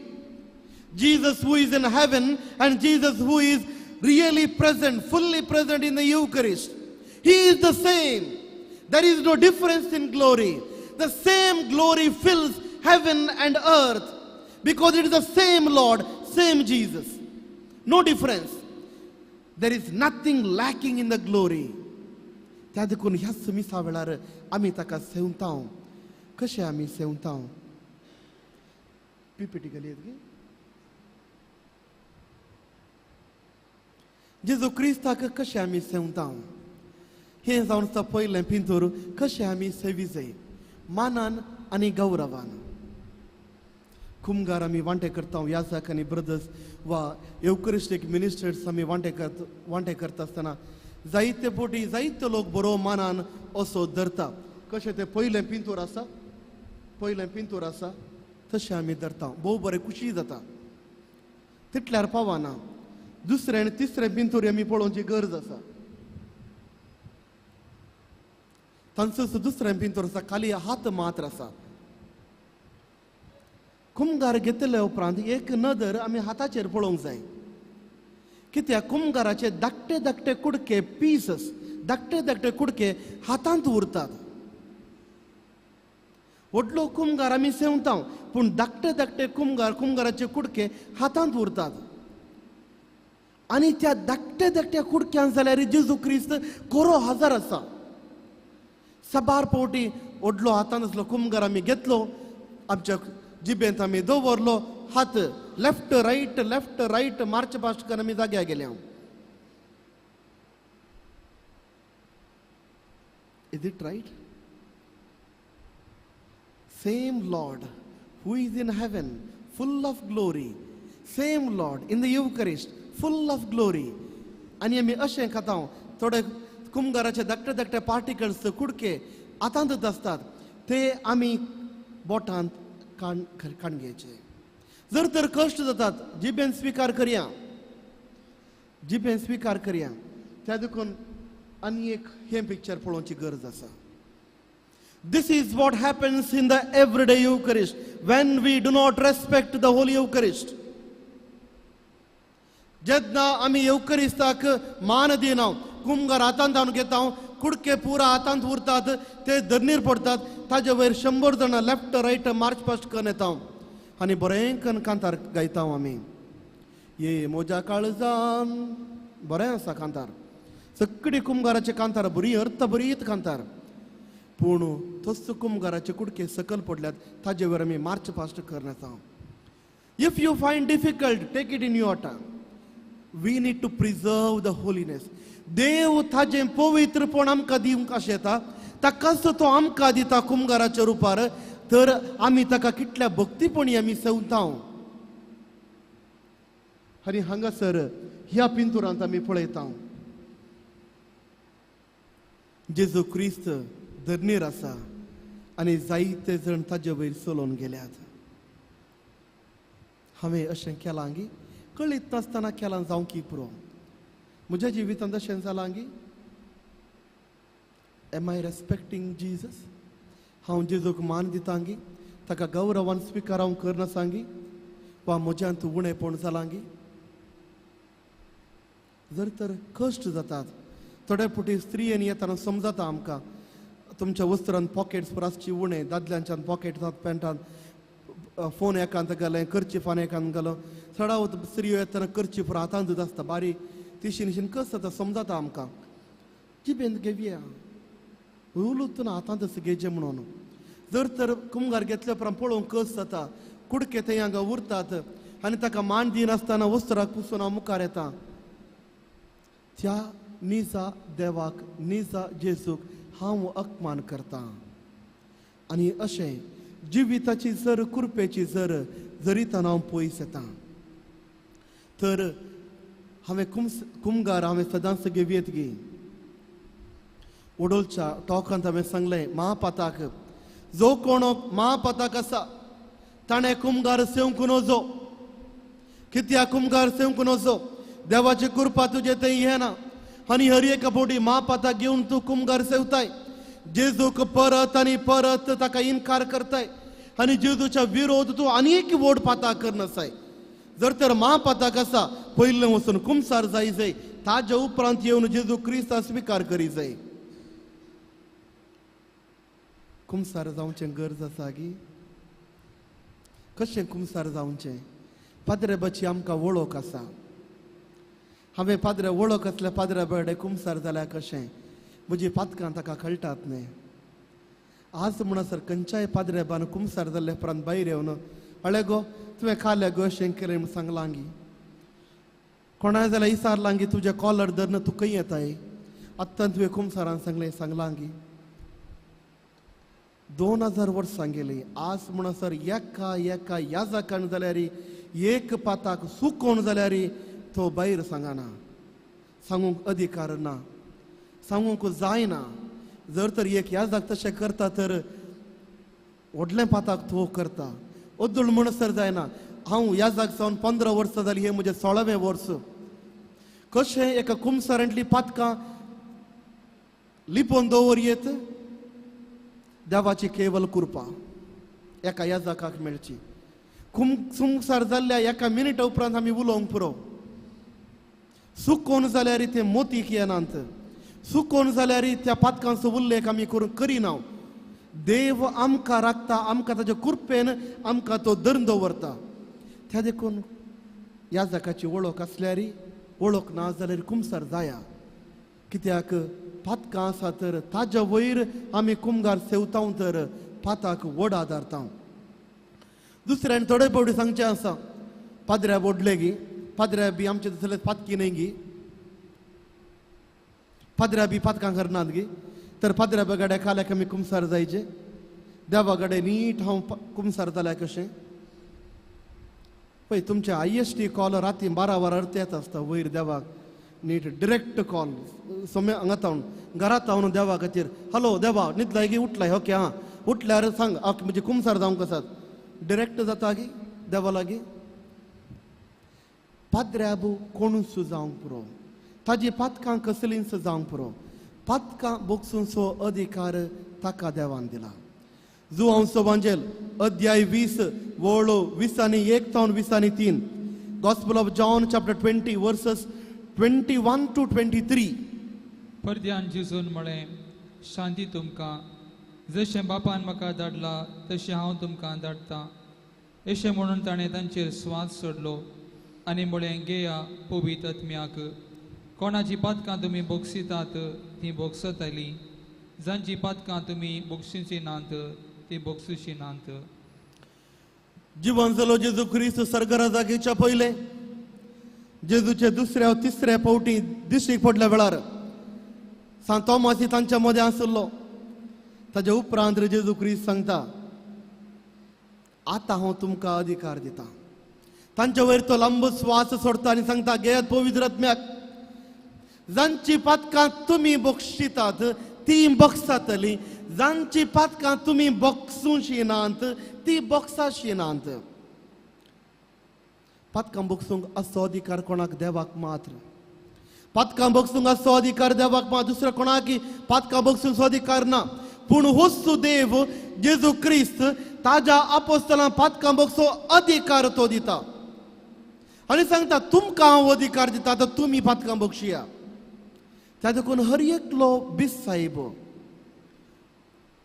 Jesus who is in heaven and Jesus who is really present, fully present in the Eucharist. He is the same. There is no difference in glory. The same glory fills heaven and earth because it is the same Lord, same Jesus. No difference. There is nothing lacking in the glory. त्या देखून ह्याच मिसा वेळार आमी ताका सेवता. कशें आमी सेवता? पीपीटी घाली गे. जेजू क्रिस्ताक कशें आमी सेवता हें जावन आसा पयलें पिंतूर. कशें आमी सेवी जाय मानान आनी गौरवान. कुमगार आमी वांटे करता, याजक आनी ब्रदर्स वा येवकरिस्टीक मिनिस्टर्स आमी वांटे करता आसतना जायते पोटी जायते लोक बरो मानान असो धरता. कशें तें पयलें पिंतूर आसा, पयलें पिंतूर आसा तशें आमी धरता. भोव बरें खुशी जाता. तितल्यार पावना दुसरें आनी तिसरें पिंतूर आमी पळोवची गरज आसा. तांचो दुसरें पिंतूर आसा, खाली हात मात्र आसा. कुमगार घेतले उपरांत एक नदर आमी हाताचेर पळोवंक जाय. कित्याक कुमगाराचे धाकटे धाकटे कुडके पीसस, धाकटे धाकटे कुडके हातांत उरतात. व्हडलो कुमगार आमी सेवता पूण धाकटे धाकटे कुमगार, कुमगाराचे कुडके हातांत उरतात. आनी त्या धाकट्या धाकट्या कुडक्यान जाल्यार जेजू क्रिस्त कोरो हजार आसा. साबार पावटी व्हडलो हातांत आसलो कुमगार आमी घेतलो, आमच्या जिबेंत आमी दवरलो, हात left right march past करून आमी जाग्यार गेले. Is it right? Same Lord who is in heaven full of glory, same Lord in the Eucharist full of glory. आनी आमी अशें खाता, थोडे कुमगाराचे धाकटे धाकटे पार्टिकल्स कुडके हातांतच आसतात, ते आमी बोटांत काण घेवचे. जर तर कश्ट जातात जिबेन स्विकार करया, जिबेन स्विकार करया. त्या देखून आनी एक हें पिक्चर पळोवची गरज आसा. This is what happens in the everyday Eucharist when we do not respect the Holy Eucharist. जेन्ना आमी येवकरिस्ताक मान दिना, कुमगार हातांत हाडून घेता, कुडके पुरा हातांत उरतात, ते धरणीर पडतात, ताजे वयर 100 जाणां लेफ्ट रायट मार्च पास्ट करून येता आनी बरें करून कांतार गायता आमी. ये म्हज्या काळजान बरें आसा कांतार, सगळी कुमगाराचे कांतार बरी अर्थ बरीत कांतार, पूण तोच कुमगाराचे कुडके सकल पडल्यात ताजे वयर आमी मार्च पास्ट करून येता. If you find difficult take it in your tongue. We need to preserve the holiness. देव ताजें पवित्रपण आमकां दिवंक आशेता, ताकाच तो आमकां दिता कुमगाराच्या रुपार, तर आमी ताका कितल्या भक्तीपणी आमी सेवता. आनी हांगासर ह्या पिंतुरांत आमी पळयता जेजू क्रिस्त धरणीर आसा आनी जायते जण ताजे वयर चलोवन गेल्यात. हांवें अशें केलां गी, कळीत नासतना केलां जावं की पुरो. म्हज्या जिवितांत अशें जालां गी? Am I respecting Jesus? हांव जेजूक मान दितां गी, ताका गौरवान स्विकार हांव करनासा गी, वा म्हज्यांत उणेपण जालां गी? जर तर कश्ट जातात थोडे फावटी स्त्रियांनी येतना समजता आमकां, तुमच्या वस्त्रान पॉकेट्स आसची उणें, दादल्यांच्यान पॉकेट पॅन्टान फोन एकांत घालें, कर्चिफान एकांत घालो, चडावत स्त्रियो येतना कर्चीफ हातांतूच आसता बारीक तिशीन तिशीन कस जाता समजता आमकां. जिबेंत घेवया रुलूच ना हातांतच घेवचें म्हणून. जर तर कुमगार घेतल्या उपरांत पळोवंक कस जाता, कुडके थंय हांगा उरतात आनी ताका मान दिनासतना वस्त्राक पुसून हांव मुखार येता. त्या निजा देवाक, निजा जेजूक हांव अपमान करता. आनी अशें जिविताची जर कृपेची जर जरितान हांव पयस येता. तर हांवें कुमगार हांवें सदांच घेवयेत गी. ओडोलच्या टॉकांत हांवें सांगलें महापाताक, जो कोण महापाताक आसा ताणें कुमगार सेवंक नजो. कित्याक कुमगार सेवंक नजो? देवाची कृपा तुजे थंय येना आनी हर एका फावटी महापाताक घेवन तूं कुमगार सेवताय, जेजूक परत आनी परत ताका इनकार करताय आनी जेजूच्या विरोध तूं आनी एक व्हड पाताक करनासाय. जर तर महापाताक आसा पयलें वचून कुमसार जाय जाय, ताज्या उपरांत येवन जेजू क्रिस्ता स्विकार करी जाय. कुमसार जावचें गरज आसा गी? कशें कुमसार जावचें? पाद्रेबाची आमकां वळख आसा. हांवें पाद्रे वळख आसल्या पाद्र्या बर्डे कुमसार जाल्यार कशें म्हजी पातकां ताका कळटात न्ही. आज म्हणसर खंयच्याय पाद्र्या बान कुमसार जाल्ले उपरांत भायर येवन अळे गो तुवें खाल्या गो अशें केलें म्हूण सांगलां गी, कोणाय जाल्यार इसारलां गी तुजें कॉलर धरून तूं खंय येताय, आत्तां तुवें कुमसारान सांगलें सांगलां गी. 2000 वर्सां गेलीं. आज म्हणसर एका एका याजकान जाल्यार एक पाताक सुकोवन जाल्यार तो भायर सांगना, सांगूंक अधिकार ना, सांगूंक जायना. जर तर एक याजक तशें करता तर व्हडलें पाताक तो करता, अदूळ म्हणसर जायना. हांव याजक जावन 15 वर्सां जालीं, हें म्हजें 16वें वर्स. कशें एका कुमसारांतलीं पातकां लिपोवन दवर येत देवाची केवल कृपा एका याजकाक मेळची. कुमसार जाल्ल्या एका मिनिटा उपरांत आमी उलोवंक पुरो. सुकोवन जाल्यार ते मोतीक येनात, सुकोवन जाल्यार त्या पातकांचो उल्लेख आमी करूंक करिना. देव आमकां राखता, आमकां ताच्या कृपेन आमकां तो धरून दवरता. त्या देखून याजकाची वळख आसल्यार वळख ना जाल्यार कुमसार जाया, कित्याक पातकां आसा तर ताज्या वयर आमी कुमगार सेवताव तर पाताक व्हड आदारता. दुसऱ्यान थोडे फावटी सांगचें आसा, पाद्र्या बोडले गी, पाद्र्या बी आमचे तसले पातकी न्हय गी, पाद्र्या बी पातकां करनात गी, तर पाद्र्या बगाड्या खाल्याक आमी कुमसार जायचे, देवा कडेन नीट हांव कुमसार जाल्यार कशें. पळय तुमचे IST call राती 12 वरार येत आसता वयर देवाक नीट डिरेक्ट कॉल सोम्या हांगा तावन घरात तावन देवा खातीर, हॅलो देवा न्हिदलाय गी, उठलाय, ओके आं उठल्यार सांग ओके म्हणजे कुमसार जावंक आसात, डिरेक्ट जाता गी देवा लागीं. पाद्र्याबू कोणूच जावंक पुरो, ताजी पातकां कसलींच जावंक पुरो, पातकां बोगसूंचो अधिकार ताका देवान दिला. जुवांचो वांजेल अध्याय 20 वळो 20:1 तावन 20:3, gospel of John chapter 20 verses 21 to 23. परद्यान जेजून म्हळें, शांती तुमकां, जशें बापान म्हाका धाडला तशें हांव तुमकां धाडटा. अशें म्हणून ताणें तांचेर स्वास सोडलो आनी म्हळें, घेया पवित्र आत्म्याक. कोणाची पातकां तुमी बोगसितात तीं बोगसतालीं, जांची पातकां तुमी बोगशिची नात ती बोगसुची नात. जिवन जालो जेजू क्रिस्त सर्गरा जागेच्या पयलें जेजूचे दुसऱ्या तिसऱ्या फावटी दिश्टीक पडल्या वेळार सांत तोमासी तांच्या मदें आसलो. ताच्या उपरांत जेजू क्रिस्त सांगता, आतां हांव तुमकां अधिकार दिता. तांच्या वयर तो लांब स्वास सोडता आनी सांगता, घेयात पवित्र आत्म्याक, जांची पातकां तुमी बक्षितात ती बक्षातली, जांची पातकां तुमी बक्षुशी नात ती बक्षाशी नात. पातकां बक्षूंक असो अधिकार कोणाक? देवाक मात्र. पातकां बक्षूंक असो अधिकार देवाक मात्र, दुसऱ्या कोणाक पातकां बक्षूंचो अधिकार ना. पूण होच देव जेजू क्रिस्त ताज्या आपोस्तलां पातकां बक्षो अधिकार तो दिता आनी सांगता, तुमकां हांव अधिकार दिता, आतां तुमी पातकां बक्षिया. त्या देखून हर एकलो बीस साहेब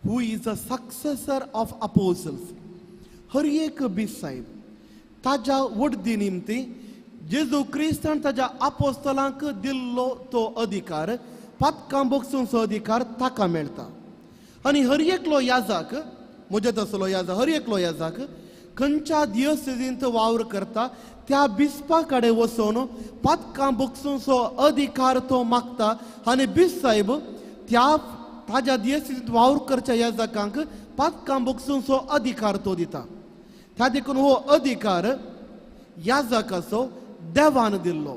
who is a successor of apostles, हर एक बीस साहेब ताज्या वडदी निमती जेजू क्रिस्तान ताज्या आपोस्तलांक दिल्लो तो अधिकार, पातकां बक्षूंचो अधिकार ताका मेळटा. आनी हर एकलो याजक, म्हजे तसलो याजक, हर एकलो याजक खंयच्या दियोसेजींत वावर करता त्या बिस्पा कडेन वचून पातकां बक्षूंचो अधिकार तो मागता आनी बीस साहेब त्या ताज्या दियोसेजींत वावर करच्या याजकांक पातकां बक्षूंचो अधिकार तो दिता. त्या देखून हो अधिकार याजकाचो देवान दिल्लो,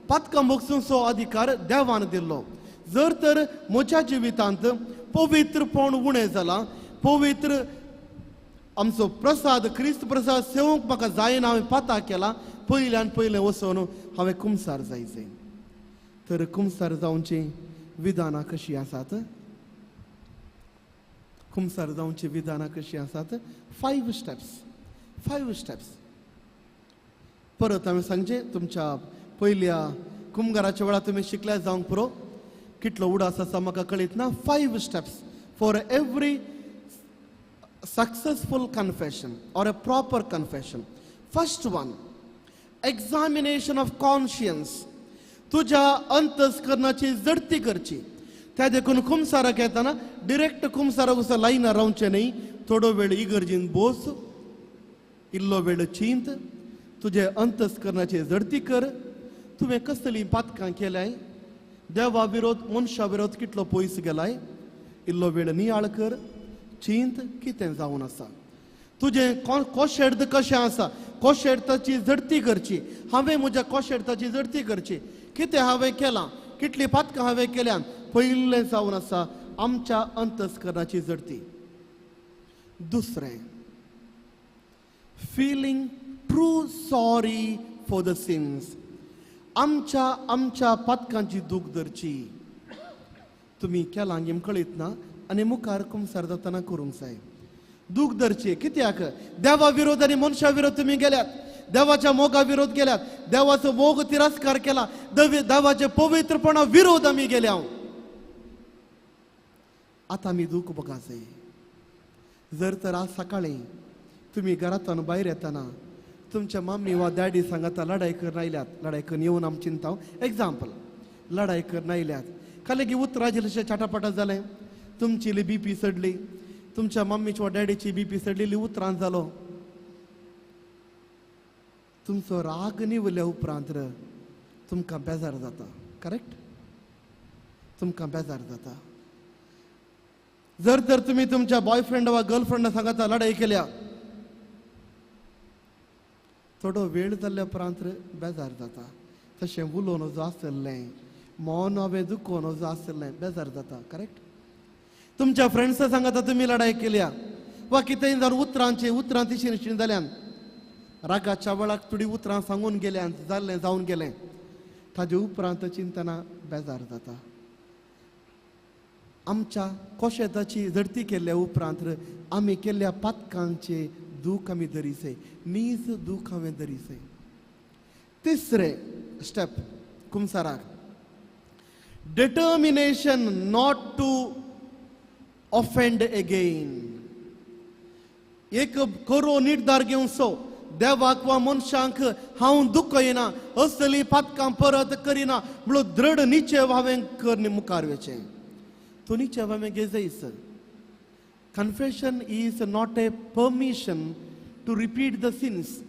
पातकां बक्षूंचो अधिकार देवान दिल्लो. जर तर म्हज्या जिवितांत पवित्रपण उणें जालां, पवित्र आमचो प्रसाद क्रिस्त प्रसाद सेवंक म्हाका जायना, हांवें पाता केला, पयल्यान पयलें वचून हांवें कुमसार जायचें. तर कुमसार जावची विधानां कशीं आसात? कुमसार जावची विधानां कशीं आसात? 5 स्टेप्स, 5 स्टेप्स. परत हांवें सांगचें, तुमच्या पयल्या कुमगाराच्या वेळार तुमी शिकल्या जावंक पुरो, कितलो उडास आसा म्हाका कळीत ना. 5 steps for every successful confession or a proper confession. First one, examination of conscience. तुज्या अंतस्करणाची जडती करची. त्या देखून कुमसाराक येताना डिरेक्ट कुमसाराक असो लायनार रावचें न्ही, थोडो वेळ इगर्जीन बोस, इल्लो वेळ चिंत, तुजे अंतस्करणाची जडती कर. तुवें कसलीं पातकां केल्याय, देवा विरोध मनशा विरोध कितलो पयस गेलाय, इल्लो वेळ नियाळ कर, चिंत कितें जावन आसा, तुजें कोशेर्द कशें आसा, कोशेर्ताची जडती करची. हांवें म्हज्या कोशेर्ताची जडती करची, कितें हांवें केलां, कितलीं पातकां हांवें केल्यान. पयलें जावन आसा आमच्या अंतस्करणाची जडती. दुसरें, feeling true sorry for the sins. आमच्या आमच्या पातकांची दूख धरची. तुमी केलां गेम कळीत ना आनी मुखार कुमसार जातना करूंक जाय. दूख धरची कित्याक? देवा विरोध आनी मनशा विरोध तुमी गेल्यात, देवाच्या मोगा विरोध गेल्यात, देवाचो मोग तिरस्कार केला, देवाच्या पवित्रपणा विरोध आमी गेल्या. आतां आमी दूख बघा जाय. जर तर आज सकाळीं तुमी घरांतल्यान भायर येतना तुमच्या मम्मी वा डॅडी सांगता लढाई करून आयल्यात, लढाई करून येवन आम चिंता, एग्जाम्पल लढाई करून आयल्यात, खाली उतराचें अशें चाटापाटा जालें, तुमची बी पी चडली, तुमच्या मम्मीची वा डॅडीची बी पी चडलेली, उतरान जालो, तुमचो राग निवल्या उपरांत तुमकां बेजार जाता. करेक्ट? तुमकां बेजार जाता. जर तर तुमी तुमच्या बॉयफ्रेंड वा गर्लफ्रेंडा सांगता लढाई केल्या, थोडो वेळ जाल्ल्या उपरांत बेजार जाता. तशें उलोवन जो आसलें, मौन हांवें दुखोवन जो आसलें, बेजार जाता. करेक्ट? तुमच्या फ्रेंड्सा सांगता तुमी लढाई केल्या वा कितेंय जावन उतरांची उतरां तिशी निशीन जाल्यान, रागाच्या वेळाक थोडी उतरां सांगून गेल्यान, जाल्लें जावन गेलें, ताजे उपरांत चिंतना बेजार जाता. आमच्या कोशेताची जडती केल्ल्या उपरांत आमी केल्ल्या पातकांचे दूख आमी धरीसे, नीज दूख हांवें धरीसे. तिसरें step कुमसाराक, determination not to offend again. एक करो निर्धार घेवचो, देवाक वा मनशांक हांव दुखयना, असली पातकां परत करिना म्हणून दृढ निश्चय हांवें कर मुखार वचें. तो निश्चय हांवें घेयस. Confession is not a permission to repeat the sins.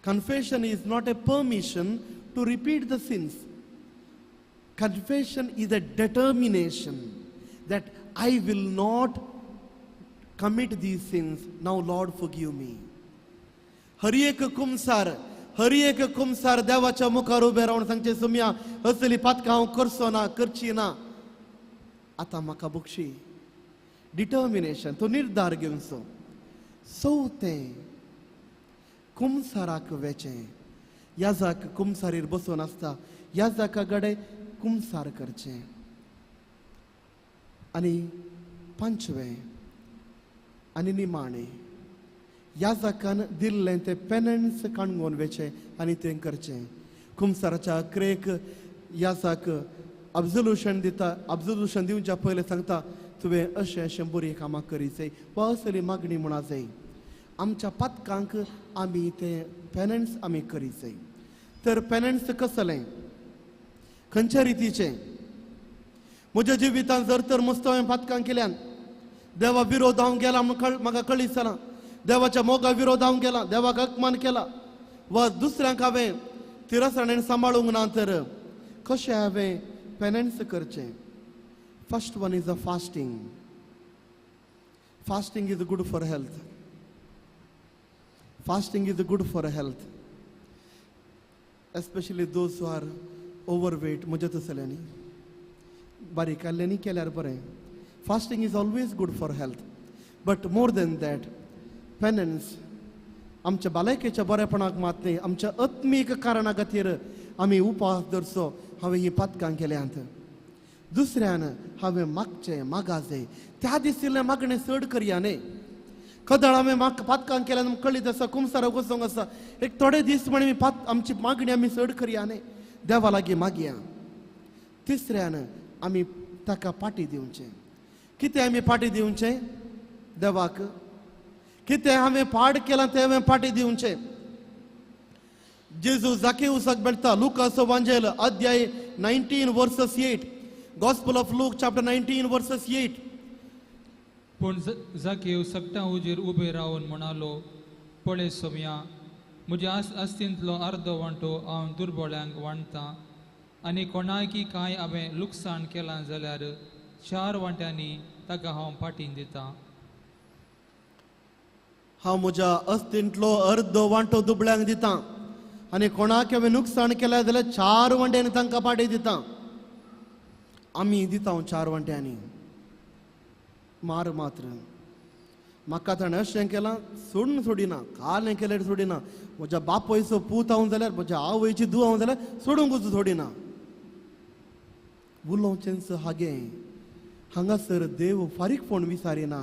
Confession is not a permission to repeat the sins. Confession is a determination that I will not commit these sins. Now Lord forgive me. हर एक कुमसार, हर एक कुमसार देवाच्या मुखार उबे रावन सांगचे, सुम्या असली पातकां हांव करचो ना, करची ना, आतां म्हाका बक्षी. डिटर्मिनेशन, तो निर्धार घेवचो. चवथें, कुमसाराक वेचें. याजाक कुमसारीर बसून आसता, याजाका गडे कुमसार करचें. आनी पांचवें आनी निमाणें, याजकान दिल्लें तें पेनन्स काणगोवन वेचें आनी तें करचें. कुमसाराच्या अकरेक याजाक अब्जोल्युशन दिता. अब्जोल्युशन दिवच्या पयलें सांगता, तुवें अशें अशें बरीं कामां करीचय वा असली मागणी म्हणा जाय. आमच्या पातकांक आमी तें पेनन्स आमी करीचय. तर पेनन्स कसलें, खंयच्या रितीचें? म्हज्या जिवितांत जर तर मस्त हांवें पातकां केल्यान, देवा विरोध हांव गेला म्हाका कळीत जालां, देवाच्या मोगा विरोध हांव गेला, देवाक अपमान केला वा दुसऱ्यांक हांवें तिरसणेन सांबाळूंक ना, तर कशें हांवें पेनन्स करचें? First one is a fasting. Fasting is good for health. Fasting is good for health, especially those who are overweight. म्हज्या तसल्यांनी बारीक आसल्यांनी केल्यार बरें. Fasting is always good for health, but more than that penance आमच्या भलायकेच्या बरेपणाक मात न्ही, आमच्या आत्मीक कारणा खातीर आमी उपास धरचो. हांवें हीं पातकां केल्यांत. दुसऱ्यान हांवें मागचें, मागाचें, त्या दिसिल्लें मागणें चड करया न्ही. कदळ हांवें पातकां केल्यान कळीत आसा, कुमसाराक वचोंक आसा, एक थोडे दीस म्हण आमी आमची मागणी आमी चड करया न्ही, देवा लागीं मागया. तिसऱ्यान आमी ताका पाटी दिवचें. कितें आमी पाटी दिवचें देवाक? कितें हांवें पाड केलां तें हांवें पाटी दिवचें. जेजू जाकेउसाक मेळटा लुकाचो वांजेल अध्याय 19 verses 8, gospel of Luke chapter 19 verses 8. पूण जाकेव सगटां उजेर उबे रावन म्हणालो, पळय सोम्या, म्हज्या आस्तींतलो अर्दो वांटो हांव दुर्बळ्यांक वांटतां आनी कोणाकी कांय हांवें लुकसाण केलां जाल्यार 4 वांट्यांनी ताका हांव फाटीं दितां. हांव म्हज्या अस्तींतलो अर्दो वांटो दुबळ्यांक दितां आनी कोणाक हांवें नुकसाण केलें जाल्यार 4 वांट्यांनी तांकां पाटी दितां. आमी दिता 4 वांट्यांनी. मार मात्र म्हाका ताणें अशें केलां सोडून सोडिना, कालें केल्यार सोडिना, म्हज्या बापयचो पूत हांव जाल्यार, म्हज्या आवयची धूव हांव जाल्यार सोडूंकच सोडिना. उलोवचेंच हागें हांगासर देव फारीकपण विसारिना.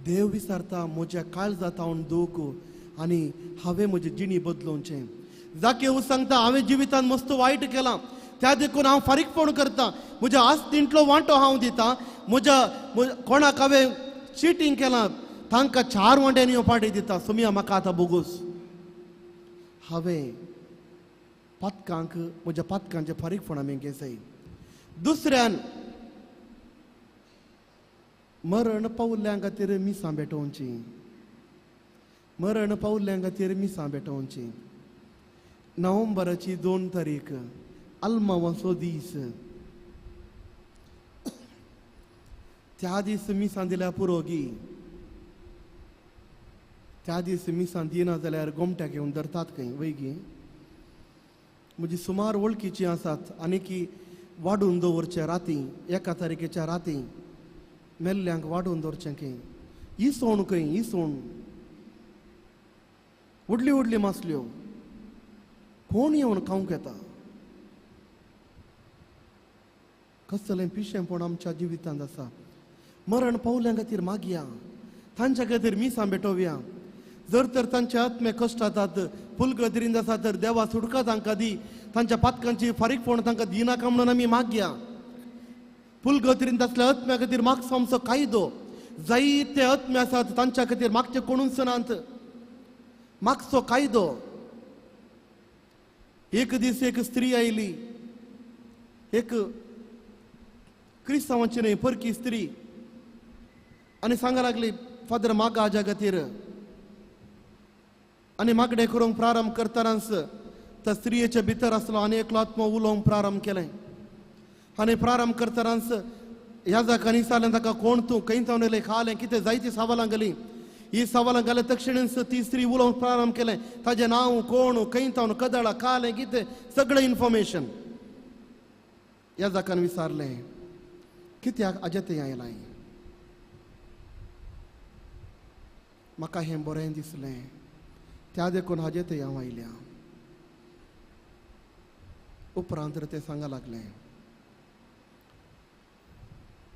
देव विसारता म्हज्या काळजांत हांव दूख आनी हांवें म्हजी जिणी बदलोवचें. जाकेव सांगता हांवें जिवितांत मस्त वायट केलां, त्या देखून हांव फारीकपण करता, म्हज्या आस्तींतलो वांटो हांव दितां, म्हज्या कोणाक हांवें चिटींग केलां तांकां 4 वांट्यांनी हांव पाटी दिता. सोमिया म्हाका आतां बोगूस. हांवें पातकांक म्हज्या पातकांचें फारीकपण आमी घेसाय. दुसऱ्यान मरण पावल्ल्यां खातीर मिसां भेटोवची, मरण पावल्ल्यां खातीर मिसां भेटोवची. नोव्हेंबराची 2 तारीख आल्मावाचो दीस. त्या दीस मिसां दिल्यार पुरो गी, त्या दीस मिसां दिना जाल्यार गोमट्याक घेवन धरतात खंय वय गी. म्हजी सुमार वळखीचीं आसात आनी की वाडून दवरचे राती, 1 तारखेच्या राती मेल्ल्यांक वाडून दवरचें खंय. इसवण खंय, इसवण व्हडली व्हडली मासल्यो कोण येवन खावंक येता. कसलें पिशेंपण आमच्या जिवितांत आसा. मरण पावल्या खातीर मागया, तांच्या खातीर मिसां भेटोवया. जर तर तांचे आत्मे कश्ट जातात, फुलगदरींत आसा तर देवा सुटका तांकां दी, तांच्या पातकांची फारीकपण तांकां दिनाका म्हणून आमी मागया. फुलगदरींत आसल्या आत्म्या खातीर मागचो आमचो कायदो. जायते आत्मे आसात तांच्या खातीर मागचे कोणूच नात, मागचो कायदो. एक दीस एक स्त्री आयली, एक क्रिस्तांवाची न्हय परकी स्त्री, आनी सांगा लागली, फादर मागा हाज्या खातीर. आनी मागणें करूंक प्रारंभ करतनाच त्या स्त्रियेच्या भितर आसलो आनी एकलो आत्मो उलोवंक प्रारंभ केलें. आनी प्रारंभ करतनाच ह्या जाकांनी विचारलें ताका, कोण तूं, खंय जावन येयलें, खालें कितें, जायतीं सवालां घालीं. ही सवालां घाले तक्षणीच ती स्त्री उलोवंक प्रारंभ केलें. ताजें नांव, कोण, खंय जावन, कदळा, खालें कितें, सगळें इन्फॉर्मेशन. ह्या जाकान विचारलें, कित्याक हाजें थंय आयलां? म्हाका हें बरें दिसलें त्या देखून हाजें थंय हांव आयल्या. उपरांत ते सांगा लागलें,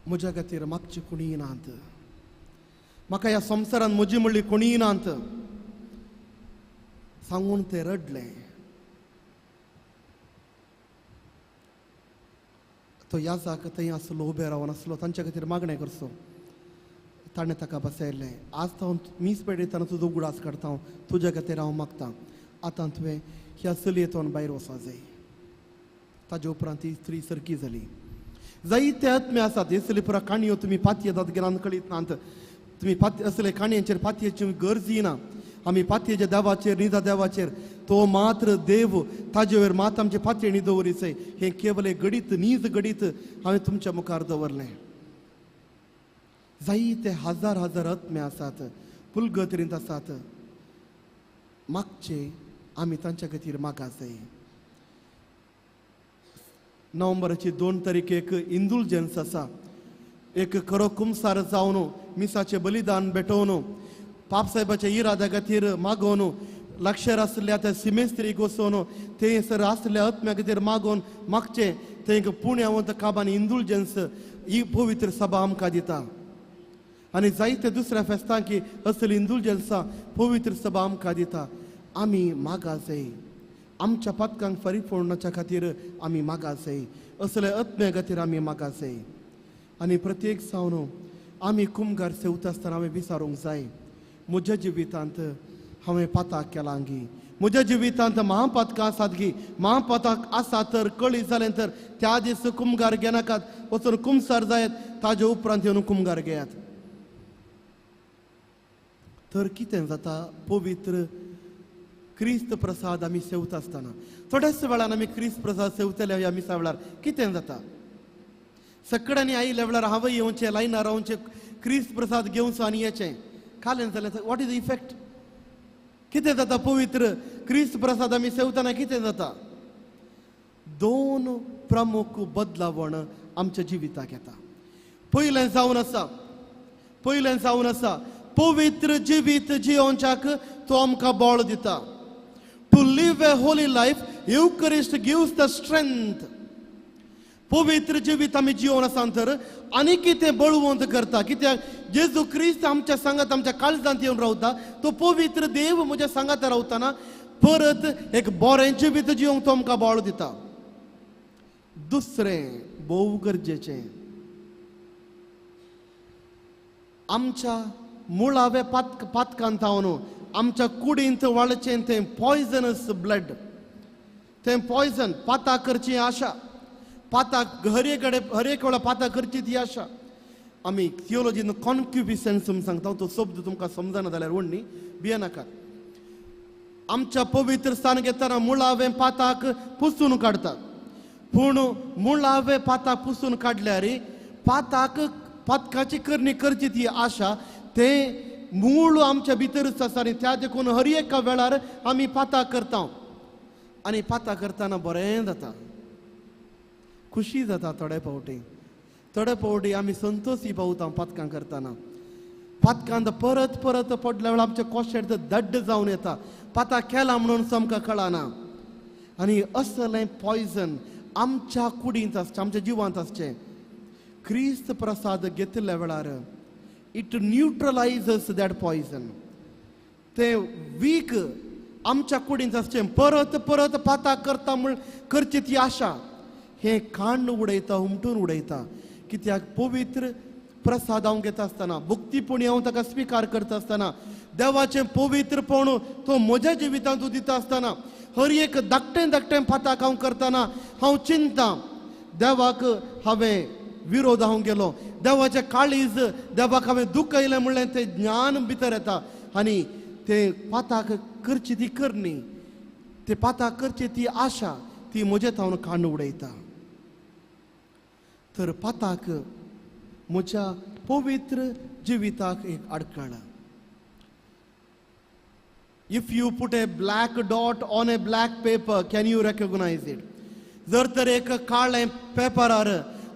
म्हज्या खातीर मागची कोणीय नात, म्हाका ह्या संवसारांत म्हजी म्हणली कोणीय नात. सांगून ते रडलें. तो याजाक थंय आसलो, उबे रावन आसलो, तांच्या खातीर मागणें करचो. ताणें ताका बसयलें, आज हांव मीस पेटयतना तुजो उगडास काडटा, हांव तुज्या खातीर हांव मागता, आतां तुवें ह्या चलयेतून भायर वचूंक जाय. ताजे उपरांत ती स्त्री सरकी जाली. जायते आत्मे आसात. असले पुरा काणयो तुमी पातयेतात गिरान कळीत नात. तुमी पात असले काणयांचेर पातयेची गरज ना. आमी पातयेच्या देवाचेर, निजा देवाचेर, तो मात्र देव, ताजे वयर मात आमचे पातयेणी दवरीचें हें केवल एक गडीत, नीज गडीत हांवें तुमच्या मुखार दवरलें. जायते हजार हजार आत्मे आसात, पुलगतरींत आसात. मागचे आमी तांच्या खातीर मागा जाय. नोव्हेंबराची 2 तारीख इंदुलजन्स आसा. एक खरो कुमसार जावन मिसाचें बलिदान भेटोवन पापसाहेबाच्या इराद्या खातीर मागोवन लक्षार आसल्या त्या सिमेस्त्रीक वचोन थंयसर आसल्या आत्म्या खातीर मागोवन मागचें. थंय पुण्यावंत काबान इंदुलजन्स ही पवित्र सभा आमकां दिता. आनी जायते दुसऱ्या फेस्तांकी असली इंदुलजन्सां पवित्र सभा आमकां दिता. आमी मागा जाय, आमच्या पातकांक फारीक फोडण्याच्या खातीर आमी मागा जाय, असले आत्म्या खातीर आमी मागा जाय. आनी प्रत्येक सावन आमी कुमगार सेवता आसतना हांवें विचारूंक जाय, म्हज्या जिवितांत हांवें पाताक केलां गी, म्हज्या जिवितांत महापातकां आसात गी, महापातक आसा तर कळी जालें तर त्या दीस कुमगार घेनाकात, वचून कुमसार जायत, ताजे उपरांत येवन कुमगार घेयात. तर कितें जाता, पवित्र क्रिस्त प्रसाद आमी सेवता आसतना थोड्याच वेळान आमी क्रिस्त प्रसाद सेवतले ह्या मिसा वेळार कितें जाता, सगळ्यांनी आयिल्ल्या वेळार हांवें येवचें, लायनार रावचें, क्रिस्त प्रसाद घेवचो आनी येचें खालें जालें, what is the effect? कितें जाता? पवित्र क्रिस्त प्रसाद आमी सेवतना कितें जाता? दोन प्रमुख बदलावण आमच्या जिविताक येता. पयलें जावन आसा, पयलें जावन आसा पवित्र जिवीत जियोवच्याक तो आमकां बळ दिता. To live a holy life Eucharist gives the strength. पवित्र जिवीत आमी जियोवन आसा तर आनी कितें बळवंत करता, कित्याक जेजू क्रिस्त आमच्या सांगात आमच्या काळजांत येवन रावता. तो पवित्र देव म्हज्या सांगात रावतना परत एक बरें जिवीत जिवंक तो आमकां बळ दिता. दुसरें भोव गरजेचें, आमच्या मुळावे पातकांत जावन आमच्या कुडींत वाळचें तें पॉयजनस ब्लड, तें पॉयजन पाता करची आशा, पाताक हर एक वेळा पाता करची ती आशा. आमी थियोलॉजीन कॉन्क्युबिसन्स सांगता, तो शब्द तुमकां समजना जाल्यार व्हडनी भियेनाकात. आमच्या पवित्र स्थान घेतना मुळावे पाताक पुसून काडतात, पूण मुळावे पाताक पुसून काडल्यार पाताक पातकाची करणी करची ती आशा तें मूळ आमच्या भितरच आसा आनी त्या देखून हर एका वेळार आमी पाता करता आनी पाता करतना बरें जाता, खुशी जाता. थोडे फावटी थोडे फावटी आमी संतोशी पावता पातकां करतना. पातकांत परत परत पडल्या वेळार आमचें कोशेट दड्ड जावन येता, पाता केला म्हणून आमकां कळना. आनी असलें पॉयजन आमच्या कुडींत आसचें, आमच्या जिवांत आसचें. क्रिस्त प्रसाद घेतिल्ल्या वेळार it न्यूट्रलायजस that poison. तें वीक आमच्या कुडींत आसचें, परत परत पाता करता म्हण करची ती आशा हें काण्ण उडयता, हुमटून उडयता. कित्याक पवित्र प्रसाद हांव घेता आसतना, भक्तीपणी हांव ताका स्विकार करता आसतना, देवाचें पवित्रपण तो म्हज्या जिवितांत तूं दिता आसतना, हर एक धाकटें धाकटें पाताक हांव करतना हांव चिंता देवाक हांवें विरोध हांव गेलो, देवाचें काळीज देवाक हांवें दुखयलें म्हणलें तें ज्ञान भितर येता आनी तें पाताक करची ती करणी, ते पाताक करची ती आशा ती म्हजे थावन काण्ण उडयता. तर पाताक म्हज्या पवित्र जिविताक एक आडखळ. If you put a black dot on a black paper, can you recognize it? जर तर एक काळें पेपरार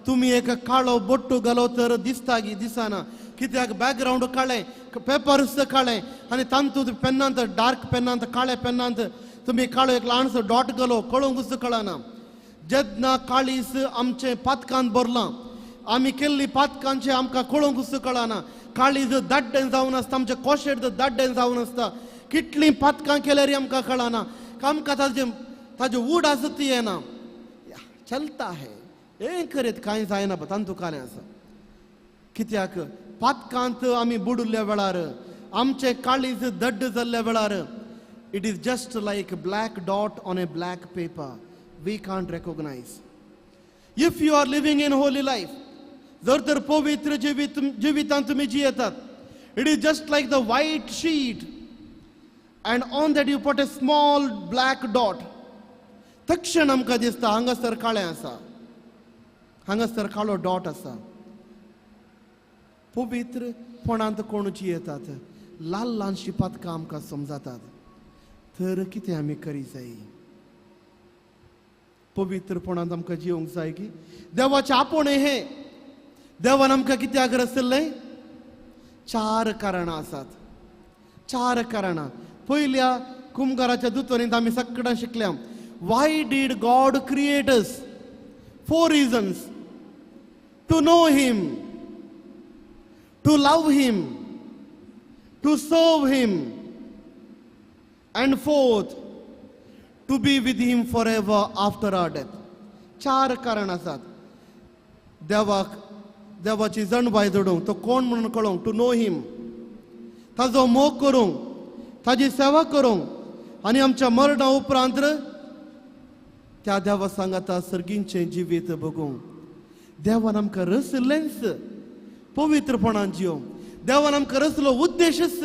तुमी एक काळो बोट्टू घालो तर दिसता गी दिसना, कित्याक बॅकग्रावंड काळें, पेपरूच काळें आनी तातूंत पेनांत डार्क पेनांत काळे पेनांत तुमी काळो एक ल्हानसो डॉट घालो, कळोवंकूच कळना. जेन्ना काळीस आमचें पातकांत भरलां, आमी केल्ली पातकांचें आमकां कळोवंकूच कळना. काळीज दाड्डें जावन आसता, आमचें कोशेट दाड्डें जावन आसता. कितलीं पातकां केल्यार आमकां कळना, आमकां ताजें ताजें उड आसा ती येना. चलता है हें करीत कांय जायना, तांतू कालें आसा. कित्याक पातकांत आमी बुडुल्ल्या वेळार, आमचें काळीज दड्ड जाल्ल्या वेळार, it is just like black dot on a black paper, we can't recognize. If you are living in holy life, जर तर पवित्र जिवितांत तुमी जियेतात, it is just like the white sheet and on that you put a small black dot. तक्षण आमकां दिसता हांगासर काळें आसा, हांगासर काळो डॉट आसा. पवित्रपणांत कोण जियेतात, ल्हान ल्हानशीं पातकां आमकां समजतात. तर कितें आमी करी जाय? पवित्रपणांत आमकां जिवंक जाय की देवाचें आपोवणें हें. देवान आमकां कित्याक रचल्लें? चार कारणां आसात, चार कारणां. पयल्या कुमगाराच्या दुतोरींत आमी सगळ्यां शिकल्या, why did God create us? 4 reasons. To know him, to love him, to serve him, and fourth, to be with him forever after our death. चार कारण आसात देवाक, देवाची जणबाय जोडूंक, तो कोण म्हणून कळोवंक, टू नो हिम, ताजो मोग करूंक, ताजी सेवा करूंक, आनी आमच्या मरणा उपरांत त्या देवा सांगाता सर्गींचें जिवीत भोगूंक. देवान आमकां रसलेंच पवित्रपणान जियोंक. देवान आमकां रसलो उद्देशच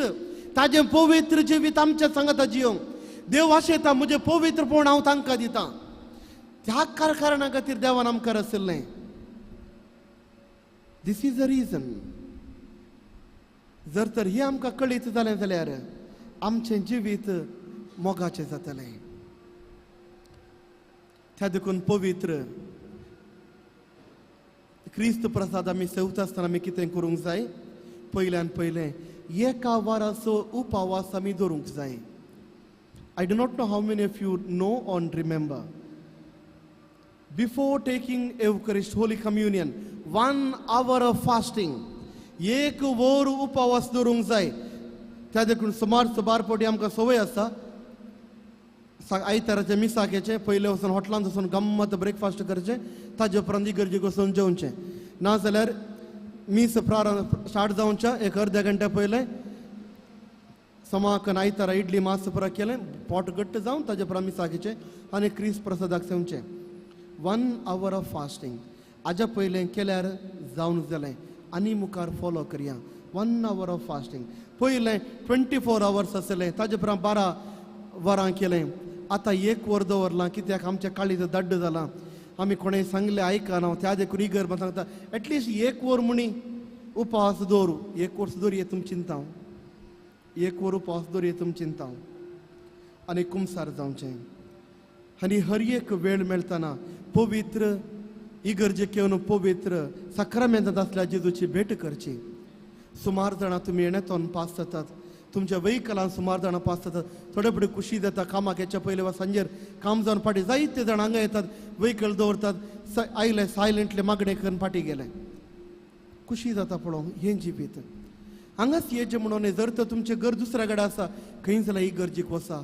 ताजें पवित्र जिवीत आमच्या सांगाता जियोंक. देव आशेता म्हजें पवित्रपण हांव तांकां दितां. त्या कारणा खातीर देवान आमकां रसलें. This is a reason. जर तर हें आमकां कळीत जालें जाल्यार आमचें जिवीत मोगाचें जातलें. त्या देखून पवित्र क्रिस्त प्रसाद आमी सेवता आसतना आमी कितें करूंक जाय? पयल्यान पयलें एका वाराचो उपवास आमी दवरूंक जाय. I do not know how many of you know and remember. Before taking Eucharist, Holy Communion, 1 hour of fasting, एक वर उपवास दवरूंक जाय. त्या देखून सुमार सुमार फावटी आमकां संवय आसा आयताराचें मिसाक येचें, पयलें वचून हॉटलांत वचून गम्मत ब्रेकफास्ट करचें, ताजे उपरांत इगर्जेक वचून जेवचें. नाजाल्यार मीस प्रारंभ स्टार्ट जावच्या एक अर्द्या घंट्या पयलें समाकन आयतारा इडली मास पुरा केलें, पोट घट्ट जावन ताजे उपरांत मिसाक येचें आनी क्रिस्त प्रसादाक सेवचें. 1 hour of fasting आज्या पयलें केल्यार जावन जालें आनी मुखार फॉलो करया. 1 hour of fasting पयलें 24 आवर्स आसलें, ताजे उपरांत 12 वरां केलें. आतां 1 वर दवरलां कित्याक आमच्या काळीज दड्ड जालां. आमी कोणें सांगलें आयकना त्या देखून इगर्ज सांगता एटलिस्ट 1 वर म्हणी उपवास दवरू. 1 वर दवरये तुम चिंता, 1 वर उपवास दवरये तुम चिंता आनी कुमसार जावचें. आनी हर एक वेळ मेळटना पवित्र इगर्जेक येवन पवित्र साक्रामेंतांत आसल्या जेजूची भेट करची. सुमार जाणां तुमी येण्यातून पास जातात, तुमच्या व्हेकलान सुमार जाणां पास जातात, थोडे फुडें खुशी जाता कामाक येच्या पयलें वा सांजेर काम जावन फाटीं जायते जाण हांगा येतात, व्हेकल दवरतात, आयले सायलंटली मागणें करून फाटीं गेले. खुशी जाता पळोवंक हें जिवीत. हांगाच येचें म्हणून जर तर तुमचें घर दुसऱ्या कडेन आसा खंय जाल्यार इगर्जेक वसा,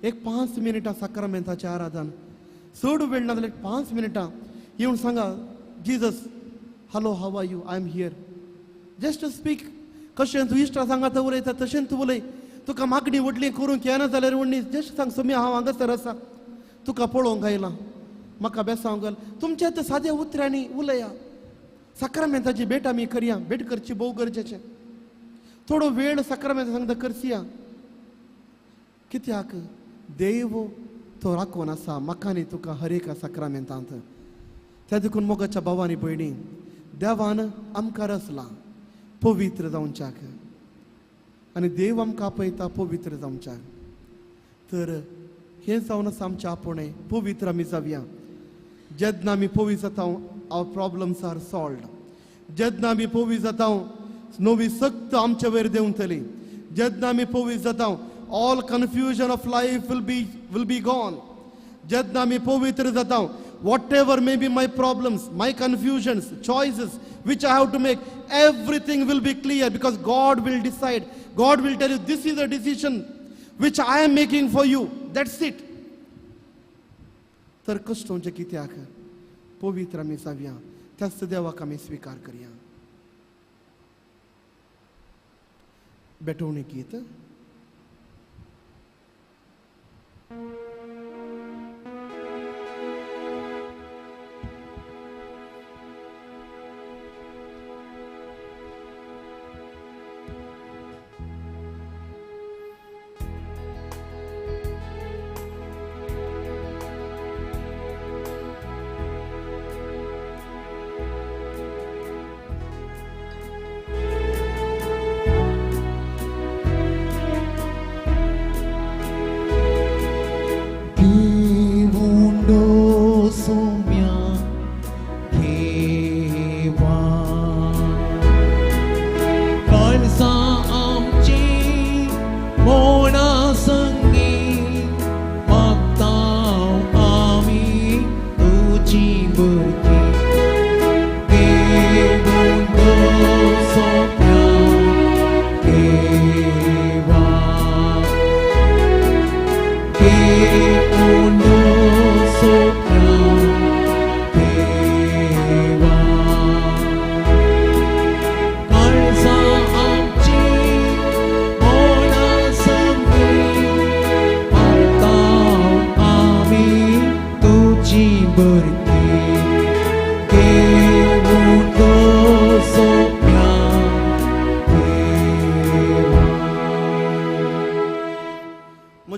एक 5 मिनटां साक्रामेंताचें आराधन, चड वेळ ना जाल्यार 5 मिनटां येवन सांगा, Jesus hello how are you, I am here, just speak. कशें तूं इश्टा सांगाता उलयता तशें तूं उलय. तुका मागणी व्हडली करूंक येना जाल्यार व्हडली जस्ट सांग, सोमी हांव हांगासर आसा, तुका पळोवंक आयलां, म्हाका बेसांव घाल. तुमच्या त्या साद्या उतरांनी उलया. साक्रामेंताची भेट आमी करया. भेट करची भोव गरजेचें. थोडो वेळ साक्रामेंता सांगता करसिया, कित्याक देव तो राखून आसा म्हाका आनी तुका हर एका साक्रामेंतांत. त्या देखून मोगाच्या भावांनी भयणी, देवान आमकां रचलां पवित्र जावच्याक आनी देव आमकां आपयता पवित्र जावच्याक. तर हें जावन आसा आमचें आपोवणें, पवित्र आमी जावया. जेन्ना आमी पवित्र जाता our problems are solved. जेन्ना आमी पवित्र जाता नवी शक्त आमचे वयर देंवतली. जेन्ना आमी पवित्र जाता all confusion of life will be gone. जेन्ना आमी पवित्र जाता whatever may be my problems, my confusions, choices which I have to make, everything will be clear because God will decide. God will tell you this is a decision which I am making for you. That's it. तर कश्ट म्हणजे कित्याक पवित्र आमी जावया, त्याच देवाक आमी स्विकार करया. बेटवणी गीत.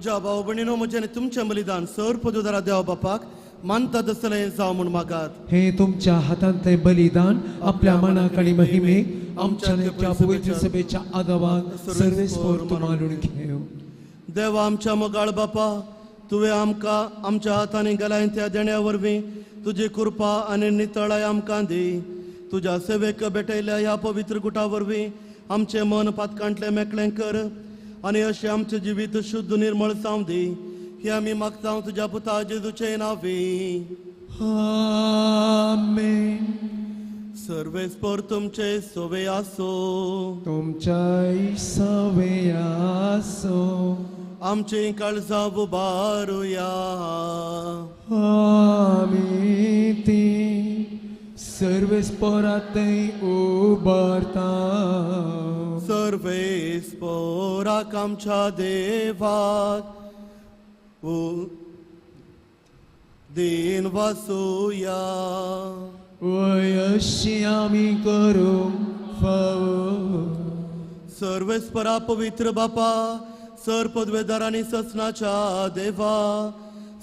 म्हज्या भाव भयणीनो, म्हजें आनी तुमचें बलिदान सर पदुदारा देवा बापाक मानता तसलें जावं म्हूण मागात. हे तुमच्या हातांतले बलिदान आपल्या मनाक आनी महिमेक आमच्या नेत्या पवित्र सभेच्या आदावाक सर्वेस्पोर तूं मानून घेव. देवा आमच्या मोगाळ बापा, तुवें आमकां आमच्या हातांनी गेलाय त्या देण्या वरवीं तुजी कृपा आनी नितळाय आमकां दी. तुज्या सेवेक भेटयल्या ह्या पवित्र गुटा वरवीं आमचें मन पातकांतलें मेकळें कर आनी अशें आमचें जिवीत शुद्ध निर्मळ जावं दी. हे आमी मागता तुज्या पुता जेजूचे नांवी. आमेन. सर्वेस्पोर तुमचे सोवे आसो. तुमच्याय सवे आसो. आमचीं काळजां उबारुया. आमी ती सर्वेस्पोरातय उबारता. सर्वेस्पोराक आमच्या देवाक दिन वासुया. वयशी आमी करूंक फावो. सर्वेस्परा पवित्र बापा, सर पदवेदार आनी ससनाच्या देवा,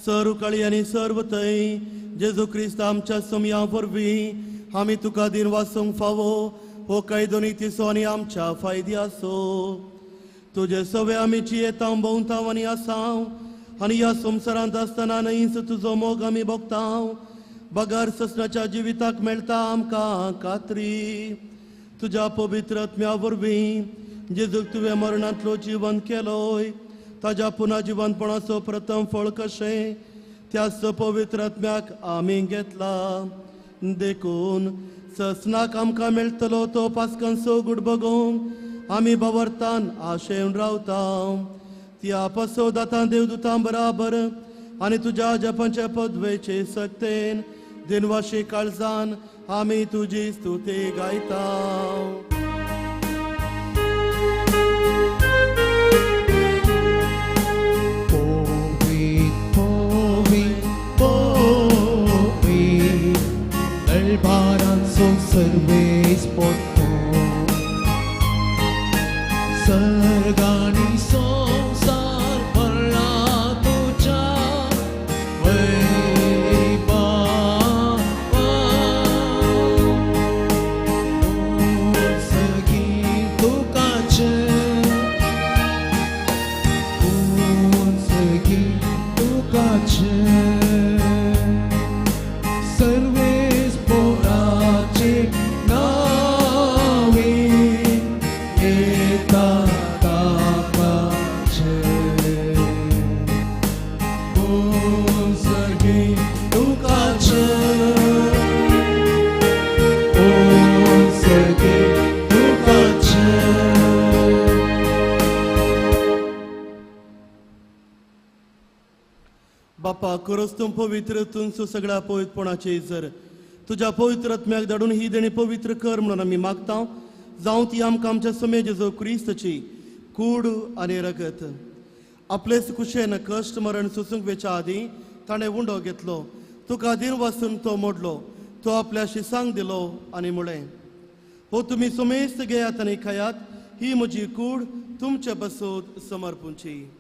सर उकाळी आनी सर्व थंय जेजू क्रिस्त आमच्या समया वरवीं आमी तुका दिन वासूंक फावो हो कायदो नितीचो आनी आमच्या फायद्याचो. तुजे सवे आमी जियेतांव, भोंवतांव आनी आसांव आनी ह्या संवसारांत आसतना न्हयच तुजो मोग आमी भोगतांव. बगर ससनाच्या जिविताक मेळटा आमकां खात्री. तुज्या पवित्र आत्म्या वरवीं जेजूक तुवें मरणांतलो जिवन केलोय ताज्या पुना जिवनपणाचो प्रथम फळ कशें त्याच पवित्र आत्म्याक आमी घेतला. देखून ससनाक आमकां मेळटलो तो पास्कांचो गुड बगोवंक आमी बावरतान आशेवन रावता. त्या पासो दातां देवदूतां बराबर आनी तुज्या जपांच्या पदवेचे सक्तेन दिनवाशी काळजान आमी तुजी स्तुती गायता. सर्वेस्पोर सर्गानी संसार भरला तुझ्या वैभवान. सगी तुकाचे, सगी तुकाचे, सर्वेस्पोराचे नावे येता ताकाचे. सगी तुकाचे, सगी तुकाचे. बापा, खरोच तूं पवित्र, तूंच सगळ्या पवित्रपणाचे जर तुज्या पवित्र आत्म्याक धाडून ही देणी पवित्र कर म्हणून आमी मागता. जावं ती आमकां आमच्या समे जेजू क्रिस्ताची कूड आनी रगत. आपलेच कुशेन कश्ट मरण सोसूंक वेच्या आदीं ताणें उंडो घेतलो, तुका दिन वासून तो मोडलो, तो आपल्या शिसांक दिलो आनी म्हळें, हो तुमी समेस्त घेयात आनी खायात, ही म्हजी कूड तुमचे बसोत समर्पूंची.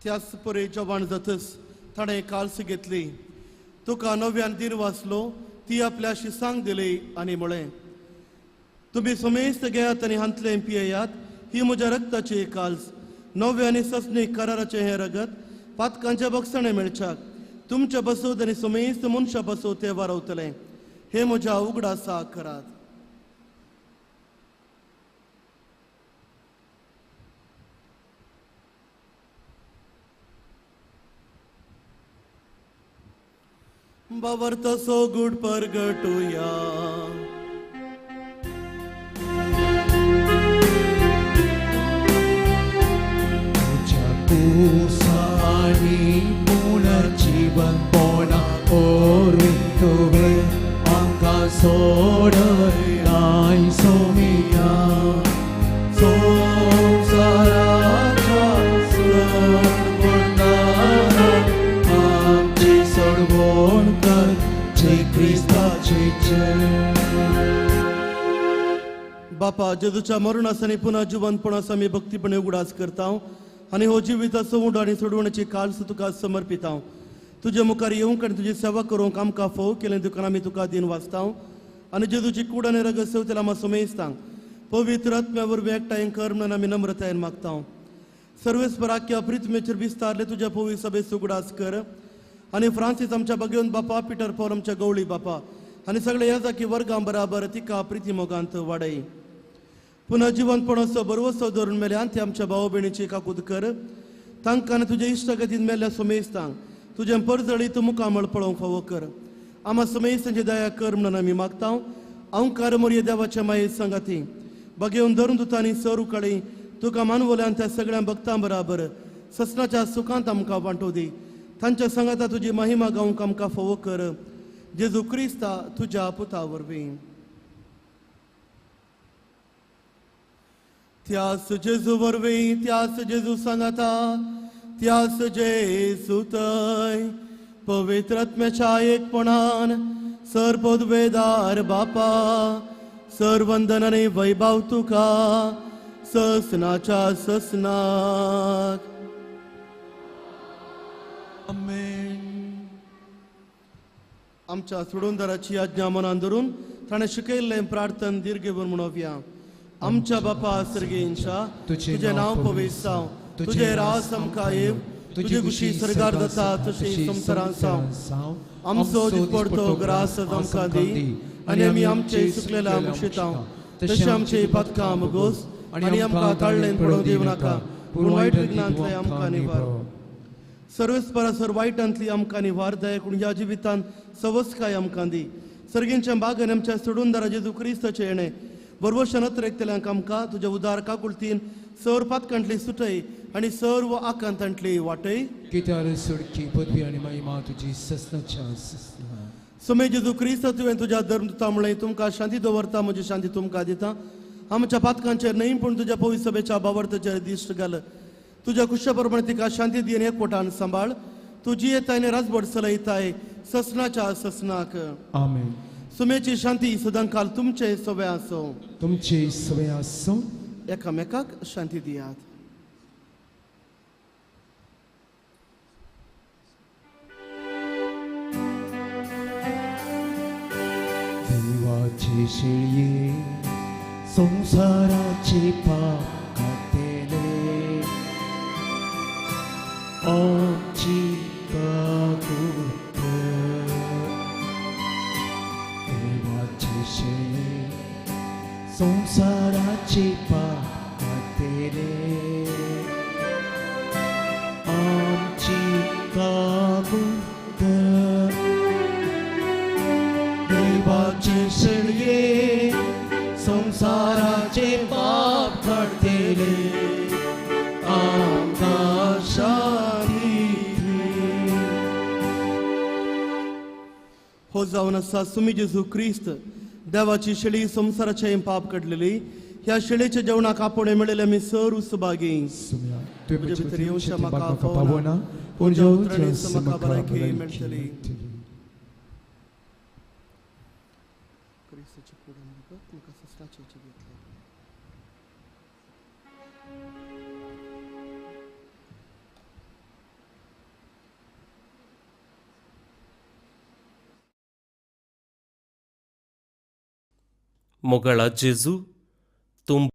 त्याच परे जवान जातच ताणें काल्स घेतली, तुका नव्यान दीर वाचलो, ती आपल्या शिसांक दिली आनी म्हळें, तुमी समेस्त घेयात आनी हांतलें पियेयात, ही म्हज्या रक्ताची काल्स, नव्या आनी ससनी कराराचें हें रगत पातकांच्या बक्षणें मेळच्याक तुमच्या बसोत आनी समेस्त मनशां बसोत तें वारवतलें. हे म्हज्या उगडासाक करात. बावर्त सो गुड परगटुया. तुझ्या कुसानी पुनर्जीवनपणा ओरवीं तुवें आमकां सोडयलाय सोमिया. संवसाराच्या सोडवणारा आमची सोडवण कर जे बापा, जेजूच्या मरणास आनी पुनः जिवंतपणास आमी भक्तीपणे उगडास करता आनी हो जिविताचो उंडो आनी सोडवण्याची काल्स तुका समर्पिता. तुजे मुखार येवंक आनी तुजी सेवा करूंक आमकां फोव केलें दुकान आमी तुका दिन वाचता आनी जेजूची कूड आनी रगत सेवतेला आमी समेजता. पवित्र आत्म्या वरवीं एकठांय कर म्हणून आमी नम्रतायेन मागता. सर्वेस्पराक्या प्रिथमेचेर विस्तारले तुज्या पवित्र सभेचो उगडास कर आनी फ्रांसीस आमच्या बगेवन बापा, पिटर पॉल आमच्या गवळी बापा आनी सगळे ह्या जाकी वर्गां बराबर तिका प्रिती मोगांत वाडय. पुनः जिवंतपणाचो बरवसो धरून मेल्यान ते आमच्या भाव भयणीची काकूत कर. तांकां आनी तुजे इश्टागतीन मेल्ल्या सोमेस्तांक तुजें परजळीत मुखामळ पळोवंक फावो कर. आमा सोमेस्तांची दया कर म्हणून आमी मागता. अंकार मोरये देवाच्या माये सांगाती बगेवन धरून दुतांनी सर उकाळी तुका मानवल्यान त्या सगळ्या भक्तां बराबर ससनाच्या सुखांत आमकां वांटो दी. तांच्या सांगाता तुजी महिमा गावंक आमकां फावो कर. जेजू क्रिस्ता तुज्या पुता वरवीं. त्यास जेजू वरवीं, त्यास जेजू सांगाता, त्यास जेजू तय पवित्र आत्म्याच्या एकपणान सर पदवेदार बापा, सर वंदन आनी वैभव तुका ससनाच्या ससनाक. आमेन. आमच्या सोडूनदाराची आज्ञा मनान धरून ताणें शिकयल्लें प्रार्थन दीर्घ म्हणोवया. आमच्या बापा सर्गेंच्या, तुजें नांव पवित्र जावं, तुजें राज आमकां येवं, तुजी खुशी सरकार जाता तशी संवसारांत जावं. आमचो दिसपडतो ग्रास आमकां दी आनी आमी आमचे सुकलेल्या मुक्षितां तशें आमचे पातकां मुगोस आनी आमकां ताळ्ळेन पडोवंक दिवं नाका, पूण वायट विघ्नांतले आमकां निवार. सर्वेस्परासर वायटांतली आमकां निवार दया करून ह्या जिवितांत सवस्काय आमकां दी. सर्गींच्या बागान आमच्या सोडूनदारा जेजू क्रिस्ताचें येणें बरवशान अत्रेकतल्यांक आमकां तुज्या उदार काकुळतीन सर पातकांतली सुटय आनी सर्व आकांतांतली वाटय. कित्यार सुडकी पदवी आनी महिमा तुजी ससनाच्या ससना. सोमे जेजू क्रिस्त तुवें तुज्या धर्मदूता म्हणलें, तुमकां शांती दवरता, म्हजी शांती तुमकां दिता. आमच्या पातकांचेर न्हय पूण तुज्या पवित्र सभेच्या बावर्थाचेर दिश्ट घाल. तुज्या कुशा प्रमाणे तिका शांती दी आनी एकवटान सांबाळ. तुजी येताय आनी राजवट चलयताय ससनाच्या ससनाक. आमेन. सुमेची शांती सदांकाल तुमचे सवे आसो. तुमचे सवे आसो. एकामेकाक शांती दियात. देवाची शेळये संसाराचे पाप काडटले, आमची काकूत कर. देवाची शेळये संसाराचे पाप काडटले, आमची काकूत कर. देवाचे शेळये संसाराचे पाप काडटले, आमकां शांती दी. हो जावन आसा सुमी जेजू क्रिस्त देवाची शेळी संवसाराचें पाप काडलेली. ह्या शेळीच्या जेवणाक आपोवणें मेळिल्लें आमी सर उसबागी. तुजे भितर येवचें म्हाका पावना, पूण तुज्या उतरांनीच म्हाका भलायकी मेळटली. मोगाळा जेजू, तूं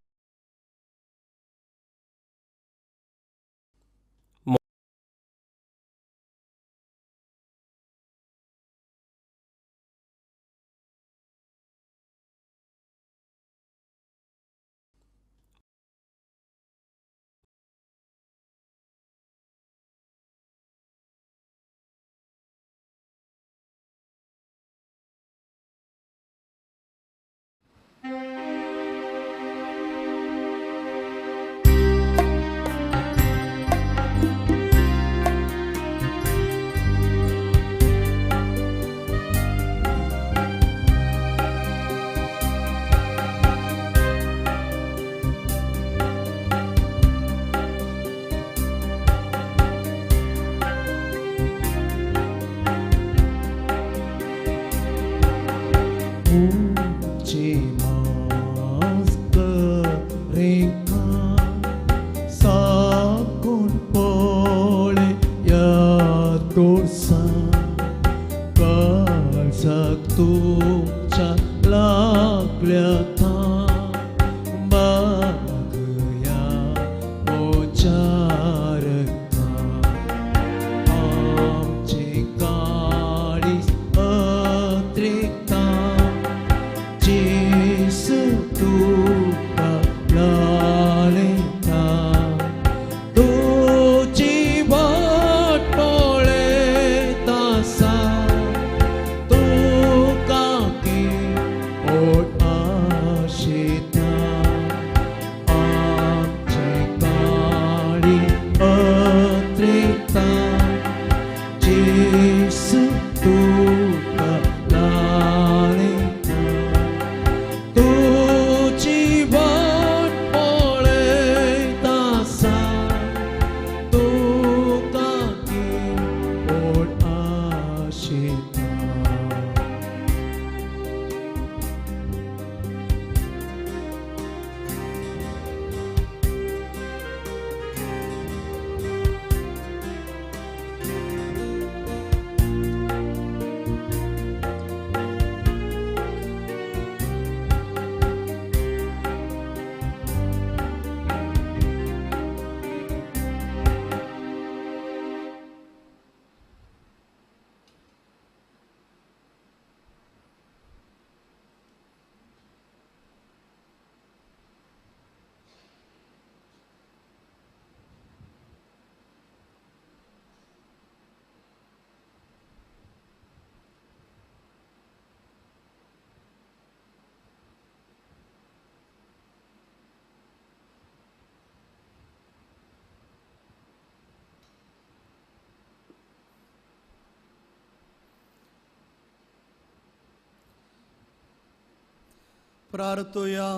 प्रार्थोया.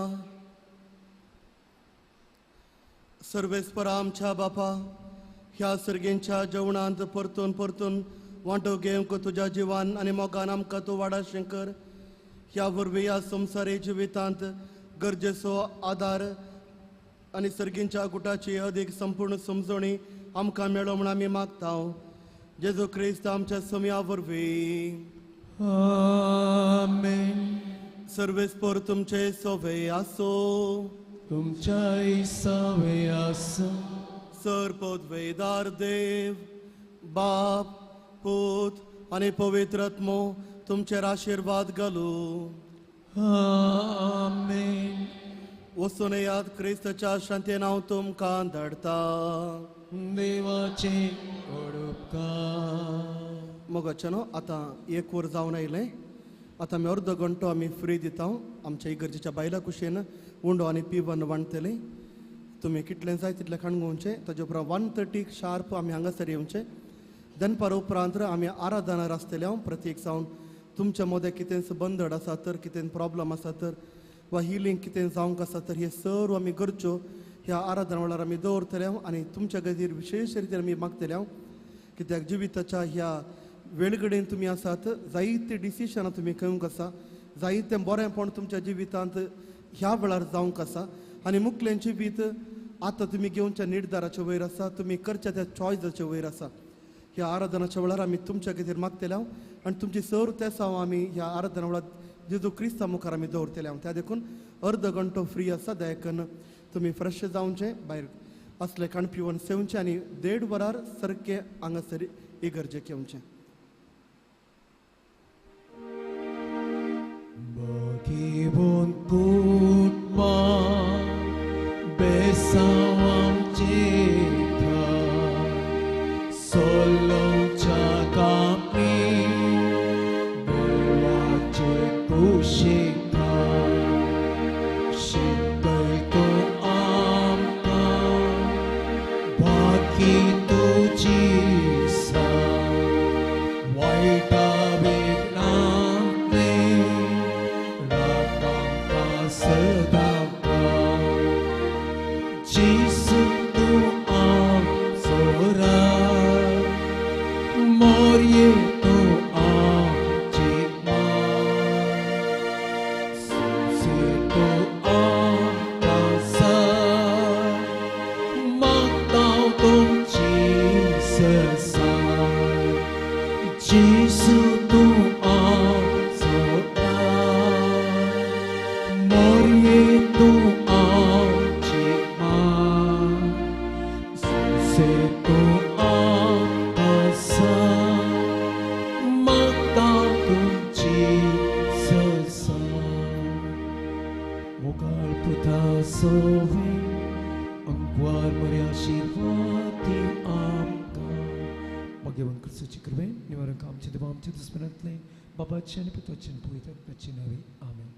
सर्वेस्पर आमच्या बापा, ह्या सर्गेंच्या जेवणांत परतून परतून वांटो घेवंक तुज्या जिवान आनी मोगान आमकां तूं वाडा शंकर. ह्या वरवीं ह्या संवसारी जिवितांत गरजेचो आदार आनी सर्गींच्या गुटाची अदीक संपूर्ण समजणी आमकां मेळो म्हूण आमी मागता. जेजू क्रिस्त आमच्या समया वरवीं. आमेन. सर्वेस्पर तुमचे सोवे आसो. तुमच्याय सावे आसो. सर पदवेदार देव बाप पूत आनी पवित्र आत्मो तुमचेर आशिर्वाद घालू. आमेन. वचून येयात, क्रिस्ताच्या शांतीन हांव तुमकां धाडटा. देवाचे उपकार. मोगाचे न्हू, आतां एक वर जावन आयलें. आतां आमी अर्दो घंटो आमी फ्री दिता. आमच्या इगर्जेच्या बायलां कुशेन उंडो आनी पिवन वांटतले. तुमी कितलें जाय तितलें खाण घेवचें. ताजे उपरांत 1:30 शार्प आमी हांगासर येवचें. दनपार उपरांत आमी आराधनार आसतले. हांव प्रत्येक जावन तुमच्या मदें कितेंच बंदड आसा तर, कितें प्रॉब्लम आसा तर, वा हिलींग कितें जावंक आसा तर, हे सर्व आमी करच्यो ह्या आराधना वेळार आमी दवरतले. हांव आनी तुमच्या खातीर विशेश रितीन आमी मागतले. हांव कित्याक जिविताच्या ह्या वेळगडेन तुमी आसात, जायते डिसिशनां तुमी घेवंक आसा, जायतें बरेंपण तुमच्या जिवितांत ह्या वेळार जावंक आसा. आनी मुखलें जिवीत आतां तुमी घेवच्या निर्धाराचे वयर आसा, तुमी करच्या त्या चॉयसाचे वयर आसा. ह्या आराधनाच्या वेळार आमी तुमच्या खातीर मागतले हांव आनी तुमची सर्व तेसांव आमी ह्या आराधना वेळार जेजू क्रिस्ता मुखार आमी दवरतले हांव. त्या देखून अर्द घंटो फ्री आसा, दयाकन तुमी फ्रेश जावचें, भायर असलें खाण पिवन सेवचें आनी 1.5 वरार सारकें हांगासर इगर्जेक येवचें. Bhagivon Kutma Besawam Chitra Solong Chakami Dewache Kushika Shikai to Amka Bhaki Tuji Sa Vaita Vignante Jesu tu amsora Morye tu amchima Susi tu amkasa Magtao tum Jesus Jesu tu amsora Morye tu amchima Susi tu amkasa Magtao tum Jesus. Mokal puta sove Angkwar Maria आशीर्वाद आमकां. भगवान क्रिस्ताची कृपे निवारण आमचे देवा आमचे दुस्मनांतले बाबाचे आनी पुताचे आनी पवित्र आत्म्याचे नांवे. आमेन.